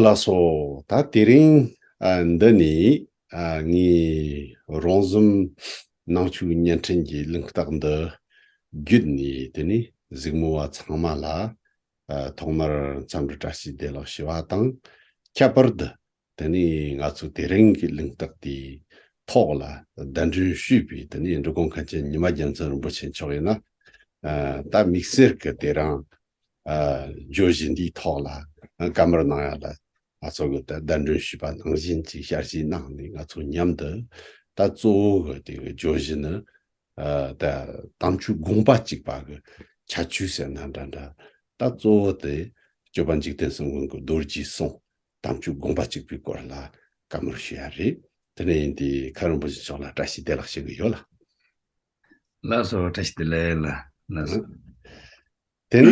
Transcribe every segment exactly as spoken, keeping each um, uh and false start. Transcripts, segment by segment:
ལགས་སོ། ད་དེ་རིང་ཨ་འདི་ནས་ཨ་ངས་རོང་ཟོམ་ནང་ཆོས་བརྙན་འཕྲིན་གྱི་གླེང་སྟེགས་འདི་བརྒྱུད་ནས་དེ་ནས་གཟིགས་མོ་བ་ཚང་མ་ལ་ཨ་ཐོག་མར་འཚམས་འདྲི་བཀྲ་ཤིས་བདེ་ལེགས་ཞུ་བ་དང་། ཁྱད་པར་དུ་དེ་ནས་ང་ཚོ་དེ་རིང་གི་གླེང་སྟེགས་དེའི་ཐོག་ལ་གདན་འདྲེན་ཞུས་པའི་དེ་ནས་འབྲི་གུང་མཁན་ཆེན་ཉི་མ་རྒྱལ་མཚན་རིན་པོ་ཆེ་མཆོག་ཡིན་ན། ཨ་ད་དམིགས་བསལ་གྱི་དེ་རིང་ཨ་བརྗོད་གཞི་འདིའི་ཐོག་ལ་བཀའ་མོལ་གནང་ཡ་ལ་ང་ཚོ་གི་ད་གདན་འདྲེན་ཞུས་པ་ནང་བཞིན་གྱི་ཞལ་བཞེས་གནང་ནས། ང་ཚོ་མཉམ་དུ་ད་གཙོ་བོ་གི་དེ་གི་བརྗོད་གཞི་ནི་ཨ་ད་དམ་ཆོས་དགོངས་པ་གཅིག་པ་གི་ཁྱད་ཆོས་ཟེར་ན་འདྲ་འདྲ། ད་གཙོ་བོ་དེ་སྤྱོད་པ་འཇིག་རྟེན་གསུམ་མགོན་གྱི་རྡོ་རྗེའི་གསུང་དམ་ཆོས་དགོངས་པ་གཅིག་པའི་སྐོར་ལ་བཀའ་མོལ་ཞུ་ཡ་རེད། དེ་ནས་ཡིན་དུས་མཁན་རིན་པོ་ཆེ་མཆོག་ལ་བཀྲ་ཤིས་བདེ་ལེགས་ཞུ་གི་ཡོད་ལ། ལགས་སོ། བཀྲ་ཤིས་བདེ་ལེགས་ལ། ལགས་སོ། དེ་ནས་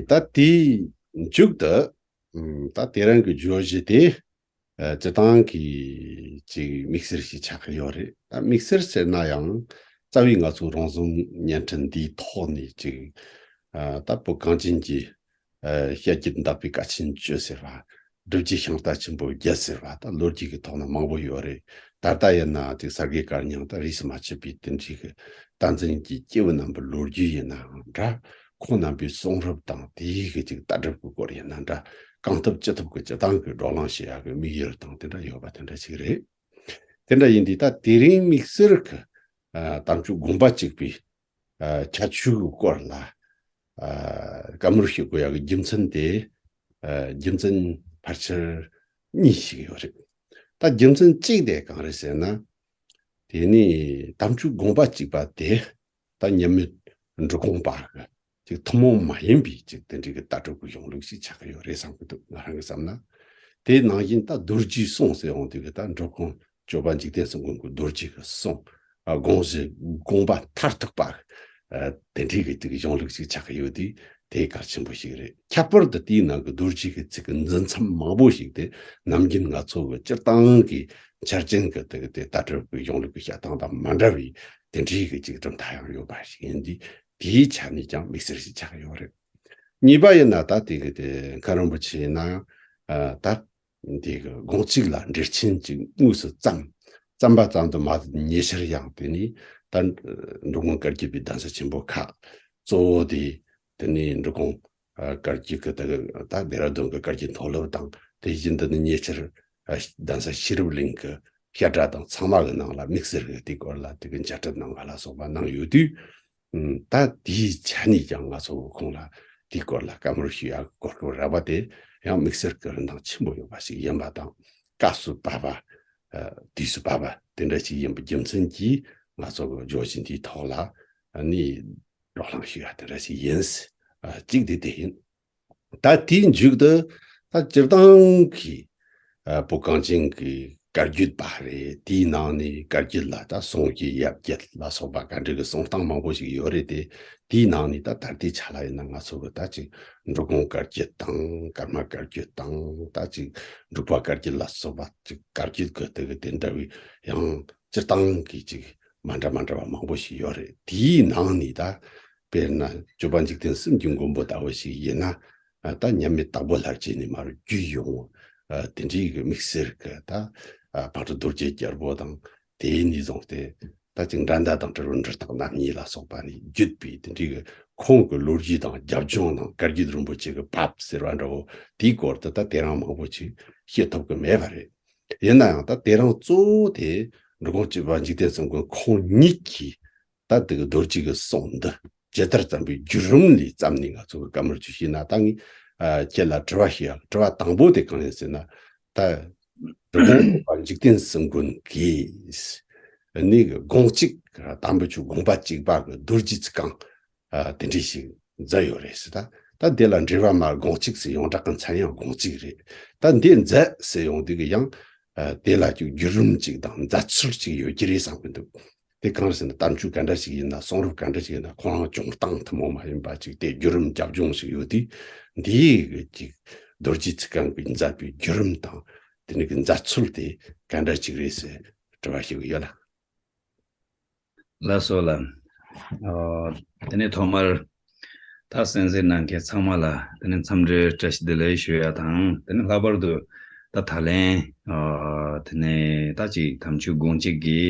ད་དེའི་མཇུག་ཏུ་ཨམ་ད་དེ་རིང་གི་བརྗོད་གཞི་དེ་ཨ་སྤྱིར་བཏང་གི་ཅིག་དམིགས་བསལ་ཞིག་ཆགས་ཀྱི་ཡོད་རེད། ད་དམིགས་བསལ་ཟེར་ན་ཡང་རྩ་བའི་ང་ཚོ་རོང་ཟོམ་བརྙན་འཕྲིན་འདིའི་ཐོག་ནས་ཅིག་ཨ་ད་བོད་གངས་ཅན་གྱི་ཨ་བཤད་རྒྱུད་འདས་པའི་བཀའ་ཆེན་བཅུ་ཟེར་བ། སྒྲུབ་བརྒྱུད་ཤིང་རྟ་ཆེན་པོ་བརྒྱད་ཟེར་བ། ད་ལོ་རྒྱུས་ཀྱི་ཐོག་ན་མང་པོ་ཡོད་རེད། ད་ལྟ་ཡིན་ན་ཅིག་གསར་བརྗེ་སྐབས་ཉིན་ད་རིས་སུ་མ་ཆད་པའི་དེ་འདྲའི་གི་བསྟན་འཛིན་གྱི་སྐྱེས་བུ་རྣམ་པའི་ལོ་རྒྱུས་ཡིན་ནའང་འདྲ། ཁོང་རྣམ་པའི་གསུང་རབ་དང་དེའི་གི་ཅིག་ལྟ་གྲུབ་ཀྱི་སྐོར་ཡིན་ན་འདྲ། གང་ཐུབ་ཅི་ཐུབ་ཀྱི་སྤྱིར་བཏང་གི་བགྲོ་གླེང་བྱེད་ཡག་གི་དམིགས་ཡུལ་དང་དེ་འདྲ་ཡོད་པ་དེ་འདྲ་ཞིག་རེད། དེ་འདྲ་ཡིན་དུས་ད་དེ་རིང་དམིགས་བསལ་གྱི་ཨ་དམ་ཆོས་དགོངས་པ་གཅིག་པའི་ཨ་ཁྱད་ཆོས་ཀྱི་སྐོར་ལ་ཨ་བཀའ་མོལ་ཞུ་དགོས་ཡག་གི་རྒྱུ་མཚན་དེ་ཨ་རྒྱུ་མཚན་ཕལ་ཆེར་གཉིས་ཤིག་ཡོད་རེད། ད་རྒྱུ་མཚན་གཅིག་དེ་གང་རེད་ཟེར་ན། དེ་ནི་དམ་ཆོས་དགོངས་པ་གཅིག་པ་དེ་ད་མཉམ་མེད་འབྲི་གུང་པ་གི་ཅིག་ཐུན་མོང་མ་ཡིན་པའི་ཅིག་དེ་འདྲའི་གི་ལྟ་གྲུབ་ཀྱི་གཞུང་ལུགས་ཤིག་ཆགས་ཀྱི་ཡོད་རེད་བསམ་གྱི་འདུག་ང་རང་གི་བསམ་ན། དེ་ནང་བཞིན་ད་རྡོ་རྗེའི་གསུང་ཟེར་ཡོང་དུས་གི་ད་འབྲི་གུང་སྤྱོད་པ་འཇིག་རྟེན་གསུམ་མགོན་གྱི་རྡོ་རྗེ་གི་གསུང་ཨ་དགོངས་གཞི་དགོངས་པ་མཐར་ཐུག་པ་ཨ་དེ་འདྲའི་གི་ཅིག་གཞུང་ལུགས་ཤིག་ཆགས་ཀྱི་ཡོད་དུས། དེ་གལ་ཆེན་པོ་ཞིག་རེད། ཁྱད་པར་དུ་དེའི་ནང་གི་རྡོ་རྗེ་གི་ཚིག་གི་འཛིན་མཚམས་མང་པོ་ཞིག་དེ་ནམ་རྒྱུན་ང་ཚོ་གི་སྤྱིར་བཏང་གི་འཆར་ཅན་གི་དེ་གི་དེ་ལྟ་གྲུབ་ཀྱི་གཞུང་ལུགས་ཀྱི་བཤད་སྟངས་དང་མ་འདྲ་བའི་དེ་འདྲའི་གི་ཅིག་གྲུབ་མཐའ་ཡང་ཡོད་པ་ཞིག་ཡིན་དུས། དེའི་ཆ་ནས་ཀྱང་དམིགས་བསལ་ཞིག་ཆགས་ཡོད་རེད། གཉིས་པ་ཡིན་ན་ད་དེ་གི་དེ་མཁན་རིན་པོ་ཆེ་ཡིན་ན་ཨ་ད་འདི་གི་དགོངས་གཅིག་ལ་འགྲེལ་ཆེན་གཅིག་དངོས་སུ་བརྩམས། བརྩམས་པ་ཙམ་དུ་མ་ཟད། ཉེ་ཆར་ཡང་དེ་ནི་ད་འབྲི་གུང་བཀའ་བརྒྱུད་པའི་གདན་ས་ཆེན་པོ་ཁག་གཙོ་བོ་དེ་དེ་ནི་འབྲི་གུང་ཨ་བཀའ་བརྒྱུད་ཀྱི་དེ་གི་ད་ལྡེ་ར་ལྡུན་གྱི་བཀའ་བརྒྱུད་མཐོ་སློབ་དང་། དེ་བཞིན་དུ་ནི་ཉེ་ཆར་ཨ་གདན་ས་ཤེས་རབ་གླིང་གི་བཤད་གྲྭ་དང་ཚང་མ་གི་ནང་ལ་དམིགས་བསལ་གྱི་དེའི་སྐོར་ལ་དེ་གི་མཇལ་འཕྲད་གནང་བ་ལ་སོགས་པ་གནང་ཡོད་དུས། ཨུམ། ད་དེའི་ཆ་ནས་ཀྱང་ང་ཚོ་ཁོང་ལ་དེའི་སྐོར་ལ་བཀའ་མོལ་ཞུ་ཡག་གོ་སྐབས་རག་པ་དེ་ཡང་དམིགས་བསལ་གྱི་རིན་ཐང་ཆེན་པོ་ཡོད་པ་ཞིག་ཡིན་པ་དང་། སྐབས་སུ་བབས་པ། ཨ་དུས་སུ་བབས་པ་དེ་འདྲ་ཞིག་ཡིན་པའི་རྒྱུ་མཚན་གྱིས་ང་ཚོ་གི་བརྗོད་གཞི་འདིའི་ཐོག་ལ་ཨ་ནི་བགྲོ་གླེང་ཞུ་ཡག་དེ་འདྲ་ཞིག་ཡིན། ཨ་གཅིག་དེ་དེ་ཡིན། ད་དེའི་མཇུག་ཏུ་ད་སྤྱིར་བཏང་གི་ཨ་བོད་གངས་ཅན་གྱི་བཀའ་བརྒྱུད་པ་རེད། དེའི་ནང་ནས་བཀའ་བརྒྱུད་ལ་ད་གསུང་གི་ཡབ་བརྒྱད་ལ་སོགས་པ་བཀའ་འགྲེལ་གྱི་གསུང་སྟངས་མང་པོ་ཞིག་ཡོད་རེད་དེ། དེའི་ནང་ནས་ད་ད་ལྟའི་ཆ་ལ་ཡིན་ན་ང་ཚོ་གི་ད་ཅིག་འབྲི་གུང་བཀའ་བརྒྱུད་དང་། ཀརྨ་བཀའ་བརྒྱུད་དང་། ད་ཅིག་འབྲུག་པ་བཀའ་བརྒྱུད་ལ་སོགས་པ་ཅིག་བཀའ་བརྒྱུད་ཀྱི་དེ་གི་དེ་འདྲ་བའི་ཡང་སྤྱིར་བཏང་གི་ཅིག་མ་འདྲ་མ་འདྲ་བ་མང་པོ་ཞིག་ཡོད་རེད། དེའི་ནང་ནས་ད་དཔེར་ན་སྤྱོད་པ་འཇིག་རྟེན་གསུམ་གྱི་མགོན་པོ་ལྟ་བུ་ཞིག་ཡིན་ན། ཨ་ད་མཉམ་མེད་དྭགས་པོ་ལྷར་བཅས་ནས་མར་བརྒྱུད་ཡོང་། ཨ་དེ་འདྲའི་གི་དམིགས་བསལ་གི་ད་ཨ་ཕག་གྲུ་རྡོ་རྗེ་རྒྱལ་པོ་དང་། དེ་ནས་བཟུང་སྟེ་ད་ཅིག་འགྲན་ཟླ་དང་བྲལ་བའི་འབྲི་སྟག་རྣམ་གཉིས་ལ་སོགས་པ་ནས་བརྒྱུད་པའི་དེ་འདྲའི་གི་ཁོང་གི་ལོ་རྒྱུས་དང་རྒྱབ་ལྗོངས་དང་། བཀའ་བརྒྱུད་རིན་པོ་ཆེ་གི་བབས་ཟེར་བ་འདྲ་བོ་དེའི་སྐོར་དུ་ད་དེ་རིང་མང་པོ་ཅིག་བཤད་ཐུབ་གི་མེད་པ་རེད། ཡིན་ན་ཡང་ད་དེ་རིང་གཙོ་བོ་དེ་འབྲི་གུང་སྤྱོད་པ་འཇིག་རྟེན་གསུམ་མགོན་ཁོང་ཉིད་ཀྱིས་ད་དེ་གི་རྡོ་རྗེ་གི་གསུང་འདི་ཇི་ལྟར་བརྩམས་པའི་བརྒྱུད་རིམ་ལས་བརྩམས་ནས་ང་ཚོ་གི་བཀའ་མོལ་ཅིག་ཞུས་ན། ད་ངས་ཨ་ཁྱེད་ལ་དྲི་བ་ཞུ་ཡ། དྲི་བ་དང་པོ་དེ་གང་ཡིན་ཟེར་ན། ད་འབྲི་གུང་སྤྱོད་པ་འཇིག་རྟེན་གསུམ་མགོན་གྱིས་ནི་དགོངས་གཅིག་དམ་པའི་ཆོས་དགོངས་པ་གཅིག་པ་གི་རྡོ་རྗེ་ཚིག་རྐང་ཨ་དེ་འདྲ་ཞིག་མཛད་ཡོད་རེད་ཟེར། ད་ད་དེ་ལ་འགྲེལ་པ་མ་དགོངས་གཅིག་ཟེར། ཡོངས་གྲགས་ཀྱི་མཚན་ཡང་དགོངས་གཅིག་རེད། ད་འདི་མཛད་ཟེར་ཡོང་དུས་ཀྱི་ཡང་ཨ་དེ་ལ་ཅིག་བརྒྱུད་རིམ་ཅིག་དང་མཛད་ཚུལ་ཅིག་ཡོད་ཀྱི་རེད་བསམ་གྱི་འདུག་དེ་གང་རེད་ཟེར་ན། བསྟན་བཅོས་ག་འདྲ་ཞིག་ཡིན་ན། གསུང་རབ་ག་འདྲ་ཞིག་ཡིན་ན། ཁོ་རང་བྱུང་སྟངས་ཐུན་མོང་མ་ཡིན་པ་ཅིག་དེ་བརྒྱུད་རིམ་རྒྱབ་ལྗོངས་ཤིག་ཡོད་དུས། འདིའི་གི་ཅིག་རྡོ་རྗེ་ཚིག་རྐང་གི་མཛད་པའི་བརྒྱུད་རིམ་དང་། དེ་ནས་གི་མཛད་ཚུལ་དེ་ག་འདྲ་ཅིག་རེད་ཟེར་དྲི་བ་ཞུ་གི་ཡོད་ལ། ལགས་སོ་ལགས། ཨོ། དེ་ནས་ཐོག་མར་ ད་གསན་གཟིགས་གནང་མཁན་ཚང་མ་ལ་དེ་ནས་འཚམས་འདྲི་བཀྲ་ཤིས་བདེ་ལེགས་ཞུ་ཡ་དང་། དེ་ནས་ལྷག་པར་དུ་ད་ད་ལན་དེ་ནས་ད་ཅིག་དམ་ཆོས་དགོངས་གཅིག་གི་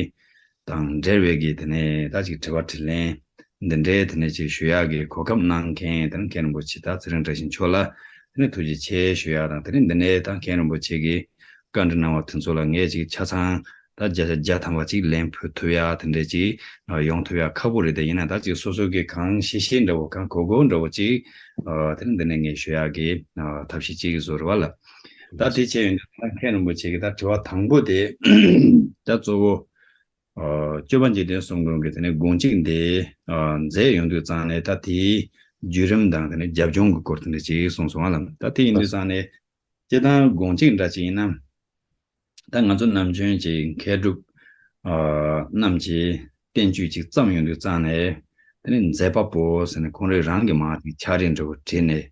དང་འབྲེལ་བའི་གི་དེ་ནས་ད་ཅིག་དྲི་བ་དྲིས་ལན་འདི་འདྲའི་དེ་ནས་ཅིག་ཞུ་ཡག་གི་གོ་སྐབས་གནང་མཁན་དེ་ནས་མཁན་རིན་པོ་ཆེ་ད་ཚེ་རིང་བཀྲ་ཤིས་མཆོག་ལ་དེ་ནས་ཐུགས་རྗེ་ཆེ་ཞུ་ཡག་དང་། དེ་ནས་འདི་ནས་ད་མཁན་རིན་པོ་ཆེ་གིས་བཀའ་འདྲི་གནང་བ་དེ་ཚོ་ལ་ངས་ཅིག་ཆ་ཚང་ད་བརྒྱ་ཆ་བརྒྱ་ཐམ་པ་ཅིག་ལན་ཕུལ་ཐུབ་ཡག་དེ་འདྲས་ཅིག་ཡོང་ཐུབ་ཡག་ཁག་པོ་རེད། དེ་ཡིན་ན་ད་ཅིག་སོ་སོ་གི་གང་ཤེས་ཤེས་འདྲ་བོ་གང་གོ་གོ་འདྲ་བོ་ཅིག་དེ་ནས་འདི་ནས་ངས་ཞུ་ཡག་གི་ཐབས་ཤེས་ཅིག་བཟོ་རེད་བ་ལ། ད་དེ་བྱས་ཡོང་དུས་ད་མཁན་རིན་པོ་ཆེ་གིས་ད་དྲི་བ་དང་པོ་དེ་ད་གཙོ་བོ། ཨ། སྤྱོད་པ་འཇིག་རྟེན་གསུམ་མགོན་གྱི་དེ་ནས་དགོངས་གཅིག་འདི་ཨ་མཛད་ཡོང་དུས་ཙང་ནས་ད་དེའི་བརྒྱུད་རིམ་དང་དེ་ནས་རྒྱབ་ལྗོངས་ཀྱི་སྐོར་དེ་འདྲ་ཅིག་གསུངས་སོང་བ་ལ། ད་དེ་ཡིན་དུས་ཙང་ནས་སྤྱིར་བཏང་དགོངས་གཅིག་འདྲ་ཅིག་ཡིན་ན། ད་ང་ཚོ་ནམ་རྒྱུན་གྱི་མཁས་གྲུབ་ཨ་རྣམས་ཀྱིས་བསྟན་བཅོས་ཅིག་བརྩམས་ཡོང་དུས་ཙང་ནས་དེ་ནས་མཛད་པ་པོ་ཟེར་ནས་ཁོང་རང་རང་གི་མར་ཅིག་ཕྱག་བྲིས་འདྲ་བོ་བྲིས་ནས་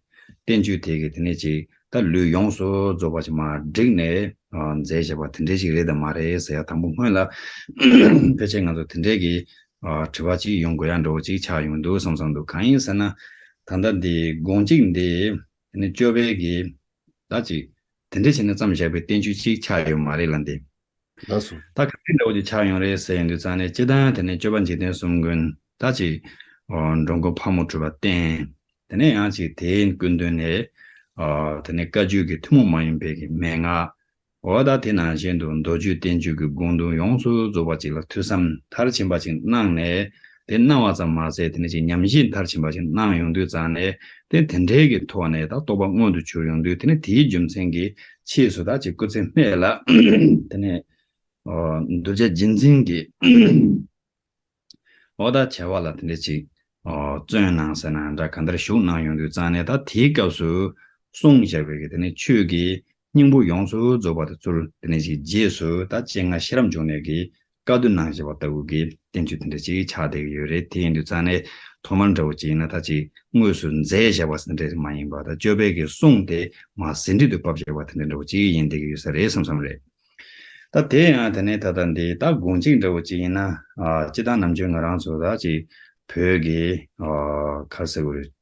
བསྟན་བཅོས་དེ་གི་དེ་ནས་ཅིག་ད་ལུས་ཡོངས་སུ་རྫོགས་པ་ཅིག་མར་བསྒྲིགས་ནས་ཨ་མཛད་བཞག་པ་དེ་འདྲ་ཞིག་རེད་དམ་མ་རེད་ཟེར་ཡ་དང་པོ་སྔོན་ལ་ཕལ་ཆེར་ང་ཚོ་དེ་འདྲའི་གི་ཨ་དྲི་བ་ཅིག་ཡོང་དགོས་ཡ་འདྲ་བོ་ཅིག་ཆགས་ཡོང་འདུག་བསམ་བསམ་འདུག་གང་ཡིན་ཟེར་ན། ད་ལྟ་འདི་དགོངས་གཅིག་འདི་དེ་ནི་སྤྱོད་པའི་གི་ད་ཅིག་དེ་འདྲ་བྱས་ནས་བརྩམས་བཞག་པའི་བསྟན་བཅོས་ཅིག་ཆགས་ཡོད་མ་རེད་ལ། འདི་ལགས་སོ། ད་ག་རེ་འདྲ་བོ་ཅིག་ཆགས་ཡོང་རེད་ཟེར་ཡོང་དུས་ཙང་ནས་སྤྱིར་བཏང་དེ་ནི་སྤྱོད་པ་འཇིག་རྟེན་གསུམ་མགོན་ད་ཅིག་ཨ་འགྲོ་མགོན་ཕག་མོ་གྲུ་པ་བསྟེན། དེ་ནས་ཡང་ཅིག་དེའི་སྐུ་མདུན་ནས་ཨ་དེ་ནས་བཀའ་བརྒྱུད་ཀྱི་ཐུན་མོང་མ་ཡིན་པའི་གི་མན་ངག་འོ་ད་དེ་ནང་བཞིན་དུ་མདོ་རྒྱུད་བསྟན་བཅོས་ཀྱི་དགོངས་དོན་ཡོངས་སུ་རྫོགས་པ་ཅིག་ལ་ཐོས་བསམ་མཐར་ཕྱིན་པ་ཅིག་གནང་ནས། དེ་གནང་བ་ཙམ་མ་ཟད་དེ་ནས་ཅིག་ཉམས་བཞེས་མཐར་ཕྱིན་པ་ཅིག་གནང་ཡོང་དུས་ཙང་ནས་དེ་དེ་འདྲའི་གི་ཐོག་ནས་ད་རྟོགས་པ་མངོན་དུ་གྱུར་ཡོང་དུས། དེ་ནས་དེའི་རྒྱུ་མཚན་གྱི་ཆེད་དུ་ད་ཅིག་སྐུ་ཚེ་སྨད་ལ་དེ་ནས་ཨ་གདུལ་བྱ་རྗེས་འཛིན་གྱི་འོ་ད་བྱ་བ་ལ་དེ་འདྲ་ཅིག་ཨ་བརྩོན་གནང་ཟེར་ན་འདྲ། གང་ལྟར་བཞུགས་གནང་ཡོང་དུས་ཙང་ནས་ད་དེའི་སྐབས་སུ་གསུངས་བཞག་པའི་གི་དེ་ནས་ཆོས་ཀྱི་སྙིང་པོ་ཡོངས་སུ་རྫོགས་པ་དེ་ཚུར་དེ་ནས་ཅིག་རྗེས་སུ་ད་སྤྱན་སྔ་ཤེས་རབ་འབྱུང་གནས་ཀྱིས་བཀའ་བསྡུ་གནང་བཞག་པ་ལྟ་བུ་གི་བསྟན་བཅོས་དེ་འདྲ་ཅིག་ཆགས་བསྡད་ཀྱི་ཡོད་རེད། དེ་ཡིན་དུས་ཙང་ནས་ཐོག་མར་འདྲ་བོ་ཅིག་ཡིན་ན་ད་ཅིག་དངོས་སུ་མཛད་བཞག་པ་དེ་འདྲ་མ་ཡིན་པ། ད་སྤྱོད་པའི་གི་གསུང་དེ་མར་ཟིན་བྲིས་དུ་ཕབ་བཞག་པ་དེ་འདྲ་འདྲ་བོ་ཅིག་ཡིན་བསྡད་ཀྱི་ཡོད་ས་རེད་བསམ་བསམ་རེད། ད་དེ་ཡང་དེ་ནས་ད་ལྟ་འདི་ད་དགོངས་གཅིག་འདྲ་བོ་ཅིག་ཡིན་ན། ཨ་སྤྱིར་བཏང་ནམ་རྒྱུན་ང་རང་ཚོ་ད་ཅིག་བོད་ཀྱི་ཨ་ག་རེ་ཟེར་དགོས་རེད།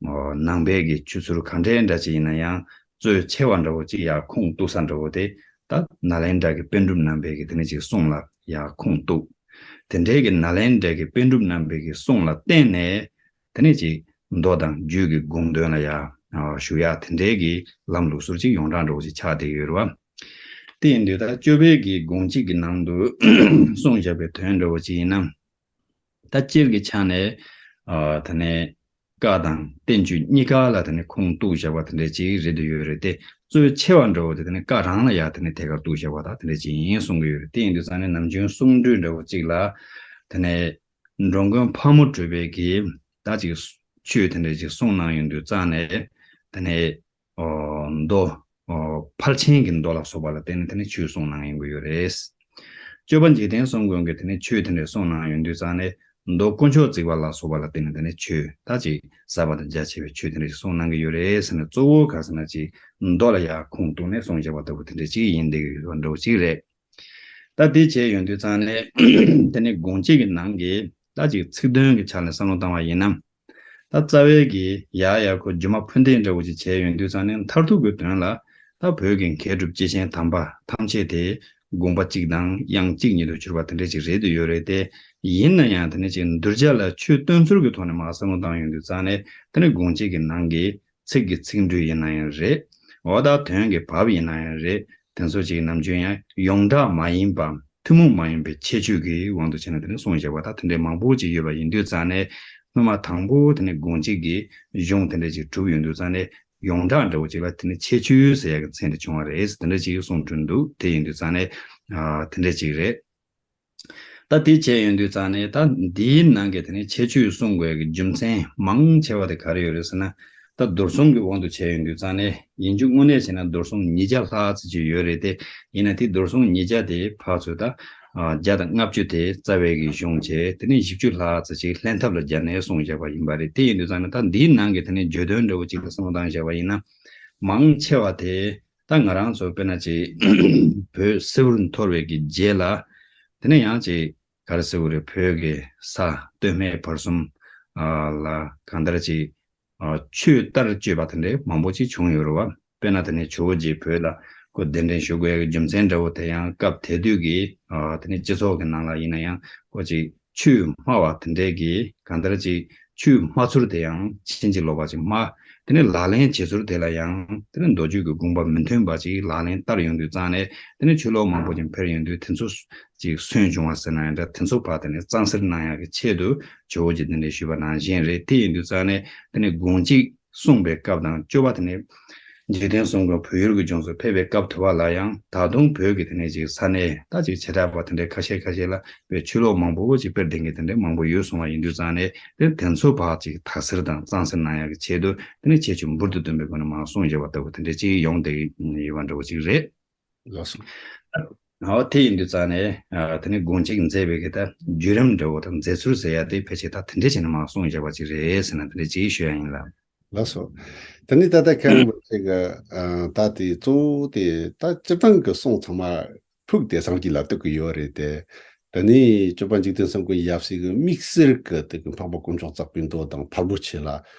ཨ་ནང་པའི་གི་ཆོས་ཚུལ་ག་འདྲའི་འདྲ་ཅིག་ཡིན་ན་ཡང་གཙོ་ཆེ་བ་འདྲ་བོ་ཅིག་ཡར་ཁུངས་གཏུགས་ས་འདྲ་བོ་དེ་ད་ནཱ་ལེནྡྲ་གི་པཎ་གྲུབ་རྣམ་པའི་གི་དེ་ནས་ཅིག་གསུང་ལ་ཡར་ཁུངས་གཏུགས། དེ་འདྲའི་གི་ནཱ་ལེནྡྲ་གི་པཎ་གྲུབ་རྣམ་པའི་གི་གསུང་ལ་བརྟེན་ནས་དེ་ནས་ཅིག་མདོ་དང་རྒྱུད་ཀྱི་དགོངས་དོན་ལ་ཡར་ཨ་ཞུགས་ཡ་དེ་འདྲའི་གི་ལམ་ལུགས་སྲོལ་ཅིག་ཡོངས་གྲགས་འདྲ་བོ་ཅིག་ཆགས་བསྡད་ཡོད་རེད་བ། དེ་ཡིན་དུས་ད་སྤྱོད་པའི་གི་དགོངས་གཅིག་གི་ནང་དུ་གསུངས་བཞག་པའི་དོན་འདྲ་བོ་ཅིག་ཡིན་ན། ད་སྤྱིར་གྱི་ཆ་ནས་ཨ་ད་ནས་བཀའ་དང་བསྟན་བཅོས་གཉིས་ཀ་ལ་ད་ནས་ཁུངས་གཏུགས་བཞག་པ་དེ་འདྲ་ཅིག་རེད་དུ་ཡོད་རེད་དེ། གཙོ་ཆེ་བ་འདྲ་བོ་དེ་ད་ནས་བཀའ་རང་ལ་ཡ་ད་ནས་ཐད་ཀར་གཏུགས་བཞག་པ་ད་དེ་འདྲ་ཅིག་ཡིན་གསུང་གི་ཡོད་རེད། དེ་ཡིན་དུས་ཙང་ནས་ནམ་རྒྱུན་གསུང་སྒྲོས་འདྲ་བོ་ཅིག་ལ་ད་ནས་འགྲོ་མགོན་ཕག་མོ་གྲུ་པའི་གི་ད་ཅིག་ཆོས་དེ་འདྲ་ཅིག་གསུངས་གནང་ཡོང་དུས་ཙང་ནས་ད་ནས་ཨོ་མདོ་ཨོ་ཕལ་ཆེན་གྱི་མདོ་ལ་སོགས་པ་ལ་བརྟེན་ནས་དེ་ནས་ཆོས་གསུངས་གནང་ཡོང་གི་ཡོད་རེད། སྤྱོད་པ་འཇིག་རྟེན་གསུམ་མགོན་གྱི་དེ་ནས་ཆོས་དེ་འདྲ་གསུངས་གནང་ཡོང་དུས་ཙང་ནས་མདོ་དཀོན་མཆོག་བརྩེགས་པ་ལ་སོགས་པ་ལ་བརྟེན་ནས་དེ་ནས་ཆོས་ད་ཅིག་ཟབ་པ་དང་རྒྱ་ཆེ་བའི་ཆོས་དེ་འདྲ་ཞིག་གསུངས་གནང་གི་ཡོད་རེད་ཟེར་ནས། གཙོ་བོ་ག་རེ་ཟེར་ན་ཅིག་མདོ་ལ་ཡར་ཁུངས་གཏུགས་ནས་གསུངས་བཞག་པ་ལྟ་བུ་དེ་འདྲ་ཅིག་ཡིན་བསྡད་ཀྱི་ཡོད་པ་འདྲ་བོ་ཅིག་རེད། ད་དེ་བྱས་ཡོང་དུས་ཙང་ནས་དེ་ནས་དགོངས་གཅིག་གི་ནང་གི་ད་ཅིག་ཚིག་དོན་གྱི་ཆ་ནས་བསམ་བློ་བཏང་བ་ཡིན་ན། ད་རྩ་བའི་གི་ཡ་ཡ་ཁོ་སྒྱུ་མ་ཕུ་འདེད་འདྲ་བོ་ཅིག་བྱས་ཡོང་དུས་ཙང་ནས་མཐར་ཐུག་གི་དོན་ལ་ད་བོད་ཀྱི་མཁས་གྲུབ་སྐྱེས་ཆེན་དམ་པ་ཐམས་ཅད་དེ་དགོངས་པ་གཅིག་དང་དབྱངས་གཅིག་ཉིད་དུ་གྱུར་པ་དེ་འདྲ་ཅིག་རེད་དུ་ཡོད་རེད་དེ། ཡིན་ན་ཡང་དེ་ནས་ཅིག་གདུལ་བྱ་ལ་ཆོས་སྟོན་ཚུལ་གྱི་ཐོག་ནས་མར་བསམ་བློ་བཏང་ཡོང་དུས་ཙང་ནས་དེ་ནས་དགོངས་གཅིག་གི་ནང་གི་ཚིག་གི་ཚིག་འབྲུ་ཡིན་ན་ཡང་རེད། འོ་ད་དོན་གྱི་བབ་ཡིན་ན་ཡང་རེད། དེ་ཚོ་ཅིག་ནམ་རྒྱུན་ཡང་ཡོངས་གྲགས་མ་ཡིན་པ་ཐུན་མོང་མ་ཡིན་པའི་ཁྱད་ཆོས་ཀྱི་དབང་དུ་བྱས་ནས་དེ་ནས་གསུངས་བཞག་པ་ད་དེ་འདྲའི་མང་པོ་ཅིག་ཡོད་པ་ཡིན་དུས་ཙང་ནས། སྔོན་མ་དང་པོ་དེ་ནས་དགོངས་གཅིག་གི་གཞུང་དེ་འདྲ་ཅིག་གྲུབ་ཡོང་དུས་ཙང་ནས་ཡོངས་གྲགས་འདྲ་བོ་ཅིག་ལ་དེ་ནས་ཁྱད་ཆོས་ཟེར་ཡག་གི་མཚན་དེ་བྱུང་བ་རེད། དེ་འདྲ་ཅིག་གསུངས་གྲུབ་འདུག་དེ་ཡིན་དུས་ཙང་ནས་ཨ་དེ་འདྲ་ཅིག་རེད། ད་དེ་བྱས་ཡོང་དུས་ཙང་ནས་ད་འདིའི་ནང་གི་དེ་ནས་ཁྱད་ཆོས་གསུང་དགོས་ཀྱི་རྒྱུ་མཚན་མང་ཆེ་བ་དེ་ག་རེ་ཡོད་རེད་ཟེར་ན། ད་རྡོར་གསུང་གི་དབང་དུ་བྱས་ཡོང་དུས་ཙང་ནས་ཡིན་རྒྱུ་དངོས་གནས་བྱས་ན་རྡོར་གསུང་ཉིས་བརྒྱ་ལྷག་ཙམ་ཅིག་ཡོད་རེད་དེ། ཡིན་ན་དེ་རྡོར་གསུང་ཉིས་བརྒྱ་དེ་ཕར་ཚུར་ད་ཨ་བརྒྱ་དང་ལྔ་བཅུ་དེ་རྩ་བའི་གི་གཞུང་བྱས། དེ་ནས་བཞི་བཅུ་ལྷག་ཙམ་ཅིག་ལྷན་ཐབས་ལ་སྦྱར་ནས་གསུངས་བཞག་པ་ཡིན་པ་རེད། དེ་ཡིན་དུས་ཙང་ནས་ད་འདིའི་ནང་གི་དེ་ནས་བརྗོད་དོན་འདྲ་བོ་ཅིག་ལ་བསམ་བློ་བཏང་བཞག་པ་ཡིན་ན། མང་ཆེ་བ་དེ་ད་ང་རང་ཚོ་དཔེར་ན་ཅིག་བོད་སིལ་བུར་འཐོར་བའི་གི་རྗེས་ལ་དེ་ནས་ཡང་ཅིག་ག་རེ་ཟེར་དགོས་རེད། བོད་ཀྱི་ས་སྟོད་སྨད་བར་གསུམ་ཨ་ལ་གང་ལྟར་ཅིག་ ཆོས་ལྟར་སྤྱོད་པ་དེ་འདྲའི་མང་པོ་ཅིག་བྱུང་ཡོད་རེད་བ། དཔེར་ན་དེ་ནས་ཇོ་བོ་རྗེ་བོད་ལ་ཁོ་གདན་འདྲེན་ཞུ་དགོས་ཡག་གི་རྒྱུ་མཚན་འདྲ་བོ་དེ་ཡང་སྐབས་དེ་དུས་ཀྱི་དེ་ནས་སྤྱི་ཚོགས་ཀྱི་ནང་ལ་ཡིན་ན་ཡང་ཁོ་ཅིག་ཆོས་སྨྲ་བ་དེ་འདྲའི་གི་གང་ལྟར་ཅིག་ཆོས་སྨྲ་ཚུལ་དེ་ཡང་ཕྱིན་ཅི་ལོག་པ་ཅིག་སྨྲ། དེ་ནས་ལག་ལེན་བྱེད་ཚུལ་དེ་ལ་ཡང་དེ་ནས་མདོ་རྒྱུད་ཀྱི་དགོངས་པ་མི་མཐུན་པ་ཅིག་ལག་ལེན་བསྟར་ཡོང་དུས་ཙང་ནས་དེ་ནས་ཆོས་ལུགས་མང་པོ་ཅིག་འཕེལ་ཡོང་དུས་དེ་ཚོ་ཅིག་སུན་བྱུང་བ་ཟེར་ན་ཡང་འདྲ། དེ་ཚོ་ཕར་དེ་ནས་གཙང་སེལ་གནང་ཡག་གི་ཆེད་དུ་ཇོ་བོ་རྗེ་གདན་འདྲེན་ཞུས་པ་ནང་བཞིན་རེད། དེ་ཡིན་དུས་ཙང་ནས་དེ་ནས་དགོངས་གཅིག་གསུངས་པའི་སྐབས་དང་སྐྱོབ་པ་དེ་ནས་འཇིག་རྟེན་གསུམ་མགོན་བོད་ཡུལ་གྱི་ལྗོངས་སུ་ཕེབས་པའི་སྐབས་དུ་བ་ལ་ཡང་ད་དུང་བོད་ཀྱི་དེ་ནས་ཅིག་ས་གནས་ད་ཅིག་བྱེ་བྲག་པ་དེ་འདྲའི་ཁ་ཤས་ཁ་ཤས་ལ་བོད་ཆོས་ལུགས་མང་པོ་ཅིག་སྤེལ་བསྡད་མཁན་དེ་འདྲའི་མང་པོ་ཡོད་སོང་བ་ཡིན་དུས་ཙང་ནས་དེ་དེ་ཚོ་ཕར་ཅིག་དག་སེལ་དང་གཙང་སེལ་གནང་ཡག་གི་ཆེད་དུ་དེ་ནས་ཁྱད་ཆོས་འབུར་དུ་བཏོན་པའི་སྒོ་ནས་མར་གསུངས་བཞག་པ་ལྟ་བུ་དེ་འདྲའི་ཅིག་ཡོང་བསྡད་ཡོད་པ་འདྲ་བོ་ཅིག་རེད། ལགས་སོ། འོ་དེ་ཡིན་དུས་ཙང་ནས་ཨ་དེ་ནས་དགོངས་གཅིག་མཛད་པའི་གི་ད་བརྒྱུད་རིམ་འདྲ་བོ་དང་མཛད་ཚུལ་ཟེར་ཡ་དེ་ཕལ་ཆེར་ད་དེ་འདྲས་བྱས་ནས་མར་གསུངས་བཞག་པ་ཅིག་རེད་ཟེར་ན་དེ་འདྲས་ཅིག་ཞུ་ཡ་ཡིན་ལ། ལགས་སོ། དེ་ནས་ད་ལྟ་མཁན་རིན་པོ་ཆེ་གི་ཨ་ད་དེ་གཙོ་བོ་དེ་ད་སྤྱིར་བཏང་གི་གསུང་ཚང་མ་ཕུགས་དེ་སངས་རྒྱས་ལ་གཏུག་གི་ཡོད་རེད་དེ། དེ་ནས་སྐྱོབ་པ་འཇིག་རྟེན་གསུམ་མགོན་ཡབ་སྲས་ཀྱི་དམིགས་བསལ་གྱི་དེ་གི་འཕགས་པ་དཀོན་མཆོག་གཙུག་པའི་མདོ་དང་ཕལ་པོ་ཆེ་ལ་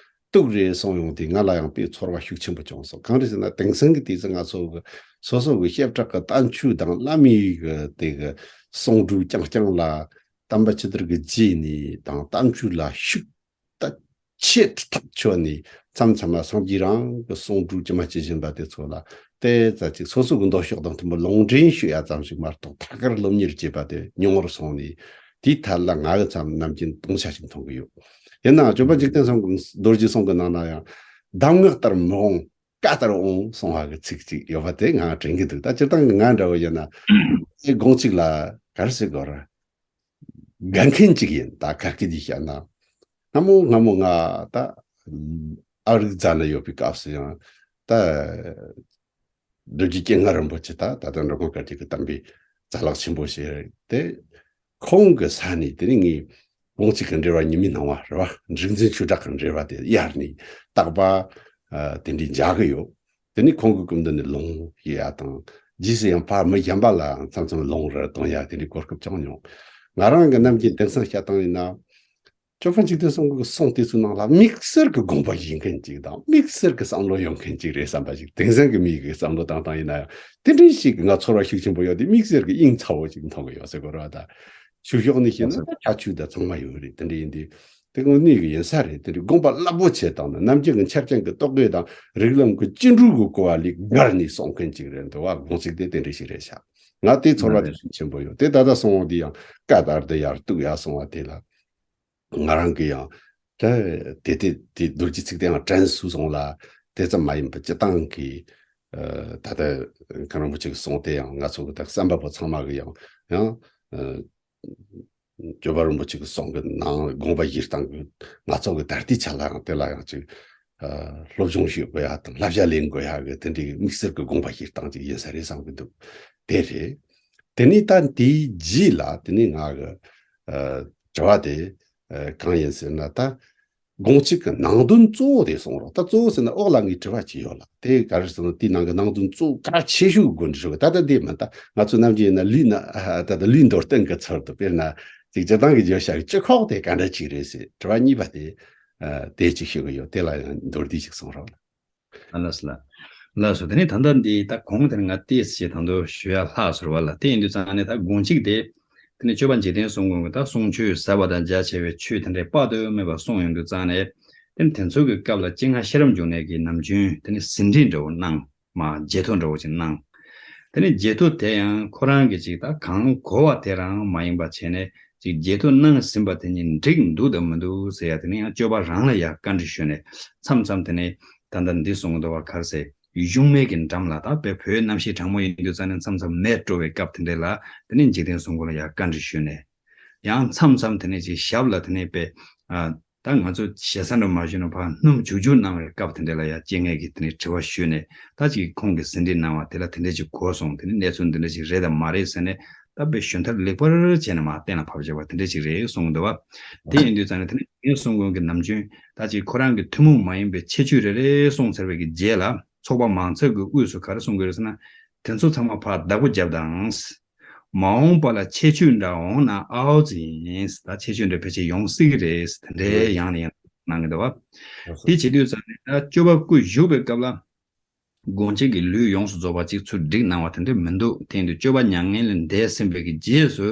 གཏུག་རེད་གསུངས་ཡོང་དུས་ང་ལ་ཡང་དཔེ་ཚོར་བ་ཤུགས་ཆེན་པོ་བྱུང་སོང་། གང་རེད་ཟེར་ན་དེང་སང་གི་དུས་སུ་ང་ཚོ་གི་སོ་སོ་གི་བཤད་གྲྭ་གི་བསྟན་བཅོས་དང་བླ་མའི་གི་དེ་གི་གསུང་སྒྲོས་རྐྱང་རྐྱང་ལ་དམ་པ་ཇི་ལྟར་གི་རྗེས་ནས་དང་བསྟན་བཅོས་ལ་ཤུགས་ད་ཆེ་ཐག་ཆོད་ནས་མཚམས་མཚམས་ལ་སངས་རྒྱས་རང་གི་གསུང་སྒྲོས་ཇི་མ་ཇི་བཞིན་པ་དེ་ཚོ་ལ་དེ་ཙམ་ཅིག་སོ་སོ་གི་མདོ་ཕྱོགས་དང་མཐུན་པར་ལུང་འདྲེན་ཞུ་ཡ་ཙམ་ཞིག་མ་གཏོགས་ཐད་ཀར་སློབ་གཉེར་བྱེད་པ་དེ་ཉུང་བར་སོང་ནས་དེའི་ཐད་ལ་ང་གི་མཚམས་ནམ་རྒྱུན་དུང་ཆ་ཞིག་མཐོང་གི་ཡོད། ཡིན་ནའང་སྐྱོབ་པ་འཇིག་རྟེན་གསུམ་གྱི་རྡོ་རྗེ་གསུང་གི་ནང་ན་ཡང་གདམས་ངག་ལྟར་མི་འོང་བཀའ་ལྟར་འོང་གསུང་བ་གི་ཚིག་ཅིག་ཡོད་པ་དེ་ང་དྲན་གྱི་འདུག་ད་སྤྱིར་བཏང་གི་ང་འདྲ་བོ་ཡིན་ན་དེ་དགོངས་གཅིག་ལ་ག་རེ་ཟེར་དགོས་རེད། དགའ་མཁན་ཅིག་ཡིན། ད་ཁ་སྐད་ཀྱིས་བཤད་ན། སྔ་མོ་སྔ་མོ་ང་ད་ཨ་རིག་རྫ་ན་ཡོད་པའི་སྐབས་སུ་ཡང་ད་རྡོ་རྗེ་སྤྱན་སྔ་རིན་པོ་ཆེ་ད་ད་ལྟ་འགྲོ་མགོན་བཀའ་བརྒྱུད་ཀྱི་དམ་པའི་རྩ་ལག་ཆེན་པོ་ཞིག་རེད་དེ། ཁོང་གི་ས་ནས་དེ་ནས་ངས་དགོངས་གཅིག་གི་འགྲེལ་པ་ཉི་མའི་སྣང་བ་རེད་བ། རིག་འཛིན་ཆོས་གྲགས་ཀྱི་འགྲེལ་པ་དེ་གཡར་ནས་བརྟག་པ་དེ་འདྲའི་མཇལ་གི་ཡོད། དེ་ནས་ཁོང་གི་སྐུ་མདུན་ནས་ལུང་ཞུ་ཡ་དང་རྗེས་སུ་ཡང་ཕར་མི་གཞན་པ་ལ་མཚམས་མཚམས་ལུང་རེ་གཏོང་ཡ་དེ་འདྲའི་གོ་སྐབས་ཀྱང་མྱོང་། ང་རང་གི་ནམ་རྒྱུན་དེང་སང་བཤད་སྟངས་ཡིན་ན། སྐྱོབ་པ་འཇིག་རྟེན་གསུམ་མགོན་གྱི་གསུང་དེ་ཚོའི་ནང་ལ་དམིགས་བསལ་གྱི་དགོངས་པ་བཞེས་མཁན་ཅིག་དང་དམིགས་བསལ་གྱི་བསམ་བློ་ཡོད་མཁན་ཅིག་རེད་བསམ་པ་ཞིག་དེང་སང་གི་མིའི་གི་བསམ་བློ་བཏང་སྟངས་ཡིན་ན་ཡང་དེ་འདྲའི་ཞིག་ང་ཚོར་བ་ཤུགས་ཆེན་པོ་ཡོད་དེ། དམིགས་བསལ་གྱི་དབྱིངས་ཚ་བོ་ཞིག་མཐོང་གི་ཡོད་ཟེར་དགོས་རེད་བ། ད་ཆོས་ཕྱོགས་ནས་བཤད་ན་ད་ཁྱད་ཆོས་དང་ཚང་མ་ཡོད་རེད། དེ་འདྲ་ཡིན་དུས་དེ་དངོས་གནས་ཀྱི་ཡིན་ས་རེད། དེ་འདྲའི་དགོངས་པ་རླབས་པོ་ཆེ་དང་ནི་ནམ་རྒྱུན་གྱི་འཆར་ཅན་གྱི་རྟོག་གེ་དང་རིགས་ལམ་གྱི་སྐྱེ་འགྲོ་གི་གོ་བ་ལས་བརྒལ་ནས་གསུང་མཁན་ཅིག་རེད་འདུག་བ། དགོངས་གཅིག་དེ་དེ་འདྲ་ཞིག་རེད་ཤག་ང་དེ་ཚོར་བ་དེ་ཤུགས་ཆེན་པོ་ཡོད་དེ། ད་ལྟ་གསུང་བ་འདི་ཡང་བཀའ་ལྟར་དུ་ཡར་གཏུག་ཡར་གསུང་བ་དེ་ལ་ང་རང་གི་ཡང་ད་དེ་དེ་དེ་རྡོ་རྗེ་ཚིག་དེ་ཡང་དྲན་གསོས་སོང་ལ། དེ་ཙམ་མ་ཡིན་པར་སྤྱི་བཏང་གི་ད་ལྟ་མཁན་རིན་པོ་ཆེ་གི་གསུང་དེ་ཡང་ང་ཚོ་གི་ད་བསམ་པ་པོ་ཚང་མ་གི་ཡང་ཡང་སྐྱོབ་པ་རིན་པོ་ཆེ་གི་གསུང་གི་ནང་དགོངས་པ་བཞེས་སྟངས་གི་ང་ཚོ་གི་ད་ལྟའི་ཆ་ལ་ཡང་དེ་ལ་ཡང་ཅིག་སློབ་སྦྱོང་ཞུ་དགོས་ཡ་དང་བསླབ་བྱ་ལེན་དགོས་ཡ་གི་དེ་འདྲའི་དམིགས་བསལ་གི་དགོངས་པ་བཞེས་སྟངས་ཅིག་ཡིན་ས་རེད་བསམ་གི་འདུག་དེ་རེད། དེ་ནས་ད་དེའི་རྗེས་ལ་དེ་ནས་ང་གི་དྲི་བ་དེ་གང་ཡིན་ཟེར་ན། ད་དགོངས་གཅིག་གི་ནང་དོན་གཙོ་བོ་དེ་གསུང་རོགས། ད་གཙོ་བོ་ཟེར་ན་འོག་ལ་ངས་དྲི་བ་ཅིག་ཡོད་ལ། དེ་ག་རེ་ཟེར་ན་དེའི་ནང་གི་ནང་དོན་གཙོ་བོ་གལ་ཆེ་ཤོས་ཀྱི་སྒོ་ནས་དྲི་བ། ད་ལྟ་དེ་མིན། ད་ང་ཚོ་ནམ་རྒྱུན་ཡིན་ན་ལུས་ན་ད་ལྟ་ལུས་མདོར་བསྟན་གྱི་ཚུལ་དུ་དཔེར་ན་ཅིག་སྤྱིར་བཏང་གི་བརྗོད་བྱ་གི་སྤྱི་ཁོག་དེ་ག་འདྲ་ཅིག་རེད་ཟེར། དྲི་བ་གཉིས་པ་དེ་དེ་ཅིག་ཞུ་གི་ཡོད། དེ་ལ་ཡང་མདོར་བསྡུས་ཤིག་གསུང་རོགས། ལགས་སོ། ལགས་སོ། དེ་ནས་ད་ལྟ་འདི་ད་གོང་དེར་ང་ཏོག་ཙམ་ད་དུང་ཞུ་ཡ་ལྷག་སོང་བ་ལ། དེ་ཡིན་དུས་ཙང་ནས་ད་དགོངས་གཅིག་དེ་དེ་ནས་སྐྱོབ་པ་འཇིག་རྟེན་གསུམ་མགོན་གྱིས་ད་གསུང་ཆོས་ཟབ་པ་དང་རྒྱ་ཆེ་བའི་ཆོས་དེ་འདྲའི་དཔག་ཏུ་མེད་པ་གསུངས་ཡོང་དུས་ཙང་ནས། དེ་ནས་དེ་ཚོ་གི་སྐབས་ལ་སྤྱན་སྔ་ཤེས་རབ་འབྱུང་གནས་ཀྱིས་ནམ་རྒྱུན་དེ་ནས་ཟིན་བྲིས་འདྲ་བོ་གནང་། མ་བརྗེད་ཐོ་འདྲ་བོ་ཅིག་གནང་། དེ་ནས་བརྗེད་ཐོ་དེ་ཡང་ཁོ་རང་གིས་ཅིག་ད་གང་གོ་བ་དེ་རང་མ་ཡིན་པ་བྱས་ནས་ཅིག་བརྗེད་ཐོ་གནང་ཟིན་པ་དེ་ཉིད་འགྲིག་འདུག་དང་མི་འདུག་ཟེར་ཡ་དེ་ནི་ཡང་སྐྱོབ་པ་རང་ལ་ཡ་བཀའ་འདྲི་ཞུས་ནས། མཚམས་མཚམས་དེ་ནས་ད་ལྟ་འདི་གསུང་གི་འདུག་བ། ག་རེ་ཟེར། གཞུང་མེད་ཀྱི་འགྲམ་ལ། ད་དཔེ་བོད་གནམ་གཤིས་གྲང་མོ་ཡིན་དུས་ཙང་ནས་མཚམས་མཚམས་མེ་སྤྲོ་བའི་སྐབས་དེ་འདྲ་ལ་དེ་ནས་འཇིག་རྟེན་གསུམ་མགོན་ལ་ཡ་བཀའ་འདྲི་ཞུས་ནས། ཡང་མཚམས་མཚམས་དེ་ནས་ཅིག་ཞབས་ལ་དེ་ནས་དཔེ་ཨ། ད་ང་ཚོ་ཞེ་ས་འདྲ་མ་ཞུས་ན་ཕར་སྣུམ་བྱུག་བྱུག་གནང་བའི་སྐབས་དེ་འདྲ་ལ་ཡ་སྐྱེ་ངེས་ཀྱི་དེ་ནས་དྲི་བ་ཞུས་ནས། ད་ཅིག་ཁོང་གིས་ཟིན་བྲིས་གནང་བ་དེ་ལ་དེ་འདྲ་ཅིག་གོ་སོང་། དེ་ནས་གནས་ཚུལ་འདི་འདྲ་ཅིག་རེད་དམ་མ་རེད་ཟེར་ནས་ད་དཔེ་ཞུན་ཐར་ལེགས་པར་བྱས་ནས་མར་གཏན་ལ་ཕབ་བཞག་པ་དེ་འདྲ་ཅིག་རེད་གསུངས་འདུག་བ། དེ་ཡིན་དུས་ཙང་ནས་དེ་ནས་ངས་གསུང་མགོན་གྱི་ནམ་རྒྱུན་ད་ཅིག་ཁོ་རང་གི་ཐུན་མོང་མ་ཡིན་པའི་ཁྱད་ཆོས་རེ་རེ་གསུངས་ཚར་བའི་གི་རྗེས་ལ་ཚོགས་པ་མང་ཚོགས་ཀྱི་དབུས་སུ་ག་རེ་གསུང་གི་རེད་ཟེར་ན། དེ་ཚོ་ཚང་མ་ཕར་བདག་པོ་རྒྱབ་དང་། མ་འོངས་པ་ལ་ཁྱད་ཆོས་འདྲ་འོང་ན་ཨའོ་ཙི་ཡིན། ད་ཁྱད་ཆོས་འདྲ་ཕལ་ཆེར་ཡོང་སྲིད་ཀྱི་རེད། དེ་འདྲའི་ཡང་ནས་ཡང་ གནང་གི་འདུག་བ། དེ་བྱེད་དུས་ཙམ་ནས་ད་སྤྱོད་པ་ཀུན་ཞུགས་པའི་སྐབས་ལ། དགོངས་གཅིག་གི་ལུས་ཡོངས་སུ་རྫོགས་པ་ཅིག་ཚུར་བསྒྲིགས་གནང་བ་དེ་འདྲ་མི་འདུག་དེ་ཡིན་དུས་སྤྱོད་པ་མྱ་ངན་ལས་འདས་ཟིན་པའི་གི་རྗེས་སུ།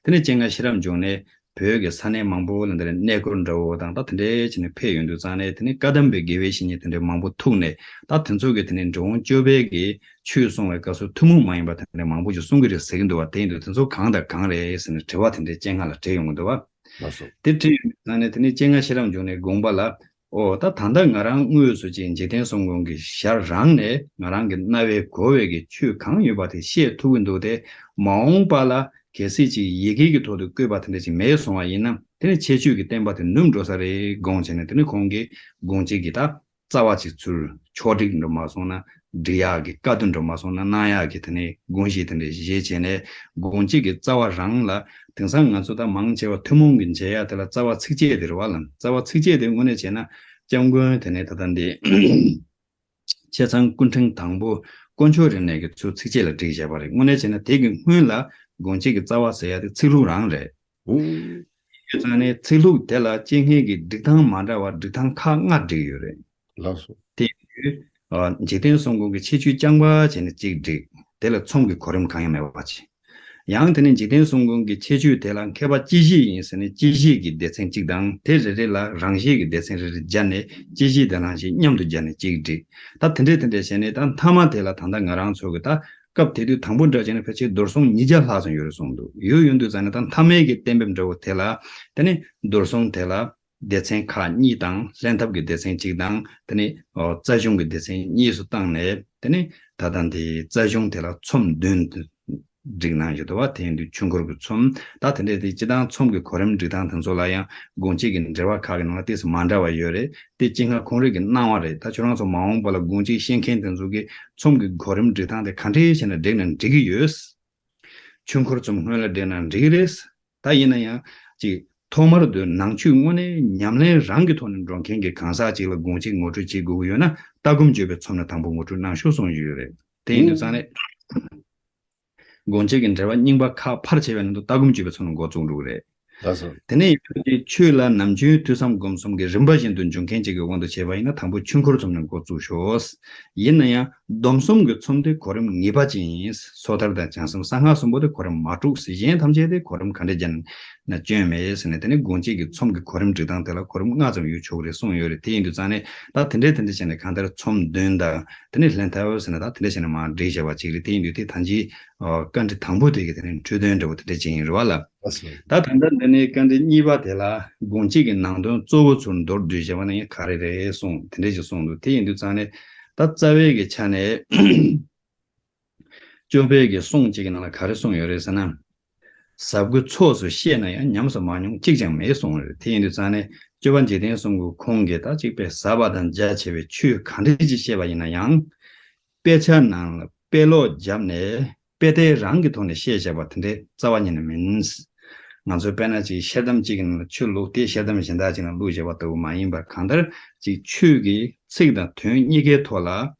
དེ་ནས་སྤྱན་སྔ་ཤེས་རབ་འབྱུང་ནས་བོད་ཀྱི་ས་གནས་མང་པོ་ལ་འདིར་གནས་སྐོར་འདྲ་བོ་དང་ད་དེ་འདྲའི་བྱས་ནས་ཕེབས་ཡོང་དུས་ཙང་ནས་དེ་ནས་བཀའ་གདམས་པའི་དགེ་བའི་བཤེས་གཉེན་དེ་འདྲའི་མང་པོ་ཐུག་ནས། ད་དེ་ཚོ་གི་དེ་ནས་འབྲི་གུང་སྐྱོབ་པའི་གི་ཆོས་གསུང་བའི་སྐབས་སུ་ཐུན་མོང་མ་ཡིན་པ་དེ་འདྲའི་མང་པོ་ཞིག་གསུང་གི་རེད་ཟེར་གྱི་འདུག་བ། དེ་ཡིན་དུས་དེ་ཚོ་གང་དང་གང་རེད་ཟེར་ནས་དྲི་བ་དེ་འདྲའི་སྤྱན་སྔ་ལ་དྲིས་ཡོང་གི་འདུག་བ། ལགས་སོ། དེ་དྲིས་ཡོང་དུས་ཙང་ནས་དེ་ནས་སྤྱན་སྔ་ཤེས་རབ་འབྱུང་གནས་དགོངས་པ་ལ། ཨོ་ད་ད་ལྟ་ང་རང་དངོས་སུ་ཅིག་འཇིག་རྟེན་གསུམ་མགོན་གྱི་ཞལ་རང་ནས་ང་རང་གི་རྣ་བས་གོ་བའི་གི་ཆོས་གང་ཡོད་པ་དེ་བཤད་ཐུབ་ཀྱི་འདུག་སྟེ། མ་འོངས་པ་ལ་གལ་སྲིད་ཅིག་ཡི་གེ་གི་ཐོག་ཏུ་བཀོད་པ་དེ་འདྲ་ཅིག་མེད་སོང་བ་ཡིན་ན། དེ་ནི་ཁྱད་ཆོས་ཀྱི་བསྟན་པ་དེ་ནུབ་འགྲོ་ས་རེད་དགོངས་བྱས་ནས། དེ་ནི་ཁོང་གིས་དགོངས་གཅིག་གི་ད་རྩ་བ་ཅིག་ཚུར་ཕྱོགས་སྒྲིག་འགྲོ་མ་སོང་ན། འབྲི་ཡག་གི་དཀའ་སྡུག་འགྲོ་མ་སོང་ན། གནང་ཡག་གི་དེ་ནས་དགོངས་གཞི་དེ་འདྲ་བཞེས་བྱས་ནས། དགོངས་གཅིག་གི་རྩ་བ་རང་ལ། དེང་སང་ང་ཚོ་ད་མང་ཆེ་བ་ཐུན་མོང་གི་མཇལ་ཡག་དེ་ལ་རྩ་བ་ཚིགས་བཅད་དེ་རེད་བ་ལ། རྩ་བ་ཚིགས་བཅད་དེ་དངོས་གནས་བྱས་ན་སྐྱབས་མགོན་དེ་ནས་ད་ལྟ་འདི་ཆེ་ཚང་སྐུ་ཕྲེང་དང་པོ་དཀོན་མཆོག་རིག་གནས་ཀྱིས་ཚུར་ཚིགས་བཅད་ལ་བསྒྲིགས་བཞག་པ་རེད། དངོས་གནས་བྱས་ན་དེ་གི་སྔོན་ལ་དགོངས་གཅིག་གི་རྩ་བ་ཟེར་ཡག་དེ་ཚིག་ལྷུག་རང་རེད། ཡོད་ཙང་ནས་ཚིག་ལྷུག་དེ་ལ་སྐྱེ་མཁན་གྱི་སྒྲིག་སྟངས་མ་འདྲ་བ་སྒྲིག་སྟངས་ཁག་ལྔ་བསྒྲིགས་ཡོད་རེད། ལགས་སོ། དེ་ཡིན་དུས། ཨ། འཇིག་རྟེན་གསུམ་མགོན་གྱི་ཁྱད་ཆོས་རྐྱང་པ་བྱས་ནས་གཅིག་བསྒྲིགས། དེ་ལ་ཚོམས་ཀྱི་གོ་རིམ་གང་ཡང་མེད་པ་བྱས། ཡང་དེ་ནས་འཇིག་རྟེན་གསུམ་མགོན་གྱི་ཁྱད་ཆོས་དེ་ལ་མཁས་པ་སྤྱི་བཤད་ཡིན་ཟེར་ནས་སྤྱི་བཤད་ཀྱི་སྡེ་ཚན་གཅིག་དང་། དེ་རེ་རེ་ལ་རང་བཞིན་གྱི་སྡེ་ཚན་རེ་རེ་སྦྱར་ནས། སྤྱི་བཤད་དེ་རང་བཞིན་མཉམ་དུ་སྦྱར་ནས་གཅིག་བསྒྲིགས། ད་དེ་འདྲས་དེ་འདྲས་བྱས་ནས་ད་མཐའ་མ་དེ་ལ་ད་ལྟ་ང་རང་ཚོ་གི་ད་སྐབས་དེ་དུས་དང་པོ་འདྲ་བྱས་ན་ཕལ་ཆེར་རྡོར་སྲུང་ཉིས་བརྒྱ་ལྷག་ཙམ་ཡོད་རེད་གསུངས་འདུག་ཡོད་ཡོད་དུས་ཙང་ནས་ད་མཐའ་མའི་གི་གཏན་འབེབས་འདྲ་བོ་དེ་ལ། དེ་ནས་རྡོར་སྲུང་དེ་ལ་སྡེ་ཚན་ཁག་གཉིས་དང་། ལྷན་ཐབས་ཀྱི་སྡེ་ཚན་གཅིག་དང་། དེ་ནས་ཨོ་རྩ་གཞུང་གི་སྡེ་ཚན་གཉིས་སུ་བཏང་ནས། དེ་ནས་ད་ལྟ་འདི་རྩ་གཞུང་དེ་ལ་ཚོམས་བདུན་བསྒྲིགས་གནང་ཡོད་དོ་བ། དེ་ཡིན་དུས་ཆོས་འཁོར་གྱི་ཚོམས། ད་དེ་འདྲས་དེ་སྤྱི་བཏང་ཚོམས་ཀྱི་གོ་རིམ་སྒྲིག་སྟངས་དེ་ཚོ་ལ་ཡང་དགོངས་གཅིག་གི་འགྲེལ་པ་ཁག་གི་ནང་ལ་ཏོག་ཙམ་མ་འདྲ་བ་ཡོད་རེད། དེ་སྤྱི་སྔ་ཁོང་རང་གིས་གནང་བ་རེད། ད་ཁྱོད་རང་ཚོ་མ་འོངས་པ་ལ་དགོངས་གཅིག་ཤེས་མཁན་དེ་ཚོ་གིས་ཚོམས་ཀྱི་གོ་རིམ་སྒྲིག་སྟངས་དེ་ག་འདྲས་བྱས་ན་བསྒྲིགས་ན་འགྲིག་གི་ཡོད། ཆོས་འཁོར་ཚོམས་སྔོན་ལ་བསྒྲིགས་ན་འགྲིག་གི་རེད། ད་ཡིན་ན་ཡང་ཅིག་ཐོག་མར་དུ་ནང་ཆོས་དངོས་གནས་ཉམས་ལེན་རང་གི་ཐོག་ནས་འགྲོ་མཁན་གྱི་གང་ཟག་ཅིག་ལ་དགོངས་གཅིག་ངོ་སྤྲོད་བྱེད་དགོས་ཀྱི་ཡོད་ན། ལྟ་སྒོམ་སྤྱོད་པའི་ཚོམས་ནས་དང་པོ་ངོ་སྤྲོད་གནང་ཤོག་གསུངས་ཡོད་རེད། དེ་ཡིན་དུས་ཙང་ནས། དགོངས་གཅིག་གི་འགྲེལ་པ་རྙིང་པ་ཁག་ཕར་བྱས་པའི་ནང་དུ་ལྟ་སྒོམ་སྤྱོད་པའི་ཚོམས་ནས་འགོ་བཙུགས་འགྲོ་གི་རེད། ལགས་སོ། དེ་ནས་ཡང་ཆོས་ལ་ནམ་རྒྱུན་ཐོས་བསམ་སྒོམ་གསུམ་གྱི་རིམ་པ་བཞིན་དུ་འཇུག་མཁན་ཅིག་གི་དབང་དུ་བྱས་པ་ཡིན་ན། དང་པོ་ཆོས་འཁོར་ཚོམས་ནས་འགོ་བཙུགས་ཤོག་ཡིན་ན་ཡང་སྡོམ་གསུམ་གྱི་ཚོམས་དེ་གོ་རིམ་ངེས་པ་ཅན་ཡིན། སོ་ཐར་དང་བྱང་སེམས་གསང་སྔགས་གསུམ་པོ་དེ་གོ་རིམ་མ་གྲུག་ཟེར། གཞན་ཐམས་ཅད་དེ་གོ་རིམ་ག་འདྲས་བྱས་ན་སྐྱོན་མེད་ཟེར་ནས། དེ་ནས་དགོངས་གཅིག་གི་ཚོམས་ཀྱི་གོ་རིམ་སྒྲིག་སྟངས་དེ་ལ་གོ་རིམ་ལྔ་ཙམ་ཡོད་ཆོག་གི་རེད་གསུངས་ཡོད་རེད། དེ་ཡིན་དུས་ཙང་ནས་ད་དེ་འདྲས་དེ་འདྲས་བྱས་ནས་གང་ལྟར་ཚོམས་བདུན་དང་། དེ་ནས་ལྷན་ཐབས་ཟེར་ནས་ད་དེ་འདྲས་བྱས་ནས་མར་བསྒྲིགས་བཞག་པ་ཅིག་རེད། དེ་ཡིན་དུས་དེ་ད་ཅིའི་བཀའ་འདྲི་དང་པོ་དེ་གི་དེ་ནས་འཕྲོས་དོན་འདྲ་བོ་དེ་འདྲས་ཅིག་ཡིན་རེད་བ་ལ། ལགས་སོ། ད་ད་ལྟ་འདི་ནས་བཀའ་འདྲི་གཉིས་པ་དེ་ལ་དགོངས་གཅིག་གི་ནང་དོན་གཙོ་བོ་ཚུར་མདོར་བསྡུས་བྱས་པ་ན་ཡང་ག་རེ་རེད་གསུངས། དེ་འདྲས་ཅིག་གསུངས་འདུག་དེ་ཡིན་དུས་ཙང་ནས་ད་རྩ་བའི་གི་ཆ་ནས་སྐྱོབ་པའི་གི་གསུང་གཅིག་གི་ནང་ལ་ག་རེ་གསུངས་ཡོད་རེད་ཟེར་ན། ཟབ་དགུ་ཚོགས་སུ་བཤད་ན་ཡང་ཉམས་སུ་མ་མྱོང་གཅིག་ཀྱང་མེད་གསུངས་རེད། དེ་ཡིན་དུས་ཙང་ནས་སྐྱོབ་པ་འཇིག་རྟེན་གསུམ་མགོན་ཁོང་གིས་ད་གཅིག་པའི་ཟབ་པ་དང་རྒྱ་ཆེ་བའི་ཆོས་ག་འདྲ་ཅིག་བཤད་པ་ཡིན་ན་ཡང་། དཔེ་ཆ་ནང་ལ་དཔེ་ཀློག་བརྒྱབ་ནས་དཔེ་དེབ་རང་གི་ཐོག་ནས་བཤད་བཞག་པ་དེ་འདྲའི་རྩ་བ་ཉིད་ནས་མིན། ང་ཚོས་དཔེར་ན་ཅིག་ཤེལ་དམ་གཅིག་གི་ནང་ལ་ཆུ་བླུགས་ཏེ་ཤེལ་དམ་གཞན་དག་ཅིག་ནང་བླུགས་བཞག་པ་ལྟ་བུ་མ་ཡིན་པར། གང་ལྟར་ཅིག་ཆོས་ཀྱི་ཚིག་དང་དོན་གཉིས་ཀའི་ཐོག་ལ་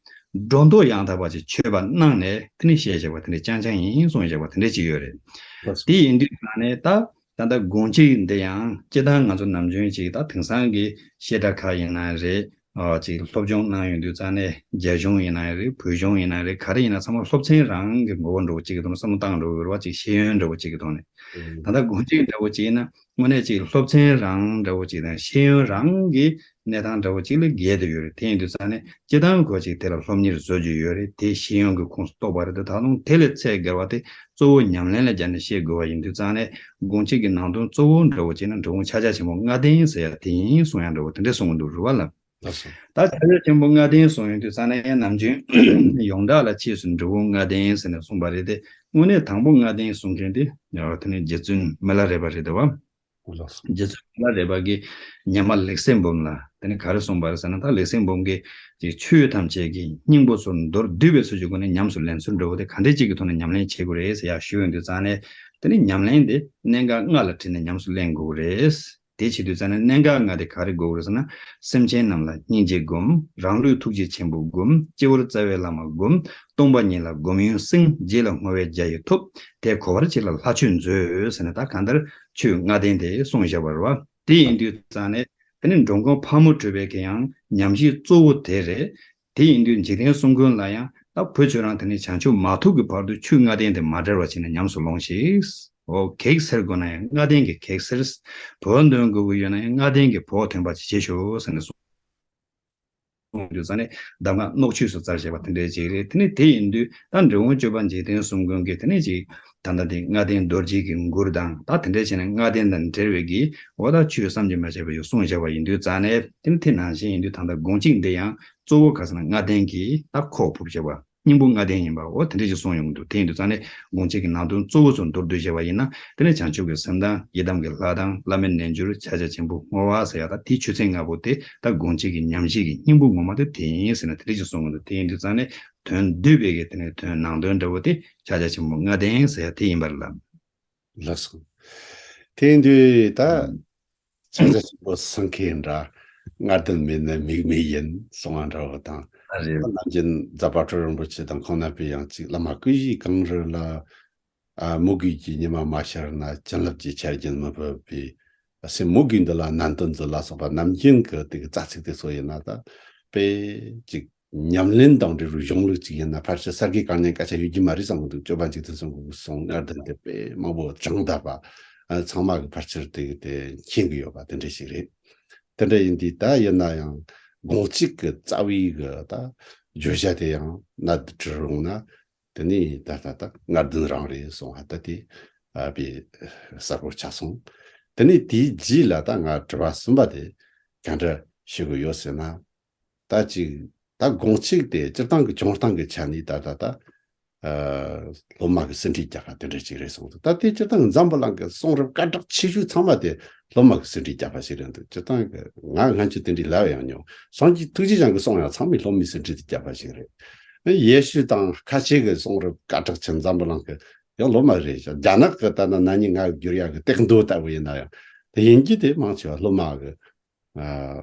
སྒྲོ་འདོགས་ཡང་དག་པ་ཅིག་ཆོད་པ་གནང་ནས་དེ་ནས་བཤད་བཞག་པ་དེ་འདྲ་རྐྱང་རྐྱང་ཡིན་གསུངས་བཞག་པ་དེ་འདྲ་ཅིག་ཡོད་རེད། ལགས་སོ། དེ་ཡིན་དུས་ཙང་ནས་ད་ད་ལྟ་དགོངས་གཅིག་འདི་ཡང་སྤྱིར་བཏང་ང་ཚོ་ནམ་རྒྱུན་ཅིག་ད་དེང་སང་གི་བཤད་གྲྭ་ཁག་ཡིན་ན་རེད། ཨ། ཅིག་སློབ་སྦྱོང་གནང་ཡོང་དུས་ཙང་ནས་རྒྱ་གཞུང་ཡིན་ན་རེད། བོད་གཞུང་ཡིན་ན་རེད། ག་རེ་ཡིན་ན་ཚང་མ་སློབ་ཚན་རང་གི་ངོ་བོ་འདྲ་བོ་ཅིག་གི་ཐོག་ནས་བསམ་བློ་བཏང་འགྲོ་གི་ཡོད་རེད་བ། ཅིག་ཤེས་ཡོན་འདྲ་བོ་ཅིག་གི་ཐོག་ནས། ཨང་། ད་ལྟ་དགོངས་གཅིག་འདྲ་བོ་ཅིག་ཡིན་ན་དངོས་གནས་ཅིག་སློབ་ཚན་རང་འདྲ་བོ་ཅིག་དང་ཤེས་ཡོན་རང་གི་གནས་སྟངས་འདྲ་བོ་ཅིག་ལ་འགལ་བསྡད་ཡོད་རེད། དེ་ཡིན་དུས་ཙང་ནས་སྤྱིར་བཏང་ཁོ་ཅིག་དེ་ལ་སློབ་གཉེར་བཟོ་རྒྱུ་ཡོད་རེད། དེ་ཤེས་ཡོན་གྱི་ཁོངས་སུ་གཏོགས་པ་རེད། དེ་ད་དུང་དེ་ལས་ཚད་བརྒལ་བ་དེ་གཙོ་བོ་ཉམས་ལེན་ལ་སྦྱར་ནས་བཤད་དགོས་པ་ཡིན་དུས་ཙང་ནས་དགོངས་གཅིག་གི་ནང་དོན་གཙོ་བོ་འདྲ་བོ་ཅིག་ནི་འབྲི་གུང་ཕྱག་རྒྱ་ཆེན་པོ་ལྔ་ལྡན་ཟེར་ཡ་དེ་ཡིན་གསུང་ཡ་འདྲ་བོ་དེ་འདྲས་གསུང་གི་འདུག་རེད་བ་ལ། ལགས་སོ། ད་ཕྱག་རྒྱ་ཆེན་པོ་ལྔ་ལྡན་གསུང་ཡོང་དུས་ཙང་ནས་ཡང་ནམ་རྒྱུན་ཡོངས་གྲགས་ལ་ཕྱིས་སུ་འབྲི་གུང་ལྔ་ལྡན་ཟེར་ནས་གསུངས་པ་རེད་དེ། དངོས་གནས་དང་པོ་ལྔ་ལྡན་གསུང་མཁན་དེ་ཡང་དེ་ནི་རྗེ་བཙུན་མི་ལ་རས་པ་རེད་དེ་བ། ལགས་སོ། རྗེ་བཙུན་མི་ལ་རས་པ་གིས་ཉི་མ་ལེགས་བཤད་འབུམ་ལ་དེ་ནི་ག་རེ་གསུངས་པ་རེད་ཟེར་ན། ད་ལེགས་བཤད་འབུམ་གྱི་ཅིག་ཆོས་ཐམས་ཅད་ཀྱི་སྙིང་པོ་ཚུར་མདོར་བསྡུས་པའི་ཚུལ་གྱི་སྒོ་ནས་ཉམས་སུ་ལེན་ཚུལ་འདྲ་བོ་དེ་ག་འདྲས་ཅིག་གི་ཐོག་ནས་ཉམས་ལེན་བྱེད་དགོས་རེད་ཟེར་ཡ་ཞུས་ཡོང་དུས་ཙང་ནས། དེ་ནི་ཉམས་ལེན་དེ་གནད་འགག་ལྔ་ལ་དྲིལ་ནས་ཉམས་སུ་ལེན་དགོས་རེད། དེ་བྱེད་དུས་ཙང་ནས་གནད་འགག་ལྔ་དེ་ག་རེ་དགོས་རེད་ཟེར་ན། སེམས་ཅན་རྣམས་ལ་སྙིང་རྗེ་སྒོམ། རང་ལུས་ཐུགས་རྗེ་ཆེན་པོ་སྒོམ། སྤྱི་བོར་རྩ་བའི་བླ་མ་སྒོམ། སྟོང་པ་ཉིད་ལ་སྒོམ་ཡུན་བསྲིང་། རྗེས་ལ་བསྔོ་བས་རྒྱ་ཡི་ཐོབ། དེ་གོ་བར་བྱས་ལ་ལྷ་ཆོས་མཛོད་ཟེར་ནས་ད་གང་ལྟར་ཆོས་ལྔ་ལྡན་དེ་གསུངས་བཞག་པ་རེད་བ། དེ་ཡིན་དུས་ཙང་ནས་ དེ་ནས་འགྲོ་མགོན་ཕག་མོ་གྲུ་པའི་གི་ཡང་ཉམས་བཞེས་གཙོ་བོ་དེ་རེད། དེ་ཡིན་དུས་འཇིག་རྟེན་གསུམ་མགོན་ལ་ཡང་ད་བུ་ཁྱོད་རང་དེ་ནས་བྱང་ཆུབ་མ་ཐོབ་ཀྱི་བར་དུ་ཆོས་ལྔ་ལྡན་དེ་མ་བྲལ་བ་བྱས་ནས་ཉམས་སུ་ལོངས་ཤིག་འོ་གེགས་སེལ་དགོས་ན་ཡང་ལྔ་ལྡན་གྱི་གེགས་སེལ། བུ་འདོན་དགོས་ཀྱི་ཡོད་ན་ཡང་ལྔ་ལྡན་གྱི་བུ་ཐོན་པ་ཅིག་བྱེད་ཤོག་ཟེར་ནས་གསུངས། གསུངས་རྒྱུ་ཙང་ནས་གདམས་ངག་མནོག་ཆོས་སུ་བཙལ་བྱས་པ་དེ་འདྲའི་ཅིག་རེད། དེ་ནས་དེ་ཡིན་དུས་ད་འབྲི་གུང་སྤྱོད་པ་འཇིག་རྟེན་གསུམ་མགོན་གྱི་དེ་ནས་ཅིག་ད་ལྟ་དེ་ལྔ་ལྡན་རྡོ་རྗེ་གི་མགུར་དང་ད་དེ་འདྲའི་བྱས་ནས་ལྔ་ལྡན་དང་འབྲེལ་བའི་གི་འོ་ད་ཆོས་བསམ་གྱིས་མི་ཁྱབ་པ་ཡོད་གསུངས་བཞག་པ་ཡིན་དུས་ཙང་ནས་དེ་ནས་དེ་ནང་བཞིན་ཡིན་དུས་ད་ལྟ་དགོངས་གཅིག་འདི་ཡང་གཙོ་བོ་ག་ཟེར་ན་ལྔ་ལྡན་གྱི་ད་ཁོག་ཕུབ་བྱས་པ། སྙིང་པོ་ལྔ་ལྡན་ཡིན་པ་འོ་དེ་འདྲ་ཞིག་གསུངས་ཡོང་གི་འདུག་དེ་ཡིན་དུས་ཙང་ནས་དགོངས་གཅིག་གི་ནང་དོན་གཙོ་བོ་ཚོ་མདོར་བསྡུས་བྱས་པ་ཡིན་ན་དེ་ནས་བྱང་ཆུབ་ཀྱི་སེམས་དང་ཡི་དམ་གྱི་ལྷ་དང་བླ་མའི་རྣལ་འབྱོར་ཕྱག་རྒྱ་ཆེན་པོ་བསྔོ་བ་ཟེར་ཡ་ད་དེའི་ཆོས་ཚན་ལྔ་པོ་དེ་ད་དགོངས་གཅིག་གི་ཉམས་བཞེས་ཀྱི་སྙིང་པོ་ངོ་མ་དེ་དེ་ཡིན་ཟེར་ན་དེ་འདྲ་ཞིག་གསུངས་ཡོང་གི་འདུག་དེ་ཡིན་དུས་ཙང་ནས་དོན་བསྡུས་པའི་གི་དེ་ནས་དོན་ནང་དོན་འདྲ་བོ་དེ་ཕྱག་རྒྱ་ཆེན་པོ་ལྔ་ལྡན་ཟེར་ཡ་དེ་ཡིན་པ་རེད་ལ། ལགས་སོ། དེ་ཡིན་དུས་ད། ཕྱག་རྒྱ་ཆེན་པོ་སེང་གེ་འདྲ། ལྔ་ལྡན་མེད་ན་མིག་མེད་ཡིན་གསུང་བ་འདྲ་བོ་དང་། ཨ་རེད། ནམ་རྒྱུན་རྫ་དཔལ་སྤྲུལ་རིན་པོ་ཆེ་དང་ཁོང་རྣམ་པས་ཡང་ཅིག་བླ་མ་སྐུ་བཞི་གངས་རི་ལ། ཨ་མོས་གུས་ཀྱི་ཉི་མ་མ་ཤར་ན། བྱིན་རླབས་ཀྱི་ཆར་རྒྱུན་མི་ཕོད་པའི། སེམས་མོས་གུས་འདི་ལ་ནན་ཏན་མཛོད་ལ་སོགས་པ་ནམ་རྒྱུན་གྱི་དེ་གི་རྩ་ཚིག་དེ་ཚོ་ཡིན་ན་ད་དཔེ་ཅིག་ཉམས་ལེན་དང་འབྲེལ་བའི་གཞུང་ལུགས་ཅིག་ཡིན་ན་ཕལ་ཆེར་གསར་བརྗེ་བཀའ་རྙིང་སྐད་ཆ་ཡོད་རྒྱུ་མ་རེད་བསམ་གྱི་འདུག་སྤྱོད་པ་འཇིག་རྟེན་གསུམ་གྱི་གསུང་ལྔ་ལྡན་དེ་དཔེ་མང་པོ་དྲངས་བསྡད་པ། ཨ་ཚང་མ་གི་ཕལ་ཆེར་དེ་དེ་མཁྱེན་གྱི་ཡོད་པ་དེ་འདྲ་ཞིག་རེད། དེ་འདྲ་ཡིན་དུས་ད་ཡིན་ན་ཡང་དགོངས་གཅིག་གི་རྩ་བའི་གི་ད་བརྗོད་བྱ་དེ་ཡང་གནད་དུ་དྲིལ་རུང་ན་དེ་ནི་ད་ད་ད་ལྔ་ལྡན་རང་རེད་གསུང་བ་ད་དེ་ཨ་དཔེ་གསལ་པོ་ཆགས་སོང་། དེ་ནི་དེའི་རྗེས་ལ་ད་ང་དྲི་བ་གསུམ་པ་དེ་ག་འདྲ་ཞུ་གི་ཡོད་ཟེར་ན། ད་ཅིག་ད་དགོངས་གཅིག་དེ་སྤྱིར་བཏང་གི་བྱུང་སྟངས་ཀྱི་ཆ་ནས་ད་ད་ད་ཨ་སློབ་མ་གི་ཟིན་བྲིས་རྒྱག་པ་དེ་འདྲ་ཅིག་རེད་གསུངས་འདུག་ད་དེ་སྤྱིར་བཏང་གི་འཛམ་བུ་གླིང་གི་གསུང་རབ་སྐད་གྲགས་ཆེ་ཤོས་ཚང་མ་དེ་སློབ་མ་གི་ཟིན་བྲིས་རྒྱག་པ་ཞིག་རེད་འདུག་སྤྱིར་བཏང་གི་ང་སྔ་ཆད་དེ་འདྲའི་ལབ་ཡང་མྱོང་། སངས་རྒྱས་ཐུགས་རྗེ་ཅན་གྱི་གསུང་ཡང་ཚང་མས་སློབ་མའི་ཟིན་བྲིས་དེ་རྒྱག་པ་ཞིག་རེད། ཡེ་ཤུ་དང་ཁ་ཆེ་གི་གསུང་རབ་སྐད་གྲགས་ཆེ་འཛམ་བུ་གླིང་གི་ཡང་སློབ་མ་རེད་ཤག་རྒྱ་ནག་གི་ད་ན་ན་ནིང་ང་བསྒྱུར་ཡག་གི་སྟེགས་མདོ་ལྟ་བུ་ཡིན་ན་ཡང་དེ་ཡིན་གྱི་དེ་མང་ཆེ་བ་སློབ་མ་གི་ཨ་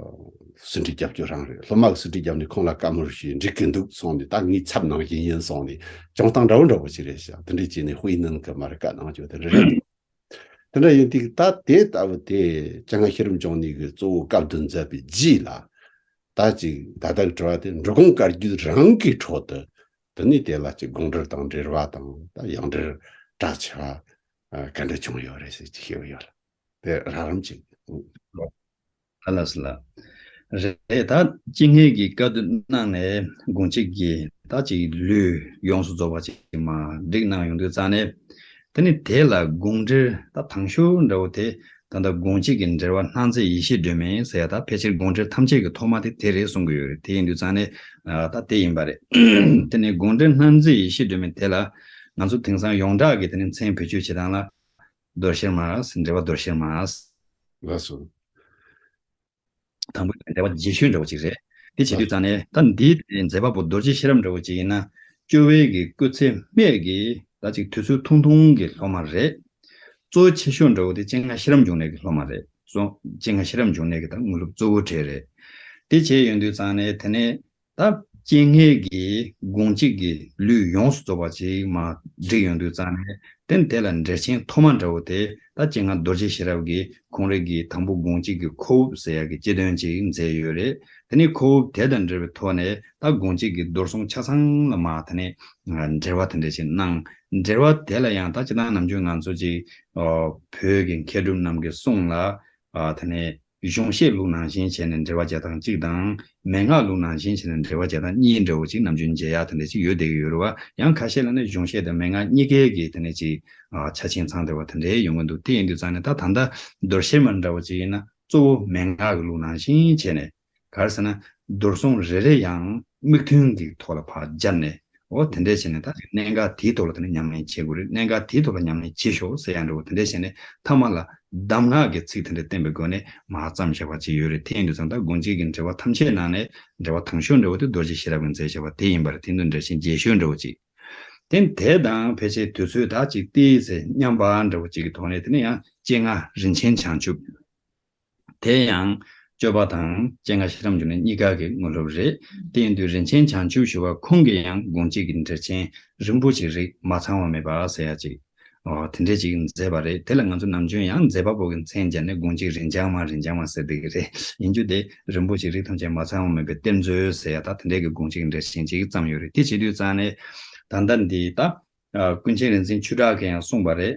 ཟིན་བྲིས་རྒྱབ་སྐྱོར་རང་རེད། སློབ་མ་གི་ཟིན་བྲིས་བརྒྱབ་ནས་ཁོང་ལ་བཀའ་མོལ་ཞུས་འགྲིག་གི་འདུག་སོང་ནས་ད་ངའི་ཚབ་ནང་བཞིན་ཡིན་སོང་ནས་བྱུང་སྟངས་འདྲ་བོ་འདྲ་བོ་ཞིག་རེད་ཤག་དེ་འདྲའི་བྱས་ནས་དཔེ་ནན་གི་མ་རེད་བཀའ་གནང་རྒྱུ་དེ་འདྲ་རེད། དེ་འདྲ་ཡིན་དུས་ད་དེ་ལྟ་བུ་དེ་སྤྱན་སྔ་ཤེས་རབ་འབྱུང་གནས་ཀྱི་གཙོ་བོ་བཀའ་བདུན་མཛད་པའི་རྗེས་ལ་ད་ཅིག་ད་ལྟ་གི་དྲི་བ་དེ་འབྲི་གུང་བཀའ་བརྒྱུད་རང་གི་ཁྲོད་དུ་དེ་ནས་དེ་ལ་ཅིག་དགོངས་འགྲེལ་དང་འགྲེལ་བ་དང་ད་ཡང་འགྲེལ་གྲགས་ཆེ་བ་ག་འདྲ་བྱུང་ཡོད་རེད་ཟེར་ཅིག་ཤེས་ཡོད་ལ། དེ་རགས་རིམ་ཅིག་ཨ་ལ་སི་ལ། རེད་ད་སྤྱན་སྔའི་གི་བཀའ་བསྡུ་གནང་ནས་དགོངས་གཅིག་གི་ད་ཅིག་ལུས་ཡོངས་སུ་རྫོགས་པ་ཅིག་མ་བསྒྲིགས་གནང་ཡོང་དུས་ཙང་ནས་དེ་ནི་དེ་ལ་དགོངས་འགྲེལ་ད་དང་ཤོས་འདྲ་བོ་དེ་ད་ལྟ་དགོངས་གཅིག་གི་འགྲེལ་བ་སྣང་མཛད་ཡེ་ཤེས་སྒྲོན་མེ་ཟེར་ཡ་ད་ཕལ་ཆེར་དགོངས་འགྲེལ་ཐམས་ཅད་ཀྱི་ཐོག་མ་དེ་དེ་རེད་གསུང་གི་ཡོད་རེད། དེ་ཡིན་དུས་ཙང་ནས་ད་དེ་ཡིན་པ་རེད། དེ་ནི་དགོངས་འགྲེལ་སྣང་མཛད་ཡེ་ཤེས་སྒྲོན་མེ་དེ་ལ་ང་ཚོ་དེང་སང་ཡོངས་གྲགས་ཀྱི་དེ་ནི་མཚན་བེད་སྤྱོད་བྱེད་སྟངས་ལ། རྡོ་རྗེ་མ། འགྲེལ་པ་རྡོ་རྗེ་མ། ལགས་སོ། དང་པོ་འགྲེལ་པ་རྗེས་ཤོལ་འདྲ་བོ་ཅིག་རེད། དེ་བྱེད་དུས་ཙང་ནས་ད་འདིའི་མཛད་པ་པོ་རྡོ་རྗེ་ཤེས་རབ་འདྲ་བོ་ཅིག་ཡིན་ན་སྐྱོ་བའི་གི་སྐུ་ཚེ་སྨད་ཀྱི་ད་ཅིག་དུས་ཚོད་ཐུང་ཐུང་གི་སློབ་མ་རེད། གཙོ་ཆེ་ཤོས་འདྲ་བོ་དེ་སྤྱན་སྔ་ཤེས་རབ་འབྱུང་གནས་ཀྱི་སློབ་མ་རེད། སོ་སྤྱན་སྔ་ཤེས་རབ་འབྱུང་གནས་ཀྱི་ད་དངོས་སློབ་གཙོ་བོ་གྲས་རེད། དེ་བྱས་ཡོང་དུས་ཙང་ནས་དེ་ནས། ད་སྤྱན་སྔའི་གི་དགོངས་གཅིག་གི་ལུས་ཡོངས་སུ་རྫོགས་པ་ཅིག་མ་བསྒྲིགས་ཡོང་དུས་ཙང་ནས་དེ་ནི་དེ་ལ་འགྲེལ་ཆེན་ཐོག་མ་འདྲ་བོ་དེ་ད་སྤྱན་སྔ་རྡོ་རྗེ་ཤེས་རབ་ཀྱིས་ཁོང་རང་གི་དང་པོ་དགོངས་གཅིག་གི་ཁོག་དབུབ་ཟེར་ཡག་གི་སྤྱི་དོན་ཅིག་མཛད་ཡོད་རེད། དེ་ནི་ཁོག་དབུབ་དེ་དང་འབྲེལ་བའི་ཐོག་ནས་ད་དགོངས་གཅིག་གི་རྡོར་གསུང་ཆ་ཚང་ལ་མ་དེ་ནི་འགྲེལ་བ་དེ་འདྲ་ཞིག་གནང་། འགྲེལ་བ་དེ་ལ་ཡང་ད་སྤྱིར་བཏང་ནམ་རྒྱུན་ང་ཚོ་ཅིག་བོད་ཀྱི་མཁས་གྲུབ་རྣམས་ཀྱི་གསུང་ལ་དེ་ནི། གཞུང་བཤད་ལུགས་ནང་བཞིན་བྱས་ནས་འགྲེལ་པ་རྒྱག་སྟངས་གཅིག་དང་། མན་ངག་ལུགས་ནང་བཞིན་བྱས་ནས་འགྲེལ་པ་རྒྱག་སྟངས་གཉིས་འདྲ་བོ་གཅིག་ནམ་རྒྱུན་མཇལ་ཡག་དེ་འདྲ་གཅིག་ཡོད་བསྡད་ཀྱི་ཡོད་རེད་བ། ཡང་ཁ་ཤས་ལ་ནི་གཞུང་བཤད་དང་མན་ངག་གཉིས་ཀའི་གི་དེ་འདྲ་གཅིག་ཨ་ཆ་ཆེན་ཚང་བསྡད་པ་དེ་འདྲའི་ཡོང་གི་འདུག་དེ་ཡིན་དུས་ཙང་ནས་ད་ད་ལྟ་རྡོ་རྗེ་མ་འདྲ་བོ་གཅིག་ཡིན་ན་གཙོ་བོ་མན་ངག་གི་ལུགས་ནང་བཞིན་བྱས་ནས་ག་རེ་ཟེར་ན་རྡོར་གསུང་རེ་རེ་ཡང་དམིགས་ཐུན་གྱི་ཐོག་ལ་ཕར་སྦྱར་ནས། འོ་དེ་འདྲས་བྱས་ནས་ད་གནད་འགག་དེའི་ཐོག་ལ་དེ་ནས་ཉམས་ལེན་བྱེད་དགོས་རེད། གནད་འགག་དེའི་ཐོག་ལ་ཉམས་ལེན་བྱེད་ཤོག་ཟེར་ཡ་འདྲ་བོ་དེ་འདྲས་བྱས་ནས་མཐའ་མ་ལ་གདམས་ངག་གི་ཚིག་དེ་འདྲས་བསྟན་པའི་སྒོ་ནས་མར་བརྩམས་བཞག་པ་ཅིག་ཡོད་རེད། དེ་ཡིན་དུས་ཙང་ད་དགོངས་གཅིག་གི་འགྲེལ་པ་ཐམས་ཅད་ནང་ནས་འགྲེལ་པ་དང་ཤོས་འདྲ་བོ་དེ་རྡོ་རྗེ་ཤེས་རབ་ཀྱིས་མཛད་བཞག་པ་དེ་ཡིན་པ་རེད། དེ་ནི་འགྲེལ་ཆེན་རྒྱས་ཤོས་འདྲ་བོ་ཅིག་དེ་དེ་དང་ཕལ་ཆེར་དུས་ཚོད་ད་ཅིག་ཏོག་ཙམ་མཉམ་པ་འདྲ་བོ་ཅིག་གི་ཐོག་ནས་དེ་ནས་ཡང་སྤྱན་སྔ་རིན་ཆེན་བྱང་ཆུབ། དེ་ཡང་སྤྱོད་པ་དང་སྤྱན་སྔ་ཤེས་རབ་འབྱུང་གནས་གཉིས་ཀ་གི་དངོས་སློབ་རེད། དེ་ཡིན་དུས་རིན་ཆེན་བྱང་ཆུབ་ཞུ་བ་ཁོང་གིས་ཡང་དགོངས་གཅིག་གི་འགྲེལ་ཆེན་རིང་པོ་ཞིག་རིགས་མ་ཚང་བ་མེད་པ་ཟེར་ཡ་ཅིག་ཨོ་དེ་འདྲས་ཅིག་མཛད་པ་རེད། དེ་ལ་ང་ཚོ་ནམ་རྒྱུན་ཡང་མཛད་པ་པོ་གི་མཚན་སྦྱར་ནས་དགོངས་གཅིག་རིན་འཇམ་མ་རིན་འཇམ་མ་ཟེར་བསྡད་ཀྱི་རེད། ཡིན་རྒྱུ་དེ་རིན་པོ་ཆེ་རིགས་ཐམས་ཅད་མ་ཚང་བ་མེད་པའི་གཏེར་མཛོད་ཟེར་ཡ་ད་དེ་འདྲས་ཀྱི་དགོངས་གཅིག་འགྲེལ་ཆེན་ཅིག་བརྩམས་ཡོད་རེད། དེ་བྱེད་དུས་ཙང་ནས་ད་ལྟ་འདི་ད་ཀུན་མཁྱེན་རིག་འཛིན་ཆོས་གྲགས་ཀྱིས་ཡང་གསུངས་པ་རེད།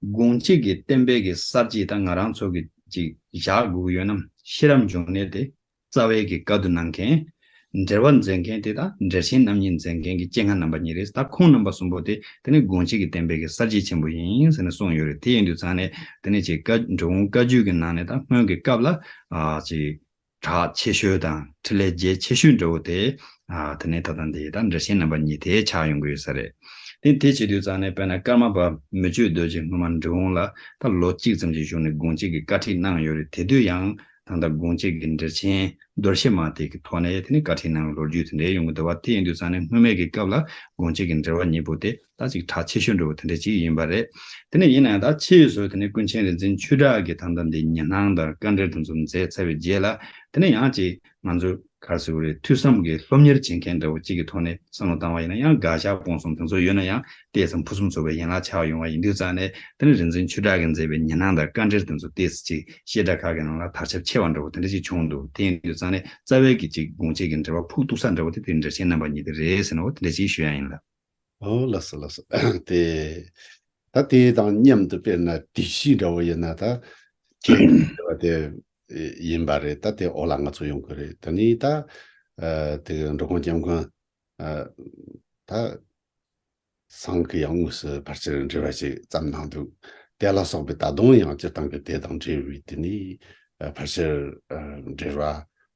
དགོངས་གཅིག་གི་བསྟན་པའི་གི་གསར་བརྗེ་ད་ང་རང་ཚོ་གི་ཅིག་བཞག་དགོས་ཀྱི་ཡོད་ན་ཤེས་རབ་འབྱུང་གནས་དེ། རྩ་བའི་གི་བཀའ་བསྡུ་གནང་མཁན། འགྲེལ་པ་མཛད་མཁན་དེ་དང་འགྲེལ་ཆེན་རྣམ་གཉིས་མཛད་མཁན་གྱི་སྐྱེས་སྔ་རྣམ་པ་གཉིས་རེད། ད་ཁོང་རྣམ་པ་གསུམ་པོ་དེ་དེ་ནི་དགོངས་གཅིག་གི་བསྟན་པའི་གི་གསར་བརྗེ་ཆེན་པོ་ཡིན་ཟེར་ནས་གསུངས་ཡོད་རེད། དེ་ཡིན་དུས་ཙང་ནས་དེ་ནི་ཅིག་བཀའ་འགྲོ་འོང་བཀའ་བརྒྱུད་ཀྱི་ནང་ནས་ད་སྔོན་གྱི་སྐབས་ལ་ཨ་ཅིག་གྲགས་ཆེ་ཤོས་དང་འཕྲིན་ལས་རྒྱས་ཆེ་ཤོས་འདྲ་བོ་དེ་ཨ་དེ་ནི་ད་ལྟ་འདི་ད་འགྲེལ་ཆེན་རྣམ་པ་གཉིས་དེ་ཆགས་ཡོང་གི་ཡོད་ས་རེད། དེ་དེ་བྱེད་དུས་ཙང་ནས་དཔེར་ན་ཀརྨ་པ་མི་བསྐྱོད་རྡོ་རྗེ་སྔོན་མ་འགྲོ་འོང་ལ་ད་ལོ་གཅིག་ཙམ་ཅིག་བཞུགས་ནས་དགོངས་གཅིག་གི་བཀའ་ཁྲིད་གནང་ཡོད་རེད། དེ་དུས་ཡང་ད་ལྟ་དགོངས་གཅིག་གི་འགྲེལ་ཆེན་རྡོ་རྗེ་མ་དེ་གི་ཐོག་ནས་དེ་ནི་བཀའ་ཁྲིད་གནང་བའི་ལོ་རྒྱུས་དེ་འདྲ་ཡོང་གི་འདུག་བ། དེ་ཡིན་དུས་ཙང་ནས་སྔོན་མའི་གི་སྐབས་ལ་དགོངས་གཅིག་གི་འགྲེལ་པ་གཉིས་པོ་དེ་ད་ཅིག་གྲགས་ཆེ་ཤོས་འདྲ་བོ་དེ་འདྲ་ཅིག་ཡིན་པ་རེད། དེ་ནས་ཡིན་ན་ཡང་ད་ཕྱིས་སུ་དེ་ནས་ཀུན་མཁྱེན་རིག་འཛིན་ཆོས་གྲགས་ཀྱིས་ད་ལྟ་འདི་ཉི་སྣང་དང་བཀའ་འགྲེལ་དེ་ཚོ་མཛད་ཚར་བའི་རྗེས་ལ་དེ་ནས་ཡང་ཅིག་ང་ཚོ་ག་རེ་ཟེར་དགོས་རེད། ཐོས་བསམ་གྱི་སློབ་གཉེར་བྱེད་མཁན་འདྲ་བོ་གཅིག་གི་ཐོག་ནས་བསམ་བློ་བཏང་བ་ཡིན་ན་ཡང་དགག་བཞག་སྤོང་གསུམ་དེ་ཚོ་ཡོད་ན་ཡང་ཏོག་ཙམ་ཕུན་སུམ་ཚོགས་པའི་ཡན་ལག་ཆགས་ཡོང་བ་ཡིན་དུས་ཙང་ནས་དེ་ནི་རིག་འཛིན་ཆོས་གྲགས་ཀྱིས་མཛད་པའི་ཉི་སྣང་དང་བཀའ་འགྲེལ་དེ་ཚོ་ཏོག་ཙམ་ཅིག་བཤད་གྲྭ་ཁག་གི་ནང་ལ་དར་ཁྱབ་ཆེ་བ་འདྲ་བོ་དེ་འདྲ་ཅིག་བྱུང་འདུག་དེ་ཡིན་དུས་ཙང་ནས་རྩ་བའི་གི་ཅིག་དགོངས་གཅིག་གི་འགྲེལ་པ་ཕུགས་གཏུགས་ས་འདྲ་བོ་དེ་དེ་འགྲེལ་ཆེན་རྣམ་པ་གཉིས་དེ་རེད་ཟེར་ནོ་དེ་འདྲ་ཅིག་ཞུ་ཡ་ཡིན་ལ། ཨོ་ལགས་སོ་ལགས་སོ། དེ་ད་དེ་དང་མཉམ་དུ་དཔེར་ན་དུས་ཕྱིས་འདྲ་བོ་ཡིན་ན་ད་ཁྱེད་ཀྱི་དེ་ཡིན་པ་རེད། ད་དེ་འོག་ལ་ང་ཚོ་ཡོང་གི་རེད། ད་ནི་ད་ཨ་དེ་གི་འགྲོ་མགོན་སྐྱབས་མགོན་ཨ་ད་སང་གི་ཡང་དངོས་སུ་ཕལ་ཆེར་འགྲེལ་པ་ཞིག་བརྩམས་གནང་འདུག་དེ་ལ་སོགས་པའི་ད་དུང་ཡང་སྤྱིར་བཏང་གི་དེ་དང་འབྲེལ་བའི་དེ་ནི་ཨ་ཕལ་ཆེར་ཨ་འགྲེལ་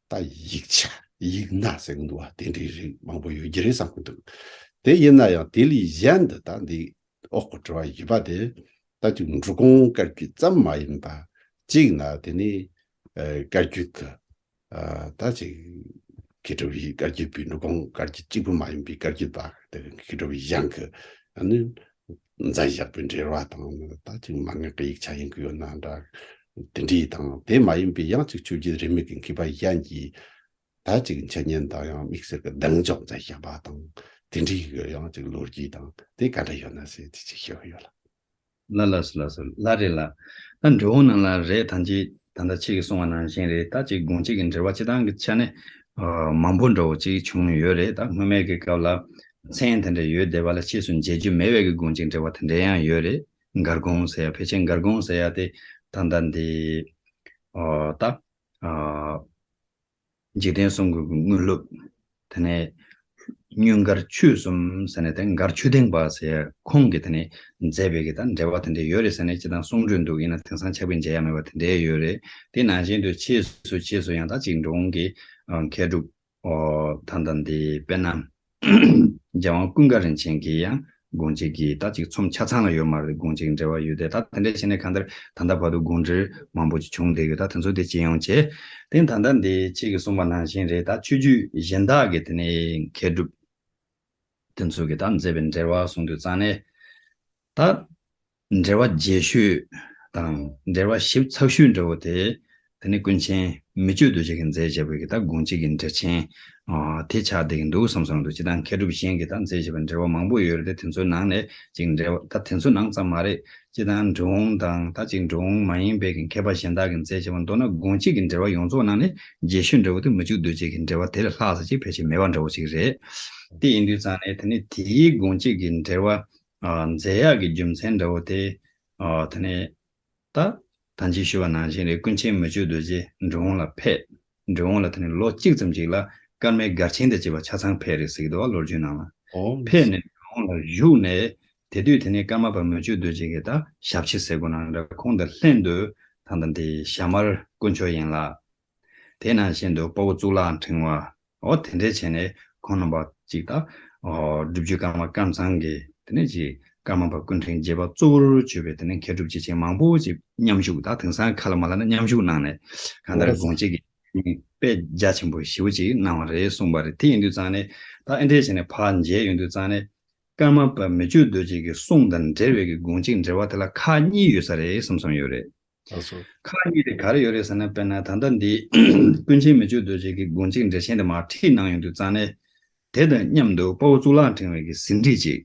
པ་ད་ཡིག་ཆ་ཡིག་སྣ་ཟེར་གི་འདུག་བ། དེ་འདྲའི་རིགས་མང་པོ་ཡོད་ཀྱི་རེད་བསམ་གི་འདུག་དེ་ཡིན་ན་ཡང་དེ་ལས་གཞན་དུ་ད་འདི་འོག་གི་དྲི་བ་བཞི་པ་དེ་ད་ཅིག་འབྲི་གུང་བཀའ་བརྒྱུད་ཙམ་མ་ཡིན་པ་གཅིག་ན་དེ་ནི་ཨ་བཀའ་བརྒྱུད་ཀྱི་ཨ་ད་ཅིག་མཁས་གྲུབ་ཡིས་བཀའ་བརྒྱུད་པའི་འབྲི་གུང་བཀའ་བརྒྱུད་གཅིག་པུ་མ་ཡིན་པའི་བཀའ་བརྒྱུད་པ་དེ་མཁས་གྲུབ་གཞན་གྱི་ཨ་ནི་མཛད་བཞག་པའི་འགྲེལ་པ་དང་ད་ཅིག་མ་ངེས་ཀྱི་ཡིག་ཆ་ཡིན་གྱི་ཡོད་ན་འདྲ། དེ་འདྲའི་དང་དེ་མ་ཡིན་པའི་ཡང་ཅིག་ཆོས་བརྒྱུད་རིས་མེད་ཀྱི་མཁས་པ་གཞན་གྱིས་ད་ཅིག་འཆད་ཉན་དང་ཡང་དམིགས་བསལ་གྱི་གདེང་འཇོག་མཛད་བཞག་པ་དང་དེ་འདྲའི་གི་ཡང་ཅིག་ལོ་རྒྱུས་དང་དེ་ག་འདྲ་ཡོད་ན་ཟེར་དེ་ཅིག་ཤེས་ཀྱི་ཡོད་ལ། ལ་ལ་སོ་ལ་སོ་ལ་རེད་ལ། ད་འབྲི་གུང་ནང་ལ་རེད། ད་ཅི་ད་ལྟ་ཁྱེད་ཀྱིས་གསུངས་པ་ནང་བཞིན་རེད། ད་ཅིག་དགོངས་གཅིག་གི་འགྲེལ་པ་སྤྱི་བཏང་གི་ཆ་ནས་ཨ་མང་པོ་འདྲ་བོ་ཅིག་བྱུང་ཡོད་རེད། ད་སྔོན་མའི་གི་སྐབས་ལ་མཚན་དེ་འདྲ་ཡོད་བསྡད་པ་ལ་ཕྱིས་སུ་མཇལ་རྒྱུ་མེད་པའི་གི་དགོངས་གཅིག་འགྲེལ་པ་དེ་འདྲ་ཡང་ཡོད་རེད། མགར་དགོངས་ཟེར་ཡ་ཕལ་ཆེར་མགར་དགོངས་ཟེར་ཡ་དེ་ད་ལྟ་འདི་ཨ་ད་ཨ། འཇིག་རྟེན་གསུམ་མགོན་གྱི་དངོས་སློབ། དེ་ནས་གཉོས་མགར་ཆོས་གསུམ་ཟེར་ནས་དེ་མགར་ཆོས་ལྡན་པ་ཟེར་ཁོང་གིས་དེ་ནས་མཛད་པའི་གི་ད་འགྲེལ་པ་དེ་འདྲ་ཡོད་རེད་ཟེར་ནས་སྤྱི་དང་གསུང་སྒྲོས་འདུག་ཡིན་ན་དེང་སང་ཕྱག་དཔེ་མཇལ་ཡ་མེད་པ་དེ་འདྲ་ཡོད་རེད། དེ་ནང་བཞིན་དུ་ཕྱིས་སུ་ཕྱིས་སུ་ཡང་ད་ཅིག་འབྲི་གུང་གི་མཁས་གྲུབ་ཨོ་ད་ལྟ་འདི་དཔེར་ན། རྒྱལ་དབང་ཀུན་དགའ་རིན་ཆེན་གྱིས་ཡང་དགོངས་གཅིག་གི་ད་ཅིག་ཚོམས་ཆ་ཚང་ལ་ཡོད་མ་རེད། དགོངས་གཅིག་འགྲེལ་པ་ཡོད་དེ་ད་དེ་འདྲ་བྱས་ནས་གང་ལྟར་ད་ལྟ་བར་དུ་དགོངས་འགྲེལ་མང་པོ་ཅིག་བྱུང་བསྡད་ཡོད། ད་དེ་ཚོ་དེ་ཅི་ཡོང་བྱས། དེ་ད་ལྟ་འདི་ཁྱེད་ཀྱིས་གསུངས་པ་ནང་བཞིན་རེད། ད་ཆོས་བརྒྱུད་གཞན་དག་གི་དེ་ནས་མཁས་གྲུབ་དེ་ཚོ་གི་ད་མཛད་པའི་འགྲེལ་པ་གསུང་དུས་ཙང་ནས་ད། འགྲེལ་པ་རྒྱས་ཤོས་དང་འགྲེལ་པ་ཞིབ་ཚགས་ཤོས་འདྲ་བོ་དེ་དེ་ནི་ཀུན་མཁྱེན་མི་བསྐྱོད་རྡོ་རྗེ་གིས་མཛད་བཞག་པའི་གི་ད་དགོངས་གཅིག་གི་འགྲེལ་ཆེན་ཨ་དེ་ཆགས་བསྡད་ཀྱི་འདུག་བསམ་སོང་འདུག་སྤྱི་དང་མཁས་གྲུབ་གཞན་གྱིས་ད་མཛད་བཞག་པའི་འགྲེལ་པ་མང་པོ་ཡོད་རེད་དེ། དེ་ཚོའི་ནང་ནས་ཅིག་འགྲེལ་པ་ད་དེ་ཚོའི་ནང་ཙམ་མ་རེད། སྤྱི་དང་འབྲི་གུང་དང་ད་ཅིག་འབྲི་གུང་མ་ཡིན་པའི་གི་མཁས་པ་གཞན་དག་གིས་མཛད་བཞག་པ་མདོར་ན་དགོངས་གཅིག་གི་འགྲེལ་པ་ཡོངས་རྫོགས་ནང་ནས་རྒྱས་ཤོས་འདྲ་བོ་དེ་མི་བསྐྱོད་རྡོ་རྗེ་གི་འགྲེལ་པ་དེ་ལས་ལྷག་ཙམ་ཅིག་ཕལ་ཆེར་མེད་པ་འདྲ་བོ་ཅིག་རེད། དེ་ཡིན་དུས་ཙང་ནས་དེ་ནི་དེའི་དགོངས་གཅིག་གི་འགྲེལ་པ། ཨ་མཛད་ཡག་གི་རྒྱུ་མཚན་འདྲ་བོ་དེ། ཨ་དེ་ནས་ད་ད་ཅི་ཞུ་བ་ནང་བཞིན་རེད། ཀུན་མཁྱེན་མི་བསྐྱོད་རྡོ་རྗེ་འབྲི་གུང་ལ་ཕེབས། འབྲི་གུང་ལ་དེ་ནས་ལོ་གཅིག་ཙམ་ཅིག་ལ་ཀརྨའི་སྒར་ཆེན་དང་བཅས་པ་ཆ་ཚང་ཕེབས་རེད་ཟེར་གྱི་འདུག་བ། ལོ་རྒྱུས་ནང་ལ། ཨོ། ཕེབས་ནས་འབྲི་གུང་ལ་བཞུགས་ནས་དེ་དུས་དེ་ནས་ཀརྨ་པ་མི་བསྐྱོད་རྡོ་རྗེ་གིས་ད་ཞབས་ཕྱི་ཟེར་དགོས་ན་འདྲ། ཁོང་དང་ལྷན་དུ་ད་ལྟ་འདི་ཞྭ་དམར་དཀོན་མཆོག་ཡན་ལག་དེ་ནང་བཞིན་དུ་དཔའ་བོ་གཙུག་ལག་ཕྲེང་བ། འོ་དེ་འདྲས་བྱས་ནས་ཁོང་རྣམ་པ་གཅིག་ད། འོ་སྒྲུབ་བརྒྱུད་ཀརྨ་ཀམ་ཚང་གི་དེ་ནས་ཅིག་ཀརྨ་པ་སྐུ་ཕྲེང་བརྒྱད་པ་གཙོ་བོར་གྱུར་པའི་དེ་ནས་མཁས་གྲུབ་སྐྱེས་ཆེན་མང་པོ་ཅིག་མཉམ་ཞུགས། ད་དེང་སང་ཁ་ལ་མ་ལ་ན་མཉམ་ཞུགས་གནང་ནས་གང་ལྟར་དགོངས་གཅིག་གི་དཔེ་རྒྱ་ཆེན་པོ་ཞེ་པོ་ཅིག་གནང་བ་རེད་གསུངས་པ་རེད། དེ་ཡིན་དུས་ཙང་ནས་ད་ཨེ་འདྲས་བྱས་ནས་ཕར་མཇལ་ཡོང་དུས་ཙང་ནས་ཀརྨ་པ་མི་བསྐྱོད་རྡོ་རྗེ་གི་གསུང་དང་འབྲེལ་བའི་གི་དགོངས་གཅིག་འགྲེལ་པ་དེ་ལ་ཁག་གཉིས་ཡོད་ས་རེད་བསམ་བསམ་ཡོད་རེད། ལགས་སོ། ཁག་གཉིས་དེ་ག་རེ་ཡོད་རེད་ཟེར་ན། དཔེར་ན་ད་ལྟ་འདི་ཀུན་མཁྱེན་མི་བསྐྱོད་རྡོ་རྗེ་གི་དགོངས་གཅིག་འགྲེལ་ཆེན་དེ་མར་ཁྲིད་གནང་ཡོང་དུས་ཙང་ནས་དེ་དང་མཉམ་དུ་དཔའ་བོ་གཙུག་ལག་ཕྲེང་བའི་གི་ཟིན་བྲིས་ཅིག་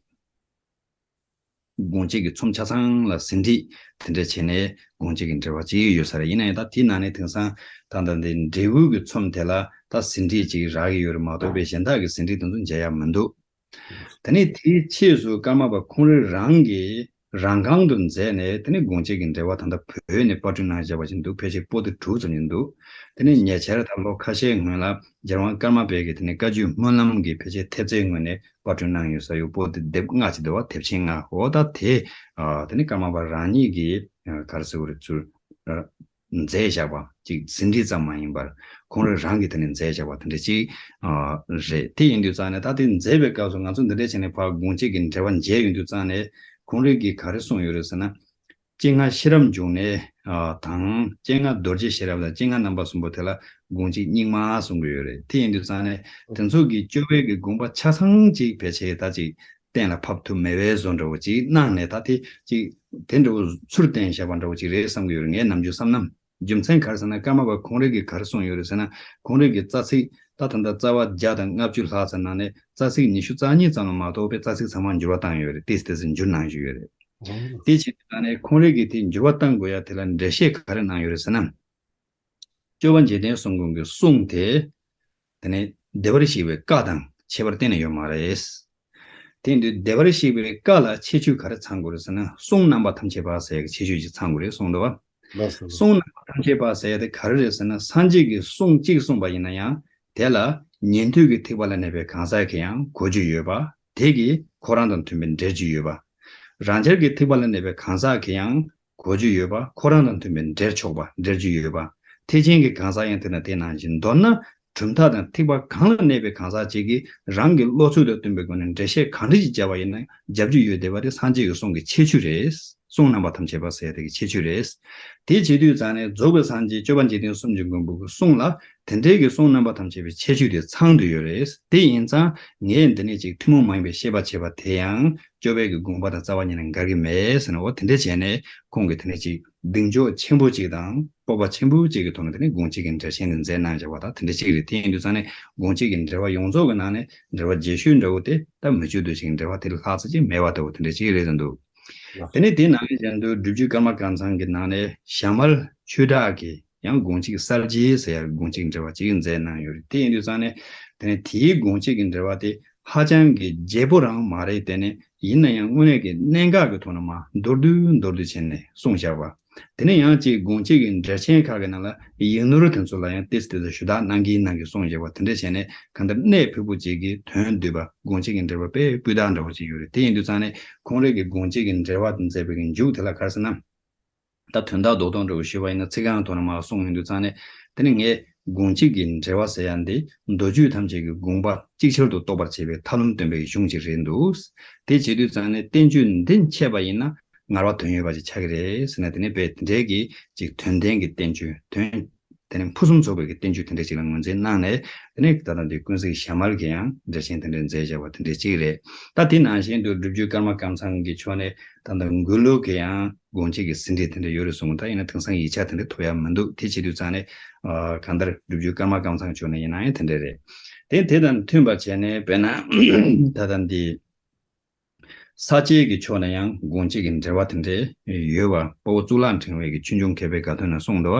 དགོངས་གཅིག་གི་ཚོམས་ཆ་ཚང་ལ་ཟིན་བྲིས་དེ་འདྲ་བྱས་ནས་དགོངས་གཅིག་གི་འགྲེལ་པ་ཅིག་ཡོད་ས་རེད། ཡིན་ན་ཡང་ད་དེའི་ནང་ནས་དེང་སང་ད་ལྟ་འདི་འབྲས་བུ་གི་ཚོམས་དེ་ལ་ད་ཟིན་བྲིས་ཅིག་རག་གི་ཡོད་རེད་མ་གཏོགས་པའི་གཞན་དག་གི་ཟིན་བྲིས་དེ་ཚོ་མཇལ་ཡ་མི་འདུག་དེ་ནས་དེའི་ཕྱིས་སུ་ཀརྨ་པ་ཁོང་རང་རང་གིས་རང་རྐང་དུ་མཛད་ནས་དེ་ནས་དགོངས་གཅིག་གི་འགྲེལ་པ་ད་ལྟ་བོད་ནས་པར་སྐྲུན་གནང་བཞག་པ་ཞིག་འདུག་ཕལ་ཆེར་པོ་ཏི་དྲུག་ཙམ་ཞིག་འདུག་དེ་ནས་ཉེ་ཆར་ད་ལོ་ཁ་ཤས་སྔོན་ལ་རྒྱལ་དབང་ཀརྨ་པའི་གི་དེ་ནས་བཀའ་བརྒྱུད་སྨོན་ལམ་གྱི་ཕལ་ཆེར་ཐེབས་རྩའི་ངོས་ནས་པར་སྐྲུན་གནང་ཡོད་ས་ཡོད། པོ་ཏི་ལྡེབ་ལྔ་ཅིག་འདུག་བ། དེབ་ཆེན་ལྔ། འོ་ད་དེ་ཨ་དེ་ནི་ཀརྨ་པ་རང་ཉིད་ཀྱིས་ཨ་ག་རེ་ཟེར་དགོས་རེད། ཚུར་ཨ་མཛད་བཞག་པ་ཅིག་ཟིན་བྲིས་ཙམ་མ་ཡིན་པར་ཁོང་རང་རང་གིས་དེ་ནི་མཛད་བཞག་པ་དེ་འདྲ་ཅིག་ཨ་རེད། དེ་ཡིན་དུས་ཙང་ནས་ད་དེ་མཛད་པའི་སྐབས་སུ་ང་ཚོ་འདི་འདྲ་བྱས་ནས་ཕར་དགོངས་གཅིག་གི་འགྲེལ་པ་མཇལ་ཡོང་དུས་ཙང་ནས་ཁོང་རང་གིས་ག་རེ་གསུངས་ཡོད་རེད་ཟེར་ན། སྤྱན་སྔ་ཤེས་རབ་འབྱུང་གནས་ཨ་དང་སྤྱན་སྔ་རྡོ་རྗེ་ཤེས་རབ་དང་སྤྱན་སྔ་རྣམ་པ་གསུམ་པོ་དེ་ལ་དགོངས་གཅིག་རྙིང་མ་གསུང་གི་ཡོད་རེད། དེ་ཡིན་དུས་ཙང་ནས་དེ་ཚོ་གི་སྐྱོབ་པའི་གི་དགོངས་པ་ཆ་ཚང་ཅིག་ཕལ་ཆེར་ད་ཅིག་གཏན་ལ་ཕབ་ཐུབ་མེད་པའི་བཟོ་འདྲ་བོ་ཅིག་གནང་ནས་ད་དེ་ཅིག་དེ་འདྲ་བོ་ཚུར་བསྟན་བཞག་པ་འདྲ་བོ་ཅིག་རེད་བསམ་གི་ཡོད་རེད། ངའི་ནམ་རྒྱུན་བསམ་ན། རྒྱུ་མཚན་ག་རེ་ཟེར་ན་ཀརྨ་པ་ཁོང་རང་གིས་ག་རེ་གསུངས་ཡོད་རེད་ཟེར་ན། ཁོང་རང་གི་རྩ་ཚིག་ད་ད་ལྟ་རྩ་བ་བརྒྱ་དང་ལྔ་བཅུ་ལྷག་ཙམ་ནང་ནས་རྩ་ཚིག་ཉི་ཤུ་རྩ་གཉིས་ཙམ་ལ་མ་གཏོགས་པའི་རྩ་ཚིག་ཚང་མ་འགྱུར་བ་བཏང་ཡོད་རེད། ཏིས་ཏིས་འགྱུར་གནང་བཞིན་ཡོད་རེད། དེ་བྱས་ཙང་ནས་ཁོང་རང་གིས་དེ་འགྱུར་བ་གཏང་དགོས་ཡ་དེ་ལ་འགྲེལ་བཤད་ག་རེ་གནང་ཡོད་རེད་ཟེར་ན། སྐྱོབ་པ་འཇིག་རྟེན་གསུམ་མགོན་གྱི་གསུང་དེ། དེ་ནས་བདེ་བར་གཤེགས་པའི་བཀའ་དང་ཁྱད་པར་གཏན་ནས་ཡོད་མ་རེད། དེ་ཡིན་དུས་བདེ་བར་གཤེགས་པའི་བཀའ་ལ་ཁྱད་ཆོས་ག་རེ་ཚང་དགོས་རེད་ཟེར་ན། གསུང་རྣམ་པ་ཐམས་ཅད་པ་ཟེར་ཡ་གི་ཁྱད་ཆོས་ཅིག་ཚང་དགོས་རེད་གསུངས་འདུག་བ། ལགས་སོ། གསུང་རྣམ་པ་ཐམས་ཅད་པ་ཟེར་ཡ་དེ་ག་རེ་རེད་ཟེར་ན། སངས་རྒྱས་ཀྱིས་གསུང་གཅིག་གསུངས་པ་ཡིན་ན་ཡང་དེ་ལ་ཉན་ཐོས་ཀྱི་ཐེག་པ་ལ་གནས་པའི་གང་ཟག་གིས་ཡང་གོ་རྒྱུ་ཡོད་པ། དེ་གིས་ཁོ་རང་དང་མཐུན་པའི་འགྲེལ་རྒྱུ་ཡོད་པ། རང་རྒྱལ་གྱི་ཐེག་པ་ལ་གནས་པའི་གང་ཟག་གིས་ཡང་གོ་རྒྱུ་ཡོད་པ། ཁོ་རང་དང་མཐུན་པའི་འགྲེལ་ཆོག་པ། འགྲེལ་རྒྱུ་ཡོད་པ། ཐེག་ཆེན་གྱི་གང་ཟག་ཡང་དེ་དང་དེ་ནང་བཞིན། མདོར་ན་གྲུབ་མཐའ་དང་ཐེག་པ་གང་ལ་གནས་པའི་གང་ཟག་ཅིག་གིས་རང་གི་བློ་ཚོད་དང་བསྟུན་པའི་སྒོ་ནས་འགྲེལ་བཤད་གང་འདྲ་ཞིག་བརྒྱབ་པ་ཡིན་ན་རྒྱབ་རྒྱུ་ཡོད་བསྡད་པ་དེ་སངས་རྒྱས་ཀྱི་གསུང་གི་ཁྱད་ཆོས་རེད། གསུང་རྣམ་པ་ཐམས་ཅད་པ་ཟེར་དེ་གི་ཁྱད་ཆོས་རེད། དེ་བྱེད་དུས་ཙང་ནས་རྫོགས་པའི་སངས་རྒྱས་སྐྱོབ་པ་འཇིག་རྟེན་གསུམ་གྱི་མགོན་པོ་གི་གསུང་ལ་དེ་འདྲའི་གི་གསུང་རྣམ་པ་ཐམས་ཅད་པའི་ཁྱད་ཆོས་དེ་ཚང་དུ་ཡོད་རེད། དེ་ཡིན་ཙང་ངས་འདི་ནས་ཅིག་ཐུན་མོང་མ་ཡིན་པའི་བཤད་པ་བྱས་པ་དེ་ཡང་སྐྱོབ་པའི་གི་དགོངས་པ་དང་རྩ་བ་ཉིད་ནས་འགལ་གྱི་མེད་ཟེར་ནས། འོ་དེ་འདྲ་བྱས་ནས་ཁོང་གིས་དེ་ནས་ཅིག་གདེང་འཇོག་ཆེན་པོ་ཅིག་དང་སྤོབས་པ་ཆེན་པོ་ཅིག་གི་ཐོག་ནས་དེ་ནས་དགོངས་གཅིག་གི་འགྲེལ་ཆེན་དེ་མཛད་གནང་བཞག་པ་དང་དེ་འདྲ་ཅིག་རེད། དེ་ཡིན་དུས་ཙང་ནས་དགོངས་གཅིག་གི་འགྲེལ་པ་ཡོངས་རྫོགས་ཀྱི་ནང་ནས་འགྲེལ་པ་རྒྱས་ཤོས་འདྲ་བོ་དེ་ད་མི་བསྐྱོད་རྡོ་རྗེ་གི་འགྲེལ་པ་དེ་ལས་ལྷག་ཙམ་ཅིག་མེད་པ་ལྟ་བུ་དེ་འདྲ་ཅིག་རེད་ཟེར་འདུག་དེ་ནས་དེའི་ནང་ནས་ཀྱང་འདུག་སྒྲུབ་བརྒྱུད་ཀརྨ་ཀཾ་ཚང་གི་ནང་ནས་ཞྭ་དམར་ཆོས་གྲགས་ཀྱི་ཡང་དགོངས་གཅིག་གསར་བརྗེ་ཟེར་ཡ་དགོངས་གཅིག་འགྲེལ་པ་ཅིག་མཛད་གནང་ཡོད་རེད། དེ་ཡིན་དུས་ཙང་ནས་དེ་ནས་དེའི་དགོངས་གཅིག་གི་འགྲེལ་པ་དེ་ཧ་ཅང་གི་རྒྱས་པོ་རང་མ་རེད། དེ་ནས་ཡིན་ན་ཡང་དངོས་གནས་ཀྱི་གནད་འགག་གི་ཐོག་ནས་མར་མདོར་བསྡུས་མདོར་བསྡུས་བྱས་ནས་གསུངས་བཞག་པ། དེ་ནས་ཡང་ཅིག་དགོངས་གཅིག་གི་འགྲེལ་ཆེན་ཁག་གི་ནང་ལ་ཡིག་ནོར་དེ་ཚོ་ལ་ཡང་ཏོག་ཙམ་ཞུ་དག་གནང་གིན་གནང་གིན་གསུངས་བཞག་པ་དེ་འདྲ་བྱས་ནས་གང་ལྟར་གནད་ཕུགས་པོ་ཅིག་གི་དོན་བསྡུས་པ་དགོངས་གཅིག་གི་འགྲེལ་པ་དཔེ་སྤུས་དག་འདྲ་བོ་ཅིག་ཡོད་རེད། དེ་ཡིན་དུས་ཙང་ནས་ཁོང་རང་གི་དགོངས་གཅིག་གི་འགྲེལ་པ་མཛད་པའི་གི་མཇུག་དེ་ལ་ག་རེ་ཟེར་ན། ད་དོན་དག་རྡོག་རྡོག་འདྲ་བོ་ཞུས་པ་ཡིན་ན་ཚིག་རྐང་ཐོག་ནས་མར་གསུངས་ཡོང་དུས་ཙང་ནས་དེ་ནི་ངས་དགོངས་གཅིག་གི་འགྲེལ་པ་ཟེར་ཡ་འདི་མདོ་རྒྱུད་ཐམས་ཅད་ཀྱི་དགོངས་པ་ཅིག་ཅར་དུ་རྟོགས་པར་བྱེད་པའི་ཐབས་ལམ་སྟོན་པའི་གཞུང་ཅིག་རེད་འདུག་དེ་བྱེད་དུས་ཙང་ནས་བསྟན་བཅོས་འདི་འཆད་པ་ཡིན་ན་ངར་བ་དོན་ཡོད་པ་ཅིག་ཆགས་ཀྱི་རེད་ཟེར་ནས། དེ་ནས་དཔེ་དེ་འདྲའི་གི་ཅིག་དོན་ལྡན་གྱི་བསྟན་བཅོས་དོན། དེ་ནས་ཕུན་སུམ་ཚོགས་པའི་གི་བསྟན་བཅོས་དེ་འདྲ་ཅིག་ལ་ངོས་འཛིན་གནང་ནས། དེ་ནས་ད་ལྟ་འདི་ཀུན་གཟིགས་ཞྭ་དམར་གྱིས་ཡང་འགྲེལ་ཆེན་དེ་འདྲ་མཛད་བཞག་པ་དེ་འདྲ་ཅིག་རེད། ད་དེ་ནང་བཞིན་དུ་སྒྲུབ་བརྒྱུད་ཀརྨ་ཀཾ་ཚང་གི་ཕྱོགས་ནས་ད་ལྟ་མགུར་གླུ་གི་ཡང་དགོངས་གཅིག་གི་ཟིན་བྲིས་དེ་འདྲ་ཡོད་རེད་གསུངས། ད་ཡིན་ན་དེང་སང་ཡིག་ཆ་དེ་འདྲ་ཐོབ་ཡ་མི་འདུག་དེ་བྱེད་དུས་ཙང་ནས་ཨ་གང་ལྟར་སྒྲུབ་བརྒྱུད་ཀརྨ་ཀཾ་ཚང་ཕྱོགས་ནས་ཡིན་ན་ཡང་དེ་འདྲ་རེད། དེ་དེ་དང་མཐུན་པ་བྱས་ནས་དཔེར་ན་ད་ལྟ་འདི། ས་སྐྱའི་གི་ཕྱོགས་ནས་ཡང་དགོངས་གཅིག་གི་འགྲེལ་པ་དེ་འདྲ་ཡོད་པ། དཔའ་བོ་གཙུག་ལག་ཕྲེང་བའི་གི་ཆོས་འབྱུང་མཁས་པའི་དགའ་སྟོན་ནང་གསུངས་འདུག་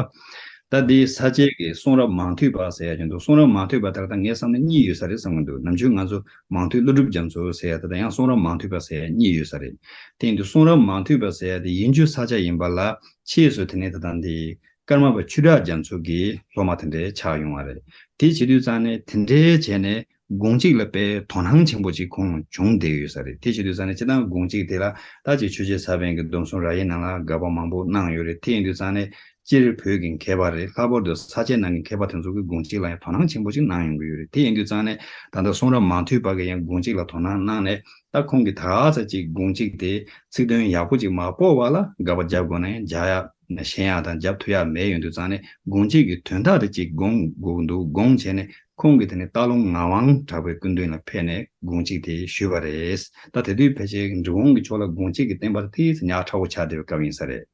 ད་འདི་ས་སྐྱའི་གི་གསུང་རབ་མང་ཐོས་པ་ཟེར་ཡ་ཅིག་འདུག་གསུང་རབ་མང་ཐོས་པ་ད་ལྟ་ངའི་བསམ་ན་གཉིས་ཡོད་ས་རེད་བསམ་གི་འདུག་ནམ་རྒྱུན་ང་ཚོ་མང་ཐོས་ཀླུ་སྒྲུབ་རྒྱ་མཚོ་ཟེར་ཡ་ད་ལྟ་ཡང་གསུང་རབ་མང་ཐོས་པ་ཟེར་ཡ་གཉིས་ཡོད་ས་རེད། དེ་ཡིན་དུས་གསུང་རབ་མང་ཐོས་པ་ཟེར་ཡ་དེ་ཡིན་རྒྱུ་ས་སྐྱ་ཡིན་པ་ལ་ཕྱིས་སུ་དེ་ནས་ད་ལྟ་འདི་ཀརྨ་པ་ཆོས་གྲགས་རྒྱ་མཚོ་གི་སློབ་མ་དེ་འདྲའི་ཆགས་ཡོང་བ་རེད། དེ་བྱེད་དུས་ཙང་ནས་དེ་འདྲའི་བྱས་ནས་དགོངས་གཅིག་ལ་དཔེ་དོ་སྣང་ཆེན་པོ་ཅིག་ཁོང་བྱུང་བསྡད་ཡོད་ས་རེད། དེ་བྱེད་དུས་ཙང་ནས་སྤྱིར་བཏང་དགོངས་གཅིག་དེ་ལ་ད་ཅིག་ཆོས་རྗེ་ས་པཎ་གྱི་སྡོམ་གསུམ་ར་ཡའི་ནང་ལ་དགག་པ་མང་པོ་གནང་ཡོད་རེད། དེ་ཡིན་དུས་ཙང་ནས་སྤྱིར་བོད་ཀྱི་མཁས་པ་རེད། ལྷག་པར་དུ་ས་སྐྱའི་ནང་གི་མཁས་པ་དེ་ཚོ་གིས་དགོངས་གཅིག་ལ་ཡང་དོ་སྣང་ཆེན་པོ་ཅིག་གནང་ཡོང་གི་ཡོད་རེད། དེ་ཡིན་དུས་ཙང་ནས་ད་ལྟ་གསུང་རབ་མང་ཐོས་པ་གིས་ཡང་དགོངས་གཅིག་ལ་དོ་སྣང་གནང་ནས། ད་ཁོང་གིས་ད་ག་ཚོད་ཅིག་དགོངས་གཅིག་དེ་ཚིག་དོན་ཡག་པོ་ཅིག་མ་སྤོབས་པ་ལ་དགག་པ་རྒྱབ་དགོས་ན་ཡང་རྒྱག་ཡ་ཤེས་ཡ་དང་རྒྱབ་ཐུབ་ཡ་མེད་ཡོང་དུས་ཙང་ནས་དགོངས་གཅིག་གི་དོན་དག་དེ་ཅིག་དགོངས་དགོས་འདུག་དགོངས་བྱས་ནས་ཁོང་གིས་དེ་ནས་སྟག་ལུང་ངག་དབང་གྲགས་པའི་སྐུ་མདུན་ལ་ཕེབས་ནས་དགོངས་གཅིག་དེ་ཞུས་པ་རེད། ད་དེ་དུས་ཕལ་ཆེར་འབྲི་གུང་གི་ཕྱོགས་ལ་དགོངས་གཅིག་གི་བསྟན་པ་དེ་ཏོག་ཙམ་ཉག་ཕྲ་བོ་ཆགས་བསྡད་པའི་སྐབས་ཡིན་ས་རེད།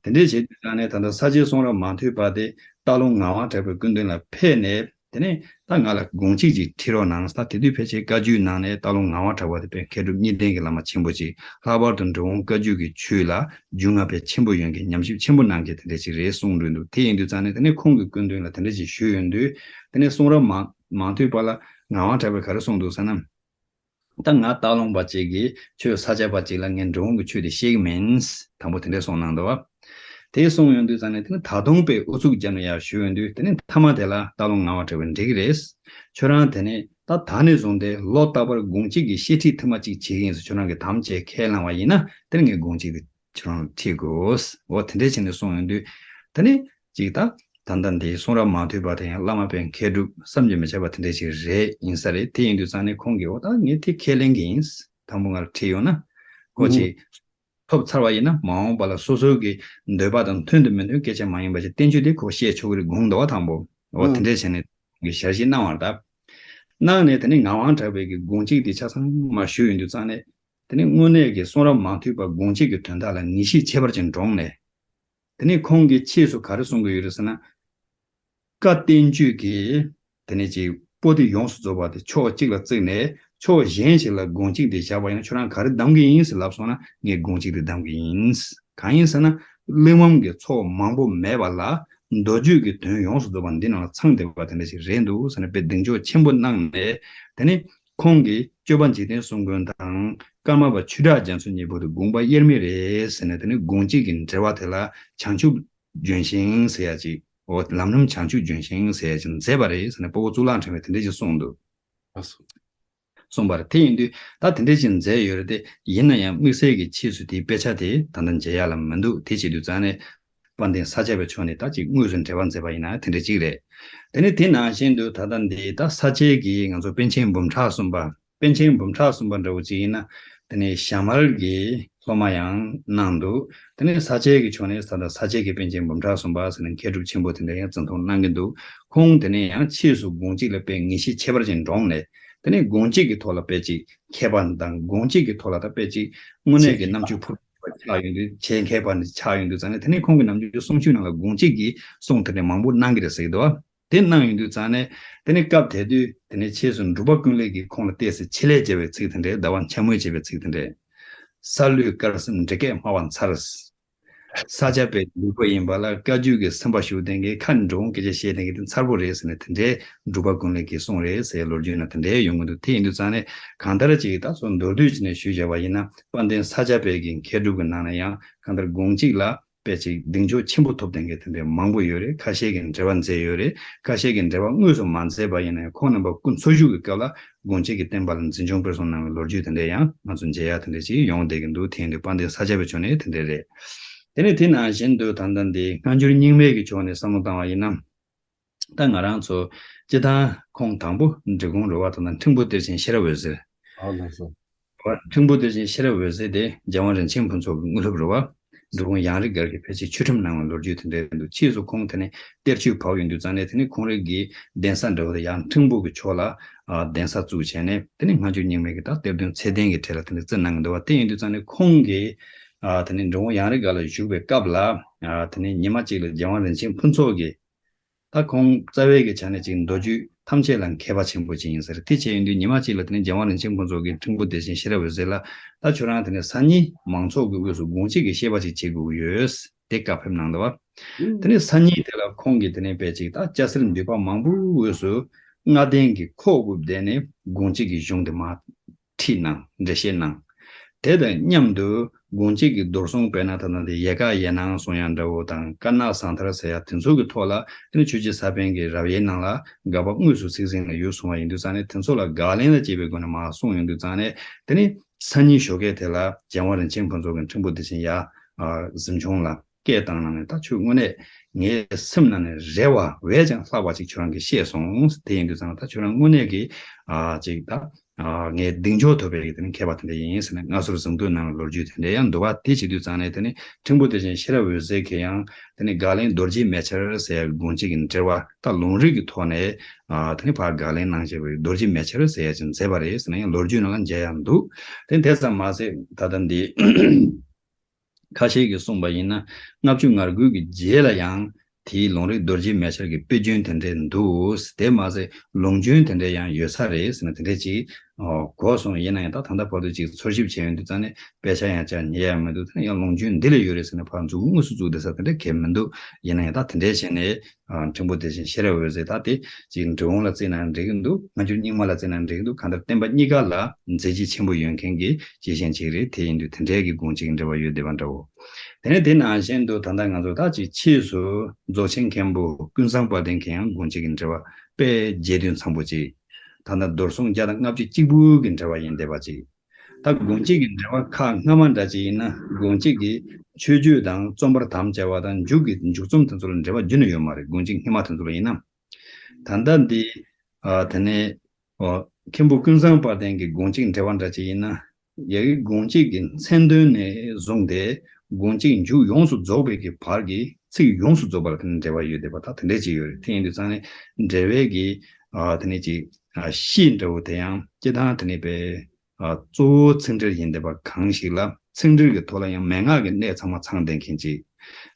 དེ་འདྲས་བྱེད་དུས་ཙང་ནས་ད་ལྟ་ས་སྐྱའི་གསུང་རབ་མང་ཐོས་པ་དེ་སྟག་ལུང་ངག་དབང་གྲགས་པའི་སྐུ་མདུན་ལ་ཕེབས་ནས། དེ་ནས་ད་ང་ལ་དགོངས་གཅིག་ཅིག་ཁྲིད་རོགས་གནང་། ད་དེ་དུས་ཕལ་ཆེར་བཀའ་བརྒྱུད་ནང་ནས་སྟག་ལུང་ངག་དབང་གྲགས་པ་དེ་དཔེ་མཁས་གྲུབ་གཉིས་ལྡན་གྱི་བླ་མ་ཆེན་པོ་ཅིག། ལྷག་པར་དུ་འབྲི་གུང་བཀའ་བརྒྱུད་ཀྱི་ཆོས་ལ་རྒྱུས་མངའ་དཔེ་ཆེན་པོ་ཡོད་མཁན། ཉམས་ཞིབ་ཆེན་པོ་གནང་མཁན་དེ་འདྲ་ཅིག་རེད་གསུངས་འདུག། དེ་ཡིན་དུས་ཙང་ནས་དེ་ནས་ཁོང་གི་སྐུ་མདུན་ལ་དེ་འདྲ་ཅིག་ཞུས་ཡོང་དུས། དེ་ནས་གསུང་རབ་མང་མང་ཐོས་པ་ལ་ངག་དབང་གྲགས་པས་ག་རེ་གསུངས་འདུག་ཟེར་ན། ད་ང་སྟག་ལུང་པ་ཅིག་གིས་ཆོས་ས་སྐྱ་པ་ཅིག་ལ་ངས་འབྲི་གུང་གི་ཆོས་དེ་ཤེས་ཀྱི་མིན། དང་པོ་དེ་འདྲས་གསུངས་གནང་འདུག་བ། དེ་གསུངས་ཡོང་དུས་ཙང་ནས་དེ་ནི་ད་དུང་དཔེ་ཨུ་ཚུགས་བརྒྱབ་ནས་ཡར་ཞུས་ཡོང་དུས། དེ་ནི་མཐའ་མ་དེ་ལ་སྟག་ལུང་ངག་དབང་གྲགས་པས་འགྲིག་གི་རེད། ཁྱོད་རང་དེ་ནས་ད་ད་ནས་བཟུང་སྟེ་ལོ་རྟག་པར་དགོངས་གཅིག་གི་བཤད་ཁྲིད་ཐེངས་མ་གཅིག་བྱེད་ཀྱི་ཡིན་ཟེར། ཁྱོད་རང་གིས་དམ་བཅས་ཁས་བླངས་པ་ཡིན་ན། དེ་ནི་ངས་དགོངས་གཅིག་དེ་ཁྱོད་རང་ཁྲིད་དགོས། འོ་དེ་འདྲས་བྱས་ནས་གསུངས་ཡོང་དུས། དེ་ནི་ཅིག་ད་ད་ལྟ་འདིའི་གསུང་རབ་མང་ཐོས་པ་དེ་ཡང་བླ་མ་དཔེ་མཁས་གྲུབ་བསམ་གྱིས་མི་ཁྱབ་པ་དེ་འདྲས་ཞིག་རེད་ཡིན་ས་རེད། དེ་ཡིན་དུས་ཙང་ནས་ཁོང་གིས། འོ་ད་ངས་དེ་ཁས་ལེན་གྱི་ཡིན། དང་པོ་ང་ལ་ཁྲིད་ཡོང་ན། ཁོ་ཅིག་ཐོབ་ཚར་བ་ཡིན་ན། མ་འོངས་པ་ལ་སོ་སོའི་གི་འདོད་པ་དང་མཐུན་དང་མི་མཐུན་སྐད་ཆ་མ་ཡིན་པ་ཞིག་བསྟན་བཅོས་དེ་ཁོ་བཤད་ཆོག་གི་རེད་དགོངས་འདུག་བ། དང་པོ་འོ་དེ་འདྲས་བྱས་ནས་གི་ཞལ་བཞེས་གནང་བར་གདའ། གནང་ནས་དེ་ནས་ངག་དབང་གྲགས་པའི་གི་དགོངས་གཅིག་དེ་ཆ་ཚང་མ་ཞུས་ཡོང་དུས་ཙང་ནས། དེ་ནས་དངོས་གནས་ཀྱི་གསུང་རབ་མང་ཐོས་པ་དགོངས་གཅིག་གི་དོན་དག་ལ་ངེས་ཤེས་ཁྱད་པར་ཅན་འདྲོངས་ནས། དེ་ནས་ཁོང་གིས་ཕྱིས་སུ་ག་རེ་གསུང་གི་ཡོད་རེད་ཟེར་ན། བཀའ་བསྟན་བཅོས་ཀྱི་དེ་ནས་ཅིག་པོ་ཏི་ཡོངས་སུ་རྫོགས་པ་དེ་ཕྱོགས་གཅིག་ལ་བརྩིགས་ནས། ཕྱོགས་གཞན་ཞིག་ལ་དགོངས་གཅིག་དེ་བཞག་པ་ཡིན་ན། ཁྱོད་རང་ག་རེ་གདམ་གི་ཡིན་ཟེར་ལབ་སོང་ན། ངས་དགོངས་གཅིག་དེ་གདམ་གི་ཡིན། གང་ཡིན་ཟེར་ན། གླེགས་བམ་གྱི་ཚོགས་མང་པོ་མེད་པ་ལ། མདོ་རྒྱུད་ཀྱི་དོན་ཡོངས་སུ་རྫོགས་པ་འདི་ནང་ལ་ཚང་བསྡད་པ་དེ་འདྲ་ཞིག་རེད་འདུག་ཟེར་ནས་དཔེ་གདེང་འཇོག་ཆེན་པོ་གནང་ནས། དེ་ནས་ཁོང་གིས་སྤྱོད་པ་འཇིག་རྟེན་གསུམ་མགོན་དང་། ཀརྨ་པ་ཆོས་གྲགས་རྒྱ་མཚོ་གཉིས་པོ་དེ་དགོངས་པ་དབྱེར་མེད་རེད་ཟེར་ནས། དེ་ནས་དགོངས་གཅིག་གི་འགྲེལ་པ་དེ་ལ་བྱང་ཆུབ་ལྗོན་ཤིང་ཟེར་ཡ་ཅིག། འོ་ལམ་རིམ་བྱང་ཆུབ་ལྗོན་ཤིང་ཟེར་ཡ་ཅིག་མཛད་པ་རེད་ཟེར་ནས་དཔའ་བོ་གཙུག་ལག་ཕྲེང་བས་དེ་འདྲ་ཞིག་གསུངས་འདུག། ལགས་སོ། གསུངས་པ་རེད། དེ་ཡིན་དུས་ད་དེ་འདྲ་ཞིག་མཛད་ཡོད་རེད་དེ། ཡིན་ན་ཡང་དམིགས་བསལ་གྱི་ཕྱིས་སུ་དེའི་དཔེ་ཆ་དེ་ད་ལྟ་མཇལ་ཡ་ལ་མི་འདུག། དེ་བྱེད་དུས་ཙང་ནས་དཔལ་ལྡན་ས་སྐྱ་པའི་ཕྱོགས་ནས་ད་ཅིག་དངོས་སུ་འགྲེལ་པ་མཛད་པ་ཡིན་ན་དེ་འདྲ་ཅིག་རེད། དེ་ནས་དེ་ནང་བཞིན་དུ་ད་ལྟ་འདི་ད་ས་སྐྱའི་གི་ང་ཚོ་པཎ་ཆེན་འབུམ་ཕྲག་གསུམ་པ། པཎ་ཆེན་འབུམ་ཕྲག་གསུམ་པ་འདྲ་བོ་ཅིག་ཡིན་ན། དེ་ནས་ཞྭ་དམར་གྱི་སློབ་མ་ཡང་གནང་འདུག། དེ་ནས་ས་སྐྱའི་གི་ཕྱོགས་ནས་ད་ལྟ་ས་སྐྱའི་གི་པཎ་ཆེན་འབུམ་ཕྲག་གསུམ་པ་ཟེར་ནས་མཁས་གྲུབ་ཆེན་པོ་དེ་འདྲ་ཡང་འཛིན་ཐོན་གནང་གི་འདུག། ཁོང་དེ་ནས་ཡང་ཕྱིས་སུ་དགོངས་གཅིག་ལ་དཔེ་ངེས་ཤེས་ཁྱད་པར་ཅན་འདྲོངས་ནས། དེ་ནས་དགོངས་གཅིག་གི་ཐོག་ལ་དཔེ་ཅིག་མཁས་པ་དང་། དགོངས་གཅིག་གི་ཐོག་ལ་ད་དཔེ་ཅིག་དངོས་གནས་ཀྱི་རྣམ་དཔྱོད་ཕུར་བུ་ཆགས་ཡོང་དུས། ཆེད་མཁས་པ་འདི་ཆགས་ཡོང་དུས་ཙང་ནས། དེ་ནས་ཁོང་གི་ནམ་རྒྱུན་གསུང་ཆོས་ནང་ལ་དགོངས་གཅིག་གི་གསུང་དེ་འདྲ་མང་པོ་གནང་གི་རེད་ཟེར་གི་འདུག་བ། དེ་གནང་ཡོང་དུས་ཙང་ནས། དེ་ནས་སྐབས་དེ་དུས་དེ་ནས་ཕྱིས་སུ་འབྲུག་པ་ཀུན་ལེགས་ཀྱིས་ཁོང་ལ་བལྟས་སེ་ཆེད་ལས་བྱས་པའི་ཚིག་དེ་འདྲས། ཟླ་བ་འཕྱ་སྨོད་བྱས་པའི་ཚིག་དེ་འདྲས། ས་ལུད་དཀར་སེམས་འདྲེ་སྐད་སྨྲ་བ་མཚར། ས་སྐྱ་པའི་ལུག་པ་ཡིན་པ་ལ། བཀའ་བརྒྱུད་ཀྱི་སེམས་པ་ཞུགས་ལྡན་གྱི། ཁ་ནས་འབྲི་གུང་སྐད་ཆ་བཤད་ལྡན་གྱི་དེ་མཚར་པོ་རེད་ཟེར་ནས་དེ་འདྲས་འབྲུག་པ་ཀུན་ལེགས་ཀྱིས་གསུངས་རེད་ཟེར་ལོ་རྒྱུས་ནང་དེ་འདྲས་ཡོང་གི་འདུག། དེ་ཡིན་དུས་ཙང་ནས་གང་ལྟར་ཅིག་ད་སོ་མདོར་བསྡུས་བྱས་ནས་ཞུས་བྱས་པ་ཡིན་ན། དཔལ་ལྡན་ས་སྐྱ་པའི་གི་མཁས་གྲུབ་ཀྱི་ནང་ན་ཡང་གང་ལྟར་དགོངས་གཅིག་ལ་དཔེ་ཅིག་གདེང་འཇོག་ཆེན་པོ་ཐོབ་ལྡན་གྱི་དེ་འདྲའི་མང་པོ་ཡོད་རེད། ཁ་ཤས་ཀྱིས་འགྲེལ་པ་མཛད་ཡོད་རེད། ཁ་ཤས་ཀྱིས་འགྲེལ་པ་དངོས་སུ་མ་མཛད་པ་ཡིན་ན་ཡང་། ཁོང་རྣམ་པ་སྐུ་འཚོ་བཞུགས་ཀྱི་སྐབས་ལ་དགོངས་གཅིག་གི་བསྟན་པ་ལ་འཛིན་སྐྱོང་སྤེལ་གསུམ་གནང་བའི་ལོ་རྒྱུས་དེ་འདྲ་ཡང་ང་ཚོ་མཇལ་ཡ་དེ་འདྲ་ཅིག་ཡོང་བསྡད་ཀྱི་འདུག། དེ་ཡིན་དུས་དཔལ་ལྡན་ས་སྐྱ་པའི་ཕྱོགས་ནས་དེ་འདྲ་རེད། དེ་ནས་དེ་ནང་བཞིན་དུ་ད་ལྟ་འདི་སྔ་འགྱུར་རྙིང་མའི་གི་ཕྱོགས་ནས་བསམ་བློ་བཏང་བ་ཡིན་ན། ད་ང་རང་ཚོ་སྤྱིར་བཏང་ཁོང་དང་པོ་འབྲི་གུང་རེད་བ། ད་ལྟ་ཕྲེང་བུ་གཏེར་ཆེན་ཤེས་རབ་འོད་ཟེར། ཨོ་ལགས་སོ། ཕྲེང་བུ་གཏེར་ཆེན་ཤེས་རབ་འོད་ཟེར་དེ་རྒྱལ་དབང་རིན་ཆེན་ཕུན་ཚོགས་ཀྱི་དངོས་སློབ་རེད་བ། འབྲི་གུང་ཡང་རི་སྒར་གྱིས་ཕལ་ཆེར་ཆོས་ཁྲིམས་གནང་བའི་ལོ་རྒྱུས་དེ་འདྲ་འདུག། ཕྱིས་སུ་ཁོང་དེ་ནས་གཏེར་ཆོས་བབས་ཡོང་དུས་ཙང་ནས། དེ་ནས་ཁོང་རང་གི་གདན་ས་འདྲ་བོ་དེ་ཡང་ཕྲེང་བུ་གི་ཕྱོགས་ལ་ཨ་གདན་ས་བཙུགས་བྱས་ནས། དེ་ནས་སྔ་འགྱུར་རྙིང་མའི་གི་ད་གཏེར་སྟོན་ཚད་ལྡན་གྱི་གྲས་ལ་དེ་ནས་བརྩི་གནང་གི་འདུག་བ། དེ་ཡིན་དུས་ཙང་ནས་ཁོང་གིས་ཨ་དེ་ནས་འབྲི་གུང་ཡང་རི་སྒར་ལ་བཞུགས་པའི་སྐབས་ལ། ཨ་དེ་ནས་ཉི་མ་གཅིག་ལ་རྒྱལ་དབང་རིན་ཆེན་ཕུན་ཚོགས་ཀྱིས། ད་ཁོང་རྩ་བའི་གི་ཆ་ནས་ཅིག་མདོ་རྒྱུད་ཐམས་ཅད་ལ་མཁས་པ་ཆེན་པོ་ཅིག་ཡིན་ས་རེད། དེ་བྱས་ཡོང་དུས་ཉི་མ་གཅིག་ལ་དེ་ནས་རྒྱལ་དབང་རིན་ཆེན་ཕུན་ཚོགས་ཀྱིས་ཕྲེང་བུ་གཏེར་ཆེན་ཤེས་རབ་འོད་ཟེར་ལ། ད་ཁྱོད་རང་དེ་ནས་སང་ཉིན་མང་ཚོགས་ཀྱི་དབུས་སུ་དགོངས་གཅིག་གི་བཤད་པ་ཅིག་བྱེད་དགོས་ཀྱི་ཡོད། དེ་བཀའ་ཕེབས་གནང་འདུག་བ། དེ་ནས་སང་ཉིན་དེ་ལ་ཁོང་གིས་དེ་ནས་དཔེ་ཅིག་ད་སྐྱ་སེར་འདུས་པ་མང་པོའི་དབུས་སུ་ལྔ་ལྡན་གྱི་ཁོག་དབུབ་བསྡད་ནས་དགོངས་གཅིག་གི་གཞུང་དེ་མར་ཁྲིད་གནང་། འགྲེལ་བཤད་གནང་། དེ་དང་མཉམ་དུ་དགོངས་གཅིག་གི་རྡོར་གསུང་དཔེར་ན་ད་ལྟ་འདི་ཡལ་ག་ཡལ་སྣང་གསུང་ཡ་འདྲ་བོ་དང་། དཀར་ནག་ཟངས་མཐར་ཟེར་ཡ་དེ་ཚོ་གི་ཐོག་ལ། དེ་ནི་ཆོས་རྗེ་ས་པཎ་གྱི་རབ་དབྱེའི་ནང་ལ་དགག་པ་དངོས་སུ་ཚིག་ཟིན་ལ་ཡོད་གསུང་བ་ཡིན་དུས་ཙང་ནས། དེ་ཚོ་ལ་དགག་ལན་ལ་བྱེད་པའི་སྒོ་ནས་མར་གསུངས་ཡོང་དུས་ཙང་ནས། དེ་ནི་སང་ཉིན་ཞོགས་ཀས་དེ་ལ་རྒྱལ་དབང་རིན་ཆེན་ཕུན་ཚོགས་ཀྱི་ཕྲེང་བུ་གཏེར་ཆེན་ཡར་གཟིམ་ཆུང་ལ་སྐད་བཏང་གནང་ནས། ད་ཁྱོད་དངོས་གནས་ངའི་སེམས་ནང་ནས་རེ་བ་བས་ཀྱང་ལྷག་པ་ཅིག་ཁྱོད་རང་གིས་བཤད་སོང་། དེ་ཡིན་དུས་ཙང་ད་ཁྱོད་རང་དངོས་གནས་ཀྱི་ཨ་ཅིག་ད་ཨ་ངའི་གདེང་འཇོག་ཐོབ་པའི་གི་དེ་ནི་མཁས་པ་དེ་འདྲ་ཡིན་ཟེར་ནས་མངའ་གསོལ་གཟེངས་བསྟོད་གནང་བའི་ལོ་རྒྱུས་དེ་འདྲ་ཡང་འདུག་བ། དེ་བྱེད་དུས་ཙང་ནས་དེ་ནི་ཕྲེང་བུ་གཏེར་ཆེན་ཤེས་རབ་འོད་ཟེར་གྱིས་ཡང་དེ་ནི་དགག་ལན་རྡོ་རྗེ་མེ་ཆར་ཟེར་ཡ་དགོངས་གཅིག་གི་འགྲེལ་པ་ད་ལུང་རིགས་ཀྱི་ཐོག་ནས་ཨ་དེ་ནི་ཕར་དགག་ལན་གནང་བྱས་པའི་རྡོ་རྗེ་མེ་ཆར་ཟེར་ཡ་ཅིག་མཛད་པ་རེད་ཟེར་ནས་ཡང་ལོ་རྒྱུས་ནང་ལ་མཇལ་ཡ་འདུག། དེ་དེ་ཙམ་མ་ཟད་ད་ལྟ་འདི། ཁ་ཤས་ཀྱིས་གསུངས་པ་ཡིན་ན། ལྔ་བཅུ་ང་དགུ་གི་རྗེས་ལ་ཡང་ དེའི་ལུང་རིགས་རྡོ་རྗེ་མལ་ཆར་གྱི་དཔེ་རྒྱུན་དེ་འདྲས་འདུག་དེ་མ་ཟད་ལུང་རྒྱུན་དེ་འདྲས་ཡང་ཡོད་ས་རེད་ཟེར་ན་དེ་འདྲས་ཅིག་གོ་སོང་། ཡིན་ན་ཡང་ད་ད་ལྟ་བར་དུ་ཅིག་འཚོལ་ཞིབ་བྱས་ཡོང་དུས་ཙང་ནས་དཔེ་ཆ་ཡང་ཅང་རྙེད་ཡ་མི་འདུག་ད་ཡང་ལུང་རྒྱུན་འདི་ལ་ཡོད་རེད་ཟེར་ནས་ཕར་མཛུབ་གུ་དངོས་སུ་བཙུགས་བསྡད་ས་དེ་འདྲས་གང་ཡང་མི་འདུག་ཡིན་ན་ཡང་ད་དེ་འདྲས་བྱས་ནས། ཨ། ཕྲན་བུ་དེ་བཞིན་ཤེས་རབ་འོད་ཟེར་ད་དེ་ཅིག་འབྲི་གུང་ལ་བརྩིས་ན་འགྲིག་གི་འདུག་སྔ་འགྱུར་རྙིང་མ་ལ་བརྩིས་ན་འགྲིག་གི་འདུག་གང་ལྟར་བསྟན་པ་གཉིས་ཀ་ལ་མཛད་རྗེས་ཆེན་པོ་ཡོད་མཁན་གྱི་སྐྱེས་ཆེན་ཅིག་རེད། དེ་ཡིན་དུས་དེ་འདྲའི་གི་དགོངས་གཅིག་གི་འབྲེལ་བ་ཡོད་བསྡད་པ་འདྲ་བོ། དེ་ནས་དེ་ནང་བཞིན་དུ་ད་ལྟ་ང་ཚོ་ད་ཅིག་ཕྱིས་སུ་རྫོགས་ཆེན་མཁན་པོ་ཀུན་བཟང་དཔལ་ལྡན་གྱི་ཡང་དགོངས་གཅིག་གི་འབྲེལ་བ་དཔེ་རྒྱས་བསྡུས་འཚམ་པོ་ཅིག་ད་ལྟ་རྡོར་སྲུང་བརྒྱ་དང་ལྔ་བཅུ་གཅིག་པུ་གི་འབྲེལ་བ་ཡིན་བསྡད་པ་ཅིག་ད་དགོངས་གཅིག་གི་འགྲེལ་པ་ཁག་སྔ་མ་འདྲ་ཅིག་ཡིན་ན་དགོངས་གཅིག་གི་མཆོད་བརྗོད་དང་རྩོམ་པར་དམ་བཅའ་བ་དང་མཇུག་གི་མཇུག་རྩོམ་དེ་ཚོ་ལ་འགྲེལ་པ་རྒྱུན་ནས་ཡོད་མ་རེད། དགོངས་གཅིག་སྔ་མ་དེ་ཚོ་ལ་ཡིན་ན། ད་ལྟ་འདི་ཨ་དེ་ནས་ཨོ་མཁན་པོ་ཀུན་བཟང་དཔལ་ལྡན་གྱི་དགོངས་གཅིག་འགྲེལ་པ་འདྲ་ཅིག་ཡིན་ན། ཡ་གི་དགོངས་གཅིག་གི་མཚན་དོན་ནས་བཟུང་སྟེ་དགོངས་གཅིག་མཇུག་ཡོངས་སུ་རྫོགས་པའི་གི་བར་གྱི་ཚིག་ཡོངས་སུ་རྫོགས་པ་ལ་དེ་ནས་འགྲེལ་པ་ཡོད་བསྡད་པ་ད་དེ་འདྲས་ཅིག་ཡོད་རེད། དེ་ཡིན་དུས་ཙང་ནས་འགྲེལ་པའི་གི་ཨ་དེ་ནས་ཅིག་ཨ་གཤིས་འདྲ་བོ་དེ་ཡང་སྤྱིར་བཏང་དེ་ནས་པའི་ཨ་གཙོ་བོ་ཚིག་འགྲེལ་ཡིན་བསྡད་པ་གང་ཞིག་ལ་ཚིག་འགྲེལ་གྱི་ཐོག་ལ་ཡང་མན་ངག་གི་གནད་ཚང་མ་ཚང་བསྡད་མཁན་ཅིག་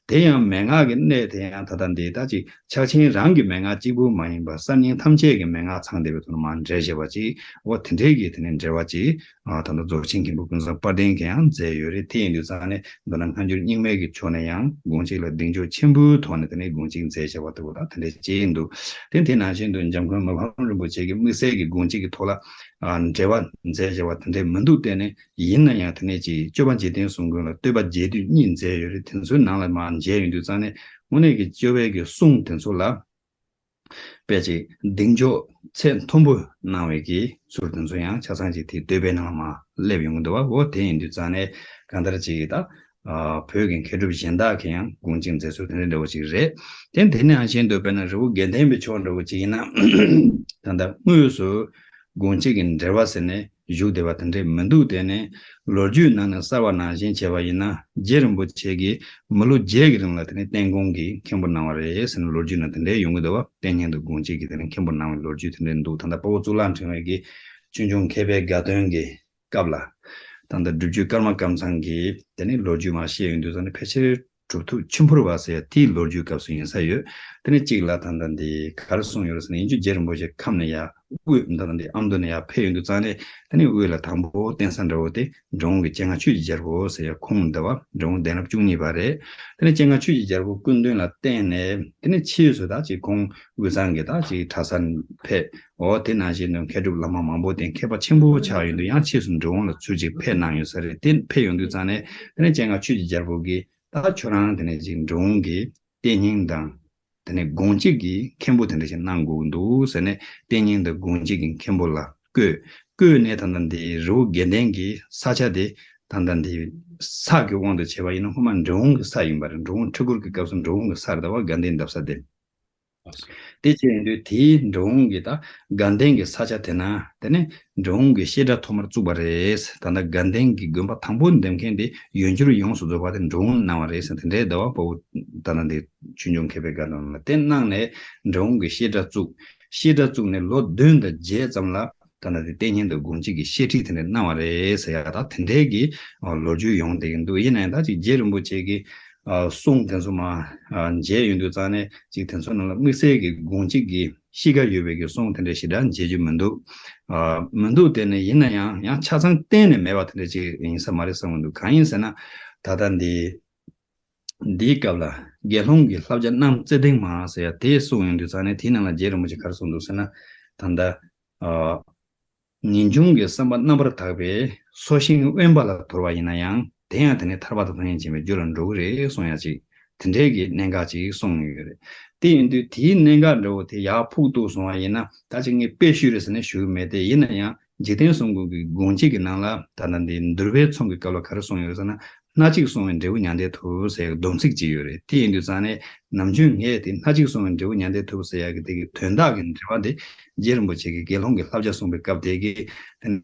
དེ་ཡང་མན་ངག་གི་གནད་དེ་ཡང་ད་ལྟ་འདི་ད་ཅིག་ཕྱག་ཆེན་རང་གི་མན་ངག་གཅིག་པུ་མ་ཡིན་པར་གསར་རྙིང་ཐམས་ཅད་ཀྱི་མན་ངག་ཚང་བསྡད་པའི་ཐོག་ནས་མར་འགྲེལ་བྱས་པ་ཅིག་འོ་དེ་འདྲའི་གི་དེ་ནས་འགྲེལ་བ་ཅིག་ཨ་ད་ལྟ་རྫོགས་ཆེན་མཁན་པོ་ཀུན་བཟང་དཔལ་ལྡན་གྱིས་ཡང་མཛད་ཡོད་རེད། དེ་ཡིན་དུས་ཙང་ནས་མདོར་ན་སྔ་འགྱུར་རྙིང་མའི་གི་ཕྱོགས་ནས་ཡང་དགོངས་གཅིག་ལ་གདེང་འཇོག་ཆེན་པོའི་ཐོག་ནས་དེ་ནས་དགོངས་གཅིག་མཛད་བྱས་པ་ལྟ་བུ་དང་དེ་འདྲ་ཅིག་ཡིན་འདུག་དེ་དེ་ནང་བཞིན་དུ་འཇམ་མགོན་མི་ཕམ་རིན་པོ་ཆེ་གིས་དམིགས་བསལ་གྱི་དགོངས་གཅིག་གི་ཐོག་ལ་ཨ་འགྲེལ་བ་མཛད་བྱས་པ་དེ་འདྲ་མི་འདུག་དེ་ནས་ཡིན་ན་ཡང་དེ་ནས་ཅིག་སྐྱོབ་པ་འཇིག་རྟེན་གསུམ་མགོན་ལ་བསྟོད་པ་རྒྱས་བསྡུས་གཉིས་མཛད་ཡོད་རེད། དེ་ཚོའི་ནང་ལ་མར་མཇལ་ཡོང་དུས་ཙང་ནས་དངོས་གནས་ཀྱི་སྐྱོབ་པའི་གི་གསུང་དེ་ཚོ་ལ། དཔེ་ཅིག་གདེང་འཇོག་ཚད་མཐོན་པོ་གནང་བའི་གི་ཚུལ་དེ་ཚོ་ཡང་ཆ་ཚང་ཅིག་དེའི་བསྟོད་པའི་ནང་ལ་མར་སླེབས་ཡོང་གི་འདུག་བ། འོ་དེ་ཡིན་དུས་ཙང་ནས་གང་ལྟར་ཅིག་ད་ཨ་བོད་ཀྱི་མཁས་གྲུབ་གཞན་དག་གིས་ཡང་དགོངས་གཅིག་མཛད་ཚུལ་དེ་འདྲ་འདྲ་བོ་ཅིག་རེད། དེ་དེ་ནས་ཡང་གཞན་དུ་དཔེར་ན་རི་བོ་དགེ་ལྡན་པའི་ཕྱོགས་འདྲ་བོ་ཅིག་ཡིན་ན་ད་ལྟ་དངོས་སུ་དགོངས་གཅིག་གི་འགྲེལ་བ་ཟེར་ནས་བཞུགས་བསྡད་པ་དེ་འདྲས་མི་འདུག་དེ་ནས་ལོ་རྒྱུས་ནང་ནས་གསལ་བ་ནང་བཞིན་བྱས་པ་ཡིན་ན་རྗེ་རིན་པོ་ཆེ་གིས་མི་ལོ་བརྒྱད་ཀྱི་རིང་ལ་དེ་ནས་བསྟན་དགོངས་ཀྱི་མཁན་པོ་གནང་བ་རེད་ཟེར་ནས་ལོ་རྒྱུས་ནང་དེ་འདྲས་ཡོང་གི་འདུག་བ། བསྟན་སྙིང་དང་དགོངས་གཅིག་གི་དེ་ནས་མཁན་པོ་གནང་བའི་ལོ་རྒྱུས་དེ་འདྲས་འདུག་ད་ལྟ་དཔའ་བོ་གཙུག་ལག་ཕྲེང་བའི་གི་ཆོས་འབྱུང་མཁས་པའི་དགའ་སྟོན་གྱི་སྐབས་ལ། ད་ལྟ་སྒྲུབ་བརྒྱུད་ཀརྨ་ཀཾ་ཚང་གིས་དེ་ནས་ལོ་རྒྱུས་མར་བཤད་ཡོང་དུས་ཙམ་ནས་ཕལ་ཆེར་གྲུབ་ཐོབ་ཆོས་འཕུར་བ་ཟེར་ཡ་དེའི་ལོ་རྒྱུས་སྐབས་སུ་ཡིན་ས་ཡོད། དེ་ནས་གཅིག་ལ་ད་ལྟ་འདི་ག་རེ་གསུངས་ཡོད་རེད་ཟེར་ན་ཡིན་རྒྱུ་རྗེ་རིན་པོ་ཆེ་ཁམས་ནས་ཡར་དབུས་ད་ལྟ་འདི་ཨ་མདོ་ནས་ཡར་ཕེབས་ཡོང་དུས་ཙམ་ནས་དེ་ནས་དབུས་ལ་དང་པོ་བསྟན་ས་འདྲ་བོ་དེ་འབྲི་གུང་གི་སྤྱན་སྔ་ཆོས་ཀྱི་རྒྱལ་པོ་ཟེར་ཡ་ཁོང་འདི་བ་འབྲི་གུང་གདན་རབས་བཅུ་གཉིས་པ་རེད། དེ་ནས་སྤྱན་སྔ་ཆོས་ཀྱི་རྒྱལ་པོ་སྐུ་མདུན་ལ་བསྟེན་ནས་དེ་ནས་ཕྱིས་སུ་ད་ཅིག་ཁོང་དབུས་གཙང་གི་ད་ཅིག་གྲྭ་སར་ཕེབས། འོ་དེ་ནང་བཞིན་དུ་མཁས་གྲུབ་བླ་མ་མང་པོ་དེ་མཁས་པ་ཆེན་པོ་ཆགས་ཡོང་དུས་ཡང་ཕྱིས་སུ་འབྲི་གུང་ལ་ཚུར་ཅིག་ཕེབས་གནང་ཡོད་ས་རེད། དེ་ཕེབས་ཡོང་དུས་ཙང་ནས་དེ་ནས་སྤྱན་སྔ་ཆོས་ཀྱི་རྒྱལ་པོ་གིས་ད་ཁྱོད་རང་དེ་ནས་ཅིག་འབྲི་གུང་གི་བསྟན་སྙིང་དང་དེ་ནས་དགོངས་གཅིག་གི་མཁན་པོ་དེ་འདྲ་ཞིག་གནང་དགོས་ཀྱི་འདུག་ཟེར་ནས་བསྟན་སྙིང་དང་དགོངས་གཅིག་གི་མཁན་པོ་ལ་བསྐོས། བསྐོས་ནས་ད་ལྟ་འདི་རི་བོ་དགེ་ལྡན་གྱི་ས་ཆ་དེ་ད་ལྟ་འདི་ས་གི་དབང་དུ་བྱས་པ་ཡིན་ན་སྔོན་མ་འབྲི་གུང་གི་ས་ཡིན་པ་རེད། འབྲི་གུང་ཁྲི་སྐོར་གྱི་སྐབས་སུ་འབྲི་གུང་གི་ས་རེད་ད་བ། དགའ་ལྡན་འདབ་ས་དེ། དེ་བྱས་ཡིན་དུས་དེའི་འབྲི་གུང་གི་ད་དགའ་ལྡན་གྱི་ས་ཆ་དེ་ན་དེ་ནས་འབྲི་གུང་གི་བཤད་གྲྭ་ཐོག་མར་བཙུགས་པ་རེད། ད་ལྟ་དགའ་ལྡན་གྱི་དགོན་པ་དང་པོ་འདེམས་མཁན་དེ་ཡོན་སྦྱོར་ཡོངས་སུ་རྫོགས་པ་དེ་འབྲི་གུང་གནང་བ་རེད་ཟེར་དེ་འདྲའི་ཟླ་བ་དཔའ་བོ་ད་ལྟ་འདི་ཆོས་འབྱུང་མཁས་པའི་དགའ་སྟོན་ལ་དེ་གནང་ནས་འབྲི་གུང་གི་བཤད་གྲྭ་བཙུགས། བཤད་གྲྭ་བཙུགས་ནས་ལོ་བདུན་དང་བརྒྱད་ཙམ་ལ་ད་ལྟ་དེ་བསྟན་སྙིང་དང་དགོངས་གཅིག་གི་བཤད་ཁྲིད་དེ་འདྲ་གནང་བ་རེད་ཟེར་ཡ་ད་དེ་འདྲའི་གི་ལོ་རྒྱུས་ཡོང་བསྡད་ཀྱི་འདུག་ཡིན་ན་ཡང་ད་ཅིག་རྗེ་རིན་པོ་ཆེ་གི་ཨ་གསུང་དེ་ཚོ་མར་ཨ་མཇལ་ཡོང་དུས་ཙང་ནས་ཅིག་དེ་ཚོ་ནང་ལ་དམིགས་བསལ་གྱི་དགོངས་གཅིག་གི་གཤིས་ཀ་ཡོད་པའི་གི་གསུང་དེ་འདྲ་ཞེ་དྲག་མཇལ་རྒྱུ་མི་འདུག་ཨ་མི་འདུག་དེ་ནས་ཡིན་ན་ཡང་ཡང་ཆ་ཚང་གཏན་ནས་མེད་པ་དེ་འདྲ་ཅིག་ཡིན་ས་མ་རེད་བསམ་གྱི་འདུག་གང་ཡིན་ཟེར་ན་ད་ལྟ་འདི་འདིའི་སྐབས་ལ་དགེ་སློང་གི་བསླབ་བྱ་རྣམ་རྩེ་གདིང་མ་ཟེར་ཡ་དེ་གསུངས་ཡོང་དུས་ཙང་ནས་དེའི་ནང་ལ་རྗེ་རིན་པོ་ཆེ་ག་རེ་གསུངས་འདུག་ཟེར་ན་ད་ལྟ་ཨ། ངེས་འབྱུང་གི་བསམ་པ་རྣམ་པར་དག་པས་སོ་ཤིང་དབེན་པ་ལ་དོར་བ་ཡིན་ན་ཡང་དེ་ཡང་དེ་ནི་ཐར་པ་དང་ཐམས་ཅད་མཁྱེན་པའི་རྒྱུ་ལ་འགྲོ་གི་རེད་གསུང་ཡ་ཅིག་དེ་འདྲའི་གི་གནད་འགག་ཅིག་གསུངས་ཡོད་རེད། དེ་ཡིན་དུས་དེའི་གནད་འགག་འདྲ་བོ་དེ་ཡར་ཕུག་ཏུ་སོང་བ་ཡིན་ན་ད་ཅིག་ངས་དཔེ་ཞུས་རེད་ཟེར་ནས་ཞུ་གི་མེད་དེ། ཡིན་ན་ཡང་འཇིག་རྟེན་གསུམ་མགོན་གྱི་དགོངས་གཅིག་གི་ནང་ལ་ད་ལྟ་འདི་འདུལ་བའི་ཚོམས་ཀྱི་སྐབས་ལ་ག་རེ་གསུངས་ཡོད་ཟེར་ན། སྣ་གཅིག་གསུང་བའི་འབྲས་བུ་མྱང་འདས་ཐོབ་ཟེར་སྡོམ་ཚིག་ཅིག་ཡོད་རེད། དེ་ཡིན་དུས་ཙང་ནས་ནམ་རྒྱུན་ངས་དེ་སྣ་གཅིག་གསུང་བའི་འབྲས་བུ་མྱང་འདས་ཐོབ་ཟེར་ཡག་གི་དེ་གི་དོན་དག་གི་འགྲེལ་པ་དེ་རྗེ་རིན་པོ་ཆེ་གིས་དགེ་སློང་གི་བསླབ་བྱ་གསུངས་པའི་སྐབས་དེ་གི་དེ་ནས་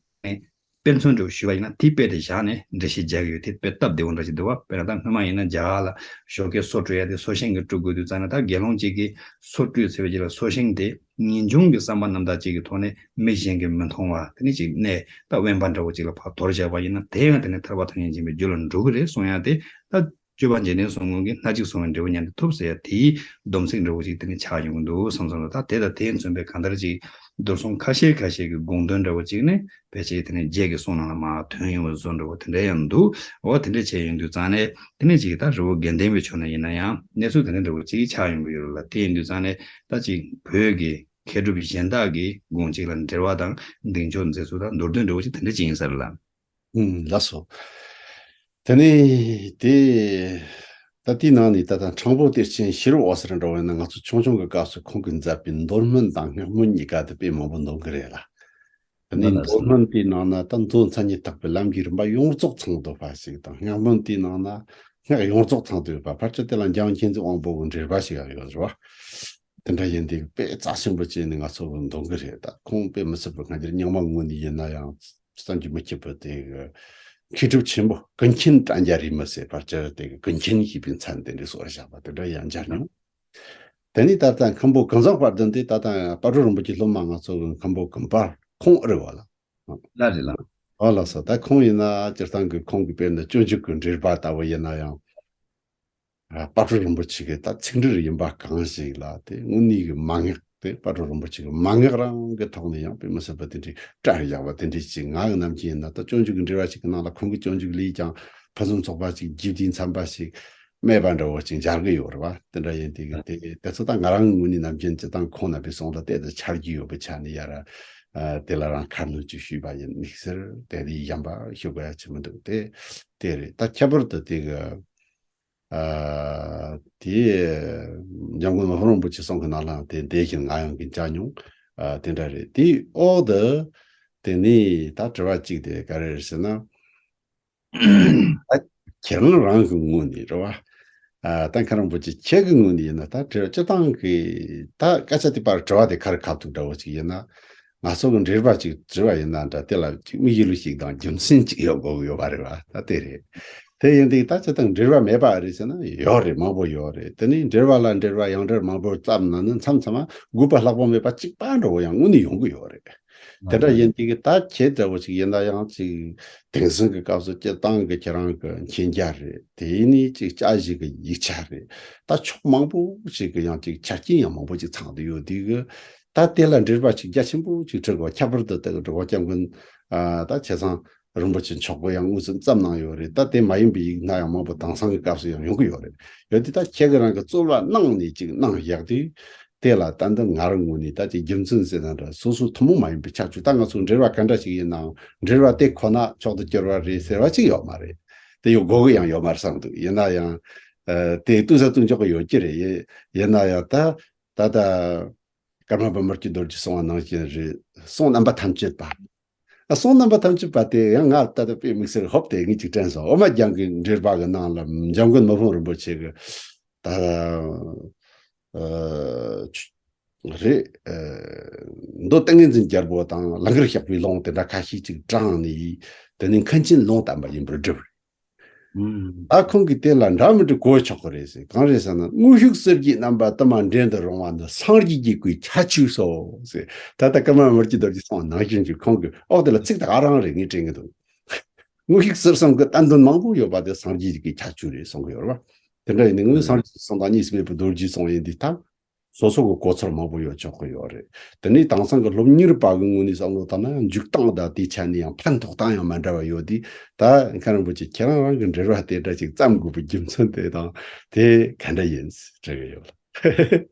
དཔེ་མཚོན་འདྲ་བོ་ཞུས་པ་ཡིན་ན་དེ་དཔེ་དེ་བཞག་ནས་འགྲེལ་བཤད་རྒྱག་གི་ཡོད། དེ་དཔེ་སྟབས་བདེ་བོ་འདྲ་ཞིག་འདུག་བ། དཔེར་ན་ད་སྔོན་མ་ཡིན་ན་རྒྱ་གར་ལ་ཞོགས་ཀས་སོ་བཀྲུ་ཡ་དེ་སོ་ཤིང་གིས་བཀྲུ་དགོས་དུས་ཙང་ནས་ད་དགེ་སློང་གཅིག་གིས་སོ་བཀྲུས་ཚར་བའི་རྗེས་ལ་སོ་ཤིང་དེ། ངེས་འབྱུང་གི་བསམ་པ་རྣམ་དག་ཅིག་གི་ཐོག་ནས་མི་གཞན་གྱིས་མི་མཐོང་བ་དེ་ནི་ཅིག་གནས་ད་དབེན་པ་འདྲ་བོ་ཅིག་ལ་ཕར་དོར་བཞག་པ་ཡིན་ན་དེ་ཡང་དེ་ནི་ཐར་པ་ཐམས་ཅད་མཁྱེན་པའི་རྒྱུ་ལ་འགྲོ་གི་རེད་གསུང་ཡ་དེ་ད་ སྤྱོད་པ་འཇིག་རྟེན་གསུམ་མགོན་གྱི་སྣ་གཅིག་བཟུང་བའི་འབྲས་བུ་མཉམ་དུ་ཐོབ་ཟེར་ཡ་དེའི་སྡོམ་ཚིག་འདྲ་བོ་ཅིག་དེ་ནི་ཆགས་ཡོང་གི་འདུག་བསམ་བསམ་ལ། ད་དེ་དང་དེས་མཚོན་པའི་གང་ལྟར་ཅིག་བསྡུར་གསུམ་ཁ་ཤས་ཁ་ཤས་ཀྱི་དགོངས་དོན་འདྲ་བོ་ཅིག་ནི་ཕལ་ཆེར་དེ་ནི་རྗེ་གི་གསུང་ནང་ལ་མར་ཐོན་ཡོང་བའི་བཟོ་འདྲ་བོ་དེ་འདྲ་ཡང་འདུག་འོ་དེ་འདྲ་བྱས་ཡོང་དུས་ཙང་ནས་དེ་ནི་ཅིག་ད་རི་བོ་དགེ་ལྡན་པའི་ཕྱོགས་ནས་ཡིན་ན་ཡང་གནས་ཚུལ་དེ་འདྲ་འདྲ་བོ་ཅིག་ཆགས་ཡོང་གི་ཡོད་རེད་ལ། དེ་ཡིན་དུས་ཙང་ནས་ད་ཅིག་བོད་ཀྱི་མཁས་གྲུབ་གཞན་དག་གི་དགོངས་གཅིག་ལ་འགྲེལ་བ་དང་གདེང་འཇོག་མཛད་ཚུལ་དང་མདོར་བསྡུས་འདྲ་བོ་ཅིག་དེ་འདྲ་ཅིག་ཡིན་ས་རེད་ལ། ཨུམ། ལགས་སོ། དེ་ནས་དེ། ད་ལྟའི་ནང་ནས་ད་ལྟ་སྤྲང་པོ་གཏེར་ཆེན་ཤེས་རབ་འོད་ཟེར་འདྲ་བོ་ཡིན་ན། ང་ཚོ་ཆུང་ཆུང་གི་སྐབས་སུ་ཁོང་གིས་མཛད་པའི་མདོ་སྨད་དང་སྔགས་སྨོན་གཉིས་ཀ་དེ་དཔེ་མང་པོ་འདོན་གི་རེད་ལ། དེ་ནས་མདོ་སྨད་དེའི་ནང་ན་ད་མཛོད་མཚན་ཉིད་བརྟག་པའི་ལམ་གྱི་རིམ་པ་ཡོངས་རྫོགས་ཚང་འདུག་པ་ཞིག་དང་། སྔགས་སྨོན་དེའི་ནང་ན་སྔགས་ཡོངས་རྫོགས་ཚང་འདུག་པ། ཕལ་ཆེར་དེ་ལ་འཇམ་མཁྱེན་བརྩེ་དབང་པོ་གི་འགྲེལ་པ་ཞིག་ཡང་ཡོད་རེད་བ། དེ་འདྲ་ཡིན་དུས་དཔེ་རྩ་ཆེན་པོ་བྱས་ནས་ང་ཚོ་གི་འདོན་གི་རེད། ད་ཁོང་དཔེ་མི་སྲིད་པའི་གང་ཅིར་རྙིང་མ་ངོས་ནས་ཡིན་ན་ཡང་བསམ་གྱིས་མི་ཁྱབ་པའི་དེ་གི་མཁས་གྲུབ་ཆེན་པོ་ཀུན་མཁྱེན་དྲ་རྒྱ་རིས་མེད་ཟེར་བར་ཅིག་དེ་གི་ཀུན་མཁྱེན་ཞེས་པའི་མཚན་དེ་འདྲ་གསོལ་བཞག་པ་དེ་འདྲ་ཡང་མཇལ་མྱོང་། དེ་ནས་ད་ལྟ་མཁན་པོ་གངས་བཟང་དཔལ་ལྡན་དེ་ད་ལྟ་དཔལ་སྤྲུལ་རིན་པོ་ཆེ་སློབ་མ་ང་ཚོ་གི་མཁན་པོ་གངས་དཔལ་ཁོང་ཨེ་རེད་བ་ལ། ལ་རེད་ལ། ཨ་ལགས་སོ། ད་ཁོང་ཡིན་ན་སྤྱིར་བཏང་གི་ཁོང་གི་དཔེར་ན་སྤྱོད་འཇུག་གི་འགྲེལ་པ་ལྟ་བུ་ཡིན་ན་ཡང་། ཨ། དཔལ་སྤྲུལ་རིན་པོ་ཆེ་གི་ད་ཚིག་འགྲེལ་ཡིན་པ་གང་ཞིག་ལ་དེ་དངོས་གནས་ཀྱི་མན་ངག་དེ་དཔལ་སྤྲུལ་རིན་པོ་ཆེ་གི་མན་ངག་རང་གི་ཐོག་ནས་ཡང་དཔེ་མི་སྲིད་པ་དེ་འདྲའི་བཀྲ་ཡག་པ་དེ་འདྲའི་ཅིག་ང་གི་ནམ་རྒྱུན་ཡིན་ན་ད་སྤྱོད་འཇུག་གི་འགྲེལ་པ་ཞིག་གི་ནང་ལ་ཁོང་གི་སྤྱོད་འཇུག་ལས་ཀྱང་ཕུན་སུམ་ཚོགས་པ་ཞིག་རྒྱས་བསྡུས་འཚམས་པ་ཞིག་སྨྲས་པ་འདྲ་བོ་ཅིག་མཇལ་གི་ཡོད་རེད་བ། དེ་འདྲ་ཡིན་དུས་དེ་དེ་ཚོ་ད་ང་རང་ངོས་ནས་ནམ་རྒྱུན་སྤྱིར་བཏང་ཁོང་རྣམ་པའི་གསུང་ལ་བལྟས་ཏེ་འཆར་གྱི་ཡོད་པའི་ཆ་ནས་ཡར་ཨ་དེ་ལ་རང་ཁ་སྣོན་ཅིག་ཞུས་པ་ཡིན། དམིགས་བསལ་དེ་ནས་གཞན་པ་ཞུ་དགོས་ཡ་ཅིག་མི་འདུག་དེ་དེ་རེད། ད་ཁྱད་པར་དུ་དེ་གི་ཨ་དེ་འཇམ་མགོན་མི་ཕམ་རིན་པོ་ཆེ་གསུང་གི་ནང་ལའང་དེ་འདི་བཞིན་ང་ཡང་གི་མཇལ་མྱོང་། ཨ་དེ་འདྲ་རེད། དེའི་འོག་ཏུ་དེ་ནས་ད་དྲི་བ་གཅིག་དེ་ག་རེ་རེད་ཟེར་ན། ད་ཁྱེད་རང་རང་གི་ངོས་ནས་རེད་བ། ཨ་ད་མཁན་རིན་པོ་ཆེ་ཁྱེད་ཀྱི་ངོས་ནས་ཡིན་ན་ད་དྲི་བ་སྤྱིར་བཏང་གི་ད་སྐད་ཆ་དེ་པར་དྲི་བ་དེ་ག་རེ་གབ་ཐུབ་འདྲ་བོ་ཅིག་ཡིན་ན། ང་ཚོ་གི་འགྲེལ་པ་ཅིག་དྲི་བ་ཡིན་ན་འདྲ་དེ་ལ་ཅིག་དམིགས་ཡུལ་ཞིག་དང་རྒྱུ་མཚན་ཅིག་ཡོད་དགོས་ཀྱི་ཡོད་པ་རེད་བ། ད་དེ་རེད། དེ་ཡིན་དུས་ད་སྤྱིར་བཏང་འགྲེལ་པ་མེད་པ་རེད་ཟེར་ན་ཡོད་རེད། མང་པོ་ཡོད་རེད། དེ་ནས་འགྲེལ་པ་ལ་འགྲེལ་པ་ཡང་འགྲེལ་མང་པོ་བརྩམས་ན་ནི་མཚམས་མཚམས་མ་དགོས་པ་ལྷག་པ་མེད་པ་གཅིག་པ་འདྲ་བོ་ཡང་དངོས་གནས་ཡོང་གི་ཡོད་རེད། དེ་འདྲ་ཡིན་དུས་ད་ཁྱེད་འདྲ་བོ་ཅིག་ཡིན་ན་ཡང་ཅིག་དེང་སང་གི་སྐབས་སུ་སྤྱིར་བཏང་གི་ཁྱེད་རང་གི་མཁྱེན་རྒྱ་རེད། དེ་ནས་ཅིག་དཔྱད་གཞི་གི་ཡིག་ཆ་རེད། ད་ཕྱོགས་མང་པོ་ཞིག་གི་ཡང་ཅིག་ཆ་རྐྱེན་ཡང་མང་པོ་ཅིག་ཚང་བསྡད་ཡོད་དུས་གི་ད་དེ་ལ་འགྲེལ་པ་ཅིག་རྒྱ་ཆེན་པོ་ཅིག་འབྲི་དགོས། ཁྱད་པར་དུ་ད་གི་འགྲོ་བ་སྐྱབས་མགོན་ཨ་ད་ཆེ་ཚང་རིན་པོ་ཆེ་མཆོག་གིས་ཡང་དངོས་སུ་བརྩམས་གནང་ཡོད་རེད། ད་དེ་མ་ཡིན་པའི་ཡིག་སྣ་ཡང་མང་པོ་དེང་སང་གི་སྐབས་སུ་ཡང་ཡོང་གི་ཡོད་རེད། ཡོད་དུས་ད་ཁྱེད་ཀྱི་རང་གི་རྩོལ་བ་གནང་ནས་ཅིག་གནང་བཞག་དུས། དེ་ལ་ད་འདི་ང་རང་ངོས་ནས་ད་ཅིག་རྒྱུ་མཚན་ཟེར་ན་འདྲ་སོ་སོ་ཐུན་མོང་མ་ཡིན་པའི་ཁྱད་ཆོས། ད་ང་ཚོ་འགྲེལ་པ་ག་འདྲ་ཞིག་ཡིན་ནའང་འགྲེལ་པ་དེ་ཁོ་ན་མཆོག་ཏུ་གྱུར་པ་རེད་ཟེར་བ་ཅིག་ཡོད་མ་རེད། དེ་ཡོད་དགོས་ཀྱི་ཡང་ཡོད་མ་རེད་བསམ་འདུག་ཡིན་ན་ཡང་ཨ་དེ་ལྟོས་ས་ལྟོས་འཇོག་གི་ཡོད་ཀྱི་རེད། ཡིན་ཡིན་ན་ཡང་ད་ད་ལྟ་ཀརྨ་པ་མི་བསྐྱོད་རྡོ་རྗེས་གསུངས་པ་ནང་བཞིན་རེད། གསུང་རྣམ་པ་ཐམས་ཅད་པ། ཨ་གསུང་རྣམ་པ་ཐམས་ཅད་པ་དེ་ཡང་ང་ད་ལྟ་དཔེ་དམིགས་བསལ་ཧོབ་དེ་ངས་ཅིག་དྲན་སོང་། འོ་མ་རྒྱན་གྱི་འགྲེལ་པ་གི་ནང་ལ་འཇམ་མགོན་མི་ཕམ་རིན་པོ་ཆེ་གི་ད་ཨ་རེད། ཨ་མདོ་ཏིང་ངེ་འཛིན་རྒྱལ་པོ་དང་ལང་ཀར་གཤེགས་པའི་ལུང་དེ་འདྲ་ཁ་ཤས་ཅིག་དྲངས་ནས་དེ་ནི་མཁན་ཆེན་ལུང་བསྟན་པ་ཡིན་པར་བསྒྲུབས། ཨུམ། ད་ཁོང་གིས་དེ་ལ་འདྲ་མི་འདྲ་གོ་ཆོག་གི་རེད་ཟེར། གང་རེད་ཟེར་ན། དངོས་ཤུགས་གསེར་གྱི་རྣམ་པ་དུ་མ་འདྲེན་དུ་རུང་བ་ནི་སངས་རྒྱས་ཀྱི་སྐུའི་ཁྱད་ཆོས་སོ་ཟེར། ད་ལྟ་ཀརྨ་པ་མི་བསྐྱོད་རྡོ་རྗེས་གསུངས་པ་ནང་བཞིན་གྱི་ཁོང་གིས་ཨོ་དེ་ལ་ཚིག་དེ་ཨ་རང་རེད། ངས་དྲན་གྱི་འདུག་དངོས་ཤུགས་གསེར་ཟེར་གྱི་བསྟན་དོན་མང་པོ་ཡོད་པ་དེ་སངས་རྒྱས་ཀྱི་ཁྱད་ཆོས་རེད་གསུང་གི་ཡོད་རེད་བ། དེ་འདྲ་ཡིན་ནའི་ངོས་ནས་སངས་རྒྱས་ཀྱི་གསུང་དང་གཉིས་སུ་མེད་པའི་རྡོ་རྗེས་གསུངས་ཡིན་དུས་ད། སོ་སོ་གི་གོ་ཚོར་མང་པོ་ཡོད་ཆོག་གི་ཡོད་རེད། དེ་ནས་དེང་སང་གི་སློབ་གཉེར་པ་གི་ངོས་ནས་བསམ་བློ་བཏང་ན་ཡང་འཇུག་སྟངས་དང་དེའི་ཆ་ནས་ཡང་ཕན་ཐོགས་སྟངས་ཡང་མ་འདྲ་བ་ཡོད་དུས། ད་མཁན་རིན་པོ་ཆེ་ཁྱེད་རང་རང་གི་འགྲེལ་པ་དེ་འདྲ་ཅིག་བརྩམས་དགོས་པའི་རྒྱུ་མཚན་དེ་དང་དེ་ག་འདྲ་ཡིན་དྲི་གི་ཡོད་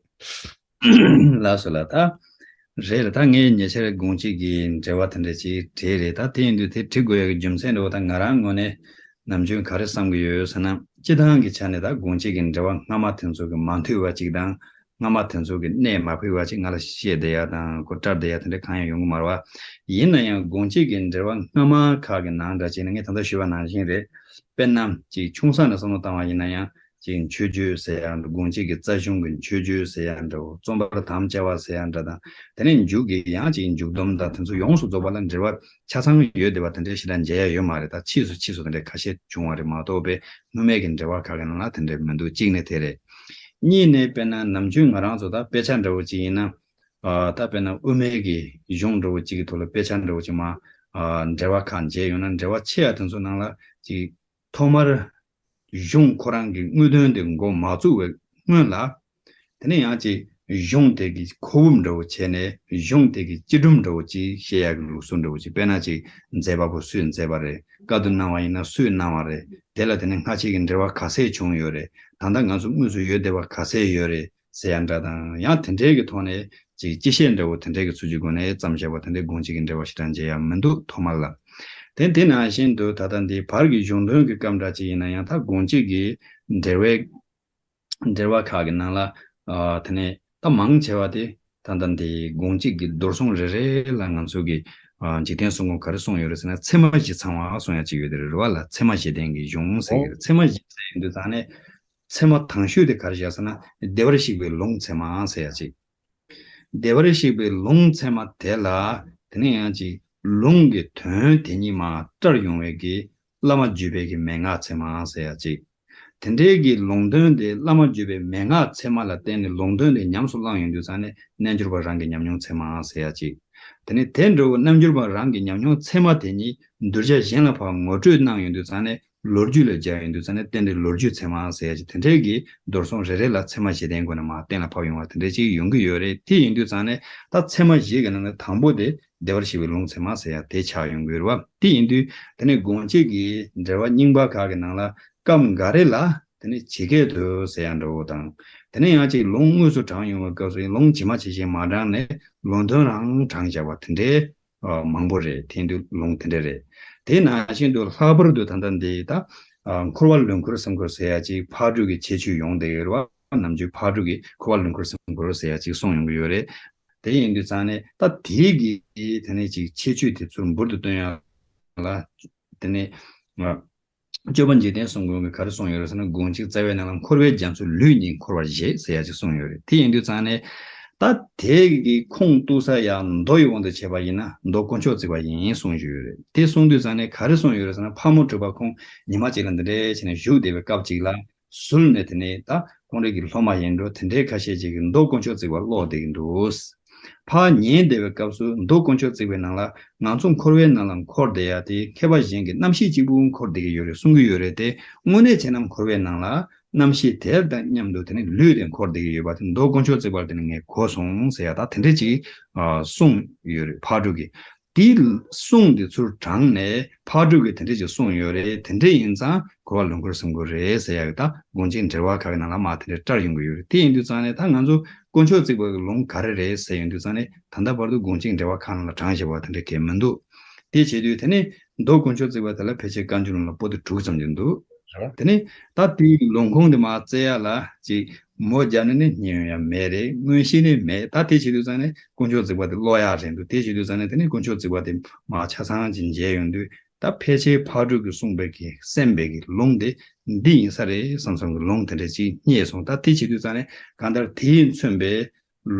ལ། ལགས་སོ་ལགས། ད་རེད་ལ། ད་ངས་ཉེ་ཆར་དགོངས་གཅིག་གི་འགྲེལ་པ་དེ་འདྲ་ཅིག་བྲིས་རེད། ད་དེ་ཡིན་དུས་དེ་བྲི་དགོས་ཡ་གི་རྒྱུ་མཚན་འདྲ་བོ་ད་ང་རང་ངོས་ནས་ནམ་རྒྱུན་ག་རེ་བསམ་གི་ཡོད་ཟེར་ན། སྤྱི་བཏང་གི་ཆ་ནས་ད་དགོངས་གཅིག་གི་འགྲེལ་པ་སྔ་མ་དེ་ཚོ་གི་མ་མཐུན་པ་ཅིག་དང་། སྔ་མ་དེ་ཚོ་གི་གནད་མ་ཕིགས་པ་ཅིག་ང་ལ་བཤད་བསྡད་ཡ་དང་ཁོ་བཀྲལ་བསྡད་ཡ་དེ་འདྲ་གང་ཡང་ཡོང་གི་མ་རེད་བ། ཡིན་ན་ཡང་དགོངས་གཅིག་གི་འགྲེལ་པ་སྔ་མ་ཁག་གི་ནང་འདྲ་བྱས་ན་ངས་ད་ལྟ་ཞུས་པ་ནང་བཞིན་རེད། དཔེར་ན་ཅིག་ཆུང་ས་ནས་བསམ་བློ་བཏང་བ་ཡིན་ན་ཡང་ཅིག་མཆོད་བརྗོད་ཟེར་ཡ་འདྲ། དགོངས་གཅིག་གི་རྩ་གཞུང་གི་མཆོད་བརྗོད་ཟེར་ཡ་འདྲ། རྩོམ་པར་དམ་བཅའ་བ་ཟེར་ཡ་འདྲ་དང་། དེ་ནས་མཇུག་གི་ཡང་ཅིག་མཇུག་སྡོམ་དང་དེ་ཚོ་ཡོངས་སུ་རྫོགས་པ་ལ་འགྲེལ་པ་ཆ་ཚང་ཡོད་བསྡད་པ་དེ་འདྲའི་ཞེ་དྲག་མཇལ་ཡ་ཡོད་མ་རེད། ད་ཕྱིས་སུ་ཕྱིས་སུ་དེ་འདྲའི་ཁ་ཤས་བྱུང་བ་རེད་མ་གཏོགས་པའི་སྔོན་མའི་གི་འགྲེལ་པ་ཁག་གི་ནང་ལ་དེ་འདྲའི་མི་འདུག་གཅིག་ནས་དེ་རེད། གཉིས་ནས་དཔེར་ན་ནམ་རྒྱུན་ང་རང་ཚོ་ད་དཔེ་ཆ་འདྲ་བོ་ཅིག་ཡིན་ན། ཨ་ད་དཔེར་ན་དབུ་མའི་གི་གཞུང་འདྲ་བོ་ཅིག་གི་ཐོག་ལ་དཔེ་ཆ་འདྲ་བོ་ཅིག་མར་ཨ་འགྲེལ་པ་ཁག་མཇལ་ཡོང་ན། འགྲེལ་པ་ཆེ་བ་དེ་ཚོ་ནང་ལ་ཅིག་ཐོག་མར་ གཞུང་ཁོ་རང་གི་དངོས་དོན་དེ་འགོ་མ་བཙུགས་པའི་སྔོན་ལ། དེ་ནས་ཡང་ཅིག་གཞུང་དེ་གི་ཁོག་དབུབ་འདྲ་བོ་བྱས་ནས་གཞུང་དེ་གི་སྤྱི་སྒྲོམ་འདྲ་བོ་ཅིག་བཤད་ཡག་གི་ལུགས་སྲོལ་འདྲ་བོ་ཅིག་དཔེར་ན་ཅིག་མཛད་པ་པོ་སུས་མཛད་པ་རེད། བཀའ་བསྡུ་གནང་བ་ཡིན་ན་སུས་གནང་བ་རེད། དེ་ལ་དེ་ནས་སྔ་ཕྱི་གི་འབྲེལ་བ་ག་ཚད་བྱུང་ཡོད་རེད། ད་ལྟ་ང་ཚོ་དངོས་སུ་ཡོད་བསྡད་པ་ག་ཚད་ཡོད་རེད་ཟེར་ཡ་འདྲ་དང་། ཡང་དེ་འདྲའི་གི་ཐོག་ནས་ཅིག་སྤྱི་བཤད་འདྲ་བོ་དེ་འདྲའི་གི་ཚུལ་གྱི་སྒོ་ནས་བརྩམས་བཞག་པ་དེ་འདྲའི་དགོངས་གཅིག་གི་འབྲེལ་བ་ཞེ་དྲག་མཇལ་ཡ་མི་འདུག་ཐོག་མར་ལ། དེ་དེ་ནང་བཞིན་དུ་ད་ལྟ་འདི་བར་གྱི་གཞུང་དོན་གྱི་སྐབས་འདྲ་ཅིག་ཡིན་ན་ཡང་ད་དགོངས་གཅིག་གི་འབྲེལ་བའི་འགྲེལ་པ་ཁག་གི་ནང་ལ། ཨ། དེ་ནས་ད་མང་ཆེ་བ་དེ་ད་ལྟ་འདི་དགོངས་གཅིག་གི་མདོར་སོང་རེ་རེ་ལ་ང་ཚོ་གི། ཨ། འཇིག་རྟེན་གསུམ་མགོན་ག་རེ་གསུངས་ཡོད་རེད་ཟེར་ན། ཚད་མ་བཞི་ཚང་བ་གསུང་ཡ་གཅིག་ཡོད་དེ་རེད་བ་ལ། ཚད་མ་བཞི་ལྡན་གྱི་གཞུང་ཟེར་གྱི་རེད། ཚད་མ་བཞི་ཟེར་ཡོང་དུས་ད་ནས་ཚད་མ་དང་ཤོས་དེ་ག་རེ་བཞག་ཟེར་ན། བདེ་བར་གཤེགས་པའི་ལུང་ཚད་མ་ཟེར་ཡ་གཅིག་བདེ་བར་གཤེགས་པའི་ལུང་ཚད་མ་དེ་ལ། དེ་ནས་ཡང་ཅིག་ལུང་གི་དོན་དེ་ཉིད་མ་བཀྲལ་ཡོང་བའི་གི་བླ་མ་བརྒྱུད་པའི་གི་མན་ངག་ཚད་མ་ཟེར་ཡ་གཅིག་དེ་འདྲའི་གི་ལུང་དོན་དེ་བླ་མ་བརྒྱུད་པའི་མན་ངག་ཚད་མ་ལ་བརྟེན་ནས་ལུང་དོན་དེ་ཉམས་སུ་བླངས་ཡོང་དུས་ཙང་ནས་རྣལ་འབྱོར་པ་རང་གི་ཉམས་མྱོང་ཚད་མ་ཟེར་ཡ་གཅིག་དེ་ནས་དེ་འདྲ་བོ་རྣལ་འབྱོར་པ་རང་གི་ཉམས་མྱོང་ཚད་མ་དེ་ཉིད་གདུལ་བྱ་གཞན་ལ་ཕར་ངོ་སྤྲོད་གནང་ཡོང་དུས་ཙང་ནས་ལོ་རྒྱུས་ལ་སྦྱར་ཡོང་དུས་ཙང་ནས་རྟེན་འབྲེལ་ལོ་རྒྱུས་ཚད་མ་ཟེར་ཡ་གཅིག་དེ་འདྲའི་གི་མདོར་སོང་རེ་རེ་ལ་ཚད་མ་བཞི་ལྡན་སྒོ་ནས་མར་གཏན་ལ་ཕབ་ཡོང་བ་དེ་འདྲ་གཅིག་ཡོང་གི་ཡོད་རེད། དེ་ཡིན་དུས་ཙང་ནས་ད་ཚད་མ་བཞི་གི་ནང་ནས་དང་པོ་དེ་བདེ་བར་གཤེགས་པའི་ལུང་ཚད་མ་ཟེར་ཡ་དེ་ཆགས་ཡོང་གི་ཡོད་རེད་བ། དེ་ཡིན་དུས་དེ་ནས་དགོངས་གཅིག་གི་འགྲེལ་པ་རྙིང་པ་ཁག་གི་ནང་ལ་སྐབས་འགའ་རེ་ལ་དེ་ནས་ཇི་སྐད་དུ་ཟེར་ཡ་འདྲ་བོ་དང་། དེ་ནས་ཡང་ཅིག་ལུང་དངོས་སུ་དྲངས་ཡོང་བའི་སྐབས་སུ་ལུང་ཇི་མ་ཇི་བཞིན་མ་དྲངས་ནས་ལུང་དོན་རང་དྲངས་བཞག་པ་དེ་འདྲའི་ཨ། མང་པོ་རེད། དེ་ཡིན་དུས་ལུང་དེ་འདྲ་རེད། དེ་ནང་བཞིན་དུ་ལྷག་པར་དུ་ད་ལྟ་འདི་ད་ཨ། འཁོར་བ་ལུས་འཁོར་སེམས་འཁོར་ཟེར་ཡ་ཅིག་ཕག་གྲུ་གི་ཁྱད་ཆོས་ཡོང་བསྡད་ཡོད་རེད་བ། ནམ་རྒྱུན་ཕག་གྲུ་གི་འཁོར་བ་ལུས་འཁོར་སེམས་འཁོར་ཟེར་ཡ་ཅིག་གསུངས་ཡོང་གི་ཡོད་རེད། དེ་ཡིན་དུས་ཙང་ནས་ད་དེའི་གི་དེ་ནས་ཅིག་ཁྱད་ཆོས་དེ་ཚུར་འབུར་དུ་བཏོན་ཡ་ལ། དེ་ནས་ཨ། སྤྱོད་པ་འཇིག་རྟེན་གསུམ་མགོན་གྱིས་ག་རེ་གསུངས་ཡོད་རེད་ཟེར་ན། དགོངས་གཅིག་རྩ་བའི་ནང་ལ་འཁོར་བའི་རྒྱ་མཚོ་ལུས་གཉིས་འཁོར་བར་བཞེད་ཟེར་ཡ་ཅིག་གསུངས་ཡོད་རེད། དེ་ཡིན་དུས་ཙང་ནས་ད་དེ་གི་ཁུངས་གཏུགས་ས་ཡ་མདོ་ཡི་དབང་དུ་བྱས་པ་ཡིན་ན་མདོ་དཀོན་མཆོག་བརྩེགས་པ་ཡིན་གསུངས་བཞག་ཡོད་རེད། དེ་གསུངས་དུས་ཙང་ནས་ག་རེ་གསུངས་ཡོད་རེད་ཟེར་ན། ཕག་མོ་གྲུ་པ་ཁོང་ཉི་མ་གཅིག་ལ་འདི་འདྲའི་བྱས་ནས་བཞུགས་བསྡད་པའི་སྐབས་གཅིག་ལ་ཟུར་ནས་དེ་ནས་ད་ཁོང་རང་གི་སློབ་མ་ཡིན་འགྲོ་དེ་འདྲའི་ཁ་ཤས་ཅིག་གིས་མདོ་དཀོན་མཆོག་བརྩེགས་པ་ཀློག་བསྡད་ཀྱི་འདུག་ཕར་ཉན་བསྡད་པའི་སྐབས་སུ་མདོ་དཀོན་མཆོག་བརྩེགས་པའི་ནང་ལ་ང་ཚོ་འཁོར་བའི་ནང་ལ་འཁོར་བསྡད་ཡ་དེ་མཁས་པ་གཞན་གྱིས་རྣམ་ཤེས་གཅིག་པུ་འཁོར་བསྡད་ཀྱི་ཡོད་རེད་གསུང་གི་ཡོད་རེད་དེ། དངོས་གནས་བྱས་ན་འཁོར་བའི་ནང་ལ་རྣམ་ཤེས་དེ་དང་མཉམ་དུ་དེ་ནི་ལུས་དེ་འཁོར་བསྡད་ཀྱི་ཡོད་པ་དེ་མདོ་དཀོན་མཆོག་བརྩེགས་པ་དེ་ནི་ངས་གོ་སོང་ཟེར་ཡ་ད་དེ་འདྲ་ཅིག་ཨ། གསུངས་ཡོད་རེད་ཕག་གྲུ་གིས། དེ་གསུངས་དེ་ཚུར་དྲངས་ནས་ཕག་གྲུ་གིས་དེ་འདྲ་ཅིག་གསུངས་ཡོད་རེད། དེ་འདྲ་ཡིན་ཙང་འཁོར་བ་ལུས་འཁོར་སེམས་འཁོར་རེད་ཟེར་ཡ་གི་ད་དགོངས་གཅིག་འགྲེལ་པ་ཁག་གི་ནང་ལ་མར་དེ་འདྲ་བཀྲལ་ཡོང་གི་ཡོད་རེད། དེ་ཡིན་དུས་ཙང་ནས་ད་ང་ཚོ་དཀོན་མཆོག་བརྩེགས་པ་གི་ལུང་ག་རེ་རེད་ཟེར་ཡོང་དུས་ཙང་ནས་ད་ལྟ་བར་དུ་དགོངས་གཅིག་འགྲེལ་པ་ཁག་ནང་ལ་དྲངས་བཞག་པ་དེ་འདྲ་གང་ཡང་མི་འདུག་དེ་བྱེད་དུས་དེ་ནས་མདོ་དཀོན་མཆོག་བརྩེགས་པ་དེ་ལ་ཕལ་ཆེར་བཀའ་འགྱུར་ནང་ལ་པོ་ཏི་དྲུག་ཙམ་ཅིག་འདུག་རེད་བ། དེ་ནས་ད་དེའི་ལུང་ཁུངས་དེ་མར་བཙལ་ཡ་ལ་ཅིག་མོ་བརྒྱབ་ནས་ནི་རྙེད་ཡོང་ཡ་མེད་རེད། མངོན་ཤེས་ནི་མེད། ད་དེ་བྱེད་དུས་ཙང་ནས་དཀོན་མཆོག་བརྩེགས་པ་དེ་ཀློག་ཡ་རེད་འདུག་དེ་བྱེད་དུས་ཙང་ནས་དེ་ནས་དཀོན་མཆོག་བརྩེགས་པ་དེ་མར་ཆ་ཚང་ཅིག་མཇལ་ཡོང་དུས་ད་ཕལ་ཆེར་ཕག་གྲུ་གིས་གསུངས་པའི་གི་གསན་པའི་གི་ལུང་དེ་འདི་ཡིན་ས་རེད་བསམ་བསམ་གི་ལུང་དེ་འདྲ་ཅིག་རྙེད་སོང་། ད་དེ་བྱེད་དུས་ཙང་ནས་གང་ལྟར་དེས་མཚོན་པའི་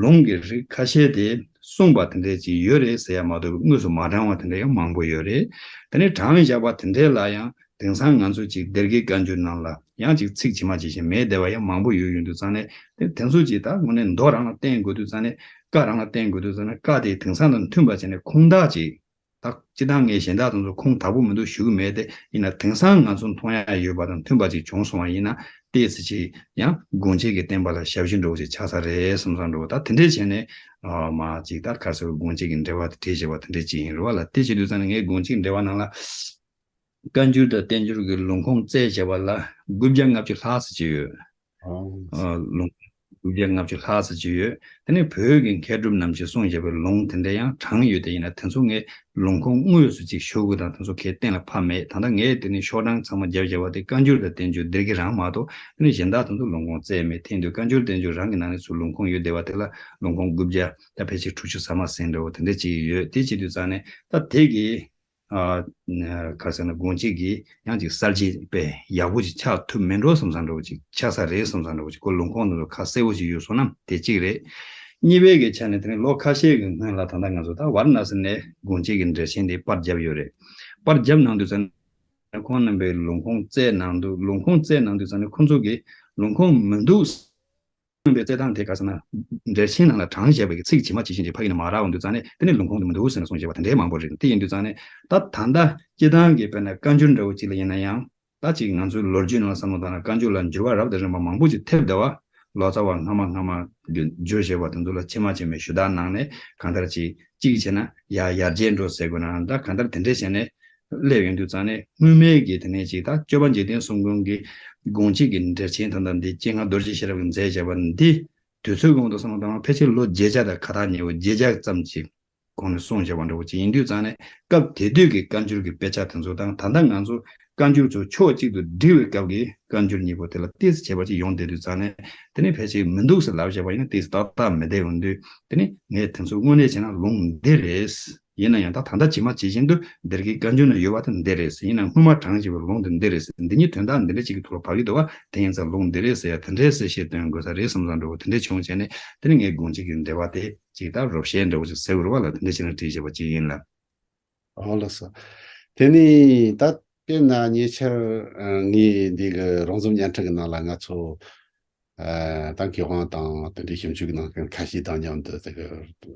ལུང་གི་རིགས་ཁ་ཤས་དེ་གསུངས་པ་དེ་འདྲ་ཅིག་ཡོད་རེད་ཟེར་ཡ་མ་གཏོགས་དངོས་སུ་མ་དྲངས་པ་དེ་འདྲ་ཡང་མང་པོ་ཡོད་རེད། དེ་ནས་དྲངས་བཞག་པ་དེ་འདྲ་ལ་ཡང་དེང་སང་ང་ཚོ་ཅིག་སྡེ་དགེའི་བཀའ་འགྱུར་ནང་ལ་ཡང་ཅིག་ཚིག་ཇི་མ་ཇི་བཞིན་མེད་བསྡད་པ་ཡང་མང་པོ་ཡོད་ཡོང་དུས་ཙང་ནས་དེ་དེ་ཚོ་ཅིག་ད་དངོས་གནས་མདོ་རང་ལ་བརྟེན་དགོས་དུས་ཙང་ནས་བཀའ་རང་ལ་བརྟེན་དགོས་དུས་ཙང་ནས་བཀའ་དེ་དེང་སང་དང་མཐུན་པ་བྱས་ནས་ཁུངས་དག་ཅིག་ད་སྤྱིར་བཏང་ངས་གཞན་དག་དང་ཚོ་ཁུངས་དག་པོ་མི་འདུག་ཞུ་གི་མེད་དེ། ཡིན་ན་དེང་སང་ང་ཚོ་མཐོང་ཡ་ཡོད་པ་དང་མཐུན་པ་ཅིག་བྱུང་སོང་བ་ཡིན་ན་ཏོག་ཙམ་ཅིག་ཡང་དགོངས་གཅིག་གི་བསྟན་པ་ལ་ཞབས་ཞུ་འགྲོ་བ་ཅིག་ཆགས་ས་རེད་བསམ་བསམ་འགྲོ་བ། ད་དེ་འདྲས་བྱས་ནས་ཨ་མ་ཅིག་ད་ག་རེ་ཟེར་དགོངས་གཅིག་གི་འགྲེལ་པ་དེ་བྲིས་བྱས་པ་དེ་འདྲས་ཅིག་ཡིན་རེད་བ་ལ། དེ་བྱེད་དུས་ཙང་ནས་ངས་དགོངས་གཅིག་འགྲེལ་པ་ནང་ལ་བཀའ་འགྱུར་དང་བསྟན་འགྱུར་གྱི་ལུང་ཁུངས་བཙལ་བྱས་པ་ལ་དགུ་བརྒྱ་ལྔ་བཅུ་ལྷག་ཙམ་ཅིག་ཡོད། ཨ། ལུང་དགུ་བརྒྱ་ལྔ་བཅུ་ལྷག་ཙམ་ཅིག་ཡོད། དེ་ནས་བོད་ཀྱི་མཁས་གྲུབ་རྣམས་ཀྱིས་གསུངས་བཞག་པའི་ལུང་དེ་འདྲ་ཡང་དྲངས་ཡོད་དེ། ཡིན་ན་དེ་ཚོ་ངས་ལུང་ཁུངས་དངོས་སུ་ཅིག་ཞུ་དགོས་དང་དེ་ཚོ་གའི་གཏན་ལ་ཕབ་མེད། ད་ལྟ་ངས་དེ་ནས་ཤོག་གྲངས་ཚང་མ་བརྒྱབ་བཞག་པ་དེ་བཀའ་འགྱུར་དང་བསྟན་འགྱུར་སྡེ་དགེ་རང་མ་གཏོགས་དེ་ནས་གཞན་དག་དེ་ཚོ་ལུང་ཁུངས་བཙལ་མེད། དེ་ཡིན་དུས་བཀའ་འགྱུར་བསྟན་འགྱུར་རང་གི་ནང་ནས་ཚུར་ལུང་ཁུངས་ཡོད་བསྡད་པ་དེ་ལ་ལུང་ཁུངས་དགུ་བརྒྱ་ད་ཕལ་ཆེར་དྲུག་ཅུ་ཟ་མ་ཟིན་འདྲ་བོ་དེ་འདྲ་ཅིག་ཡོད། དེ་བྱེད་དུས་ཙང་ནས་ད་དེ་གི་ཨ། ག་རེ་ཟེར་ན་དགོངས་གཅིག་གིས་ཡང་ཅིག་གསལ་བྱེད་དཔེ་ཡག་པོ་ཅིག་ཆགས་ཐུབ་མེད་འགྲོ་བསམ་བསམ་འདྲ་བོ་ཅིག་ཆགས་ས་རེད་བསམ་བསམ་འདྲ་བོ་ཅིག་ཁོ་ལུང་ཁུངས་དེ་ཚོ་ཁ་གསལ་པོ་ཅིག་ཡོད་སོང་ན་དེ་གཅིག་རེད། གཉིས་པའི་གི་ཆ་ནས་དེ་ནི་ལོ་ཁ་ཤས་ཀྱི་སྔོན་ལ་ད་ལྟ་ང་ཚོ་ད་ཝཱ་ར་ཎ་སི་ནས་དགོངས་གཅིག་གི་འགྲེལ་ཆེན་དེ་པར་བརྒྱབ་ཡོད་རེད། པར་བརྒྱབ་གནང་དུས་ཙང་ཁོང་རྣམ་པའི་ལུང་ཁུངས་བཙལ་གནང་འདུག་ལུང་ཁུངས་བཙལ་གནང་དུས་ཙང་ནས་ཁོང་ཚོ་གིས་ལུང་ཁུངས་མི་འདུག་གསུངས་པའི་རྩེད་ཐང་དེ་ག་ཟེར་ན། འགྲེལ་ཆེན་ནང་ལ་དྲངས་བཞག་པའི་ཚིག་ཇི་མ་ཇི་བཞིན་གྱི་ཕ་གི་ནས་མ་རག་འོང་དུས་ཙང་ནས་དེ་ནི་ལུང་ཁུངས་དེ་མི་འདུག་ཟེར་ནས་གསུངས་བཞག་པ་དེ་འདྲའི་མང་པོ་རེད། དེ་ཡིན་དུས་ཙང་ནས་ད་ད་ལྟ་སྤྱི་བཏང་གི་དཔེར་ན་བཀའ་འགྱུར་འདྲ་བོ་ཅིག་ལ་ཡིན་ན་ཡང་ ད་ཅིག་ང་ཚོའི་ལོ་རྒྱུས་ནང་ལ་བསམ་བློ་བཏང་ན་བཀའ་འགྱུར་ལ་འགྱུར་བ་རབ་དང་རིམ་པ་མང་པོ་ཅིག་ཐེབས་བསྡད་པ། ལོ་ཙཱ་བ་སྔ་མ་སྔ་མ་བརྗོད་བྱས་པ་དེ་ཚོ་ལ་ཕྱི་མ་ཕྱི་མའི་ཞུ་དག་གནང་ནས་གང་ལྟར་ཅིག་གཅིག་བྱས་ན་ཡར་ཡར་རྒྱས་འགྲོ་ཟེར་དགོས་ན་ད་གང་ལྟར་དེ་འདྲས་བྱས་ནས་སླེབས་ཡོང་དུས་ཙང་ནས་སྔོན་མའི་གི་དེ་ནས་ཅིག་ད་སྤྱོད་པ་འཇིག་རྟེན་གསུམ་མགོན་གྱི་དགོངས་གཅིག་གི་འགྲེལ་ཆེན་དང་ད་འདི་སྤྱན་སྔ་རྡོ་རྗེ་ཤེས་རབ་ཀྱིས་མཛད་བྱས་པ་འདི་དུས་ཚོད་གོང་དུ་བསམ་བློ་བཏང་བ་ཕལ་ཆེར་ལོ་བརྒྱད་བརྒྱ་དང་ཁ་ཐག་ཉེ་བོ་བརྒྱད་བརྒྱ་ཙམ་ཅིག་གོང་ནས་གསུངས་བཞག་པ་འདྲ་བོ་ཅིག་ཡིན་དུས་ཙང་ནས་སྐབས་དེ་དུས་ཀྱི་བཀའ་འགྱུར་གྱི་དཔེ་ཆ་དེ་ཚོ་དང་ད་ལྟ་ང་ཚོ་བཀའ་འགྱུར་ཚོ་ཕྱོགས་གཅིག་ཏུ་བསྒྲིལ་བའི་སྐབས་ཀྱི་བཀའ་འགྱུར་གཉིས་པོ་དེ་ལ་ཏོག་ཙམ་ཁྱད་པར་ཅིག་ཡོང་བསྡད་དུས་ཙང་ནས་དེ་ནས་ཕལ་ཆེར་མི་འདུག་ཟེར་ལབ་བཞག་པ་ཡིན་ན་ཏོག་ཙམ་ཏག་ཏག་མི་བསྡད་ཡོང་དུས་དེ་ནས་ངས་དེ་ཚོ་དངོས་གནས་བྱས་ན་ལུང་འདི་རེད། ཡིན་ན་ཡང་ད་ད་ལྟ་ཇི་མ་ཇི་བཞིན་དུ་འདིར་གྱི་བཀའ་འགྱུར་ན་ཡོད་པ་དེ་འདི་རེད། ཡིན་ན་སྔོན་མ་དྲངས་བཞག་པའི་ལུང་དེ་འདི་རེད། འདི་གཉིས་དོན་དག་འདི་འདྲ་ཅིག་གི་ཐོག་ལ་བབས་ཀྱི་འདུག་བ། དེ་ཡིན་ཙང་ལུང་འདི་རེད་ཟེར་ཡ་དེ་འདྲའི་གསལ་བཤད་སྟོན་དགོས་ས་རེད་བསམ་བསམ་འདྲ་བོ་དེ་འདྲས་བྱུང་བྱས་ནས་དེ་ནས་ངས་དགོངས་གཅིག་གི་འགྲེལ་པ་དེ་ཅིག་ད་རོབ་བཤད་འདྲ་བོ་ཅིག་ཟེར་དགོས་རེད་བ་ལ་དེ་འདྲ་བྱས་ན་བྲིས་བཞག་པ་ཅིག་ཡིན་ལ། ཨོ་ལགས་སོ། དེ་ནས་ད་དཔེར་ན་ཉེ་ཆར་ངས་འདི་གི་རོང་ཟོམ་བརྙན་འཕྲིན་གྱི་ནང་ལ་ང་ཚོ་ད་མཁས་དབང་དང་དེ་འདྲའི་ཞིབ་འཇུག་གནང་མཁན་ཁ་ཤས་དང་མཉམ་དུ་དེ་གི་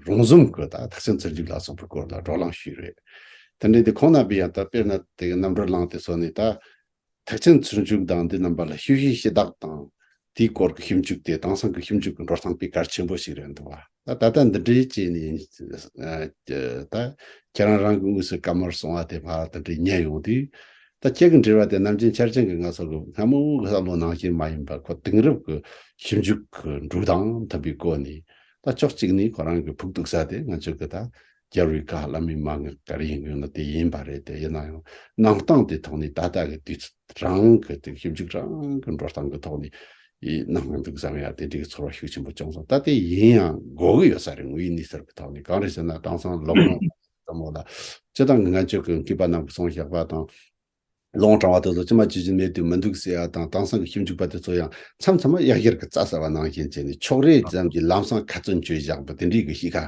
རོང་ཟོམ་གི་ད་ཐེག་ཆེན་ཚུལ་འཇུག་ལ་སོགས་པའི་སྐོར་ལ་བགྲོ་གླེང་ཞུས་རེད། དེ་འདྲའི་དེ་ཁོང་རྣམ་པས་ཡང་ད་དཔེར་ན་དེ་གི་རྣམ་གྲོལ་གླིང་དེ་ཚོ་ནས་ད། ཐེག་ཆེན་ཚུལ་འཇུག་དང་འདི་རྣམ་པ་ལ་ཤེས་བྱའི་ཕྱི་བདག་དང་དེའི་སྐོར་གྱི་ཞིབ་འཇུག་དེ་དེང་སང་གི་ཞིབ་འཇུག་གི་འགྲོ་སྟངས་དཔེ་གལ་ཆེན་པོ་ཞིག་རེད་འདུག་བ། ད་ད་ལྟ་འདི་འདྲའི་བྱས་ནས་ད་ཁྱེད་རང་རང་གི་དངོས་སུ་བཀའ་མོལ་གསུང་བ་དེ་ཕར་དེ་འདྲའི་ཉན་ཡོང་དུས་ད་ཁྱེད་ཀྱི་འགྲེལ་བ་དེ་ནམ་རྒྱུན་ཆ་རྐྱེན་གྱི་ང་ཚོ་གི་སྔ་མོ་གི་བསམ་བློ་ནང་བཞིན་མ་ཡིན་པར་ཁོ་དེང་རབས་ཀྱི་ཞིབ་འཇུག་གི་འགྲོ་སྟངས་མཐུན་པའི་སྒོ་ནས་ད་ཕྱོགས་གཅིག་ནས་ཁོ་རང་གི་ཕུགས་གཏུགས་ས་དེ་ང་ཚོ་གི་ད། རྒྱལ་བའི་བཀའ་བླ་མའི་མན་ངག་ག་རེ་ཡིན་དགོས་ན་དེ་ཡིན་པ་རེད། དེ་ཡིན་ན་ཡང་གནང་སྟངས་དེ་ཐོག་ནས་ད་ལྟ་གི་དུས་ཚོད་རང་གི་དེ་ཞིབ་འཇུག་རང་གི་འགྲོ་སྟངས་ཀྱི་ཐོག་ནས་ཡིན་གནང་གི་འདུག་བསམ་ཡ་དེ་འདྲའི་ཚོར་བ་ཤུགས་ཆེན་པོ་བྱུང་སོང་། ད་དེ་ཡིན་ཡང་དགོས་ཀྱི་ཡོད་ས་རེད། དངོས་ཡོད་གནས་ཚུལ་གྱི་ཐོག་ནས་གང་རེད་ཟེར་ན་དེང་སང་ལོ་ངོ་ཙམ་མོ་ལ་སྤྱི་བཏང་གི་ང་ཚོ་གི་མཁས་པ་རྣམས་ཀྱིས་གསུངས་བཞག་པ་དང་། ལུང་དྲངས་པ་དེ་ཚོ་ཅི་མ་ཅི་བཞིན་མེད་དུ་མི་འདུག་ཟེར་ཡ་དང་དེང་སང་གི་ཞིབ་འཇུག་པ་དེ་ཚོ་ཡང་མཚམས་མཚམས་མ་གཡག་གཞར་གྱི་རྩྭ་ཟ་བ་ནང་བཞིན་བྱས་ནས་ཕྱོགས་རེ་ཙམ་གྱི་ལམ་སང་ཁ་ཚོན་གཅོད་བཞག་པ་དེ་འདྲའི་གི་གཤིས་ཀ་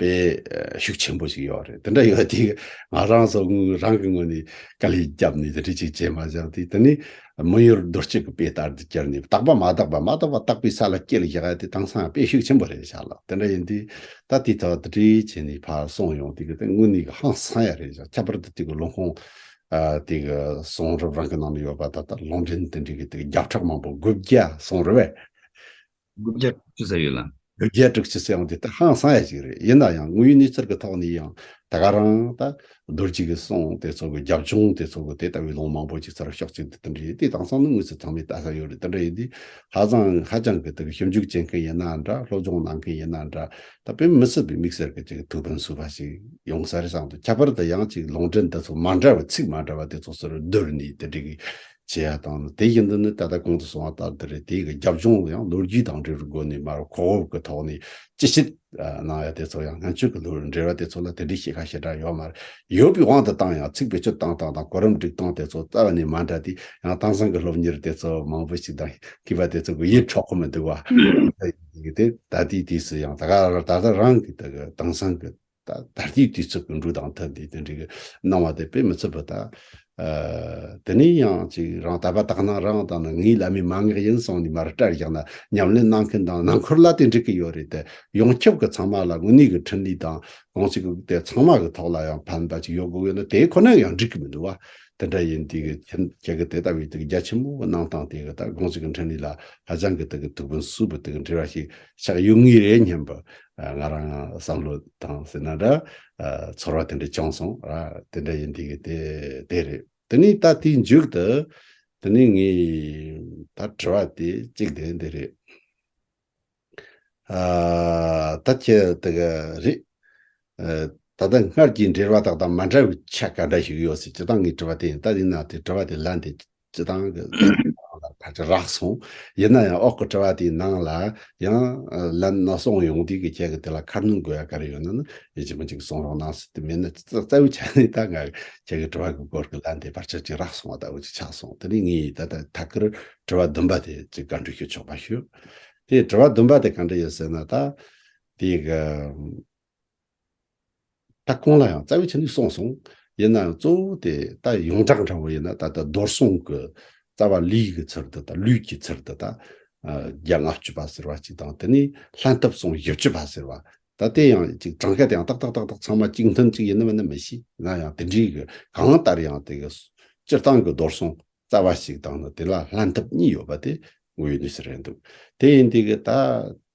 དཔེ་ཤུགས་ཆེན་པོ་ཞིག་ཡོད་རེད། དེ་འདྲ་ཡོད་དུས་ང་རང་ཚོ་དངོས་རང་གི་ངོས་ནས་དཀའ་ལས་བརྒྱབ་ནས་དེ་འདྲ་ཅིག་བྱས་མ་བཞག་དུས་དེ་ནི་མི་ཡུལ་རྡོ་གཅིག་གི་དཔེ་ལྟར་དུ་གྱུར་ནས་རྟག་པ་མ་རྟག་པ་མ་རྟག་པ་རྟག་པའི་ས་ལ་སྐྱེལ་བཞག་ཡ་དེ་དེང་སང་དཔེ་ཤུགས་ཆེན་པོ་རེད་བཞག་ལ། དེ་འདྲ་ཡིན་དུས་ད་དེ་ཐོག་དེ་འདྲའི་བྱས་ནས་ཕར་སོང་ཡོང་དུས་གི་དེ་དངོས་གནས་གི་ཧང་སང་ཡ་རེད་བཞག་ཁྱད་པར་དུ་དེ་གི་ལུང་ཁུངས། ཨ་དེ་གི་གསུང་རབ་རང་གི་ནང་ནས་ཡོད་པ་ད་ལྟ་ལུང་འདྲེན་དེ་འདྲའི་གི་དེ་གི་བརྒྱ་ཕྲག་མང་པོ་དགུ་བརྒྱ་གསུང་རབ་བས། དགུ་བརྒྱ་དྲུག་ཅུ་ཟེར་ཡོད་ལ། དགུ་བརྒྱ་དྲུག་ཅུ་ཟེར་ཡང་དེ་ད་ཧང་སང་ཡ་ཅིག་རེད། ཡིན་ན་ཡང་དངོས་ཡོད་གནས་ཚུལ་གི་ཐོག་ནས་ཡང་ད་ག་རང་ད་རྡོ་རྗེ་གི་གསུང་དེ་ཚོ་གི་རྒྱབ་ལྗོངས་དེ་ཚོ་གི་དེ་ལྟ་བུའི་ལུང་མང་པོ་ཅིག་ཚུར་ཕྱོགས་གཅིག་ཏུ་དེ་འདྲ་ཡིན་དེ་དེང་སང་ནི་དངོས་སུ་ཚང་མས་ལྟ་ས་ཡོད་རེད། དེ་འདྲ་ཡིན་དུས་ཧ་ཅང་ཧ་ཅང་གི་དེ་གི་ཞིབ་འཇུག་བྱེད་མཁན་ཡིན་ན་འདྲ་སློབ་སྦྱོང་གནང་མཁན་ཡིན་ན་འདྲ་ད་དཔེ་མི་སྲིད་པའི་དམིགས་བསལ་གི་ཅིག་ཐུགས་ཕན་གསོས་པ་ཞིག་ཡོང་ས་རེད་བསམ་འདུག་ཁྱད་པར་དུ་ཡང་ཅིག་ལུང་འདྲེན་དེ་ཚོ་མ་འདྲ་བའི་ཚིག་མ་འདྲ་བ་དེ་ཚོ་ཟུར་བསྡུར་ནས་དེ་འདྲའི་བྱེད་ཡ་དང་དེ་བཞིན་དུ་ནི་ད་ལྟ་གོང་དུ་སོང་བ་ལྟར་དུ་རེད། དེ་གི་རྒྱབ་ལྗོངས་ཡང་ལོ་རྒྱུས་དང་འབྲེལ་བའི་སྒོ་ནས་མར་གོ་བབ་ཀྱི་ཐོག་ནས་ཅི་བྱེད་གནང་ཡ་དེ་ཚོ་ཡང་སྔོན་ཆད་ཀྱི་ལོ་འབྲེལ་བ་དེ་ཚོ་ལ་དེ་འདྲའི་ཤེས་ཁ་ཞེ་དྲག་ཡོད་མ་རེད། ཡོད་པའི་དབང་དུ་བཏང་ཡང་ཚིག་བེད་སྤྱོད་བཏང་སྟངས་དང་གོ་རིམ་སྒྲིག་སྟངས་དེ་ཚོ་རྩ་བ་ནས་མ་འདྲ་དེ་ཡང་དེང་སང་གི་སློབ་གཉེར་དེ་ཚོ་མང་པོ་ཞིག་དང་མཁས་པ་དེ་ཚོ་གི་ཡིད་འཕྲོག་གི་མི་འདུག་བ། དེ་ད་ལྟའི་དུས་སུ་ཡང་ད་ག་ད་ལྟ་རང་གི་ད་གི་དེང་སང་གི་ད་ད་ལྟའི་དུས་ཚོད་ཀྱི་འགྲོས་དང་མཐུན་ཏེ་དེ་འདྲའི་གི་གནང་བ་དེ་དཔེ་མི་སྲིད་པ་ད། ཨ་དེ་ནས་ཡང་ཅིག་རང་དད་པ་དག་སྣང་རང་དང་ནི་ངའི་བླ་མའི་མན་ངག་ཡིན་གསུངས་ནས་མར་སྤྲད་བཞག་ན་ཉམས་ལེན་གནང་མཁན་དང་ནང་ཁུལ་ལ་དེ་འགྲིག་གི་ཡོད་རེད་དེ། ཡོངས་ཁྱབ་ཀྱི་ཚང་མ་ལ་དངོས་གནས་ཀྱི་འཕྲིན་ལས་དང་གང་ཞིག་གི་དེ་ཚང་མ་གི་ཐོག་ལ་ཡང་ཕན་པ་ཅིག་ཡོད་དགོས་ཡོད་ན་དེ་ཁོ་ན་ཡང་འགྲིག་གི་མི་འདུག་བ། དེ་འདྲ་ཡིན་དུས་ཀྱི་ཁྱེད་ཀྱི་དེ་ལྟ་བུའི་དེ་གི་རྒྱ་ཆེན་མོ་གི་གནང་སྟངས་དེ་གི་ད་གང་ཞིག་གི་འཕྲིན་ལས་ལ་ཧ་ཅང་གི་དེ་གི་ཐུགས་ཕན་གསོས་པའི་དེ་གི་འབྲེལ་བ་ཞིག་ཆགས་ཡོད་ངེས་རེད་སྙམ་པ། ང་རང་བསམ་བློ་བཏང་ཟེར་ན་འདྲ། ཚོར་བ་དེ་འདྲ་བྱུང་སོང་ར། དེ་འདྲ་ཡིན་དུས་ཀྱི་དེ་དེ་རེད། དེ་ནས་ད་དེའི་མཇུག་ཏུ་དེ་ནས་ངས་ད་དྲི་བ་དེ་གཅིག་དེ་འདི་རེད། ཨ་ད་ཁྱེད་དེ་ག་རེད། ཨ་ད་ལྟ་སྔར་གྱི་འགྲེལ་བ་དག་དང་མ་འདྲ་བའི་ཆ་ག་འདྲ་ཞིག་ཡོད་ཟེར་སྤྱིར་བཏང་གི་དྲི་བ་དེ་ཡིན། ད་ཡིན་ན་དེ་དྲི་བ་དེ་ལན་དེ་སྤྱིར་བཏང་གི་ཕལ་ཆེར་རག་སོང་། ཡིན་ན་ཡང་འོག་གི་དྲི་བ་དེའི་ནང་ལ་ཡང་ལན་སྣ་གསུངས་ཡོང་དུས་ཀྱི་ཁྱེད་ཀྱི་དེ་ལ་ཁ་སྣོན་དགོས་ཡ་ག་རེ་ཡོད་ན་ནི་ཡིན་གཅིག་མིན་གཅིག་གསུང་རོགས་གནང་ཟེར། དེ་མིན་ན་རྩ་རྩ་བའི་ཆ་ནས་ད་ང་ཁྱེད་ཀྱི་དྲི་བ་གི་སྐོར་གྱི་ལན་དེ་ཕལ་ཆེར་ཅིག་རག་སོང་བ་ལྟ་བུ་ཅིག་ཆགས་སོང་། དེ་ནས་ངས་ད་ལྟ་ཐད་ཀར་དྲི་བ་བདུན་པ་དེ་ཅིག་བཀའ་འདྲི་ཞུ་ཆོག་པ་ཞུ། དེ་དྲི་བ་བདུན་པ་དེ་ག་འདྲ་ཡོད་ཟེར་ན་ད། དེ་གི་ད་གོང་ལ་ཡང་རྩ་བའི་ཆ་ནས་གསུངས་སོང་། ཡིན་ན་ཡང་གཙོ་བོ་དེ་ད་ཡོངས་གྲགས་འདྲ་བོ་ཡིན་ན་ད་ལྟ་རྡོར་སྲུང་གི་རྩ་བ་ལུས་ཀྱི་ཚུལ་དུ་ད་ལུས་ཀྱི་ཚུལ་དུ་ད་བརྒྱ་ལྔ་བཅུ་པ་ཟེར་བ་ཅིག་དང་དེ་ནས་ལྷན་ཐབས་སྲུང་བཞི་བཅུ་པ་ཟེར་བ་ད་དེ་ཡང་ཅིག་གྲངས་ཀ་དེ་ཡང་ཏག་ཏག་ཏག་ཏག་ཚང་མ་གཅིག་མཐུན་གཅིག་ཡིན་ནམ་མིན་ནམ་མི་ཤེས། ཡིན་ན་ཡང་དེ་འདྲའི་གི་གང་ལྟར་ཡང་དེ་གི་སྤྱིར་བཏང་གི་རྡོར་སྲུང་། རྩ་བ་ཞིག་དང་ནི་དེ་ལ་ལྷན་ཐབས་གཉིས་ཡོད་པ་དེ་དངོས་ཡོད་གནས་ཚུལ་རེད་འདུག་དེ་ཡིན་དུས་ཀྱི་ད་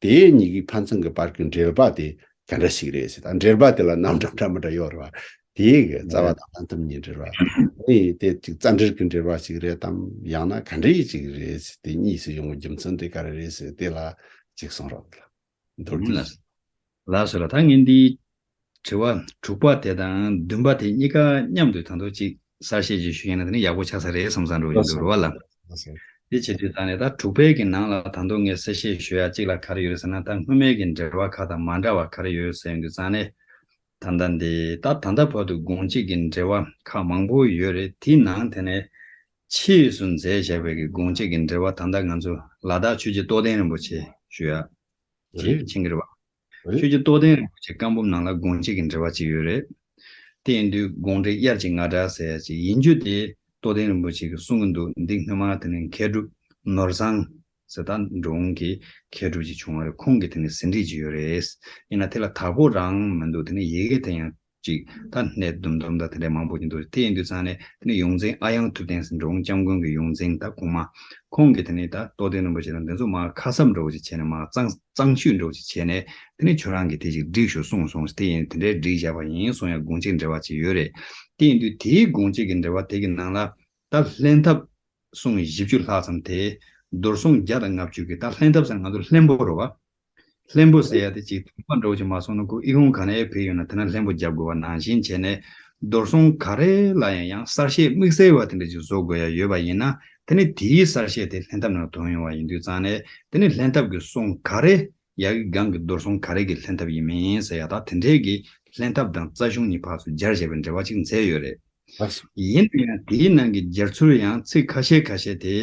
དེ་གཉིས་ཀྱི་ཕན་ཚུན་གྱི་བར་གྱི་འབྲེལ་བ་དེ་ག་འདྲ་ཞིག་རེད་ཟེར། ད་འབྲེལ་བ་དེ་ལ་རྣམ་གྲངས་འདྲ་མི་འདྲ་ཡོད་རེད་བ། དེའི་གི་རྩ་བ་དང་ལྷན་ཐབས་གཉིས་འབྲེལ་བ། དེ་དེ་ཅིག་རྩ་འབྲེལ་གྱི་འབྲེལ་བ་ཞིག་རེད་དམ། ཡང་ན་ག་འདྲ་ཞིག་རེད་ཟེར། དེ་གཉིས་སུ་ཡོང་བའི་རྒྱུ་མཚན་དེ་ག་རེ་རེད་ཟེར། དེ་ལ་ཅིག་གསུང་རོགས། མདོར་བསྡུས། ལགས་སོ་ལགས། ད་ངས་འདི་དྲི་བ་དྲུག་པ་དེ་དང་བདུན་པ་དེ་གཉིས་ཀ་མཉམ་དུ་ད་དུང་ཅིག་གསལ་བཤད་ཅིག་ཞུས་ཡིན་ན་དེ་ནི་ཡག་པོ་ཆགས་ས་རེད་བསམ་བསམ་འགྲོ་ཡིན་འདུག་རེད་བ་ལགས། དེ་བྱེད་དུས་ཙང་ནས་ད་དྲུག་པའི་གི་ནང་ལ་ད་དུང་ངས་གསལ་བཤད་ཞུ་ཡ་གཅིག་ལ་ག་རེ་ཡོད་རེད་ཟེར་ན། ད་སྔོན་མའི་གི་འབྲེལ་བ་ཁག་དང་མ་འདྲ་བ་ག་རེ་ཡོད་ཟེར་ཡོང་དུས་ཙང་ནས། ད་ལྟ་འདི་ད་ད་ལྟ་བར་དུ་དགོངས་གཅིག་གི་འབྲེལ་བ་ཁག་མང་པོ་ཡོད་རེད། དེའི་ནང་དེ་ནས་ཕྱིས་སུ་མཛད་བཞག་པའི་གི་དགོངས་གཅིག་གི་འབྲེལ་བ། ད་ལྟ་ང་ཚོ་ལ་དྭགས་ཆོས་རྗེ་རྟོགས་ལྡན་རིན་པོ་ཆེ་ཞུ་ཡ་ཅིག་རེད། མཁྱེན་གྱི་རེད་བ། རེད། ཆོས་རྗེ་རྟོགས་ལྡན་རིན་པོ་ཆེ་བཀའ་འབུམ་ནང་ལ་དགོངས་གཅིག་གི་འབྲེལ་བ་ཅིག་ཡོད་རེད། དེ་ཡིན་དུས་དགོངས་འགྲེལ་དབྱར་གྱི་རྔ་སྒྲ་ཟེར་ཡ་ཅིག་ཡིན་རྒྱུ་དེ་རྟོགས་ལྡན་རིན་པོ་ཆེ་གིས་གསུང་གི་འདུག་འདི་སྔོན་མ་དེ་ནི་མཁས་གྲུབ་ནོར་བཟང་ཟེར་ད་འབྲོང་གི་མཁས་གྲུབ་ཅིག་བྱུང་བ་རེད། ཁོང་གིས་དེ་ནི་ཟིན་བྲིས་ཅིག་ཡོད་རེད། ཡིན་ན་དེ་ལ་དག་པོ་རང་མི་འདུག་དེ་ནི་ཡི་གེ་དེ་ཡང་ཅིག་ད་སྣེ་དུམ་དུམ་ད་དེ་འདྲ་མང་པོ་ཅིག་འདུག་དེ་ཡིན་དུས་ཙང་ནས་དེ་ནི་ཡོངས་འཛིན་ཨ་ཡང་ཐུབ་བསྟན་ཟེར་འབྲོང་སྐྱབས་མགོན་གྱི་ཡོངས་འཛིན་ད་གོང་མ། ཁོང་གིས་དེ་ནི་ད་རྟོགས་ལྡན་རིན་པོ་ཆེ་དང་དེ་ཚོ་མར་ཁ་གསབ་འདྲ་བོ་ཅིག་བྱས་ནས་མར་གཙང་གཙང་བཤུས་འདྲ་བོ་ཅིག་བྱས་ནས་དེ་ནི་ཁྱོད་རང་གིས་དེ་ཅིག་བསྒྲིགས་ཤོག་གསུངས་སོང་། དེ་ཡིན་དེ་འདྲའི་བསྒྲིགས་བཞག་པ་ཡིན་གསུང་ཡ་དགོངས་གཅིག་འབྲེལ་བ་ཅིག་ཡོད་རེད། དེ་ཡིན་དུས་དེའི་དགོངས་གཅིག་གི་འབྲེལ་བ་དེ་གི་ནང་ལ་ད་ལྷན་ཐབས་གསུང་བཞི་བཅུ་ལྷག་ཙམ་དེ་རྡོར་གསུང་བརྒྱ་དང་ལྔ་བཅུ་གི་ད་ལྷན་ཐབས་ཟེར་ན་ང་ཚོ་ལྷན་པོ་རེད་བ། ལྷན་པོ་ཟེར་ཡ་དེ་ཅིག་དུས་མ་འདྲ་བོ་ཅིག་མ་སོང་ན་ཁོ་ཨི་ཁུང་ག་ནས་ཕེབས་ཡོད་ན་དེ་ན་ལྷན་པོ་རྒྱབ་དགོས་པ་ནང་བཞིན་བྱས་ནས་རྡོར་གསུང་ག་རེ་ལ་ཡང་ཡང་གསར་བཤད་དམིགས་བསལ་བ་དེ་འདྲ་ཅིག་བཟོ་དགོས་ཡ་ཡོད་པ་ཡིན་ན་དེ་ནི་དེའི་གསར་བཤད་དེ་ལྷན་ཐབས་ནང་དོན་ཡོང་བ་ཡིན་དུས་ཙང་ནས་དེ་ནི་ལྷན་ཐབས་ཀྱི་གསུང་ག་རེ་ཡ་གི་སྒང་གི་རྡོར་གསུང་ག་རེ་གི་ལྷན་ཐབས་ཡིན་མིན་ཟེར་ཡ་ད་དེ་འདྲའི་གི་ལྷན་ཐབས་དང་རྩ་གཞུང་གཉིས་ཕར་ཚུར་སྦྱར་བྱས་པའི་འབྲེལ་བ་ཅིག་མཛད་ཡོད་རེད། ལགས་སོ། ཡིན་ན་ཡང་དེའི་ནང་གི་སྦྱར་ཚུལ་ཡང་ཚིག་ཁ་ཤས་ཁ་ཤས་དེ་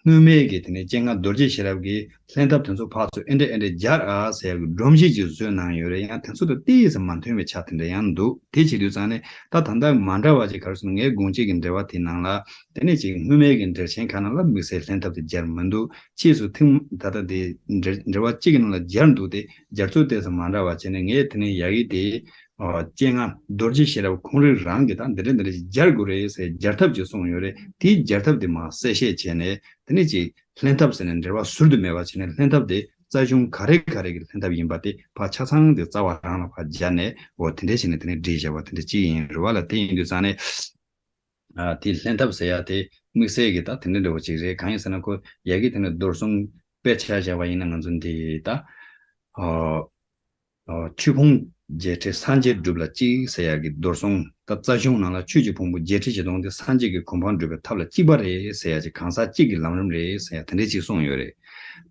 སྔོན་མའི་གི་དེ་ནས་སྤྱན་སྔ་རྡོ་རྗེ་ཤེས་རབ་ཀྱི་ལྷན་ཐབས་དེ་ཚོ་ཕར་ཚུར་ཨེ་འདྲ་ཨེ་འདྲ་སྦྱར་ཨ་ཟེར་ཡག་གི་སྒྲོམ་གཞི་ཅིག་བཟོས་གནང་ཡོད་རེད། ཡང་དེ་ཚོ་དང་ཏོག་ཙམ་མ་མཐུན་པའི་ཆ་དེ་འདྲ་ཡང་འདུག་དེ་བྱེད་དུས་ཙང་ནས་ད་ད་ལྟ་མ་འདྲ་བ་ཅིག་ག་རེ་ཟེར་ན་ངའི་དགོངས་གཅིག་གི་འགྲེལ་པ་དེའི་ནང་ལ་དེ་ནས་ཅིག་སྔོན་མའི་གི་འགྲེལ་ཆེན་ཁག་ནང་ལ་དམིགས་བསལ་ལྷན་ཐབས་དེ་སྦྱར་མི་འདུག་ཕྱིས་སུ་ཐེངས་ད་ལྟ་དེ་འགྲེལ་འགྲེལ་པ་གཅིག་གི་ནང་ལ་སྦྱར་འདུག་དེ་སྦྱར་ཚུལ་ཏོག་ཙམ་མ་འདྲ་བ་བྱས་ནས་ངས་དེ་ནས་ཡ་གི་དེ། ཨ་སྤྱན་སྔ་རྡོ་རྗེ་ཤེས་རབ་ཁོང་རང་རང་གིས་ད་འདི་འདྲ་འདི་འདྲ་ཞིག་སྦྱར་དགོས་རེད་ཟེར་སྦྱར་ཐབས་ཅིག་གསུངས་ཡོད་རེད། དེའི་སྦྱར་ཐབས་དེ་མར་གསལ་བཤད་བྱས་ནས་དེ་ནས་ཅིག་ལྷན་ཐབས་ཟེར་ནས་འགྲེལ་པ་ཟུར་དུ་མེད་པ་བྱས་ནས་ལྷན་ཐབས་དེ་རྩ་གཞུང་ག་རེ་ག་རེ་གི་ལྷན་ཐབས་ཡིན་པ་དེ་ཕར་ཆ་ཚང་དེ་རྩ་བ་རང་ལ་ཕར་སྦྱར་ནས་འོ་དེ་འདྲ་བྱས་ནས་དེ་ནས་བསྒྲིགས་བཞག་པ་དེ་འདྲ་ཅིག་ཡིན་རེད་བ་ལ། དེ་ཡིན་དུས་ཙང་ནས་ཨ་དེ་ལྷན་ཐབས་ཟེར་ཡ་དེ་དམིགས་བསལ་གྱི་ད་དེ་འདྲ་འདྲ་བོ་ཅིག་རེད། གང་ཡིན་ཟེར་ན་ཁོ་ཡ་གི་དེ་ནས་རྡོར་གསུང་དཔེ་ཆ་བཞག་པ་ཡིན་ན་ང་ཚོ་འདི་ད་ཨ། ཆོས་ཕུང་བརྒྱད་ཁྲི་སངས་རྒྱས་སྒྲུབ་ལ་གཅིག་ཟེར་ཡག་གི་རྡོར་གསུང་ད་རྩ་གཞུང་ནང་ལ་ཆོས་ཀྱི་ཕུང་པོ་བརྒྱད་ཁྲི་བཞི་སྟོང་དེ་སངས་རྒྱས་ཀྱི་གོ་འཕང་སྒྲུབ་པའི་ཐབས་ལ་གཅིག་པ་རེད་ཟེར་ཡག་ཅིག་གང་ཟག་གཅིག་གི་ལམ་རིམ་རེད་ཟེར་ཡག་དེ་འདྲས་ཅིག་གསུངས་ཡོད་རེད།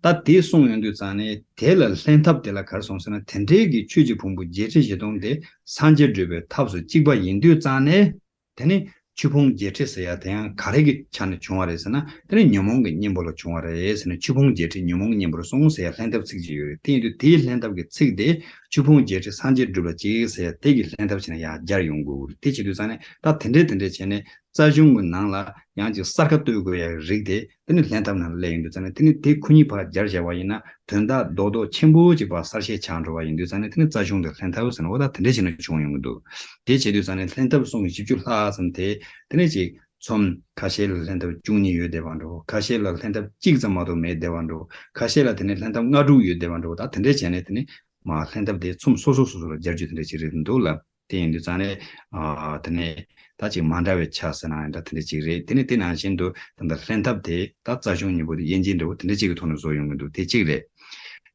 ད་དེ་གསུངས་ཡོང་དུས་ཙང་ནས་དེ་ལ་ལྷན་ཐབས་དེ་ལ་ག་རེ་གསུངས་ཟེར་ན་དེ་འདྲའི་གི་ཆོས་ཀྱི་ཕུང་པོ་བརྒྱད་ཁྲི་བཞི་སྟོང་དེ་སངས་རྒྱས་སྒྲུབ་པའི་ཐབས་སུ་གཅིག་པ་ཡིན་དུས་ཙང་ནས། དེ་ནི་ཆོས་ཕུང་བརྒྱད་ཁྲི་ཟེར་ཡ་དེ་ཡང་ག་རེ་གི་ཆ་ནས་བྱུང་བ་རེད་ཟེར་ན་དེ་ནི་ཉོན་མོངས་ཀྱི་གཉེན་པོ་ལ་བྱུང་བ་རེད་ཟེར་ནས་ཆོས་ཕུང་བརྒྱད་ཁྲི་ཉོན་མོངས་གཉེན་པོར་སོང་ཟེར་ཡ་ལྷན་ཐབས་ཚིག་ཅིག་ཡོད་རེད། དེ་ཡིན་དུས་དེའི་ལྷན་ཐབས་ཀྱི་ཚིག་དེ་ཆོས་ཕུང་བརྒྱད་ཁྲི་སངས་རྒྱས་སྒྲུབ་ལ་གཅིག་ཟེར་ཡ་དེ་གི་ལྷན་ཐབས་བྱས་ན་ཡང་སྦྱར་ཡོང་དགོས་རེད། དེ་བྱེད་དུས་ཙང་ནས་ད་དེ་འདྲས་དེ་འདྲས་བྱས་ནས་རྩ་གཞུང་གི་ནང་ལ་ཡང་ཅིག་གསར་ཁ་གཏོད་དགོས་ཡ་རིགས་དེ་དེ་ནི་ལྷན་ཐབས་ནང་སླེབས་ཡོང་དུས་ཙང་ནས་དེ་ནི་དེ་ཁོ་གཉིས་བར་སྦྱར་བཞག་པ་ཡིན་ན། དོན་དག་རྡོག་རྡོག་ཆེན་པོ་ཅིག་པ་གསར་བཤད་ཆགས་འགྲོ་བ་ཡིན་དུས་ཙང་ནས་དེ་ནི་རྩ་གཞུང་དང་ལྷན་ཐབས་ཟེར་ན་འོ་ད་དེ་འདྲ་ཞིག་ནས་བྱུང་ཡོང་གི་འདུག་དེ་བྱེད་དུས་ཙང་ནས་ལྷན་ཐབས་གསུང་བཞི་བཅུ་ལྷག་ཙམ་དེ་དེ་ནས་ཅིག་ཚོམས་ཁ་ཤས་ལ་ལྷན་ཐབས་བཅུ་གཉིས་ཡོད་བསྡད་པ་འགྲོ། ཁ་ཤས་ལ་ལྷན་ཐབས་གཅིག་ཙམ་མ་གཏོགས་མེད་བསྡད་པ་འགྲོ། ཁ་ཤས་ལ་དེ་ནས་ལྷན་ཐབས་ལྔ་དྲུག་ཡོད་བསྡད་པ་འགྲོ། ད་དེ་འདྲ་བྱས་ནས་དེ་ནས་མ་ལྷན་ཐབས་དེ་ཚོམས་སོ་སོ་སོ་སོ་ལ་སྦྱར་རྒྱུ་དེ་འདྲ་ཅིག་རེད་འདུག་ལ། དེ་ཡིན་དུས་ཙང་ནས་ཨ་དེ་ནས་ད་ཅིག་མ་འདྲ་བའི་ཆ་ཟེར་ན་ཡང་འདྲ་དེ་འདྲ་ཅིག་རེད། དེ་ནས་དེ་ནང་བཞིན་དུ་ད་ལྟ་ལྷན་ཐབས་དེ་ད་རྩ་གཞུང་གཉིས་པོ་དེ་དབྱེ་འབྱེད་འདྲ་བོ་དེ་འདྲ་ཅིག་གི་ཐོག་ནས་བཟོ་ཡོང་གི་འདུག་དེ་གཅིག་རེད།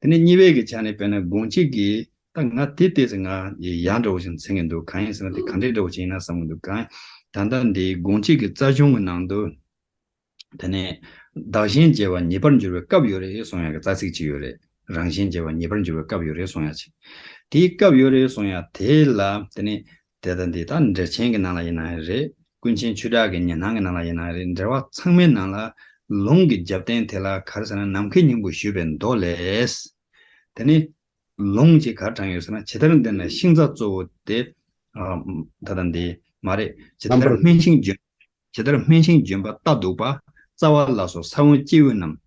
དེ་ནས་གཉིས་པའི་གི་ཆ་ནས་དཔེར་ན་དགོངས་གཅིག་གི་ད་ང་དེ་ལྟས་སུ་ང་ཡ་འདྲ་བོ་ཞིག་འཛིན་གི་འདུག་གང་ཡིན་ཟེར་ན་དེ་ག་འདྲའི་འདྲ་བོ་ཞིག་ཡིན་ན་བསམ་གི་འདུག་གང་ད་ལྟ་འདི་དགོངས་གཅིག་གི་རྩ་གཞུང་གི་ནང་དུ། དེ་ནས་བདག་གཞན་བརྗེ་བ་ཉེས་པར་འགྱུར་བའི་སྐབས་ཡོད་རེད་གསུང་ཡག་གི་རྩ་ཚིག་ཅིག་ཡོད་རེད། རང་གཞན་བརྗེ་བ་ཉེས་པར་འགྱུར་བའི་སྐབས་ཡོད་རེད་གསུང་ཡག་ཅིག་དེའི་སྐབས་ཡོད་རེད་གསུང་ཡག་དེ་ལ་དེ་ནས་དེ་ལྟ་འདི་ད་འགྲེལ་ཆེན་གྱི་ནང་ལ་ཡིན་ན་ཡང་རེད། ཀུན་མཁྱེན་ཆོས་གྲགས་ཀྱི་ཉི་སྣང་གི་ནང་ལ་ཡིན་ན་ཡང་རེད། འགྲེལ་པ་ཚང་མའི་ནང་ལ་ལུང་གི་རྒྱབ་རྟེན་དེ་ལ་ག་རེ་ཟེར་ན་ནམ་མཁའི་སྙིང་པོ་ཞུས་པའི་མདོ་ལས། དེ་ནས་ལུང་གཅིག་ག་རེ་དྲངས་ཡོད་ཟེར་ན་ཇི་ལྟར་འདས་ན་ཤིང་རྩ་གཙོ་བོ་དེ། ད་ལྟ་འདི་མ་རེད། ཇི་ལྟར་སྨན་ཤིང་ལྗོན། ཇི་ལྟར་སྨན་ཤིང་ལྗོན་པ་ལྟ་སྡུག་པ། རྩ་བ་ལ་སོགས་ས་བོན་སྐྱེ་བོ་རྣམས།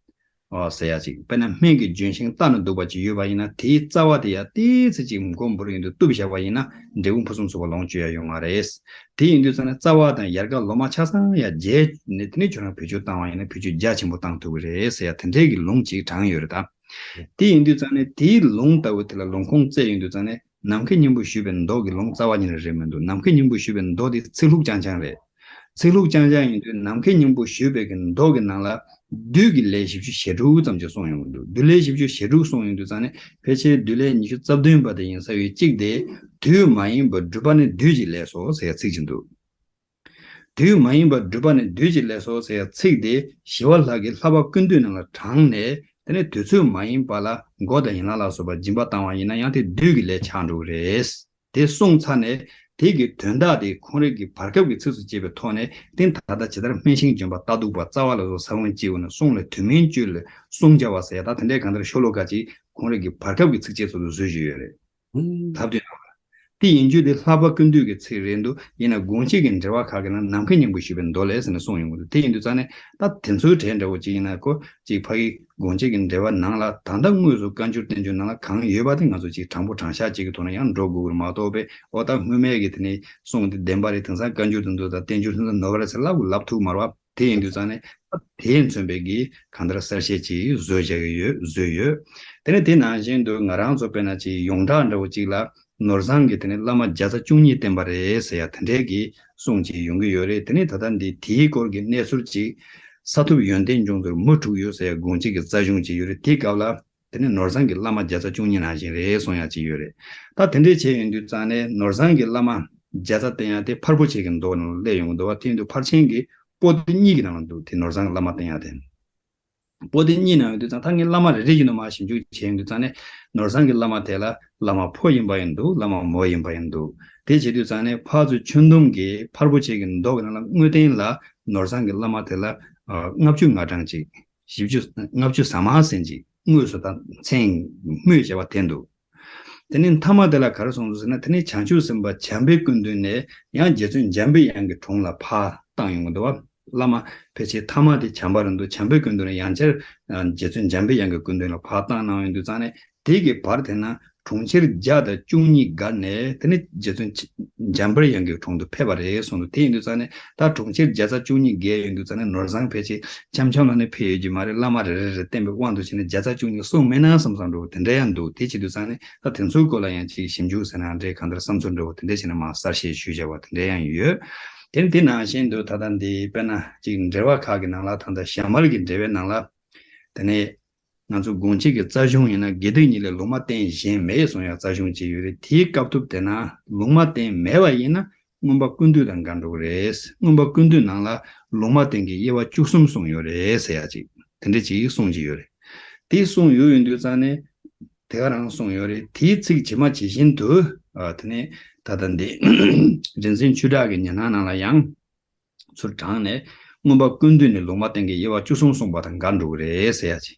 ཨོ་ཟེར་ཡ་ཅིག་དཔེར་ན་སྨན་གྱི་ལྗོན་ཤིང་ལྟ་ན་སྡུག་པ་ཅིག་ཡོད་པ་ཡིན་ན། དེའི་རྩ་བ་དེ་ཡ་ཏོག་ཙམ་ཅིག་མགོ་འབུར་ཡིན་དུས་གཏུབ་བཞག་པ་ཡིན་ན་འབྲས་བུ་ཕུན་སུམ་ཚོགས་པ་ལོངས་སྤྱོད་ཡ་ཡོང་ང་རེད། དེ་ཡིན་དུས་ཙང་ནས་རྩ་བ་དང་ཡལ་ག་ལོ་མ་ཆ་ཚང་ཡ་བརྗེས་ནས། དེ་ནས་ཁྱོད་རང་བེད་སྤྱོད་བཏང་བ་ཡིན་ན་བེད་སྤྱོད་རྒྱ་ཆེན་པོ་བཏང་ཐུབ་ཀྱི་རེད་ཟེར་ཡ་དེ་འདྲའི་གི་ལུང་ཅིག་དྲངས་ཡོད་རེད་ད། དེ་ཡིན་དུས་ཙང་ནས་དེའི་ལུང་ལྟ་བུ་དེ་ལ་ལུང་ཁུངས་བཙལ་ཡོང་དུས་ཙང་ནས། ནམ་མཁའི་སྙིང་པོ་ཞུས་པའི་མདོ་གི་ལུང་རྩ་བ་ཉིད་ནས་རེད་མི་འདུག་ནམ་མཁའི་སྙིང་པོ་ཞུས་པའི་མདོ་དེ་ཚིག་ལྷུག་རྐྱང་རྐྱང་རེད། ཚིག་ལྷུག་རྐྱང་རྐྱང་ཡིན་དུས་ནམ་མཁའི་སྙིང་པོ་ཞུས་པའི་གི་མདོ་གི་ནང་ལ་བདུད་ཀྱི་ལས་བཞི་བཅུ་ཞེ་དྲུག་ཙམ་ཅིག་གསུངས་ཡོང་གི་འདུག་བདུད་ལས་བཞི་བཅུ་ཞེ་དྲུག་གསུངས་ཡོང་དུས་ཙང་ནས་ཕལ་ཆེར་བདུད་ལས་ཉི་ཤུ་རྩ་བདུན་པ་དེ་ཡིན་ས་ཡོད། གཅིག་དེ་དུས་མ་ཡིན་པར་སྒྲུབ་པ་ནི་བདུད་ཀྱི་ལས་སོ་ཟེར་ཡ་ཚིག་ཅིག་འདུག་དུས་མ་ཡིན་པར་སྒྲུབ་པ་ནི་བདུད་ཀྱི་ལས་སོ་ཟེར་ཡ་ཚིག་དེ་ཞི་བ་ལྷ་གིས་བསླབ་པ་ཀུན་བཏུས་ནང་ལ་དྲངས་ནས། དེ་ནས་དུས་ཚོད་མ་ཡིན་པ་ལ་མགོ་དང་ཡན་ལག་ལ་སོགས་པ་སྦྱིན་པ་བཏང་བ་ཡིན་ན་ཡང་དེ་བདུད་ཀྱི་ལས་ཆགས་འགྲོ་གི་རེད། དེ་གསུངས་ཚར་ནས་དེ་གི་དོན་དག་དེ་ཁོང་རང་གི་བར་སྐབས་ཀྱི་ཚིགས་སུ་བཅད་པའི་ཐོག་ནས། དེ་ད་ལྟ་ཇི་ལྟར་སྨན་ཤིང་ལྗོན་པ་ལྟ་སྡུག་པ། རྩ་བ་ལ་སོགས་ས་བོན་སྐྱེ་བོ་ནི། གསུང་ལས་དུས་མིན་སྤྱོད་ལས་གསུང་བྱ་བ་ཟེར་ཡ་ད་དེ་འདྲའི་གང་ལྟར་ཤོ་ལོ་ཀ་ཅིག་ཁོང་རང་གི་བར་སྐབས་ཀྱི་ཚིགས་བཅད་ཚོ་ལ་བཟོས་བཞིན་ཡོད་རེད། ལབ་དུས་ན། དེ་ཡིན་རྒྱུ་དེ་བསླབ་པ་ཀུན་བཏུས་ཀྱི་ཚིག་རེད་འདུག་ཡིན་ན་དགོངས་གཅིག་གི་འགྲེལ་པ་ཁག་གི་ནང་ནམ་མཁའི་སྙིང་པོ་ཞུས་པའི་མདོ་ལས་ཟེར་ནས་གསུངས་ཡོང་གི་འདུག་དེ་ཡིན་དུས་ཙང་ནས་ད་དེ་ཚོའི་གྲས་འདྲ་བོ་ཅིག་ཡིན་ན་ཁོ་ཅིག་ཕ་གི་དགོངས་གཅིག་གི་འགྲེལ་པ་ནང་ལ་ད་ལྟ་དངོས་སུ་བཀའ་འགྱུར་བསྟན་འགྱུར་ནང་ལ་གང་ཡོད་པ་དེ་ང་ཚོ་ཅིག་དྲང་པོ་དྲང་བཞག་ཅིག་གི་ཐོག་ནས་ཡང་འགྲོ་དགོས་ཀྱི་རེད་མ་གཏོགས་པས། འོ་ད་སྔོན་མའི་གི་དེ་ནས་གསུངས་དེ་བདེན་པ་རེད། དེང་སང་བཀའ་འགྱུར་དེ་ཚོ་དང་བསྟན་འགྱུར་དེ་ཚོ་ནོར་བ་རེད་ཟེར་ལབ་ལབ་ཐུབ་མ་རེད་བ། དེ་ཡིན་དུས་ཙང་ནས་དེས་མཚོན་པའི་གི་གང་ལྟར་གསལ་བཤད་ཅིག་བཟོས་བཞག་གི་ཡོད། བཟོས་ཡོད། དེ་ནས་དེ་ནང་བཞིན་དུ་ང་རང་ཚོ་དཔེར་ན་ཅིག་ཡོངས་གྲགས་འདྲ་བོ་ཅིག་ལ་ནོར་བཟང་གིས་དེ་ནས་བླ་མ་བརྒྱ་རྩ་བཅུ་གཉིས་བསྟེན་པ་རེད་ཟེར་ཡ་དེ་འདྲའི་གི་གསུང་ཅིག་ཡོང་གི་ཡོད་རེད། དེ་ནས་ད་ལྟ་འདི་དེའི་སྐོར་གྱི་གནས་ཚུལ་ཅིག་ས་ཐོབ་ཡོན་ཏན་འབྱུང་ཚུལ་མུ་དྲུག་ཡོད་ཟེར་ཡ་དགོངས་གཅིག་གི་རྩ་གཞུང་ཅིག་ཡོད་རེད། དེའི་སྐབས་ལ། དེ་ནས་ནོར་བཟང་གི་བླ་མ་བརྒྱ་རྩ་བཅུ་གཉིས་ནང་བཞིན་རེད་གསུང་ཡ་ཅིག་ཡོད་རེད། ད་དེ་འདྲས་བྱས་ཡོང་དུས་ཙང་ནས་ནོར་བཟང་གི་བླ་མ་བརྒྱ་རྩ་བསྟེན་ཡ་དེ་ཕར་པོ་ཆེ་གི་མདོ་ནང་སླེབས་ཡོང་གི་འདུག་བ། དེ་ཡིན་དུས་ཕར་ཕྱིན་གྱི་པོ་ཏི་གཉིས་ཀྱི་ནང་ལ་འདུག་དེ་ནོར་བཟང་གི་བླ་མ་བསྟེན་ཡ་དེ། པོ་ཏི་གཉིས་ནང་ཡོང་དུས་ཙང་ད་ངས་བླ་མ་རེ་རེ་བཞིན་དུ་མར་ཞིབ་འཇུག་བྱས་ཡོང་དུས་ཙང་ནས་ནོར་བཟང་གི་བླ་མ་དེ་ལ་བླ་མ་ཕོ་ཡིན་པ་ཡང་འདུག་བླ་མ་མོ་ཡིན་པ་ཡང་འདུག་དེ་བྱེད་དུས་ཙང་ནས་ཕར་ཚུར་ཁྱོན་བསྡོམས་ཀྱིས་ཕར་པོ་ཆེ་གི་མདོ་གི་ནང་ལ་དངོས་བསྟན་ལ་ནོར་བཟང་གི་བླ་མ་དེ་ལ་ཨ་ལྔ་བཅུ་ང་གྲངས་ཅིག་བཞི་བཅུ་ལྔ་བཅུ་ཟ་མ་ཟིན་ཅིག་དངོས་སུ་ད་མཚན་སྨོས་བྱས་པ་དེ་འདུག་དེ་ནས་མཐའ་མ་དེ་ལ་ག་རེ་གསུངས་འདུག་ཟེར་ན། དེ་ནས་བྱང་ཆུབ་སེམས་དཔའ་བྱམས་པའི་སྐུ་མདུན་ནས་ཡང་རྗེ་བཙུན་འཇམ་པའི་དབྱངས་ཀྱི་དྲུང་ལ་ཕར་བཏང་ཡོང་གི་འདུག་བ། བླ་མ་ཕལ་ཆེར་ཐ་མ་དེ་བྱམས་པ་རེད་འདུག་བྱམས་པའི་སྐུ་མདུན་ནས་ཡང་བསྐྱར་རྗེ་བཙུན་འཇམ་པའི་དབྱངས་ཀྱི་སྐུ་མདུན་ལ་ཕར་བཏང་གནང་ཡོང་དུས་ཙང་ནས། དེ་གི་བར་དེ་ན་གྲོང་ཁྱེར་བརྒྱ་དང་བཅུ་གཉིས་བརྒལ་ནས་དེ་ནས་རྗེ་བཙུན་འཇམ་པའི་དབྱངས་ཀྱི་དྲུང་དུ་ཕེབས་པ་རེད་གསུངས་འདུག་དེ་ཡིན་དུས་ཙང་ནས་ད་གྲོང་ཁྱེར་བརྒྱ་རྩ་བཅུ་གཉིས་བརྒལ་ཡོང་དུས་ཙང་ནས་ནོར་བཟང་ཕལ་ཆེར་འཆམ་འཆམ་ལ་ནི་ཕེབས་ཡོད་ཀྱི་མ་རེད། བླ་མ་རེ་རེ་རེ་བསྟེན་པའི་དབང་དུ་བྱས་ནས་བརྒྱ་རྩ་བཅུ་གཉིས་གསུངས་མེད་ན་བསམ་བསམ་འདྲ་བོ་དེ་འདྲ་ཡང་འདུག་དེ་བྱེད་དུས་ཙང་ནས་ད་དེ་ཚོའི་སྐོར་ལ་ཡང་ཅིག་ཞིབ་འཇུག་ཟེར་ན་འདྲའི་གང་ལྟར་བསམ་ཚུལ་འདྲ་བོ་དེ་འདྲ་བྱས་ནས་མར་གསར་བཤད་ཞུས་བྱས་པ་དེ་འདྲ་ཡང་ཡོད། དེ་ནས་དེ་ནང་བཞིན་དུ་ད་ལྟ་འདི་དཔེར་ན་ཅིག་འགྲེལ་པ་ཁག་གི་ནང་ལ་ད་ལྟ་ཞྭ་དམར་གྱི་འགྲེལ་པའི་ནང་ལ་དེ་ནས། ང་ཚོ་དགོངས་གཅིག་གི་རྩ་གཞུང་ཡིན་ན་དགེ་སྡིག་གཉིས་ལས་ལུང་མ་བསྟན་གཞན་མེད་གསུང་ཡ་རྩ་གཞུང་ཅིག་ཡོད་རེད། དེའི་སྐབས་ཐོབ་དེ་ན་ལུང་མ་བསྟན་མེད་པ་ཡིན་ན་མངོན་པ་ཀུན་བཏུས་དང་འགལ་འགྲོ་གི་རེད། མངོན་པ་ཀུན་བཏུས་ནང་ལ་ལུང་མ་བསྟན་གྱི་དབྱེ་བ་བཅུ་གསུམ་གསུངས་ཡོད་རེད་ཟེར་ཡ་ཅིག་དེ་འདྲ་ཅིག་གསུངས་ཀྱི་ཡོད་རེད། དེ་གསུངས་ཡོད་ཡོད་དུས་ཙང་ནས་དེ་ག་རང་གསུངས་ཡོད་རེད། དེའི་ཚིག་ཇི་མ་ཇི་བཞིན་དུ་ཨ་དེ་ནས་ད་ལྟ་འདི་རིག་འཛིན་ཆོས་གྲགས་ཀྱི་ཉན་སྣང་ནང་ལ་ཡང་། ཚུར་དྲངས་ནས་མངོན་པ་ཀུན་བཏུས་ནས་ལུང་མ་བསྟན་གྱི་དབྱེ་བ་བཅུ་གསུམ་གསུངས་པ་དང་འགལ་འགྲོ་གི་རེད་ཟེར་ཡ་ཅིག་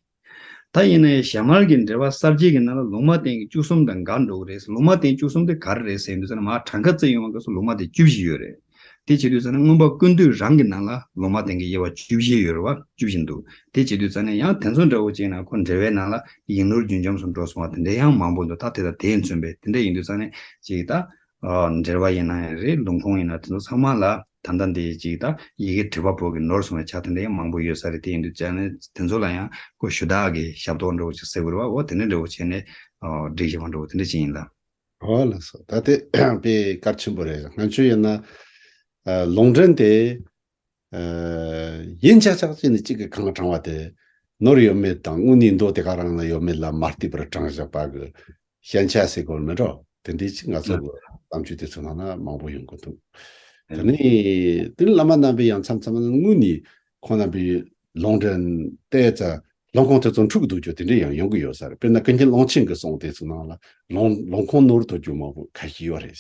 ད་ཡིན་ནའི་ཞྭ་དམར་གྱི་འགྲེལ་པ་གསར་བརྗེ་གི་ནང་ལ་ལུང་མ་བསྟན་གྱི་བཅུ་གསུམ་དང་འགལ་འགྲོ་གི་རེད། ལུང་མ་བསྟན་བཅུ་གསུམ་དེ་ག་རེ་རེད་ཟེར་དུས་ཙང་ནས་མར་གྲངས་ཀ་བརྩི་ཡོང་བ་སྐབས་སུ་ལུང་མ་བསྟན་བཅུ་བཞི་ཡོད་རེད། དེ་བྱེད་དུས་ཙང་ནས་མངོན་པ་ཀུན་བཏུས་རང་གི་ནང་ལ་ལུང་མ་བསྟན་གྱི་དབྱེ་བ་བཅུ་བཞི་ཡོད་རེད་བ། བཅུ་བཞི་འདུག་དེ་བྱེད་དུས་ཙང་ནས་ཡང་དེ་ཚོ་འདྲ་བོ་ཅིག་ན་ཁོ་འགྲེལ་པའི་ནང་ལ་ཡིག་ནོར་རྒྱུན་འབྱམས་སུ་འགྲོ་སོང་བ་དེ་འདྲ་ཡང་མང་པོ་འདུག་ད་དེ་དང་དེས་མཚོན་པའི་དེ་འདྲ་ཡིན་དུས་ཙང་ནས་ཅིག་ད། ཨ་འགྲེལ་པ་ཡིན་ན་ཡང་རེད། ལུང་ཁུངས་ཡིན་ན་དེ་ཚོ་ཚང་མ་ལ་ད་ལྟ་འདི་ཅིག་ད་ཡི་གེ་བྲིས་པ་པོ་གི་ནོར་སོང་བའི་ཆ་དེ་འདྲ་ཡང་མང་པོ་ཡོད་ས་རེད། དེ་ཡིན་དུས་ཙང་ནས་དེ་ཚོ་ལ་ཡང་ཁོ་ཞུ་དག་གི་ཞབས་ཏོག་འདྲ་བོ་ཅིག་ཟེར་དགོས་རེད་བ། འོ་དེ་འདྲ་འདྲ་བོ་བྱས་ནས་ཨ་སྒྲིག་བཞག་པ་འདྲ་བོ་དེ་འདྲ་ཅིག་ཡིན་ལ། ཨོ་ལགས་སོ། ད་དེ་དཔེ་གལ་ཆེན་པོ་རེད། ང་ཚོ་ཡིན་ན་ཨ་ལུང་འདྲེན་དེ་ཨ་ཡིན་ཆགས་ཆགས་ཅིག་ནས་གཅིག་གི་གང་དྲངས་པ་དེ་ནོར་ཡོད་མེད་དང་དངོས་གནས་མདོ་དེ་ག་རང་ལ་ཡོད་མེད་ལ་མ་ལྟོས་པར་དྲངས་བཞག་པ་གི་ཞན་ཆ་ཟེར་དགོས་མེད་འགྲོ། དེ་འདྲའི་ཅིག་ང་ཚོ་གི་བསམ་སྤྱོད་དེ་ཚོ་ནང་ན་མང་པོ་ཡོང་གི་འདུག་དེ་ནས་དེ་ནས་བླ་མ་རྣམ་པས་ཡང་མཚམས་མཚམས་ལ་དངོས་གནས་ཁོང་རྣམ་པའི་ལུང་འདྲེན་ཏོག་ཙམ་ལུང་ཁུངས་དེ་ཚོ་འཁྲུག་འདུག་རྒྱུ་དེ་འདྲ་ཡང་ཡོང་གི་ཡོད་ས་རེད། དཔེར་ན་ཀུན་མཁྱེན་ཀློང་ཆེན་གྱི་གསུང་དེ་ཚོ་ནང་ལ་ལུང་ལུང་ཁུངས་ནོར་ཐུག་རྒྱུ་མང་པོ་ཁ་ཤས་ཡོད་རེད།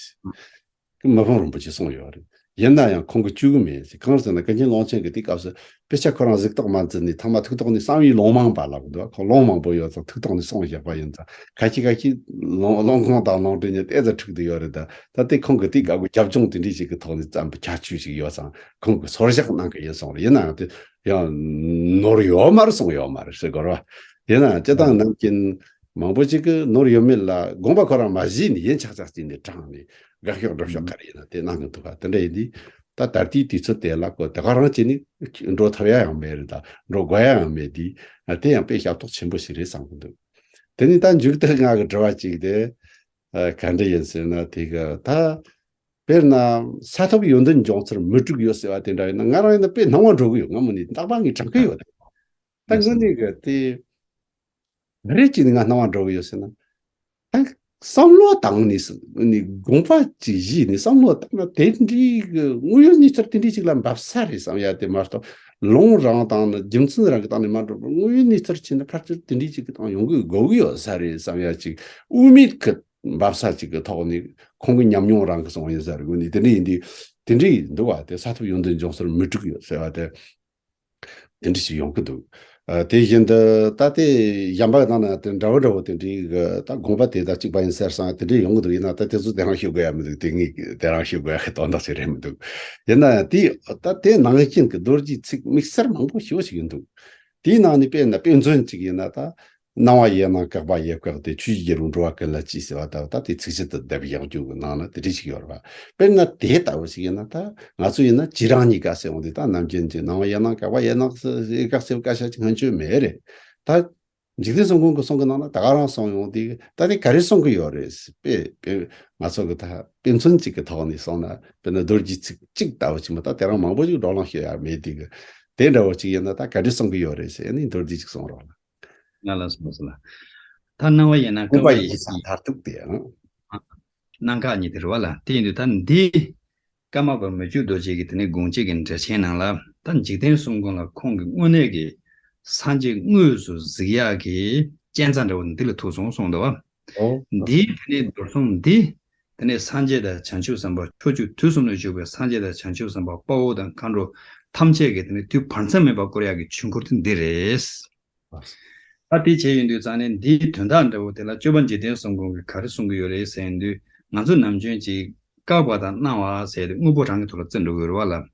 མི་ཕམ་རིན་པོ་ཆེས་གསུངས་ཡོད་རེད། ཡིན་ན་ཡང་ཁོང་གིས་བཅོས་ཀྱི་མེད་ཟེར། གང་ཟེར་ན་ཀུན་མཁྱེན་ཀློང་ཆེན་གྱིས་དེའི་སྐབས་སུ་དཔེ་ཆ་ཁོ་རང་གཟིགས་རྟོག་མ་མཛད་ནས་ཐ་མ་ཐུགས་རྟོག་ནས་བསམ་ཡས་ལུང་མང་པ་ལབ་འདུག་ཁོང་ལུང་མང་པོ་ཡོད་ཙང་ཐུགས་རྟོག་ནས་གསུངས་བཞག་པ་ཡིན་ཙང་ཁ་ཤས་ཁ་ཤས་ལུང་ལུང་ཁུངས་དང་ལུང་འདྲེན་གཉིས་ཏོག་ཙམ་འཁྲུག་བསྡད་ཡོད་རེད། ད་ད་ལྟའི་ཁོང་གིས་དེའི་སྐབས་ཀྱི་རྒྱབ་ལྗོངས་དེ་འདྲས་ཞིག་གི་ཐོག་ནས་བརྩམས་པའི་ཁྱད་ཆོས་ཤིག་ཡོད་ཙང་ཁོང་གིས་སོར་བཞག་གནང་གི་ཡིན་གསུངས་རེད། ཡིན་ནའང་དེ་ཡང་ནོར་ཡོད་མ་རེད་གསུངས་ཡོད་མ་རེད་ཟེར་དགོས་རེད་བ། ཡིན་ནའང་སྤྱིར་བཏང་ནམ་རྒྱུན་མང་པོ་ཅིག་གིས་ནོར་ཡོད་མེད་ལ་དགོངས་པ་ཁོ་རང་མ་བཞེས་ནས་ཡིན་ཆགས་ཆགས་ཅིག་ནས་དྲངས་ནས་དགག་ཕྱོགས་སྒྲུབ་ཕྱོགས་ག་རེ་ཡིན་ན་དེ་གནང་གི་འདུག་ག་དེ་འདྲ་ཡིན་དུས། ད་ད་ལྟའི་དུས་ཚོད་དེ་ལ་ཁོ་དེ་ག་རང་བྱས་ནས་འགྲོ་ཐུབ་ཡ་ཡང་མེད་རེད། ད་འགྲོ་དགོས་ཡ་ཡང་མེད་དུས་དེ་ཡང་དཔེ་ཞབས་ཏོག་ཆེན་པོ་ཞིག་རེད་བསམ་གི་འདུག་དེ་ནས་ད་མཇུག་ཏུ་ང་གི་དྲི་བ་གཅིག་དེ་ག་འདྲ་ཡིན་ཟེར་ན། དེ་ག་ད་དཔེར་ན་ས་ཐོབ་ཡོན་ཏན་འབྱུང་ཚུལ་མི་དྲུག་ཡོད་ཟེར་བ་དེ་འདྲ་ཡིན་ན་ང་རང་ཡིན་ན་དཔེ་སྣང་བ་འགྲོ་གི་ཡོད། ང་མོ་ནི་རྟག་པར་ངས་དྲན་གི་ཡོད། ད་དངོས་གནས་གི་དེ་རེད་ཅེས་ནི་ང་སྣང་བ་འགྲོ་གི་ཡོད་ཟེར་ན། ད་བསམ་བློ་བཏང་ནས་ནི་དགོངས་པ་ཅིག་བཞེས་ནས་བསམ་བློ་བཏང་ན་དེ་འདྲའི་གི་དངོས་ཡོད་གནས་ཚུལ་དེ་འདྲའི་ཅིག་ལ་འབབ་ས་རེད་བསམ་ཡ་དེ་མ་གཏོགས། ལུང་རང་དང་ནི་རྒྱུ་མཚན་རང་གི་སྟེང་ནས་མ་འགྲོ་བར་དངོས་ཡོད་གནས་ཚུལ་ཕྱིན་ན་ཕལ་ཆེར་དེ་འདྲའི་ཅིག་གི་སྟེང་ཡོང་གི་དགོས་ཀྱི་ཡོད་ས་རེད་བསམ་ཡ་ཅིག་དབུ་མེད་ཀྱི་འབབ་ས་ཅིག་གི་ཐོག་ནས་ཁོང་གི་ཉམས་མྱོང་རང་གི་སོང་ཡིན་ས་རེད། དངོས་གནས་དེ་འདྲ་ཡིན་དུས་དེ་འདྲ་ཡིན་འདུག་བ། དེ་ས་ཐོབ་ཡོན་ཏན་འབྱུང་ཚུལ་མི་དྲུག་ཡོད་ཟེར་བ་དེ། དེ་འདྲ་ཞིག་ཡོང་གི་འདུག་ཨ། དེ་བཞིན་དུ་ད་ལྟའི་གཞན་པ་ནང་ན་དེ་འདྲ་བོ་འདྲ་བོ་དེ་འདྲའི་གི་ད་དགོངས་པ་དེ་དང་གཅིག་པ་ཡིན་ཟེར་སང་དེ་འདྲ་ཡོང་གི་འདུག་ཡིན་ན་ད་དེ་ཚོ་དེ་རང་ཤོད་དགོས་ཡ་མི་འདུག་དེ་ངས་དེ་རང་ཤོད་དགོས་ཡ་གི་དོན་དག་ཅིག་རེད་མི་འདུག་ཡིན་ན་དེ་ད་དེ་ནང་བཞིན་གི་རྡོ་རྗེའི་ཚིག་དམིགས་བསལ་མང་པོ་ཞེ་པོ་ཞིག་ཡིན་འདུག་དེའི་ནང་ནས་དཔེར་ན་དཔེ་མཚོན་གཅིག་ཡིན་ན་ད། སྣང་བ་ཡེ་ནང་བཀག་པ་ཡེ་བཀག་སྟེ། ཆོས་ཀྱི་རྒྱལ་པོ་འགྲོ་བ་ཀུན་ལ་གཅེས་ཟེར་བ་ལྟ་བུ་ད་དེ་ཚིགས་བཅད་དུ་བསྡུས་པའི་ཡང་རྒྱུད་ཀྱི་ནང་ན་དེ་འདྲ་ཞིག་ཡོད་རེད་པ། དཔེར་ན་དེ་ལྟ་བུ་ཞིག་ཡིན་ན་ད་ང་ཚོ་ཡིན་ན་བྱེ་རང་གཉིས་ཀ་ཟེར་འོང་དུས་ད་ནམ་རྒྱུན་གྱི་སྣང་བ་ཡེ་ནང་བཀག་པ་ཡེ་ནང་ཡེ་བཀག་ཟེར་བཀག་བྱ་ཅིག་སྔོན་ཆད་མེད་རེད། ད་འཇིག་རྟེན་གསུམ་མགོན་གྱི་གསུང་གི་ནང་ན་ད་ག་རང་གསུངས་ཡོང་དུས་ད་དེ་ག་རེ་གསུང་གི་ཡོད་རེད། དཔེ་དཔེ་ང་ཚོ་གི་ད་དཔེ་མཚོན་གཅིག་གི་ཐོག་ནས་གསུངས་ན་དཔེར་ན་རྡོ་རྗེ་ཚིག་གཅིག་ལྟ་བུ་ཅིག་མ་གཏོགས་དེ་རང་མང་པོ་ཞིག་བགྲོ་གླེང་བྱེད་ཡ་མེད་དུས་གི་དེ་འདྲ་བོ་ཅིག་ཡིན་ན་ད་ག་འདྲ་གསུང་གི་ཡོད་རེད་ཟེར་ནས་མདོར་བསྡུས་ཅིག་གསུང་རོགས་གནང་། ང་ལ་སོང་ཟེར་ལ། ད་སྣང་བ་ཡེ་ནང་བཀག་པ་ཡེ་ཀ་མཐར་ཐུག་དེ་ཡང་། སྣང་བཀག་གཉིས་དེ་རེད་བ་ལ། དེ་ཡིན་དུས་ད་འདི་ཀརྨ་པ་མི་བསྐྱོད་རྡོ་རྗེ་གི་དེ་ནས་དགོངས་གཅིག་གི་འགྲེལ་ཆེན་ནང་ལ་ད་འཇིག་རྟེན་གསུམ་མགོན་ལ་ཁོང་གི་དངོས་གནས་ཀྱི་སངས་རྒྱས་དངོས་སུ་གཟིགས་ཡག་གི་རྐྱེན་རྩ་འདྲ་བོ་འདི་ལ་ཐུག་སོང་གསུངས་འདུག་བ། ཨོ། འདིའི་དེ་ནས་མདོར་གསུངས་འདི། དེ་ནས་སངས་རྒྱས་དང་བྱང་ཆུབ་སེམས་དཔའ་ཕྱོགས་བཅུ་དུས་གསུམ་ལ་བཞུགས་པའི་སངས་རྒྱས་དང་བྱང་ཆུབ་སེམས་དཔའ་དཔའ་བོ་དང་མཁའ་འགྲོ་ཐམས་ཅད་ཀྱི་དེ་ནས་དུས་བར་མཚམས་མེད་པར་བསྐོར་ཡག་གི་ཆོས་འཁོར་དེ་འདི་རེད། ད་དེ་བྱས་ཡོང་དུས་ཙང་ནས་འདིའི་དོན་དག་འདྲ་བོ་དེ་ལ་སྤྱོད་པ་འཇིག་རྟེན་གསུམ་མགོན་གྱིས་ག་རེ་གསུང་གི་ཡོད་རེད་ཟེར་ཡོང་དུས་ང་ཚོ་ནམ་རྒྱུན་གྱི་བཀག་པ་དང་སྣང་བ་ཟེར་ཏེ་དངོས་པོ་རང་གི་ཐོག་ལ་བརྩི་འགྲོ་གི་ཡོད་རེད་བ་ལ།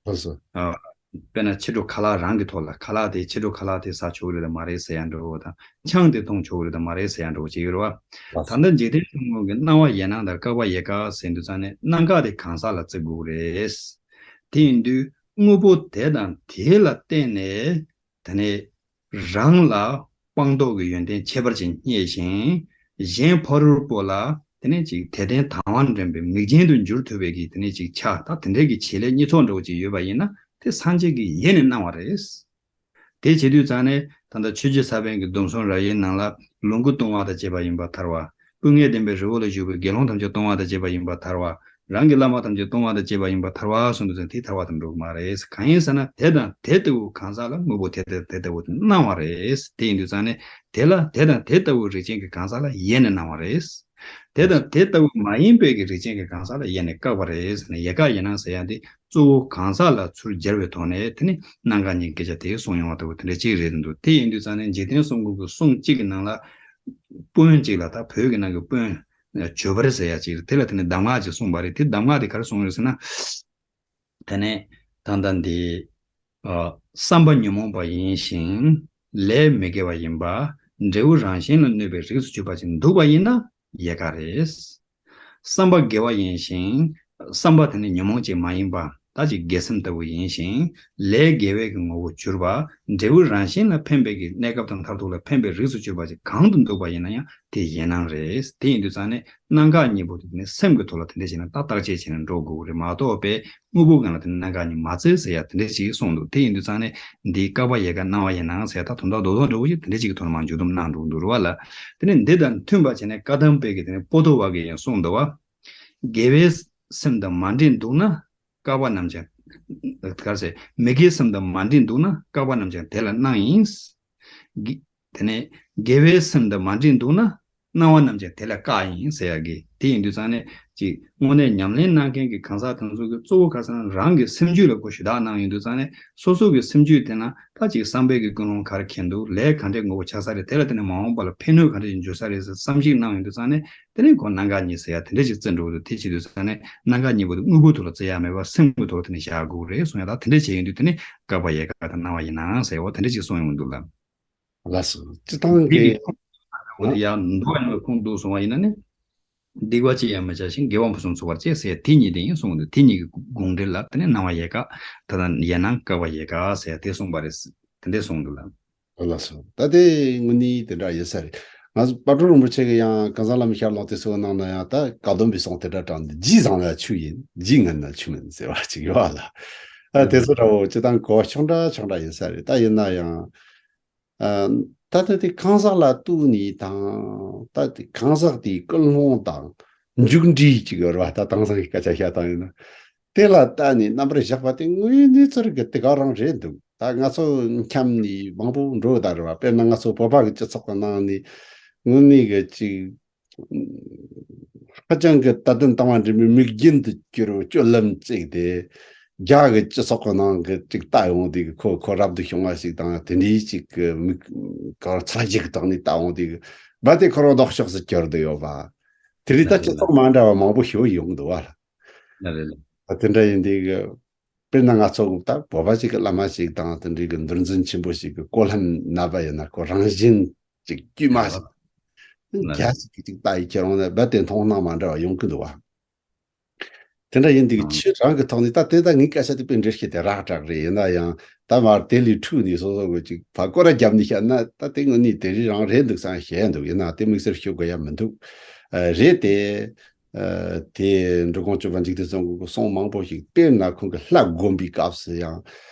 ལགས་སོ། ཨ། དཔེར་ན་ཕྱི་དྲོ་ཁ་ལག་རང་གི་ཐོག་ལ་ཁ་ལག་དེ་ཕྱི་དྲོ་ཁ་ལག་དེ་ཟ་ཆོག་གི་རེད་དམ་མ་རེད་ཟེར་ཡ་འདྲ་བོ་དང་ཆང་དེ་འཐུང་ཆོག་གི་རེད་དམ་མ་རེད་ཟེར་ཡ་འདྲ་བོ་བྱེད་ཀྱི་ཡོད་རེད་བ། ལགས་ད་སོ། ལྟ་འཇིག་རྟེན་གསུམ་མགོན་གྱི་སྣང་བ་ཡེ་ནང་དང་བཀག་པ་ཡེ་ཀ་ཟེར་དུས་ཙང་ནས་སྣང་བཀག་དེ་གང་ཟག་ལ་བརྩི་དགོས་རེད། དེ་ཡིན་དུས་དངོས་པོ་དེ་དང་དེ་ལ་བརྟེན་ནས་དེ་ནས་རང་ལ་སྤངས་རྟོགས་ཀྱི་ཡོན་ཏན་ཁྱད་པར་ཅན་རྙེད་ཅིང་། གཞན་ཕ་རོལ་པོ་ལ་དེ་ནས་ཅིག་དད་ལྡན་དང་བ་འདྲེན་པའི་མིག་རྒྱན་དུ་འགྱུར་ཐུབ་པའི་གི་དེ་ནས་ཅིག་ཆ་ད་དེ་འདྲའི་གི་བྱེད་ལས་གཉིས་ཚོགས་འདྲ་བོ་ཅིག་ཡོད་པ་ཡིན་ན་དེ་སངས་རྒྱས་ཀྱིས་ཡེ་ནས་གནང་བ་རེད། དེ་བྱེད་དུས་ཙང་ནས་ད་ལྟ་ཆོས་རྗེ་ས་པཎ་གྱི་སྡོམ་གསུམ་རབ་དབྱེའི་ནང་ལ་ལོངས་སྐུ་སྟོང་པ་དང་བཅས་པ་ཡིན་པར་ཐལ་བ། སྐུ་ལྔའི་བདེན་པའི་རི་བོ་ལ་བཞུགས་པའི་དགེ་སློང་ཐམས་ཅད་སྟོང་པ་དང་བཅས་པ་ཡིན་པར་ཐལ་བ། རང་གི་བླ་མ་ཐམས་ཅད་སྟོང་པ་དང་བཅས་པ་ཡིན་པར་ཐལ་བ་གསུངས་འདུག་ཟེར་ན་དེ་ཐལ་བ་དུ་འགྲོ་གི་མ་རེད། གང་ཡིན་ཟེར་ན་དེ་དང་དེ་ལྟ་བུའི་གང་ཟག་ལ་དངོས་པོ་དེ་དང་དེ་ལྟ་བུ་དེ་སྣང་བ་རེད། དེ་ཡིན་དུས་ཙང་ནས་དེ་ལ་དེ་དང་དེ་ལྟ་བུའི་རིགས་ཅན་གྱི་གང་ཟག་ལ་ཡེ་ནས་སྣང་བ་རེད། དེ་དང་དེ་ལྟ་བུ་མ་ཡིན་པའི་གི་རིགས་ཅན་གྱི་གང་ཟག་ལ་ཡེ་ནས་བཀག་པ་རེད་ཟེར་ནས་ཡེ་བཀག་ཡེ་སྣང་ཟེར་ཡ་དེ་གཙོ་བོ་གང་ཟག་ལ་ཚུར་སྦྱར་བའི་ཐོག་ནས་དེ་ནི་སྣང་བཀག་གཉིས་སྐད་ཆ་དེ་གསུངས་ཡོང་བ་ལྟ་བུ་དེ་འདྲ་ཅིག་རེད་འདུག་དེ་ཡིན་དུས་ཙང་ནས་འཇིག་རྟེན་གསུམ་མགོན་གྱི་གསུང་གཅིག་གི་ནང་ལ་དཔོན་གཅིག་ལ་ད་བོད་ཀྱི་ནང་གི་དཔོན་བྱོས་པ་རེད་ཟེར་ཡ་གཅིག་རེད། དེ་ལ་དེ་ནི་གདམས་ངག་ཅིག་གསུངས་པ་རེད། དེ་གདམས་ངག་དེ་ག་རེ་གསུངས་ཡོད་ཟེར་ན། དེ་ནས་ད་ལྟ་འདི། ཨ། བསམ་པ་ཉོན་མོངས་པ་ཡིན་ཞིང་ལས་མི་དགེ་བ་ཡིན་པ། འབྲས་བུ་རང་བཞིན་ལ་གནོད་པའི་རིགས་སུ་གྱུར་པ་ཅིག་འདུག་པ་ཡིན་ན་ཡེ་བཀག་རེད། བསམ་པ་དགེ་བ་ཡིན་ཞིང་། བསམ་པ་དེ་ནི་ཉོན་མོངས་ཅིག་མ་ཡིན་པ་ད་ཅིག་དགེ་སེམས་ལྟ་བུ་ཡིན་ཞིང་ལས་དགེ་བའི་གི་ངོ་བོ་གྱུར་པ། འབྲས་བུ་རང་བཞིན་ལ་ཕན་པའི་གི་གནས་སྐབས་དང་མཐར་ཐུག་ལ་ཕན་པའི་རིགས་སུ་གྱུར་པ་ཅིག་གང་དུ་འདུག་པ་ཡིན་ན་ཡང་དེ་ཡེ་སྣང་རེད། དེ་ཡིན་དུས་ཙང་ནས་སྣང་བཀག་གཉིས་པོ་དེ་ནི་སེམས་ཀྱི་ཐོག་ལ་དེ་འདྲ་བྱས་ན་ད་བརྟག་དཔྱད་བྱས་ནས་འགྲོ་དགོས་ཀྱི་རེད་མ་གཏོགས་པས། དངོས་པོ་སྒང་ལ་དེ་ནི་སྣང་བཀག་གཉིས་མ་བརྩི་ཟེར་ཡ་དེ་འདྲ་ཞིག་གསུངས་འདུག་དེ་ཡིན་དུས་ཙང་ནས་འདིའི་བཀག་པ་ཡེ་བཀག་སྣང་བ་ཡེ་སྣང་ཟེར་ཡ་ད་དོན་དག་རྡོག་རྡོག་འདྲ་བོ་ཞིག་དེ་འདྲ་ཞིག་གི་ཐོག་ནས་མར་མཇུག་བསྡོམས་གནང་འགྲོ་གི་འདུག་རེད་བ་ལ། དེ་ནས་འདི་དང་མཐུན་པ་བྱས་ནས་བཀའ་གདམས་པའི་གི་དེ་ནས་པོ་ཏོ་བ་གིས་ཡང་གསུངས་འདུག་བ། དགེ་བའི་སེམས་དང་མ་འདྲེས་འདུག་ན་བཀག་པ་རྣམས་ཀྱང་། ག་རེ་ཟེར། མི་དགེའི་སེམས་དང་མ་འདྲེས་འདུག་ན་བཀག་པ་རྣམས་ཀྱང་དེ་ལ་སྣང་ཡིན། དེ་ནས་དགེ་བའི་སེམས་དང་མ་འདྲེས་འདུག་ན་ སྣང་བ་རྣམས་ཀྱང་དེ་ལས་བཀག་ཡིན་ཟེར་ཡ་གི་དེ་ཡིན་དུས་ཙང་ནས་ཅིག་དངོས་གནས་ཉམས་ལེན་གནང་མཁན་གྱི་གང་ཟག་དེ་ཚོ་གི་གཙོ་བོ་ག་ཟེར་ན་རང་གི་སེམས་རྒྱུད་ལ་ཁོ་ཞུ་དག་གནང་ཡོང་དུས་ཙང་ནས་སོ་སོ་གི་སེམས་རྒྱུད་དེ་ན་ད་ཅིག་བསམ་པའི་གི་ཀུན་སློང་ག་རེ་འཁྱེར་འདུག་ལས་ག་འདྲས་དངོས་པོ་ཆགས་ས་རེད། དེ་ལ་བརྟེན་ནས་མ་འོངས་པ་ལ་ཕན་གནོད་ག་འདྲས་ཅིག་འབྱུང་ས་རེད་ཟེར་བསམ་གཞིག་གནང་ཡོང་དུས་ཙང་ནས་དེ་ནས་ཁོ་རྣམ་དཀར་གཉིས་ཟེར་ཡ་དེ་འདྲས་ཅིག་བརྩི་འགྲོ་གི་འདུག་དེ་བྱེད་དུས་ཙང་ནས་རྣམ་དཀར་གཉིས་པོ་དེ་དངོས་པོའི་ཐོག་ལ་བརྩི་ཡ་མེད་པར་སེམས་ཀྱི་ཐོག་ལ་དེ་ནས་བཞག་དགོས་རེད་གསུང་ཡ། ད་དེ་འདྲས་བྱས་ཡོང་དུས་དེ་ནས་བཀག་པ་ཡལ་ག་དང་སྣང་བ་ཡལ་ནའང་ཟེར་འོ་དེ་འདྲས་ཅིག་གསུངས་ཡོང་གི་འདུག་ལ། ལགས་སོ། སྤྱིར་བཏང་གི། འདི་ཡང་མདོ་ཡང་ཁུངས་གཏུགས་སོང་བ་ཡིན་ན་ནི། སྡིག་པ་ཅི་ཡང་མི་བྱ་ཞིང་། དགེ་བ་ཕུན་སུམ་ཚོགས་པར་སྤྱད་ཟེར་དེ་གཉིས་དེ་ཡིན་གསུངས་འདུག་དེ་གཉིས་ཀྱི་དགོངས་འགྲེལ་ལ་དེ་ནས་སྣང་བ་ཡལ་ག་ད་ལྟ་ཡལ་ན་བཀག་པ་ཡལ་ག་ཟེར་དེ་གསུངས་པ་རེད། དེ་འདྲས་གསུངས་འདུག་ལ། ལགས་སོ། ད་དེ་དངོས་གནས་དེ་འདྲ་ཡིན་ས་རེད། ང་ཚོ་དཔལ་སྤྲུལ་རིན་པོ་ཆེ་གི་ཡང་ཀུན་བཟང་བླ་མའི་ཞལ་ལུང་དེ་ཚོའི་ནང་ན་ཡང་ད་བཀའ་སྡོམ་པའི་གསུང་དེ་འདྲ་དྲངས་འདུག་རྗེས་བཟང་ལ་ཆོས་ཡིན། རྗེས་ངན་ན་ཆོས་མིན་ཟེར་བ་ཅིག་ཡོད་ལ། ཨ་དེ་ཚོ་འདྲ་བོ་སྤྱིར་བཏང་གོ་བ་ཆུང་དྲགས་ཆུང་དྲགས་ཡིན་ས་རེད། ད་ཡིན་ན་ཡང་། ཨ། ད་ལྟ་དེ་གང་ཟག་ལ་གཏུགས་ནས་དང་། ད་དེ་གང་ཟག་དེའི་ཀུན་སློང་དང་མཇུག་འབྲས་ཅིག་ཡོད་རེད་བ། ད་དེང་སང་གི་སྐད་ཆ་བཤད་སྟངས་ཡིན་ན། དེ་ལ་བལྟས་ནས་རྣམ་པར་བཞག་པ་དེ་དངོས་ཡོད་གནས་ཚུལ་གྱི་དེ་ག་རང་རེད་འདུག་ད་ང་ཚོ་འཁྱམས་ནས་མང་པོ་འགྲོ་ད་རེད་བ། དཔེར་ན་ང་ཚོ་བོད་པ་གི་སྤྱི་ཚོགས་ཀྱི་ནང་ནས་དངོས་གནས་གི་ཅིག་ཧ་ཅང་གི་དད་འདུན་དང་བ་འདྲེས་མའི་མིག་རྒྱན་དུ་གྱུར་བའི་སྤྱོད་ལམ་བརྩིས་ཏེ། རྒྱ་གི་སྤྱི་ཚོགས་ཀྱི་ནང་གི་ཅིག་ལྟ་ཡོང་དུས་ཀྱི་ཁོ་ཁོ་རབ་ཏུ་བྱུང་བ་ཞིག་དང་དེ་འདྲའི་ཅིག་གི་མིག་གང་ཚ་གྱང་གི་སྟེང་ནས་ལྟ་ཡོང་དུས་ཀྱི་རྦད་དེ་ཁོ་རང་ལྡོག་ཕྱོགས་སུ་གྱུར་བསྡད་ཡོད་པ། དེ་རིགས་ད་སྤྱི་ཚོགས་མ་འདྲ་བ་མང་པོ་ཞིག་ཡོང་གི་འདུག་བ་ལ། ལ་ལ་ལ། ད་དེ་འདྲ་ཡིན་དུས་ཀྱི། དཔེར་ན་ང་ཚོ་ད་བོད་པ་ཞིག་གི་བླ་མ་ཞིག་དང་དེ་འདྲའི་གི་མདོ་འཛིན་ཆེན་པོ་ཞིག་གི་སྐུ་ལྷམ་མནབས་པ་ཡིན་ན་ཁོ་རང་བཞིན་ཅིག་དཀྱུས་མ་ཞིག་རྒྱ་ཞིག་གིས་ཅིག་ལྟ་ཡི་ཁྱེར་འོང་ན་རྦད་དེ་མཐོང་སྣང་མ་འདྲ་བ་ཡོང་གི་འདུག་བ། དེ་འདྲ་ཡིན་དུས་ཁྱེད་རང་གི་ཐོག་ནས་ད་དེ་ད་ངའི་སྐད་ཆ་དེ་དཔེ་འགྲེལ་བཤད་དེ་རག་དྲག་རེད། ཡིན་ན་ཡང་ད་མར་དེ་ལས་འཁྲུགས་ནས་སོ་སོ་གི་ཅིག་ཕར་སྐོར་ར་བརྒྱབ་ནས་བཤད་ན་ད་དེ་དངོས་གནས་དེ་རིགས་རང་རེད་འདུག་བསམ་བཤད་འདུག་ཡིན་ན་དེ་དམིགས་བསལ་ཤོད་དགོས་ཡ་མི་འདུག་ཨ། རེད་དེ། ཨ། དེ་འབྲི་གུང་སྤྱོད་པ་འཇིག་རྟེན་ཚང་གི་གསུང་མང་པོ་ཞིག་དཔེར་ན་ཁོང་གི་ལྷ་བསྒོམ་པའི་སྐབས་སུ་ཡང་།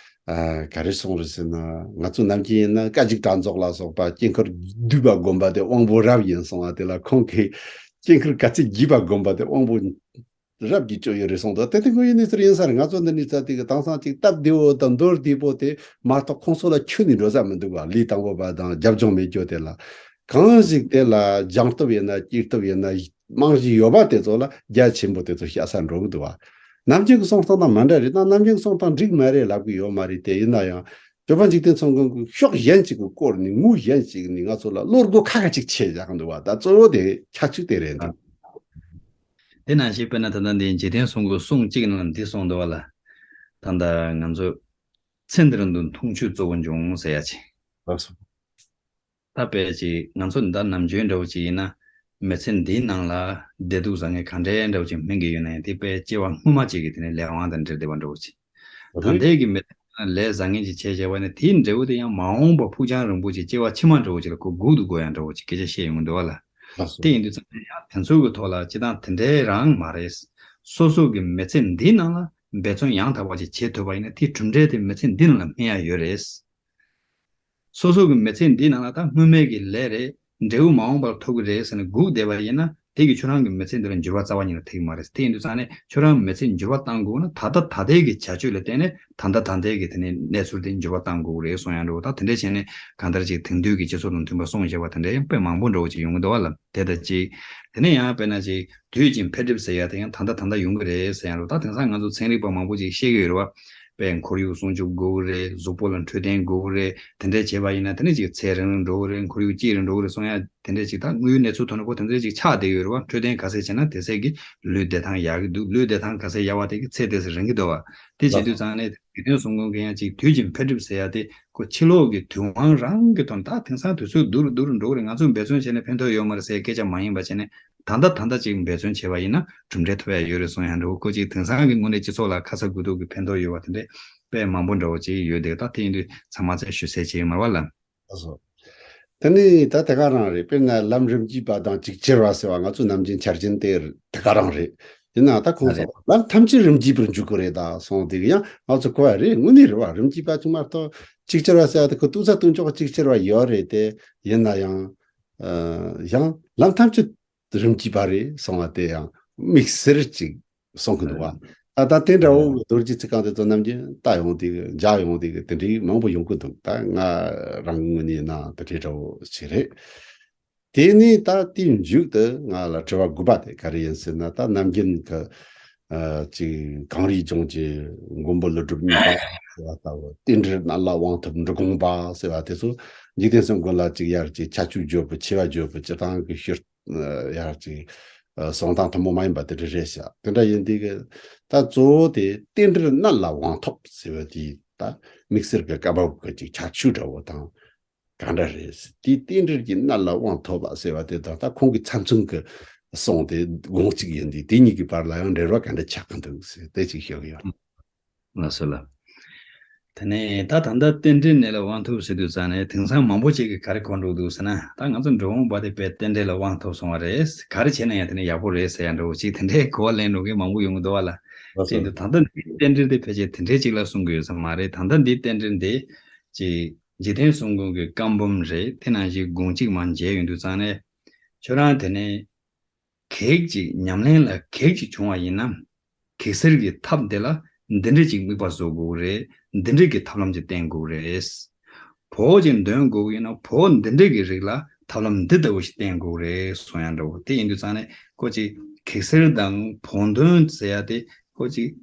ཨ། ག་རེ་གསུངས་རེད་ཟེར་ན། ང་ཚོ་ནམ་རྒྱུན་ཡིན་ན་བཀའ་བརྒྱུད་གྲྭ་ཚང་ལ་སོགས་པ་དཀྱིལ་འཁོར་བསྡུས་པ་བསྒོམ་པ་དེ་དབང་པོ་རབ་ཡིན་གསུང་བ་དེ་ལ་ཁོང་གིས་དཀྱིལ་འཁོར་ག་ཚོད་བསྡུས་པ་བསྒོམ་པ་དེ་དབང་པོ་རབ་ཀྱི་སྤྱོད་ཡུལ་རེད་གསུངས་འདུག་དེ་དེ་དངོས་ཡོད་གནས་ཚུལ་ཡིན་ས་རེད། ང་ཚོ་འདི་ནས་ཙ་ཏིག་གི་དེང་སང་ཅིག་སྟབས་བདེ་བོ་དང་མདོར་བདེ་པོ་དེ་མ་གཏོགས་ཁོང་ཚོ་ལ་ཁྱོན་ནས་འགྲོ་ས་མི་འདུག་བ། ལས་དང་པོ་པ་དང་རྒྱབ་ལྗོངས་མེད་རྒྱུ་དེ་ལ། གང་ཞིག་དེ་ལ་སྦྱངས་སྟོབས་ཡིན་ན་སྐྱིད་སྟོབས་ཡིན་ན་རྨང་གཞི་ཡོད་པ་དེ་ཚོ་ལ་རྒྱ་ཆེན་པོ་དེ་ཚོ་བཤད་ས་འགྲོ་གི་འདུག་བ། ནམ་རྒྱུན་གྱི་གསུང་སྟངས་དང་མ་འདྲ་རེད། ད་ནམ་རྒྱུན་གྱི་གསུང་སྟངས་འགྲིག་མ་རེད་ལབ་གི་ཡོད་མ་རེད་དེ། ཡིན་ན་ཡང་སྤྱོད་པ་འཇིག་རྟེན་ཚང་གི་ཕྱོགས་གཞན་ཅིག་གི་སྐོར་ནས་ངོས་གཞན་ཅིག་ནས་ང་ཚོ་ལ་བློ་སྒོ་ཁ་ཁ་ཅིག་ཕྱེ་བཞག་གི་འདུག་བ། ད་གཙོ་བོ་དེ་ཁྱད་ཆོས་དེ་རེད་འདུག་དེ་ནང་བཞིན་དཔེར་ན་ད་ལྟ་འདི་འཇིག་རྟེན་གསུམ་གྱི་གསུང་གཅིག་ནང་འདི་གསུངས་འདུག་བ་ལ། ད་ལྟ་ང་ཚོ་ཚེ་འདིར་འདུག་མཐོང་ཆོས་གཙོ་བོ་འབྱུང་ཟེར་ཡ་ཅིག་ལགས་སོ། ད་དཔེ་ཅིག་ང་ཚོ་འདི་ལྟར་ནམ་རྒྱུན་འདྲ་བོ་ཅིག་ཡིན་ན། མི་ཚེ་འདིའི་ནང་ལ་བདེ་སྡུག་བཟང་ངན་ག་འདྲའི་འདྲ་བོ་ཅིག་སྨིན་གྱི་ཡོད་ན་ཡང་དེ་དཔེ་སྐྱེ་བ་སྔོན་མ་ཅིག་གི་དེ་ནས་ལས་དབང་དང་འབྲེལ་བསྡད་པ་འདྲ་བོ་ཅིག་ད་ལྟའི་གི་མི་ཚེ་ནང་ལས་བཟང་ངན་ཅིག་བྱས་བྱས་པ་ནི་དེའི་འབྲས་བུ་དེ་ཡང་མ་འོངས་པ་ཕུགས་རྒྱང་རིང་པོ་ཅིག་སྐྱེ་བ་ཕྱི་མ་འདྲ་བོ་ཅིག་ལ་ཁོ་སྒུག་ཏུ་དགོས་ཡ་འདྲ་བོ་ཅིག་སྐད་ཆ་བཤད་ཡོང་གི་འདུག་བ་ལ། ལགས་སོ། དེ་ཡིན་དུས་ཙང་ནས་ཡང་དེ་ཚོའི་གི་ཐོག་ལ་སྤྱིར་བཏང་དེ་འདྲའི་རང་མ་རེད། སོ་སོ་གི་མི་ཚེ་འདིའི་ནང་ལ་འབད་བརྩོན་ཡང་དག་པ་ཅིག་བྱེད་ཐུབ་པ་ཡིན་ན་དེའི་གྲུབ་འབྲས་དེ་མི་ཚེ་འདི་ནང་ལ་སྨིན་ཡ་ཡོད་རེད། སོ་སོ་གི་མི་ཚེ་འདི་ནང་ལ་ད་སྔོན་མའི་གི་ལས་རེད། འབྲས་བུ་མ་འོངས་པར་ཐོབ་ཀྱི་རེད་ཟེར་ནས་སྒུག་བསྡད་པ་ཡིན་ན་དེ་གིས་ཁྱོད་རང་གི་མི་ཚེ་འདི་ལ་འགྱུར་བ་རྩ་བ་ཉིད་ནས་ཐེབས་ཀྱི་མ་རེད། དེ་ཡིན་དུས་ཙང་ནས་ཁྱོད་རང་མི་ཚེ་འགྱུར་བ་གཏང་དགོས་ན་ད་ལྟ་ད་ལྟའི་གི་བྱ་སྤྱོད་ལ་བརྟེན་ནས་ད་ལྟ་ད་ལྟའི་གི་དེ་ནས་གནས་ཚུལ་དེ་འགྱུར་བ་གཏང་དགོས་རེད་གསུང་ཡ་འདྲ་བོ། ད་དེ་འདྲས་བྱས་ནས་གང་ལྟར་ཅིག་དེང་དུས་ཀྱི་སྤྱི་ཚོགས་དང་མཐུན་པ་གསུང་བྱས་པ་དེ་འདྲ་ཡང་དཔེ་མང་པོ་འདྲ་བོ་ཅིག་ཡོང་གི་འདུག་བ་ལ། དེ་ལྟ་ཅིག་དེ་ནས་ཡང་དཔེར་ན་ཅིག་དུས་ཀྱི་འཕེལ་འགྲིབ་ཟེར་ཡ་དེ་ཡང་ད་ལྟ་ད་ལྟ་ཡོང་གི་རེད་ཟེར་ཡ་འདྲ་བོ། ད་དེང་སང་ང་ཚོ་ཚན་རིག་པ་མང་པོ་ཅིག་བཤད་ཀྱི་ཡོད་རེད་བ། དཔེ་ཁོར་ཡུག་སྲུང་སྐྱོབ་དགོས་ཀྱི་རེད། གཟུགས་པོ་ལ་འཕྲོད་བསྟེན་དགོས་ཀྱི་རེད། དེ་འདྲས་བྱས་པ་ཡིན་ན་དེ་ནས་ཅིག་ཚེ་རིང་རུ་འགྲོ་གི་རེད། ཁོར་ཡུག་སྐྱིད་རུ་འགྲོ་གི་རེད་གསུང་ཡ་དེ་འདྲས་ཅིག་ད་དངོས་ཡོད་གནས་ཚུལ་ཐོག་ནས་ཁོ་དེ་འདྲས་ཅིག་ཆགས་བསྡད་ཡོད་རེད་བ། འཕྲོད་བསྟེན་ག་ཚད་བྱས་ན་དེ་ཚད་ཀྱི་ལུས་བདེ་ཐང་ཡག་གི་འདུག་ལུས་བདེ་ཐང་ག་ཚད་ཡག་བ་དེ་གི་ཚེ་དེ་ཚད་རིང་གི་འདུག་བ། དེ་བྱེད་དུས་ཙང་ནས་དགེ་འདུན་གསུམ་མགོན་གྱི་ཡང་ཅིག་དུས་ཀྱི་འཕེལ་འགྲིབ་ཟེར་ཡ་དེ་ཁོ་ཕྱི་ལོགས་ཀྱི་དུས་དབང་རང་གི་ཐོག་ནས་ད་དེང་སང་དུས་ཚོད་སྡུག་རུ་སྡུག་རུ་འགྲོ་གི་རེད། ང་ཚོས་འབད་བརྩོན་བྱས་ནས་ཕན་ཐོགས་ཡོད་མ་རེད་ཟེར་སྐད་ཆ་མ་ཡིན་པ་བྱས་ནས་ད་ལྟ་ད་ལྟ་ཅིག་འབད་བརྩོན་བྱས་པ་ཡིན་ན་གྲུབ་འབྲས་ཐོབ་ཡ་ཡོད་རེད་གསུང་ཡ་འདྲ་བོ། ཁོ་ཅིག་དེང་སང་གི་དངོས་གནས་སྤྱི་ཚོགས་ལ་ཁ་ཚ་དགོས་གཏུགས་ཀྱི་ཕན་ཐོགས་ཡོད་པ་དེ་འདྲས་དཔེ་མང་པོ་འདྲ་བོ་ཅིག་ཡོད་དེ། ད་དེ་ཡིན་དུས་ཚང་མ་ཚད་ཞུ་ཚད་བྱས་ཡོད་མ་རེད་བ་ལ། ལགས་སོ། དེ་ནས་ད་དེ་ག་རང་རེད། དཔེར་ན་ལམ་རིམ་གྱིས་པ་དང་ཅིག་ཅར་བ་ཟེར་བ་ང་ཚོ་ནམ་རྒྱུན་ཆ་རྐྱེན་དེ་དེ་ག་རང་རེད། ཡིན་ནའང་ད་ཁོང་ཚོ་ལམ་ཐམས་ཅད་རིམ་གྱིས་པར་འཇུག་གི་རེད་ད་གསུངས་དེ་གི་ཡང་ང་ཚོ་གོ་བ་རེད། དངོས་གནས་རེད་བ། རིམ་གྱིས་པ་ཅིག་མ་གཏོགས་ཅིག་ཅར་བ་ཟེར་བ་དེ་ཁོ་ཏུག་ཚ་ཏུང་ཅོག་ཅིག་ཅར་བ་ཡོད་རེད་དེ། ཡིན་ན་ཡང་། ཡང་ལམ་ཐམས་ཅད་རིམ་གྱིས་པ་རེད་གསུང་བ་དེ་ཡང་དམིགས་བསལ་ཅིག་གསུང་གི་འདུག་བ། ཨ་ད་དེ་འདྲ་བོ་གི་རྡོ་རྗེ་ཚིག་རྐང་དེ་ཚོ་ནམ་རྒྱུན་ལྟ་ཡོང་དེ་གི་མཇལ་ཡོང་དེ་གི་དེ་འདྲའི་མང་པོ་ཡོང་གི་འདུག་ད་ང་རང་ངོས་ནས་ན་དེ་འདྲའི་འདྲ་བོ་ཞིག་རེད། དེ་ནས་ད་དེའི་མཇུག་ཏུ་ང་ལ་དྲི་བ་དགུ་པ་དེ་ག་རེ་ཡིན་ཟེར་ན། ད་ནམ་རྒྱུན་གྱི་ཨ་ཅིག་གངས་རིའི་ལྗོངས་ཀྱི་མགོན་པོ་ཀླུ་སྒྲུབ་གཉིས་པ་ཟེར་བ་ལྟ་བུ། རྟེན་འབྲེལ་རྣམས་ལ་དབང་ཐོབ་འབྲི་གུང་པ་ཟེར་བ་དེ་ཚོ་འཇིག་རྟེན་གསུམ་མགོན་ལ་ཅིག་ཡར་ཅིག་ཁྱད་ཆོས་བརྗོད་པ། ཆེ་བ་བརྗོད་པ། སྤྱིར་བཏང་གི་ཤུལ་ཡར་ཅིག་གསུང་སྟངས་ཐུན་མོང་མ་ཡིན་པ་དེ་འདྲ་རེད་ཤག་དེ་འདྲ་ཡིན་དུས་ཀྱི་ད་གཙོ་བོ་དེ་རྟེན་འབྲེལ་རྣམས་ལ་དབང་ཐོབ་ཟེར་བ་དེ་ད་དམིགས་བསལ་གྱི་བཀའ་བབས་ཀྱི་ཅིག་ཁྱད་ཆོས་འདྲ་བོ་དང་། གང་འདྲ་རེད། དེའི་རྟེན་འབྲེལ་གྱི་རྣམས་ལ་དབང་ཐོབ་པ་ཟེར་བ་དེ་དང་ད་ཁོང་གི་མཚམས་མཚུངས་ཀྱི་གསུང་དེ་དགོངས་གཅིག་ཡིན་དུས། དེ་གཉིས་ཀྱི་བར་ལ་ཡང་འབྲེལ་བ་ག་འདྲ་ཆགས་ཀྱི་འདུག་ཟེར་དེ་ཅིག་ཤོད་ཀྱི་ཡོད། ལགས་སོ་ལགས། དེ་ནས་ད་ད་ལྟ་རྟེན་འབྲེལ་རྣམས་ལ་དབང་ཐོབ་ཟེར་དུས་ཙང་ནས་དེང་སང་མང་པོ་ཅིག་གིས་ག་རེ་གོ་འགྲོ་འདུག་ཟེར་ན། ད་ང་ཚོ་འབྲི་གུང་པ་དེ་དཔེ་རྟེན་འབྲེལ་ལ་དབང་ཐོབ་སོང་བ་རེད། ག་རེ་བྱས་ན་ཡང་དེ་ནས་ཡག་པོ་རེད་ཟེར་ཡ་འདྲ་བོ་ཅིག་དེ་འདྲའི་གོ་བ་ལེན་འགྲོ་མཁན་མང་པོ་ཡོང་གི་འདུག་བ་ལ། ལགས་སོ། ཅེས་འདུག་ད་ལྟ་འདི་རྟེན་འབྲེལ་དེ་ཕལ་ཆེར་དེ་འདྲའི་ཅིག་ལ་གསུང་གི་ཡོད་ས་མ་རེད། ད་ལྟ་འདི་རྟེན་འབྲེལ་འདི་ཅིག་འཇིག་རྟེན་གསུམ་མགོན་གྱི་བཀའ་འབུམ་རེད། དེ་ནང་བཞིན་དགོངས་གཅིག་མར་མཇལ་ཡོང་དུས་ཙང་ནས་ཁྱོད་རང་དེ་ནས་གེགས་ཅིག་ཉམས་ལེན་ལ་གེགས་ཅིག་བྱུང་བ་ཡིན་ན། གེགས་སེལ་གྱི་ཐབས་འདི་ལ་འདི་འདྲ་ཅིག་དམིགས་པ་བཟོ་དགོས་རེད། འདི་འདྲ་གི་ཐབས་ལམ་ཅིག་བསྟེན་དགོས་རེད། བོགས་ཅིག་འདོན་དགོས་ཀྱི་ཡིན་ན་བོགས་འདི་འདྲ་གི་རིགས་ལ་ཐབས་ལམ་འདི་ལྟ་བུ་ཞིག་བསྟེན་དགོས་རེད་གསུང་ཡ་འདྲ་བོ་དེ་ཡིན་དུས་ཙང་ནས། ཁོ་ཅིག་གེགས་སེལ་དང་བོགས་འདོན་ཟེར་ཡ་དེ་ཁོ་ཅིག་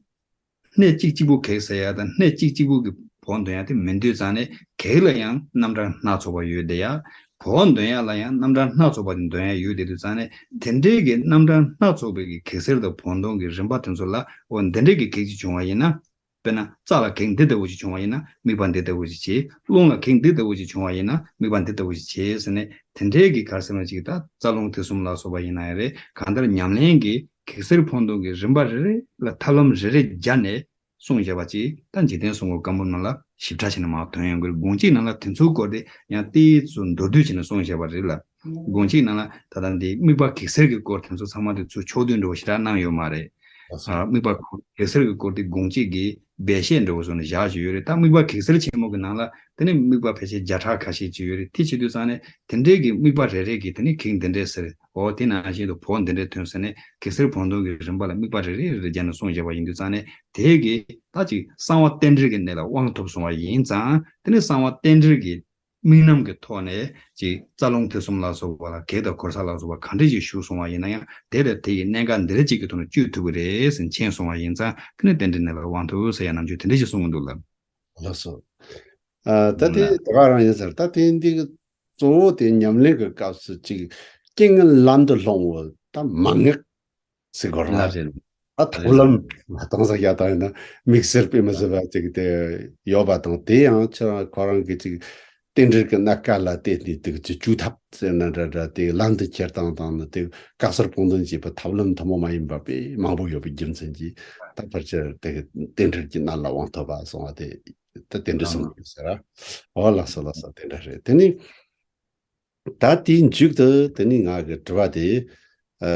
སྣེ་གཅིག་གཅིག་པུ་གེགས་ཟེར་ཡ་དང་སྣེ་གཅིག་གཅིག་པུ་གི་བོགས་འདོན་ཡ་དེ་མི་འདུག་ཙང་ནས། གེགས་ལ་ཡང་རྣམ་གྲངས་སྣ་ཚོགས་པ་ཡོད་དེ་ཡ། བོགས་འདོན་ཡ་ལ་ཡང་རྣམ་གྲངས་སྣ་ཚོགས་པ་དེ་འདོན་ཡ་ཡོད་དེ་དུས་ཙང་ནས། དེ་འདྲའི་གི་རྣམ་གྲངས་སྣ་ཚོགས་པའི་གི་གེགས་སེལ་དང་བོགས་འདོན་གྱི་རིམ་པ་དེ་ཚོ་ལ། འོ་འདི་འདྲའི་གི་གེགས་ཅིག་བྱུང་བ་ཡིན་ན། དཔེར་ན་རྩ་ལ་གེགས་འདི་ལྟ་བུ་ཞིག་བྱུང་བ་ཡིན་ན་དམིགས་པ་འདི་ལྟ་བུ་ཞིག་བྱེད། རླུང་ལ་གེགས་འདི་ལྟ་བུ་ཞིག་བྱུང་བ་ཡིན་ན་དམིགས་པ་འདི་ལྟ་བུ་ཞིག་བྱེད་ཟེར་ནས། དེ་འདྲའི་གི་ག་རེ་ཟེར་ན་ཅིག་ད་རྩ་རླུང་ཐིག་གསུམ་ལ་སོགས་པ་ཡིན་ན་ཡང་རེད། གང་ལྟར་ཉམས་ལེན་གྱི་གེགས་སེལ་བོགས་འདོན་གྱི་རིམ་པ་རེ་རེ་ལ་ཐབས་ལམ་རེ་རེ་སྦྱར་ནས་གསུངས་བཞག་པ་ཅིག་ད་འཇིག་རྟེན་གསུམ་མགོན་བཀའ་འབུམ་ནང་ལ་ཞིབ་ཕྲ་བྱས་ནས་མར་ཐོན་ཡོང་གི་རེད། དགོངས་གཅིག་ནང་ལ་དེ་ཚོའི་སྐོར་དེ་ཡང་ཏོག་ཙམ་མདོར་བསྡུས་བྱས་ནས་གསུངས་བཞག་པ་རེད་ལ། དགོངས་གཅིག་ནང་ལ་ད་ལྟ་འདི་དམིགས་པ་གེགས་སེལ་གྱི་སྐོར་དེ་ཚོ་ཚང་མ་དེ་ཚོ་ཕྱོགས་བསྡུས་འདྲ་བོ་ཞེ་དྲག་གནང་ཡོད་མ་རེད། ལགས་སོ། ཨ། དམིགས་པ་གེགས་སེལ་གྱི་སྐོར་དེ་དགོངས་གཅིག་གིས་སྦས་བཤད་འདྲ་བོ་བཟོས་ནས་བཞག་བཞག་ཡོད་རེད། ད་དམིགས་པ་གེགས་སེལ་ཆེན་མོ་གི་ནང་ལ་དེ་ནི་དམིགས་པ་ཕལ་ཆེར་བརྒྱ་ཕྲག་ཁ་ཤས་ཅིག་ཡོད་རེད། དེ་བྱེད་དུས་ཙང་ནས་དེ་འདྲའི་གི་དམིགས་པ་རེ་རེ་གིས་དེ་ནི་གེགས་འདི་འདྲས་སེལ། འོ་དེ་ནང་བཞིན་དུ་བོགས་འདི་འདྲས་ཐོན་ཟེར་ནས་གེགས་སེལ་བོགས་འདོན་གྱི་རིམ་པ་ལ་དམིགས་པ་རེ་རེ་རེ་རེ་སྦྱར་ནས་གསུངས་བཞག་པ་ཡིན་དུས་ཙང་ནས། དེ་གིས་ད་ཅིག་གསང་བ་རྟེན་འབྲེལ་གྱི་གནད་ལ་དབང་ཐོབ་སོང་བ་ཡིན་ཙང་། དེ་ནི་གསང་བ་རྟེན་འབྲེལ་གྱི་དམིགས་རྣམ་གྱི་ཐོག་ནས་ཅིག་རྩ་རླུང་ཐིག་གསུམ་ལ་སོགས་པ་ལ་གེགས་དང་གོལ་ས་ལ་སོགས་པ་གང་འདྲ་ཞིག་ཞུགས་སོང་བ་ཡིན་ན་ཡང་། དེ་ལ་དེ་ཡི་གནད་འགག་འདི་འདྲ་ཅིག་གི་ཐོག་ནས་གཅོད་ཐུབ་ཀྱི་རེད་ཟེར་མཁྱེན་སོང་བ་ཡིན་ཙང་། དེ་ནི་རྟེན་འབྲེལ་གནད་ལ་དབང་ཐོབ་ཟེར་ཡ་ནམ་རྒྱུན་དེ་འདྲ་ཞིག་གསུང་གི་འདུག་ལ། ལགས་སོ། ཨ། ད་དེ་ལ་དེ་ག་རང་ཡིན་ཟེར། ད་དེ་འདི་གི་གཙོ་བོ་དེ་ཉམས་ལེན་གྱི་སྐབས་སུ་ཅིག་རྐྱེན་ངན་ལམ་དུ་སློང་བ་ད་མན་ངག་ཟེར་དགོས་རེད་བ། ལགས་རེད། ད་ཐབས་ལམ་ལ་གཏོང་ས་རྒྱག་སྟངས་ཡིན་ན་དམིགས་བསལ་དཔེ་མི་སྲིད་པ་ཅིག་དེ་ཡོད་པ་དང་། དེ་ཡང་ཁྱེད་རང་ཁོ་རང་གི་ཅིག་རྟེན་འབྲེལ་གྱི་གནད་ཀ་ལ་བལྟས་ནས་དེ་གི་ཅིག་བཅོས་ཐབས་ཟེར་ན་འདྲ་འདྲ། དེ་ལམ་དུ་ཁྱེར་སྟངས་དང་ནི་དེ་བཀག་སེལ་སྤོང་ལེན་བྱེད་པའི་ཐབས་ལམ་ཐུན་མོང་མ་ཡིན་པ་དཔེ་མང་པོ་ཡོད་པའི་རྒྱུ་མཚན་གྱིས། ད་ཕལ་ཆེར་དེ་གི་རྟེན་འབྲེལ་གྱི་གནད་ལ་དབང་ཐོབ་པ་གསུང་བ་དེ། ད་དེ་འདྲ་གསུང་གི་ཡོད་ཟེར་ར། འོ་ལགས་སོ་ལགས་སོ། དེ་འདྲ་རེད། དེ་ནི་ད་དེའི་མཇུག་ཏུ་དེ་ནི་ང་གི་དྲི་བ་དེ་ཨ་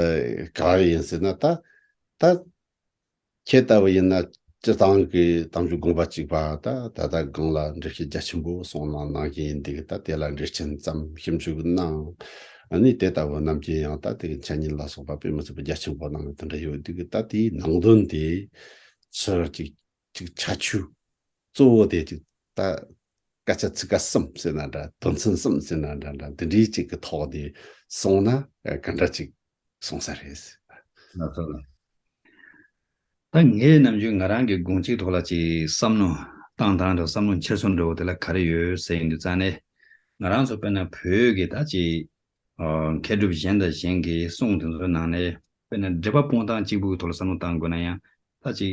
ག་རེ་ཡིན་ཟེར་ན། ད་ད་ཁྱེད་ལྟ་བུ་ཡིན་ན་སྤྱིར་བཏང་གི་དམ་ཆོས་དགོངས་པ་གཅིག་པ། ད་ད་ལྟ་སྒང་ལ་འགྲེལ་བཤད་རྒྱ་ཆེན་པོ་གསུངས་གནང་གནང་གི་ཡིན་འདུག་ད་དེ་ལ་འགྲེལ་ཆེན་ཙམ་ཞིབ་འཇུག་གནང་། ཨ་ནི་དེ་ལྟ་བུ་ནམ་རྒྱུན་ཡང་ད་དེ་གི་འཆད་ཉན་ལ་སོགས་པ་དཔེ་མི་སྲིད་པ་རྒྱ་ཆེན་པོ་གནང་གི་དེ་འདྲ་ཡོད་འདུག་ད་དེའི་ནང་དོན་དེ་ཚུར་ཅིག་ཅིག་ཁྱད་ཆོས་གཙོ་བོ་དེ་ཅིག་ད་སྐད་ཆ་ཚིག་ཀ་གསུམ་ཟེར་ན་འདྲ། དོན་ཚན་གསུམ་ཟེར་ན་འདྲ་འདྲ། འདི་འདྲའི་ཅིག་གི་ཐོག་ནས་གསུངས་ན་ག་འདྲ་ཅིག་གསུང་ས་རེད། ལགས་སོ་ལགས། ད་ངས་ནམ་རྒྱུན་ང་རང་གི་དགོངས་གཅིག་ཐོག་ལ་ཅིག་བསམ་བློ་བཏང་སྟངས་དང་བསམ་བློ་འཁྱེར་སོ་འདྲ་བོ་དེ་ལ་ག་རེ་ཡོད་ཟེར་ཡིན་དུས་ཙང་ནས། ང་རང་ཚོ་དཔེར་ན་བོད་ཀྱི་ད་ཅིག་ཨ་མཁས་གྲུབ་གཞན་དང་གཞན་གྱི་གསུང་དེ་ཚོའི་ནང་ནས། དཔེར་ན་སྒྲིབ་པ་སྤོང་སྟངས་གཅིག་པུའི་ཐོག་ལ་བསམ་བློ་བཏང་དགོས་ན་ཡང་། ད་ཅིག་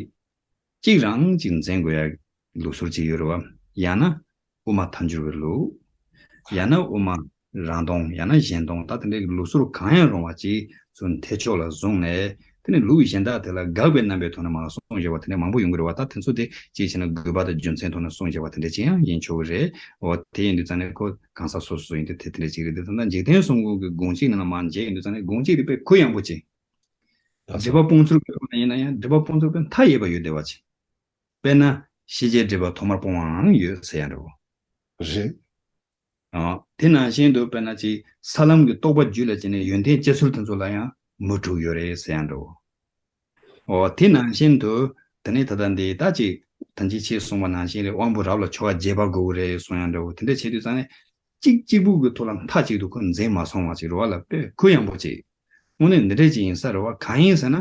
གཅིག་རང་ཅིག་འཛིན་དགོས་ཡ་ལུགས་སྲོལ་ཅིག་ཡོད་རེད་བ། ཡང་ན་དབུ་མ་ཐལ་འགྱུར་བའི་ལུགས། ཡང་ན་དབུ་མ་རང་སྟོང་། ཡང་ན་གཞན་སྟོང་། ད་དེ་འདྲའི་ལུགས་སྲོལ་གང་ཡང་རུང་བ་ཅིག་ཚུར་འཐད་ཕྱོགས་ལ་བཟུང་ནས། དེ་ནི་ལུགས་གཞན་དག་དེ་ལ་དགག་པའི་རྣམ་པའི་ཐོག་ནས་མར་གསུངས་བཞག་པ་དེ་འདྲ་མང་པོ་ཡོང་གི་རེད་བ། ད་དེ་ཚོ་དེ་ཅིའི་ཕྱིར་ན་དགོས་པ་དང་རྒྱུ་མཚན་ཐོག་ནས་གསུངས་བཞག་པ་དེ་འདྲ་ཅིག་ཡང་ཡིན་ཆོག་གི་རེད། འོ་དེ་ཡིན་དུས་ཙང་ནས་ཁོ་གང་ཟག་སོ་སོ་ཡིན་དུས་དེ་དེ་འདྲ་ཅིག་རེད། དེ་ད་ལྟ་འཇིག་རྟེན་གསུམ་མགོན་གྱི་དགོངས་གཅིག་ནང་ལ་མར་མཇལ་ཡོང་དུས་ཙང་ནས། དགོངས་གཅིག་དེ་དཔེ་གུ་ཡངས་པོ་ཅིག་ལགས་སོ། སྒྲིབ་པ་སྤོང་ཚུལ་གྱི་ཐོག་ནས་ཡིན་ན་ཡང་། སྒྲིབ་པ་སྤོང་ཚུལ་དཔེ་མཐའ་ཡས་པ་ཡོད་བསྡད་པ་ཅིག་དཔེར་ན་ཤེས་བྱའི་སྒྲིབ་པ་ཐོག་མར་སྤོང་བའང་ཡོད་ཟེར་ཡ་འདྲ་བོ། རེད། ཨ། དེ་ནང་བཞིན་དུ་དཔེར་ན་ཅིག་ས་ལམ་གྱི་རྟོགས་པ་རྒྱུད་ལ་སྐྱེས་ནས་ཡོན་ཏན་སྐྱེ་ཚུལ་དེ་ཚོ་ལ་ཡང་མུ་དྲུག་ཡོད་རེད་ཟེར་ཡ་འདྲ་བོ། འོ་དེ་ནང་བཞིན་དུ་དེ་ནས་ད་ལྟ་འདི་ད་ཅིག་ད་ཅི་ཕྱིས་གསུངས་པ་ནང་བཞིན་རེད། དབང་པོ་རབ་ལ་ཆོ་ག་རྒྱས་པ་དགོས་ཀྱི་རེད་གསུང་ཡ་འདྲ་བོ། དེ་འདྲ་བྱེད་དུས་ཙང་ནས་ གཅིག་གཅིག་པུ་གི་ཐོག་ལ་མཐའ་གཅིག་ཏུ་ཁོ་འཛིན་མ་སོང་བ་ཅིག་རེད་བ་ལ། དཔེ་གུ་ཡངས་པོ་ཅིག་དངོས་གནས་འདི་འདྲས་ཅིག་ཡིན་ས་རེད་བ། གང་ཡིན་ཟེར་ན།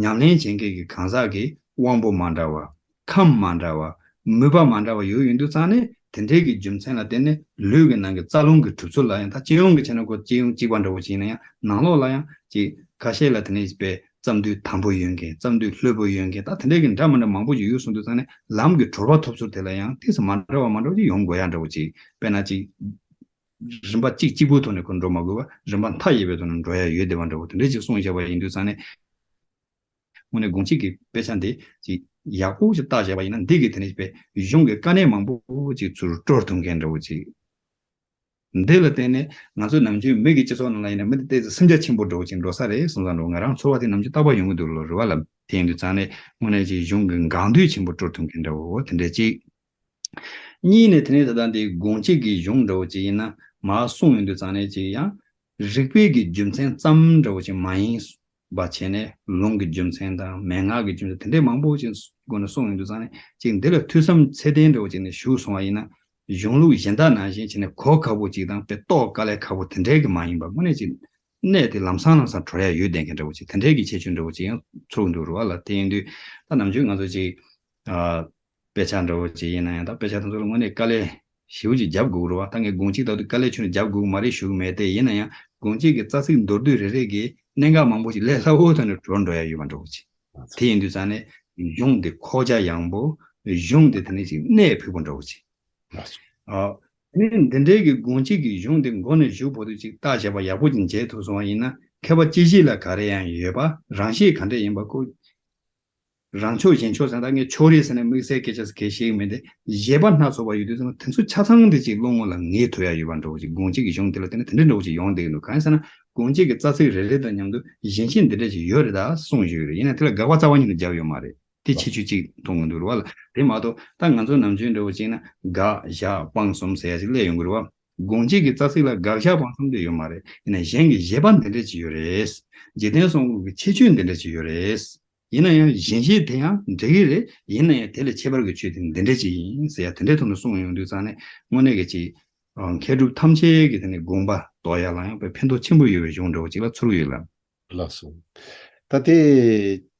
ཉམས་ལེན་བྱེད་མཁན་གྱི་གང་ཟག་གི་དབང་པོ་མ་འདྲ་བ། ཁམས་མ་འདྲ་བ། མོས་པ་མ་འདྲ་བ་ཡོད་ཡོང་དུས་ཙང་ནས། དེ་འདྲའི་གི་རྒྱུ་མཚན་ལ་བརྟེན་ནས་ལུས་ཀྱི་ནང་གི་རྩ་རླུང་གི་གྲུབ་ཚུལ་ལ་ཡང་། ད་སྤྱི་ཡོངས་ཀྱི་བྱས་ན་ཁོ་སྤྱི་ཡོངས་གཅིག་པ་འདྲ་བོ་ཅིག་ཡིན་ན་ཡང་། ནང་ལོགས་ལ་ཡང་ཅིག་ཁ་ཤས་ལ་དེ་ནས་དཔེ་རྩ་མདུད་དམ་པོ་ཡོད་མཁན། རྩ་མདུད་ལྷོད་པོ་ཡོད་མཁན། ད་དེ་འདྲའི་གི་འདྲ་མི་འདྲ་མང་པོ་ཅིག་ཡོད་སོང་དུས་ཙང་ནས། ལམ་གྱི་གྲོལ་བ་ཐོབ་ཚུལ་དེ་ལ་ཡང་ཏོག་ཙམ་མ་འདྲ་བ་མ་འདྲ་བ་ཅིག་ཡོང་དགོས་ཡ་འདྲ་བོ་ཅིག་དཔེར་ན་ཅིག་རིམ་པ་གཅིག་གཅིག་པུའི་ཐོག་ནས་ཁོ་འགྲོ་མ་དགོས་པ། རིམ་པ་མཐའ་ཡས་པའི་ཐོག་ནས་འགྲོ་ཡ་ཡོད་བསྡད་པ་འདྲ་བོ་དེ་འདྲ་ཅིག་གསུངས་བཞག་པ་ཡིན་དུས་ཙང་ནས། དངོས་གནས་དགོངས་གཅིག་གི་དཔེ་ཆ་འདི་ཅིག་ཡག་པོ་ཅིག་བལྟས་བཞག་པ་ཡིན་ན། འདི་གིས་དེ་ནས་དཔེ་གཞུང་གི་དཀའ་གནད་མང་པོ་ཅིག་ཚུར་སྤྲོ་ཐུབ་མཁན་འདྲ་བོ་ཅིག་འདི་ལ་བརྟེན་ནས་ང་ཚོ་ནམ་རྒྱུན་མི་གི་སྤྱི་ཚོགས་ནང་ལ་ཡིན་ན། མི་དེ་ཏོག་ཙམ་སེམས་རྒྱ་ཆེན་པོ་འདྲ་བོ་ཅིག་འགྲོ་ས་རེད་བསམ་བསམ་འགྲོ། ང་རང་ཚོར་བ་དེ་ནམ་རྒྱུན་རྟག་པར་ཡོང་གི་འདུག་ལོ། རེད་བ་ལ། དེ་ཡིན་དུས་ཙང་ནས་དངོས་གནས་ཅིག་གཞུང་གི་འགངས་འདུས་ཆེན་པོ་སྤྲོ་ཐུབ་མཁན་འདྲ་བོ་དེ་འདྲ་ཅིག་གཉིས་ནས་དེ་ནས་ད་ལྟ་འདི་དགོངས་གཅིག་གི་གཞུང་འདྲ་བོ་ཅིག་ཡིན་ན། མར་གསུངས་ཡོང་དུས་ཙང་ནས་ཅིག་ཡང་རིགས་པའི་གི་རྒྱུ་མཚན་ཙམ་འདྲ་བོ་ཅིག་མ་ཡིན་པ་བྱས་ནས། ལུང་གི་རྒྱུ་མཚན་དང་མན་ངག་གི་རྒྱུ་མཚན། དེ་འདྲའི་མང་པོ་ཅིག་སྒོ་ནས་གསུངས་ཡོང་དུས་ཙང་ནས། ཅིག་འདི་ལ་ཐོས་བསམ་ཚད་ལྡན་འདྲ་བོ་ཅིག་ནས་ཞུགས་སོང་བ་ཡིན་ན། གཞུང་ལུགས་གཞན་དག་ནང་བཞིན་བྱས་ནས་གོ་ཁག་པོ་ཅིག་དང་། དཔེ་རྟོགས་དཀའ་ལས་ཁག་པོ་དེ་འདྲའི་གི་མ་ཡིན་པ། དངོས་གནས་ཅིག་གནད་དེ་ལམ་སང་ལམ་སང་གྲོལ་ཡ་ཡོད་བསྡད་མཁན་འདྲ་བོ་ཅིག་དེ་འདྲའི་གི་ཁྱད་ཆོས་འདྲ་བོ་ཅིག་ཡང་ཚོར་གི་འདུག་རེད་བ་ལ། དེ་ཡིན་དུས་ད་ནམ་རྒྱུན་ང་ཚོ་ཅིག་ཨ། དཔེ་ཆ་འདྲ་བོ་ཅིག་ཡིན་ན་ཡང་། ད་དཔེ་ཆ་དེ་ཚོ་ལ་དངོས་གནས་དཀའ་ལས་ཞེ་པོ་ཅིག་རྒྱབ་དགོས་རེད་བ། ད་ངས་དགོངས་གཅིག་ལྟ་དུས་དཀའ་ལས་ཁྱོན་ནས་རྒྱབ་དགོས་མ་རེད་ཞུ་གི་མེད་དེ། ཡིན་ན་ཡང་དགོངས་གཅིག་གི་རྩ་ཚིག་མདོར་བསྡུས་རེ་རེ་གིས་གནད་འགག་མང་པོ་ཞིག་ལས་སླ་བོའི་ཐོག་ནས་གྲོལ་འགྲོ་ཡ་ཡོད་པ་འདྲ་བོ་ཅིག་དེ་ཡིན་དུས་ཙང་ནས་གཞུང་དེ་ཁོག་རྒྱ་ཡངས་པོ། གཞུང་དེ་དེ་ནས་ཅིག་གནད་ཕུགས་པོ་འདྲ་བོ་ཅིག་ཨ། དེ་ནས་འདི་འདྲའི་གི་དགོངས་གཅིག་གི་གཞུང་དེ་མགོ་ནས་མཇུག་བར་དུ་ཅིག་བལྟས་བཞག་པ་ཡག་པོ་ཅིག་མཇལ་ཐུབ་སོང་བ་ཡིན་ན། མཁས་པ་སྤྱི་བྱེ་ལ་ག་རེ་ཡང་ཡོད་པ། རང་བཞིན་ག་འདྲ་ཡིན་པ་ཁོ། རང་ཕྱོགས་གཞན་ཕྱོགས་ཟེར་ན། ད་ངས་ཕྱོགས་རིས་ཟེར་ནས་དམིགས་བསལ་སྐད་ཆ་ཟེར་གལ་ཤེས་ཀྱི་མེད་དེ། བཞེད་པ་སྣ་ཚོགས་པ་ཡོད་དུས་ཙང་། དེ་ཚོ་ཆ་ཚང་དེ་ཅིག་བློ་ངོ་ལ་ངེས་ཐུབ་ཡ་ཡོད་པ་འདྲ་བོ་ཅིག་དགོངས་གཅིག་གི་གཞུང་དེ་ལ་བརྟེན་ནས་དེ་འདྲ་འདྲ་བོ་ཅིག་ཡོང་བསྡད་ཀྱི་འདུག་གང་ཡིན་ཟེར་ན། དགོངས་གཅིག་གི་རྩ་ཚིག་རེ་རེ་དང་མཉམ་དུ་བཞེད་ཤིང་དེ་འདྲ་ཅིག་ཡོད་རེད་ད་གསུངས་བཞག་ཡོད་རེད། ཡིན་ན་དེ་ལ་དགག་པ་རྩ་བ་ཉིད་ནས་བརྒྱབ་ཡོད་མ་རེད། དེ་ཁྱད་ཆོས་གཅིག་མཐོང་གི་འདུག་རེད་བ་ལ། དེ་མ་གཏོགས་ད་ང་ཚོ་ནམ་རྒྱུན་འདྲ་བོ་ཅིག་ན་དགག་བཞག་སྤང་གསུམ་ཟེར་ཡ་ཅིག་སླེབས་ཡོང་གི་རེད་བ། དགོངས་གཅིག་གི་རྩ་ཚིག་ལ་དགག་བཞག་སྤང་གསུམ་དེ་ཡོད་མ་རེད། ཡིན་ན་གཞན་གྱི་བཞེད་པ་འདི་འདྲ་ཅིག་ཡོད་རེད། འཇིག་རྟེན་གསུམ་མགོན་གྱི་ཁྱད་ཆོས་འདི་འདྲ་ཅིག་ཡོད་རེད། ཡིན་ན་ཡང་གཞན་བཞེད་དེ་ཡང་འགྲིག་གི་རེད། ཡིན་ན་ཡང་དེ་ལས་ཁྱད་པར་གྱི་ཆོས་དེ་འདི་འདྲ་ཅིག་ཡིན་ཟེར་ཡ་དེ་འདྲའི་ཐོག་ནས་གསུངས་ཡོང་དུས་ཙང་ནས། དངོས་གནས་ཀྱི་ཅིག་མཁས་གྲུབ་ཐམས་ཅད་ཀྱི་དེ་ནས་དགོངས་པ་རྟོགས་ཡ་ལ་ཡང་དཔེ་ཕན་ཐོགས་ཆེན་པོ་ཡོད་པའི་གཞུང་འདྲ་བོ་ཅིག་ལ་ཚོར་གྱི་ཡོད་ལ། ལགས་སོ། ད་དེ་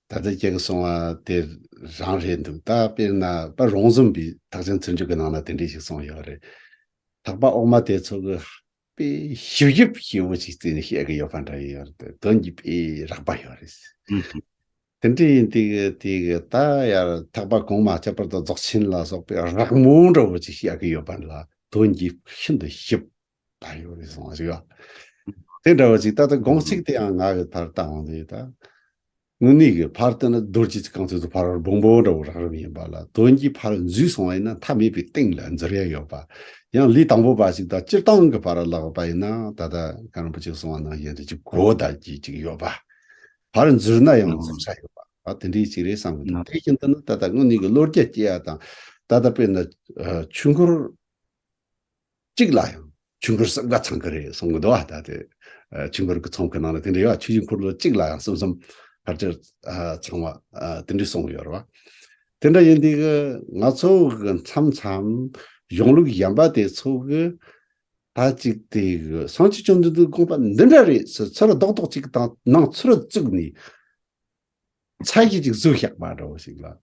ད་ལྟ་ཁྱེད་ཀྱིས་གསུངས་པ་དེ་རང་རེད་འདུག་ད་དཔེར་ན་པ་རོང་ཟོམ་པའི་ཐེག་ཆེན་ཚུལ་འཆོས་ཀྱི་ནང་ན་དེ་འདྲ་ཞིག་གསུངས་ཡོད་རེད། ཐེག་པ་འོག་མ་དེ་ཚོ་གི་དཔེ་ཞིབ་ཞིབ་ཞིབ་པོ་ཞིག་བརྩིས་ནས་བཤད་ཀྱི་ཡོད་པ་འདྲ་ཡོད་རེད། དོན་གྱི་དཔེ་རགས་པ་ཡོད་རེད། དེ་འདྲ་ཡིན་དུས་ཀྱི་དེ་གི་ད་ཡར་ཐེག་པ་གོང་མ་ཁྱད་པར་དུ་རྫོགས་ཆེན་ལ་སོགས་པའི་རགས་མོ་འདྲ་བོ་ཅིག་བཤད་ཀྱི་ཡོད་པ་ལ་དོན་གྱི་ཤིན་ཏུ་ཞིབ་པ་ཡོད་རེད་གསུངས་པ་ཞིག་ཡོད། དེ་འདྲ་བ་ཅིག་ད་ལྟ་དགོངས་ཚིག་དེ་ཡང་ང་གི་ཕར་བལྟ་འོང་དུས་ད། དངོས་གནས་ཀྱི་ཕར་བལྟས་ན་རྡོ་རྗེ་གཙུག་རྐང་ཚུལ་དུ་ཕ་རོལ་སྦོམ་པོ་འདྲ་བོ་རགས་རིམ་ཡིན་པ་ལ། དོན་གྱི་ཕར་འཛུལ་སོང་བ་ཡིན་ན་མཐའ་མེད་པའི་སྟེང་ལ་འཛུལ་ཡ་ཡོད་པ། ཡང་ལས་དང་པོ་པ་ཞིག་དང་སྤྱིར་བཏང་གི་བར་ལ་ལབ་པ་ཡིན་ན། ད་ལྟ་མཁན་རིན་པོ་ཆེས་གསུངས་པ་ནང་བཞིན་དུ་ཅིག་གོ་བརྡ་གྱི་ཅིག་ཡོད་པ། ཕར་འཛུལ་ན་ཡང་འཛུལ་ས་ཡོད་པ། ཨ། དེ་འདྲའི་ཅིག་རེད་བསམ་གི་འདུག་དེ་བཞིན་དུ་ནི་ད་ལྟ་དངོས་གནས་ཀྱི་བློ་རྒྱ་སྐྱེ་ཡ་དང་། ད་ལྟ་དཔེར་ན་ཆོས་འཁོར་གཅིག་ལ་ཡང་ཆོས་འཁོར་གསུམ་ཀ་ཚང་གི་རེད་གསུང་གི་འདུག་བ། ད་དེ་ཆོས་འཁོར་གྱི་ཚོམས་ཀྱི་ནང་ལ་དེ་འདྲ་ཡོད། ཆོས་འཁོར་ལོ་གཅིག་ལ་ཡང་གསུམ་གསུམ་ཕལ་ཆེར་ཚང་བ་དེ་འདྲ་གསུངས་ཡོད་རེད་བ། དེ་འདྲ་ཡིན་དུས་ཀྱི་ང་ཚོ་གི་མཚམས་མཚམས་གཞུང་ལུགས་གཞན་པ་དེ་ཚོ་གི་ད་ཅིག་དེ་གི་སངས་རྒྱས་བཅོམ་ལྡན་འདས་དགོངས་པ་འདི་འདྲ་རེད་ཟེར་ཚུར་རྡོག་རྡོག་ཅིག་དང་ནང་ཚུར་བཙུགས་ནས། ཚད་གཞི་ཅིག་བཟོས་བཞག་པ་འདྲ་བོ་ཞིག་ལ།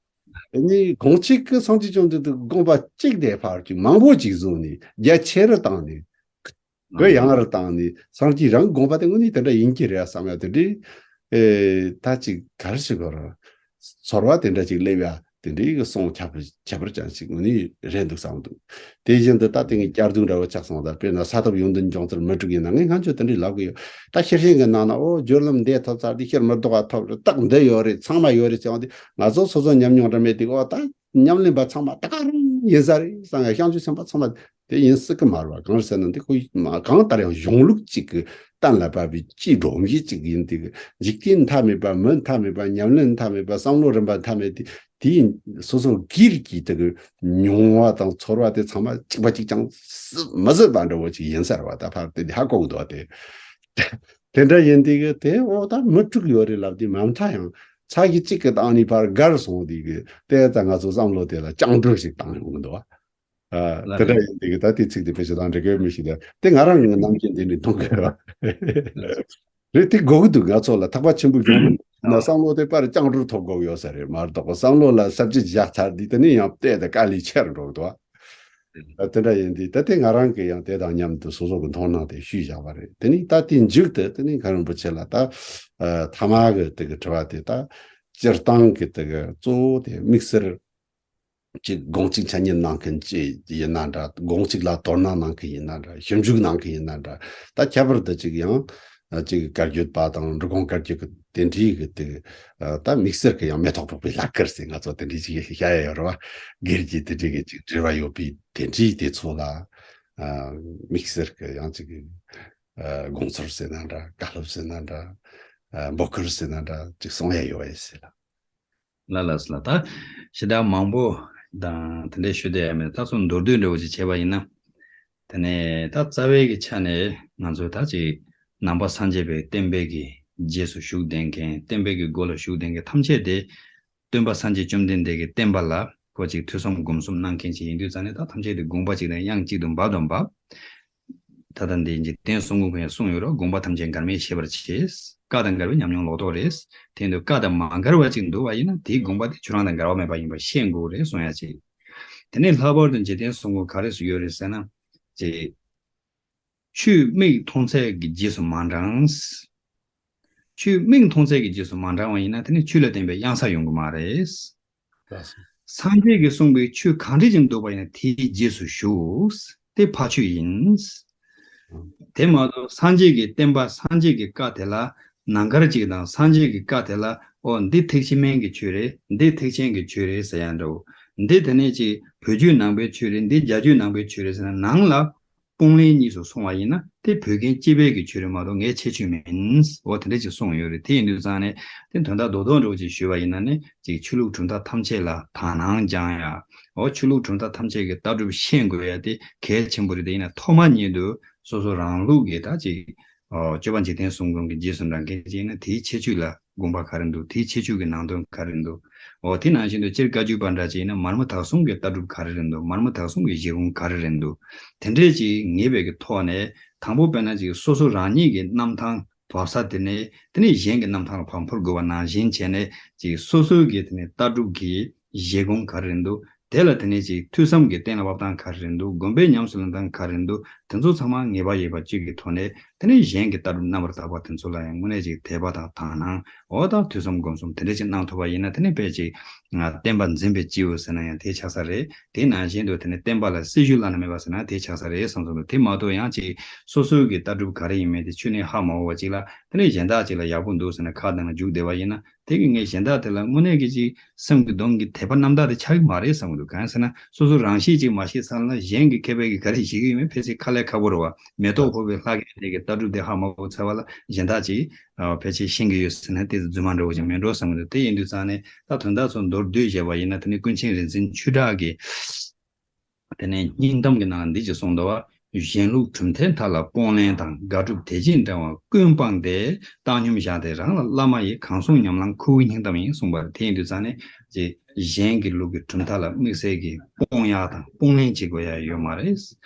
དེ་ནས་གོང་ཆེ་གི་སངས་རྒྱས་བཅོམ་ལྡན་འདས་དགོངས་པ་གཅིག་དེ་ཕར་ཅིག་མང་པོ་ཅིག་བཟོས་ནས་རྒྱ་ཆེ་རུ་བཏང་ནས། གུ་ཡངས་རུ་བཏང་ནས་སངས་རྒྱས་རང་དགོངས་པ་དེ་དངོས་གནས་དེ་འདྲ་ཡིན་གྱི་རེད་བསམ་ཡ་དེ་འདྲའི། ཨེ། ད་ཅིག་ག་རེ་ཞིག་གོ་ར། ཚོར་བ་དེ་འདྲ་ཅིག་སླེབས་ཡ་དེ་འདྲའི་གི་གསུང་ཁྱད་པར་ཅན་ཞིག་དངོས་གནས་རེད་འདུག་བསམ་འདུག་དེ་བཞིན་དུ་ད་དེ་ངས་བསྐྱར་ཟློས་འདྲ་བོ་ཆགས་སོང་། ད་དཔེར་ན་ས་ཐོབ་ཡོན་ཏན་འབྱུང་ཚུལ་མི་དྲུག་ཡིན་ན། ངས་སྔ་ཆད་དེ་འདྲའི་ལབ་གི་ཡོད། ད་ཤེར་ཕྱིན་གྱི་ནང་ན། ཨོ། སྦྱོར་ལམ་འདི་ཐོབ་ཚར་དུས་ཤེར་མི་ལྡོག་པ་ཐོབ་རེད། རྟགས་འདི་ཡོད་རེད། ཚང་མ་ཡོད་རེད་ཟེར་བ་དེ་ང་ཚོ་སོ་སོ་ཉམས་མྱོང་འདྲ་མེད་དེ། ཨོ། ད་ཉམས་ལེན་པ་ཚང་མ་ད་ག་རང་ཡིན་ས་རེད་བསམ་ཡ། བྱང་ཆུབ་སེམས་དཔའ་ཚང་མ་དེ་ཡིན་སྲིད་གི་མ་རེད་བ། གང་རེད་ཟེར་ན། འདི་ཁོ་གང་ལྟར་ཡང་གཞུང་ལུགས་གཅིག་གི་གཏན་ལ་ཕབ་པའི་སྤྱིའི་སྒྲོམ་གཞི་གཅིག་ཡིན་དུས། འཇིག་རྟེན་མཐའ་མེད་པ། མི་མཐའ་མེད་པ། ཉམས་ལེན་མཐའ་མེད་པ། བསམ་བློ་རིམ་པ་མཐའ་མེད་དེ། དེ་ཡིན་སོ་སོ་སྒེར་གྱི་དེ་གི་མྱོང་བ་དང་ཚོར་བ་དེ་ཚང་མ་གཅིག་པ་གཅིག་རྐྱང་སྲིད་མི་སྲིད་པ་འདྲ་བོ་ཅིག་ཡིན་ས་རེད་བ། ད་ཕར་དེ་འདི་ཧ་གོ་གི་འདུག་བ། དེ་དེ་འདྲ་ཡིན་དུས་གི་དེ། ཨོ། ད་མི་དྲུག་ཡོད་རེད་ལབ་དུས་མ་མཐའ་ཡང་ཚད་གཞི་གཅིག་གི་སྟེང་ནས་ཕར་བརྒལ་སོང་དུས་གི་དེ་ད་ང་ཚོ་བསམ་བློ་དེ་ལ་བཅིངས་འགྲོལ་ཞིག་བཏང་ཡོང་གི་འདུག་བ། ཨ། ལ་དེ་འདྲ་ཡིན་དེ་གི་ད་དེ་ཚིག་དེ་དཔེ་ཆ་དང་འབྲེལ་དགོས་མི་ཤེས། ད་དེ་ང་རང་གི་ནམ་རྒྱུན་འདི་འདྲ་གཏོང་དགོས་པ་རེད། དེ་དགོས་ཀྱི་འདུག་ང་ཚོ་ལ་ཐག་པ་ཆེན་པོ་ཡོང་ན་བསམ་བློ་དེ་པར་བཅིངས་འགྲོལ་ཐོབ་དགོས་ཡོད་ས་རེད་མ་གཏོགས། བསམ་བློ་ལ་གསར་བརྗེ་བཞག་ཚར་དུས་དེ་ནི་ཡང་བལྟས་ཏེ་དཀའ་ལས་ཆེ་རུ་འགྲོ་གི་འདུག་ཨ། དེ་འདྲ་ཡིན་དུས་ད་དེ་ང་རང་གི་ཡང་དེ་དང་མཉམ་དུ་སོ་སོ་གི་མཐོང་སྣང་དེ་ཞུས་བཞག་པ་རེད། དེ་ནི་ད་དེ་མཇུག་ཏུ་དེ་ནི་མཁན་རིན་པོ་ཆེ་ལ་ད་ཨ་ཐ་མ་གི་དེ་གི་དྲི་བ་དེ། ད་སྤྱིར་བཏང་གི་དེ་གི་གཙོ་བོ་དེ་དམིགས་བསལ་ཅིག་དགོངས་གཅིག་འཆད་ཉན་གནང་མཁན་ཅིག་ཡིན་ན་འདྲ། དགོངས་གཅིག་ལ་དོ་སྣང་གནང་མཁན་ཡིན་ན་འདྲ། ཞིབ་འཇུག་གནང་མཁན་ཡིན་ན་འདྲ། ད་ཁྱད་པར་དུ་ཅིག་ཡང་ཅིག་བཀའ་བརྒྱུད་པ་དང་འབྲི་གུང་བཀའ་བརྒྱུད་ཀྱི་དེ་འདྲའི་གི་དེ་ད་དམིགས་བསལ་གྱི་ཡང་མེ་ཏོག་ཕོག་པའི་ལྷ་སྐལ་ཟེར་ང་ཚོ་དེ་འདྲའི་ཅིག་བཤད་ཡ་ཡོད་རེད་བ། སྒེར་གྱི་དེ་འདྲའི་གི་ཅིག་འབྲེལ་བ་ཡོད་པའི་དེ་འདྲའི་དེ་ཚོ་ལ་དམིགས་བསལ་གྱི་ཡང་ཅིག་དགོངས་ཚུལ་ཟེར་ན་འདྲ། བཀའ་སློབ་ཟེར་ན་འདྲ། འབོད་སྐུལ་ཟེར་ན་འདྲ། ཅིག་གསུང་ཡ་ཡོད་པ་ཡིན་ཟེར་ལ། ལ་ལ་ལ་ད་ཞེ་དྲག་མང་པོ་དང་དེ་འདྲའི་ཞུ་བདེ་ཡ་མེད། ད་སོ་མདོར་བསྡུས་འདྲ་བོ་ཅིག་བྱས་པ་ཡིན་ན། དེ་ནས་ད་རྩ་བའི་གི་ཆ་ནས་ང་ཚོས་ད་ཅིག་ནང་པ་སངས་རྒྱས་པའི་བསྟན་པའི་གི་རྗེས་སུ་ཞུགས་བསྡད་མཁན། བསྟན་པའི་གི་སྒོ་ལ་ཞུགས་བསྡད་མཁན་ཐམས་ཅད་དེ་སྟོན་པ་སངས་རྒྱས་བཅོམ་ལྡན་འདས་ཀྱི་བསྟན་པ་ལ་ཁོ་ཅིག་ཐོས་བསམ་སྒོམ་གསུམ་གནང་མཁན་ཅིག་ཡིན་དུས་ཙང་ནས། ད་ཐམས་ཅད་དེ་དགོངས་པ་གཅིག་དང་དབྱངས་གཅིག་ཏུ་འབབ་དང་འབབ། ད་ལྟ་འདི་འཇིག་རྟེན་གསུམ་མགོན་ཁོང་ཡང་གསུངས་ཡོད་རེད། དགོངས་པ་ཐམས་ཅད་འགལ་མེད་ཤེས་པར་བྱེད། བཀའ་དང་འགལ་བའི་ཉམས་མྱོང་ལོག་རྟོག་རེད། དེ་ཡིན་དུས་བཀའ་དང་མ་འགལ་བ་ཅིག་འདུག་པ་ཡིན་ན་དེའི་དགོངས་པ་དེ་ཁྱོད་རང་དང་འགལ་བ་མེད་པ་ཡིན་པ་ཤེས་དགོས་རེད་གསུང་ཡ་ཅིག་དེ་ནས་ལྷག་པར་དུ་འཇིག་རྟེན་གསུམ་མགོན་ག་རེ་ཟེར་ཡོད་རེད་ཟེར་ན། ཅིག་ཆོས་མིག་མཐོང་ཚད་ཀྱི་རྗེས་སུ་མ་འབྲངས། ཆོས་མིག་མཐོང་ཚད་ཀྱི་རྗེས་སུ་མ་འབྲངས་པ་ཡིན་ན་དེ་ནི་ཆོས་ལ་བརྟེན་པའི་གཡང་ས་ཡོང་གི་མ་རེད། ལགས་སོ། སངས་རྒྱས་ཀྱིས་གསུངས་པའི་ཆོས་གང་འདྲ་ཅིག་འདུག་པ་ཡིན་ན་དེའི་རྗེས་སུ་ཞུགས། དེ་ཕ་ཆོས་ཡིན། དེ་མ་གཏོགས་སངས་རྒྱས་ཀྱི་བསྟན་པ་སངས་རྒྱས་ཀྱི་བཀའ་དེ་ལ་ནང་ཁར་ཅིག་དང་། སངས་རྒྱས་ཀྱི་བཀའ་དེ་ལ་ཨོ་འདི་ཐེག་ཆེན་མན་གྱི་ཆོས་རེད། འདི་ཐེག་ཆེན་གྱི་ཆོས་རེད་ཟེར་ཡ་འདྲ་བོ། འདི་དེ་ནས་ཅིག་བོད་བརྒྱུད་ནང་པའི་ཆོས་རེད། འདི་རྒྱ་བརྒྱུད་ནང་པའི་ཆོས་རེད་ཟེར་ན་ནང་ལ་དཔུང་ལེན་གཉིས་སུ་སོང་བ་ཡིན་ན་དེ་བོད་ཀྱི་སྐྱེས་པའི་གི་ཆོས་རེད་མ་གཏོགས་ངའི་ཁྱད་ཆོས་མིན། འོ་དེ་འདྲ་ཅིག་གསུངས་ཡོད་རེད། དེ་ཡིན་དུས་ཙང་ནས་དེ་དོན་དག་རྡོག་རྡོག་འདྲ་བོ་ཅིག་ཞུས་པ་ཡིན་ན་ནི་ཅིག་ཆོས་ལུགས་གྲུབ་མཐའ་ཐམས་ཅད་ལ་དག་སྣང་སྦྱང་ཡ། འོ་ཆོས་ལུགས་གྲུབ་མཐའ་ཐམས་ཅད་ཀྱི་ལྟ་གྲུབ་ཤེས་དགོས་ཡ་དེ་གལ་ཆེན་པོ་རེད། དེ་ཡིན་ན་ཐོག་མ་ཉིད་དུ་སོ་སོ་རང་ལུགས་ཀྱི་ད་ཅིག་སྤྱོད་པ་འཇིག་རྟེན་གསུམ་མགོན་གྱི་རྗེས་སུ་འབྲང་མཁན་ཅིག་ཡིན་ན་དེའི་ཁྱད་ཆོས་ལ་དགོངས་པ་ག་རེ་འདུག་དེའི་ཁྱད་ཆོས་ཀྱི་ནང་དོན་ག་རེ་འདུག་འོ་དེ་ནང་བཞིན་དུ་སྤྱིར་བཀའ་བརྒྱུད་པ་འདྲ་ཅིག་ཡིན་ན་མར་མི་དྭགས་གསུམ་གྱི་ལྟ་གྲུབ་ག་རེ་རེད་འདུག་མར་མི་དྭགས་གསུམ་གྱི་བཞེད་དགོངས་ག་རེ་རེད་འདུག་དེ་འདྲས་ཅིག་ངེས་པའི་གི་ཐོག་ནས་དང་པོ་དཔེར་ན་ཅིག་སོ་སོ་རང་ཉིད་ཀྱི་རྣམ་ཐར་བབས་ས་དེ་ནས་དེ་ནས་གཞན་གྱི་རྣམ་ཐར་ལ་བབས་འཕུར་དགོས་པ་ནང་བཞིན་བྱས་ནས་ཅིག་སོ་སོའི་གི་དེ་ནས་ལྟ་གྲུབ་ཀྱི་བཞེད་དགོངས་ག་རེ་རེད་འདུག་དེ་ལ་དེ་ནས་ཅིག་ཐོས་བསམ་གྱི་གཏན་ལ་ཕབ་སྟངས་ག་རེ་རེད་འདུག་དགོན་པའི་ཉམས་སུ་ལེན་སྟངས་ག་རེ་རེད་འདུག་དེ་ཚོ་ཚང་མ་ངེས་པ་ཡོད་པ་གཅིག་གི་ཐོག་ནས་དེ་ནས་གཞན་གྱི་ལྟ་གྲུབ་རྣམ་པར་དག་པ་དེ་ཚོ་ལ་ཡང་དངོས་གནས་ཅིག་དད་པ་དང་དག་སྣང་འོ་དང་ཐོས་བསམ་སྒོམ་གསུམ་དེ་འདྲ་ཅིག་གནང་ཐུབ་པ་ཡིན་ན་དེ་ནས་དཔེ་ཅིག་བསྟན་པ་འཛིན་པའི་སྐྱེས་བུ་ཟེར་ན་ཡང་དེ་ཆགས་ས་རེད། དེ་ནང་བཞིན་དུ་དེ་ནས་བསྟན་པ་ལ་སྲི་ཞུ་བླ་ན་མེད་པ་ཟེར་ན་དེ་ཆགས་ས་རེད་བསམ་སོང་། དེ་མ་གཏོགས་ཡང་ཅིག་སོ་སོའི་གི་ལྟ་གྲུབ་ག་རེ་ཡིན་མིན་དེ་ཆོས་ནས་ཧ་མ་གོ་བ་ཅིག་ལ་དེ་ནས་གཞན་དག་ཅིག་ལ་ཡག་པོ་འདུག་ཟེར་ནས་ཁ་གདངས་ལ་རྒྱུགས་བསྡད་པ་ཡིན་ན། དེ་གི་ངས་གཞན་དག་དེ་ལ་དངོས་གནས་ཀྱི་ཅིག་སེམས་ཀྱི་གདོང་གི་དད་པ་རྣམ་དག་དེ་ཆགས་ཀྱི་མ་རེད་བསམ་གྱི་འདུག་གང་ཡིན་ཟེར་ན་སོ་སོ་རང་ཤེས་ཅིག་མ་ཤེས་ཚར་ན་གཞན་གྱི་མཁས་པའི་གི་ག་རེ་བྱེད་ཀྱི་ཡོད་མེད་ཕལ་ཆེར་ཁ་ལས་ཁག་པོ་རེད་བ། མེ་ཏོག་ཕོག་པའི་ལྷ་སྐལ་དེ་གི་ལྟ་གྲུབ་དེ་ཧ་མ་གོ་ཚར་བ་ལ་གཞན་དག་ཅིག་ཨ་ཕལ་ཆེར་ཤེས་ཀྱི་ཡོད་ཟེར་ན་དེ་རྫུན་མ་འདྲ་བོ་ཅིག་མིན་འགྲོ་བསམ་གྱི་འདུག་དེ་ཡིན་དུས་ཙང་ནས་ད་དོན་དག་ཚོ་མདོར་བསྡུས་བྱས་པ་ཡིན་ན་དེ་ནི་ཀུན་མཁྱེན་རིག་འཛིན་ཆོས་གྲགས་ཀྱིས། དེ་ནས་སྙིང་གཏམ་གྱི་ནང་ལ་འདི་ཅེས་གསུངས་འདུག་བ། གཞན་ལུགས་གྲུབ་མཐའི་མཐའ་ལ་དཔུང་ལེན་དང་། དགག་སྒྲུབ་དད་ཅན་འབྲེལ་བ་ཀུན་སྤངས་ཏེ། བཏང་སྙོམས་བཞག་སྟེ་རང་ལ་བླ་མ་ཡི། གང་གསུང་ཉམས་བླངས་ཁུ་བའི་སྙིང་གཏམ་ཡིན་གསུངས་པ་རེད། དེ་ཡིན་དུས་ཙང་ནས་ཅིག་གཞན་གྱི་ལུགས་ཀྱི་གྲུབ་མཐའ་ལ་དམིགས་བསལ་གྱི་དཔུང་ཡག་དང་དཔུང་ལེན་བྱེད་དགོས་ཡ་ཡོད་མ་རེད།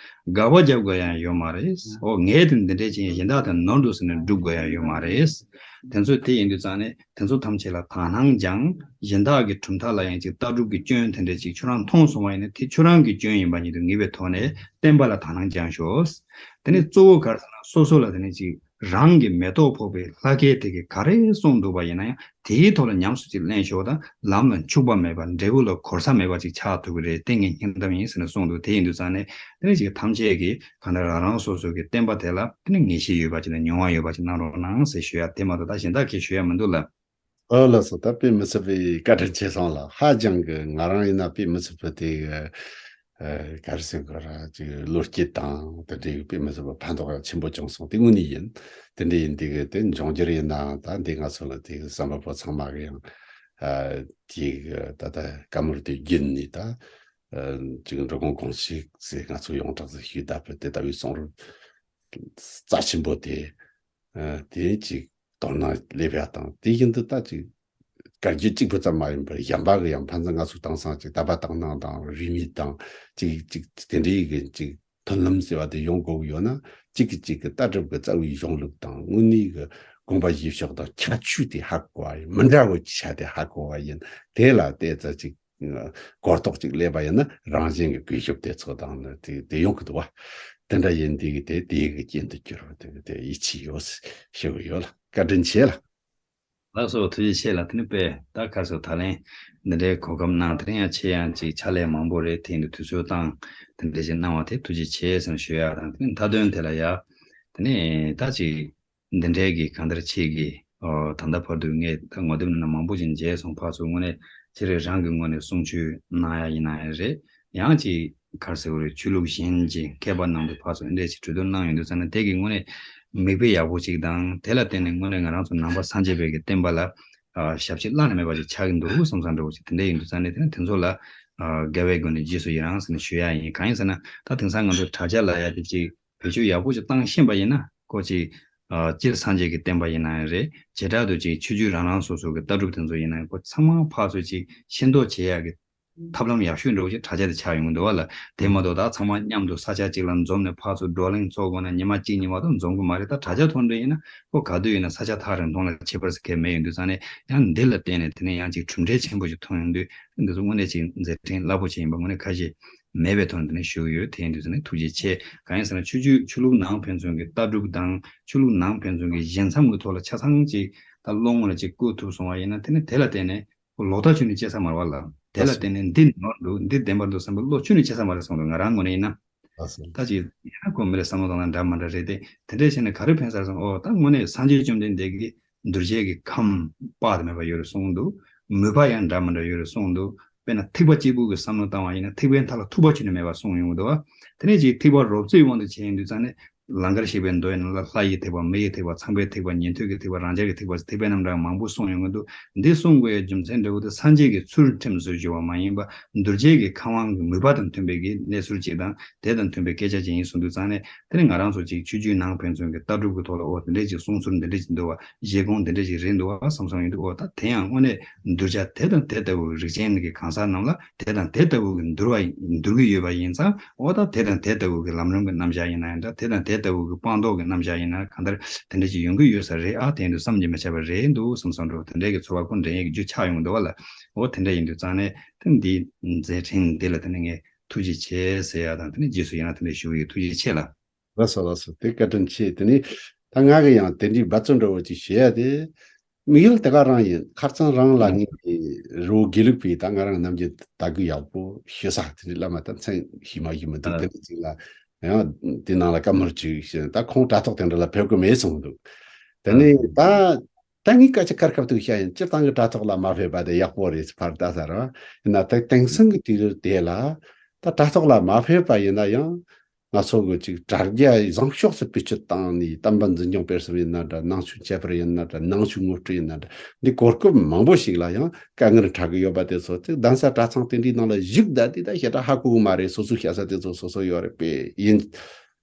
དགག་པ་རྒྱབ་དགོས་ཡ་ཡོད་མ་རེད། འོ་ངས་དེ་འདི་འདྲས་བྱས་གཞན་དག་དེ་ནོར་འདུག་ཟེར་ནས་སྒྲུབ་དགོས་ཡ་ཡོད་མ་རེད། དེ་ཚོ་དེ་ཡིན་དུས་ཙང་ནས། དེ་ཚོ་ཐམས་ཅད་ལ་དག་སྣང་སྦྱང་། གཞན་དག་གི་གྲུབ་མཐའ་ལ་ཡང་ཅིག་ལྟ་གྲུབ་ཀྱི་སྐྱོན་དེ་འདྲ་ཅིག་ཁྱོད་རང་མཐོང་སོང་བ་ཡིན་ན་དེ་ཁྱོད་རང་གི་སྐྱོན་ཡིན་པ་ཉིད་དུ་ངེས་པའི་ཐོག་ནས་བསྟན་པ་ལ་དག་སྣང་སྦྱང་ཤོག་དེ་ནས་གཙོ་བོ་ག་རེ་ཟེར་ན་སོ་སོ་ལ་དེ་ནས་ཅིག་རང་གི་མེ་ཏོག་ཕོག་པའི་ལྷ་སྐལ་དེ་གིས་ག་རེ་གསུངས་འདུག་པ་ཡིན་ན་ཡང་དེའི་ཐོག་ལ་ཉམས་སུ་ཅིག་ལེན་ཤོག་དང་ལམ་ལ་འཆུག་པ་མེད་པ་འབྲས་བུ་ལ་གོལ་ས་མེད་པ་ཅིག་ཆགས་ཐུབ་ཀྱི་རེད། དེ་ངས་སྙིང་གཏམ་ཡིན་ཟེར་ནས་གསུངས་འདུག་དེ་ཡིན་དུས་ཙང་ནས་དེ་ནས་ཅིག་ཐམས་ཅད་ཀྱིས་གང་ལྟར་རང་རང་སོ་སོ་གི་བསྟན་པ་དེ་ལ་དེ་ནི་ངེས་ཤེས་ཡོད་པ་ཅིག་དང་མྱོང་བ་ཡོད་པ་ཅིག་གནང་རོགས་གནང་ཟེར་ཞུ་ཡ་དེ་མ་གཏོགས་ད་གཞན་དག་གིས་ཞུ་ཡ་མི་འདུག་ལ། ཨོ་ལགས་སོ། ད་དཔེ་མི་སྲིད་པའི་བཀའ་དྲིན་ཆེ་སོང་ལ། ཧ་ཅང་གི་ང་རང་ཡིན་ན་དཔེ་མི་སྲིད་པའི་དེ་གི་ཨ་ག་རེ་ཟེར་དགོས་ར་ཅིག་བློ་སྐྱེད་དང་དེ་འདྲའི་དཔེ་མི་སྲིད་པ་ཕན་ཐོགས་ཆེན་པོ་བྱུང་སོང་། དེ་དངོས་གནས་ཡིན། དེ་འདྲ་ཡིན་དེ་གི་དེ་འབྱུང་འགྱུར་ཡིན་ནའང་ད་འདི་ང་ཚོ་ལ་དེ་གི་བསམ་པ་པོ་ཚང་མ་གི་ཡང་ཨ་དེ་གི་ད་ལྟ་བཀའ་མོལ་དེ་བརྒྱུད་ནས་ད་ཨ་ཅིག་འགྲོ་ཀུན་དགོངས་གཅིག་ཟེར་ང་ཚོ་ཡོངས་གྲགས་སུ་ཞུས་ད་དཔེ་དེ་ལྟ་བུའི་གསུང་རབ་རྩ་ཆེན་པོ་དེ། ཨ་དེ་ཅིག་དོ་སྣང་སླེབས་ཡ་དང་དེ་བཞིན་དུ་ད་ཅིག་ བཀའ་བརྒྱུད་གཅིག་པུ་ཙམ་མ་ཡིན་པར་གཞན་པ་གི་ཡང་ཕན་ཚུན་ང་ཚོ་དེང་སང་ཅིག་དད་པ་དག་སྣང་དང་རིས་མེད་དང་ཅིག་ཅིག་དེ་འདྲའི་གི་ཅིག་མཐུན་ལམ་ཟེར་བ་དེ་ཡོང་དགོས་ཀྱི་ཡོད་ན། གཅིག་གིས་གཅིག་གི་ལྟ་གྲུབ་ཀྱི་རྩ་བའི་གཞུང་ལུགས་དང་དངོས་གནས་ཀྱི་དགོངས་པ་བཞེས་ཕྱོགས་དང་ཁྱད་ཆོས་དེ་ཧ་གོ་བ་ཡིན། མི་འདྲ་བའི་ཆ་དེ་ཧ་གོ་བ་ཡིན། དེ་ལ་བལྟས་ཙང་ཅིག་གོ་རྟོགས་ཅིག་སླེབས་པ་ཡིན་ན་རང་བཞིན་གྱི་གུས་ཞབས་དེ་ཚོ་དང་ནི་དེ་དེ་ཡོང་གི་འདུག་བ། དེ་འདྲ་ཡིན་དུས་ཀྱི་དེ་དེའི་གི་རྐྱེན་དུ་གྱུར་བ་དེ་དེ་ཡིད་ཆེས་ཡོད་ཞུ་གི་ཡོད་ལ། བཀའ་དྲིན་ཆེ་ལ། ལགས་སོ། ཐུགས་རྗེ་ཆེ་ལ། དེ་ནི་དཔེ་ད་ག་རེ་ཟེར། ད་ལན་འདི་འདྲའི་གོ་སྐབས་གནང་། དེ་རིང་ཡང་ཆེ་ཡང་ཅིག་ཕྱག་ལས་མང་པོ་རེད། དེ་ཡིན་དུས་དུས་ཚོད་བཏང་དེ་འདྲ་ཞིག་གནང་བ་དེ་ཐུགས་རྗེ་ཆེ་ཟེར་ཞུ་ཡ་དང་། དེ་ནི་མཐའ་དོན་དེ་ལ་ཡ་དེ་ནི་ད་ཅིག་འདི་འདྲའི་གི་གང་ལྟར་ཆེ་གི་ཨོ་ད་ལྟ་བར་དུ་ངས་ད་ངོ་དེབ་ནང་ན་མང་པོ་ཞིག་མཇལ་སོང་། ཕར་ཚུར་དངོས་གནས་ཅི་རེད། རང་གི་ངོས་ནས་གསུང་ཆོས་གནང་ཡ་ཡིན་ན་ཡང་རེད། ཡང་ཅིག་ག་རེ་ཟེར་དགོས་རེད། ཆོས་ལུགས་གཞན་གྱི་མཁས་པ་རྣམས་ཀྱིས་ཕར་ཚུར་འདི་འདྲས་ཅིག་གྲོས་བསྡུར་གནང་ཡོང་དུས་ཙང་ནས་དེ་གི་དངོས་གནས་མིག་དཔེ་ཡག་པོ་ཅིག་དང་། དེ་ལ་བརྟེན་ནས་དངོས་གནས་ང་རང་ཚོ་ནང་པ་སངས་རྒྱས་པའི་གི་བསྟན་པ་ལ་ཨ་ཞབས་ཕྱི་བླ་ན་མེད་པ་ཅིག་ཆགས་ཀྱི་འདུག་བསམ་བསམ་འདྲ་བོ་ཅིག་དེ་འདྲས་ཡིན་དུས་ཙང་ནས་དེ་ནས་དེ་ཚོ་ལ་ཨ་དགེ་བའི་སྒོ་ནས་རྗེས་སུ་ཡི་རང་ཟེར་ནས་ཞུ་ཡ་ཡིན། གང་ཡིན་ཟེར་ན་ད་དེང་སང་ང་ཚོའི་དྲ་རྒྱ་ལ་ཡ་དེ་ཅིག་བེད་སྤྱོད་ཡག་པོ་ཅིག་བཏང་ཤེས་པ་ཡིན་ན་ཁོ་ཅིག་ཨ་སྤྱིར་སངས་རྒྱས་ཀྱི་བསྟན་པ་ཡིན་ན་ཡང་རེད། བྱེ་བྲག་ཏུ་ཅིག་ཆོས་བརྒྱུད་རང་རང་སོ་སོ་གི་ལྟ་གྲུབ་དེ་ཚོ་ཡིན་ན་ཡང་ཁོ་ཚང་མ་ཕར་ཚུར་ཅིག་ཤེས་རྟོགས་བྱེད་ཡག་གི་ཐབས་ལམ་ཡག་ཤོས་འདྲ་བོ་ཅིག་དྲ་རྒྱ་དེ་ཆགས་ཡོང་གི་འདུག་བ་ལ། དེ་མ་གཏོགས་ད་ཚང་མ་མཉམ་དུ་ས་ཆ་གཅིག་ལ་འཛོམས་ནས་ཕར་ཚུར་བགྲོ་གླེང་ཚོགས་དགོས་ན་ཉི་མ་གཅིག་གཉིས་མ་གཏོགས་འཛོམས་གི་མ་རེད། ད་དྲ་རྒྱ་ཐོག་འདྲ་ཡིན་ན་ཁོ་ག་དུས་ཡིན་ན་ས་ཆ་ཐག་རིང་ཐུང་ལ་ཁྱད་པར་ཟེར་མཁན་མེད། ཡིན་དུས་ཙང་ནས་ཡང་འདི་ལ་བརྟེན་ནས་དེ་ནས་ཡང་ཅིག་གྲུབ་འབྲས་ཆེན་པོ་ཞིག་ཐོན་ཡོང་དུས་འདི་ཚོ་དངོས་གནས་ཅིག་མཛད་འཕྲིན་རླབས་པོ་ཆེ་ཡིན་པ་དངོས་གནས་ཁ་ཞེ་མེད་པའི་ཐོག་ནས་དེ་ནས་ཞུ་གི་ཡོད། དེ་ཡིན་དུས་ཙང་ནས་ཐུགས་རྗེ་ཆེ། གང་ཡིན་ཟེར་ན་ཆོས་བརྒྱུད་ཆོས་ལུགས་ནང་ཕན་ཚུན་གྱི་ལྟ་གྲུབ་དང་ཆོས་ལུགས་ནང་ཕན་ཚུན་གྱི་ཞན་མཚམས་ཀྱི་ཐོག་ལ་ཆ་ཚང་ཅིག་ད་བློ་ངོ་ལ་ཅིག་བཀོད་ཐུབ་སོང་བ་ཡིན་ན་དེ་ནི་དེ་ལ་བརྟེན་ནས་ལོག་ལྟ་ཁྱོན་ནས་སྐྱེ་ས་མ་རེད་བ་ལ། དེ་ལ་བརྟེན་ནས་འདི་ནོར་འདུག་འདི་བདེན་པ་འདུག་བསམ་པའི་བློ་ཁྱོན་ནས་སྐྱེ་ས་མ་རེད་གསུངས་འདུག་ང་རང་ངོས་ནས་ཡིན་ན། ད་ཅིག་ཡིན་ན་ཁོ་མི་ལ་བསམ་བློ་བཏང་ན་འདྲ་མ་འདྲ་རེད་དེ། དེ་འདྲས་བྱས་ནས་ག་རེ་ཕན་ས་རེད་སོང་། ཨོ་ད་དངོས་གནས་སངས་རྒྱས་བཅོམ་ལྡན་འདས་ཀྱིས་གདུལ་བྱའི་གི་ཁམས་དཔག་ཏུ་མེད་པ་ཡོད་རེད་གསུངས་འདུག་མོས་པ་ཡང་འདྲ་མི་འདྲ་ཡོད་རེད་གསུངས་འདུག་དཔེར་ན་ཐེག་པ་གཅིག་པུ་གི་བསམ་བློ་བཏང་བ་ཡིན་ན་ཐེག་པའི་མཐའ་ལ་ཐུག་པ་ཁྱོན་ནས་མེད་པ་གསུངས་ཡོང་གི་འདུག་བ། དེ་ནས་ཅིག་ཐེག་པ་རོབ་ཙམ་དབང་དུ་བྱས་ཡིན་དུས་ཙང་ནས་ལང་ཀར་གཤེགས་པའི་མདོ་ཡི་ནང་ལ་ལྷ་ཡི་ཐེག་པ་མི་ཡི་ཐེག་པ་ཚངས་པའི་ཐེག་པ་ཉན་ཐོས་ཀྱི་ཐེག་པ་རང་རྒྱལ་གྱི་ཐེག་པ་ཐེག་པའི་རྣམ་གྲངས་མང་པོ་གསུངས་ཡོང་གི་འདུག་འདི་གསུང་དགོས་ཡའི་རྒྱུ་མཚན་འདྲ་བོ་དེ་སངས་རྒྱས་ཀྱི་ཚུལ་ཁྲིམས་སུ་བཞུགས་པ་མ་ཡིན་པ་གདུལ་བྱའི་གི་ཁམས་དབང་གི་མོས་པ་དང་མཐུན་པའི་གི་གནས་ཚུལ་ཅིག་དང་དེ་དང་མཐུན་པའི་སྐད་ཆ་ཅིག་ཡིན་གསུངས་དུས་ཙང་ནས། དེ་ནས་ང་རང་ཚོ་ཅིག་ཆོས་བརྒྱུད་ནང་ཕན་ཚུན་གྱི་ལྟ་གྲུབ་ཀྱི་ཐོག་ལ་ཨོ་དེ་འདྲས་ཅིག་གསུང་ཚུལ་འདི་འདྲས་ཅིག་འདུག་བ། བཞེད་དགོངས་འདི་འདྲས་ཅིག་རེད་འདུག་བ་བསམ་བསམ་ཡོང་དུས་ཨོ་ད་དེ་ཡང་དངོས་གནས་གདུལ་བྱ་དེ་དང་དེ་ལྟ་བུའི་རིགས་ཅན་གྱི་གང་ཟག་རྣམས་ལ་དེ་དང་དེ་ལྟ་བུ་གི་འདུལ་བ་འདུལ་གྱི་ཡོད་པ་ཡིན་ཙང་ཨོ་ད་དེ་དང་དེ་ལྟ་བུ་གི་ལམ་རིམ་གྱི་རྣམ་གཞག་ཡིན་ན་ཡང་འདྲ། དེ་དང་དེ་ལྟ་བུ་གི་སྤངས་རྟོགས་ཀྱི་རྣམ་གཞག་ཡིན་ན་གང་ལྟར་དེ་འདྲས་ཅིག་ཡོང་གི་ཡོད་ས་རེད། ཨ་དེ་ཡིན་དུས་བསམ་གྱིས་མི་ཁྱབ་པ་རེད་འདུག་བསམ་བསམ་འགྲོ། དེ་འདྲས་ཀྱི་ཚོར་བ་ཁོ་འདྲེན་ཡས་ཀྱི་རྒྱུ་ཆགས་ཡོང་གི་འདུག་བ་ལ། འོ་དེ་འདྲ་ཡིན་དུས་ཙང་ནས་དེ་འདིའི་མཛད་འཕྲིན་འདི་ལ་དེ་ནས་ངས་ཐུགས་རྗེ་ཆེ་ཟེར་ཡ་དང་དེ་ནས་རྗེས་སུ་ཡི་རང་དེ་འདྲ་ཞུ་གི་ཡོད། ཐུགས་རྗེ་ཆེ་ལ། ལགས་སོ་ལགས་སོ། དེ་བཀའ་དྲིན་ཆེ། དེ་ནས་ད་ང་གི་ཡང་དེ་འདྲའི་འབད་བརྩོན་འདྲ་བོ་ཅིག་བྱེད་ཡ་དེ། དམིགས་ཡུལ་དེ་ག་རང་ཡིན། ཁ་རྩང་རང་ལ་ངའི་རི་བོ་དགེ་ལུགས་པའི་ད་ང་རང་ནམ་རྒྱུན་དད་གུས་ཡག་པོ་ཞུ་ས་དེ་འདྲའི་བླ་མ་དང་མཚན་ཤེས་མ་ཤེས་མི་འདུག་དེ་འདྲ་ཅིག་ལ་ཡང་དེ་ནང་ལ་བཀའ་མོལ་ཅིག་བྱས། ད་ཁོང་དྲ་ཐོག་དེ་འདྲ་ལ་ཕེབས་གི་མེད་གསུངས་འདུག་དེ་ནས་ད་ད་ངས་སྐད་ཆ་ཁར་ཁབ་ཏུ་བཤད་ཡིན། སྤྱིར་བཏང་གི་དྲ་ཐོག་ལ་མ་ཕེབས་པ་དེ་ཡག་པོ་རེད། ཕར་ལྟ་ས་ར་ཡིན་ན་ད་དེང་སང་གི་དུས་དེ་ལ་ད་དྲ་ཐོག་ལ་མ་ཕེབས་པ་ཡིན་ན་ཡང་། ང་ཚོ་གི་ཅིག་དྲ་རྒྱ་བཟང་ཕྱོགས་སུ་བེད་སྤྱོད་བཏང་ནས་བསྟན་པ་འཛིན་སྐྱོང་སྤེལ་གསུམ་ཡིན་ན་འདྲ། ནང་ཆོས་ཁྱད་པར་ཡིན་ན་འདྲ། ནང་ཆོས་ངོ་སྤྲོད་ཡིན་ན་འདྲ། འདི་གོ་སྐབས་མང་པོ་ཞིག་ལ་ཡང་དཀའ་ངལ་འཕྲད་གི་ཡོད་པ་དེ་ཚོ་ཅིག་གདན་ས་གྲྭ་ཚང་དེ་འདྲའི་ནང་ལ་བཞུགས་བསྡད་དེ་ད་ཞེ་དྲག་ཧ་གོ་གི་མ་རེད། སོ་སོའི་བཤད་ས་དེ་ཚོ་སོ་སོ་ཡོད་རེད་པས་ཡིན།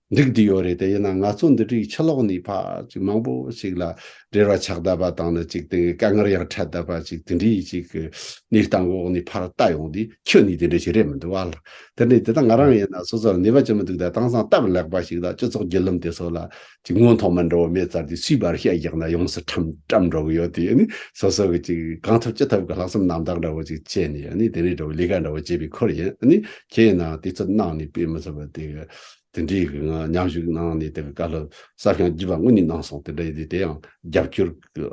འགྲིག་བསྡད་ཡོད་རེད་དེ། ཡིན་ན་ང་ཚོ་འདི་འདྲའི་ཕྱི་ལོགས་ནས་ཕར་ཅིག་མང་པོ་ཞིག་ལ་འབྲེལ་བ་ཆགས་བསྡད་པ་དང་ནི་ཅིག་དེ་དཀའ་ངལ་ཡང་འཕྲད་བསྡད་པ་ཅིག་དེ་འདྲའི་ཅིག་གི་གནས་སྟངས་འོག་ནས་ཕར་ལྟ་ཡོང་དུས་ཁྱོད་ནི་དེ་འདྲ་ཞིག་རེད་མི་འདུག་བ་ལ། དེ་ནས་དེ་ལྟ་ང་རང་ཡིན་ན་སོ་སོར་ནུས་པ་ཅི་མི་འདུག་ད་དེང་སང་སྟབས་ལེགས་པ་ཞིག་ལ་སྤྱི་ཚོགས་བརྒྱུད་ལམ་དེ་ཚོ་ལ་ཅིག་ངོ་མཐོང་མི་འགྲོ་བ་མེད་ཚར་དུས་སུས་པར་བཤད་བཞག་ན་ཡོངས་སུ་ཁྲམ་བཀྲམ་འགྲོ་གི་ཡོད་དེ། ཨ་ནི་སོ་སོ་གི་ཅིག་གང་ཐུབ་ཅི་ཐུབ་གི་ལྷག་བསམ་རྣམ་དག་འདྲ་བོ་ཅིག་བྱས་ནས་ཨ་ནི་དེ་འདྲའི་འདྲ་བོ་ལས་ཀ་འདྲ་བོ་བྱེད་པའི་ཁུར་ཡིན། ཨ་ནི་ཁྱེད་ཡིན་ན་དུས་ཚོད་གནང་ནས་དཔེ་མི་སྲིད་པ་དེ་གི་དེ་འདྲའི་གི་ང་མཉམ་ཞུགས་གནང་ནས་དེ་གི་བཀའ་སློབ་ཟབ་ཞིང་རྒྱས་པ་དངོས་གནས་གནང་སོང་། དེ་འདྲ་ཡིན་དུས་དེ་ཡང་རྒྱབ་སྐྱོར་གི་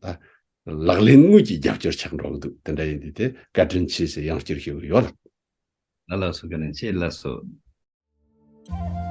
ཨ་ད་ལག་ལེན་དངོས་ཀྱི་རྒྱབ་སྐྱོར་ཆགས་འགྲོ་གི་འདུག་དེ་འདྲ་ཡིན་དུས་དེ་བཀའ་དྲིན་ཆེ་ཞེས་ཡང་བསྐྱར་ཞུ་གི་ཡོད་ལགས། ལ་ལ་སོ་བཀའ་དྲིན་ཆེ་ལགས་སོ།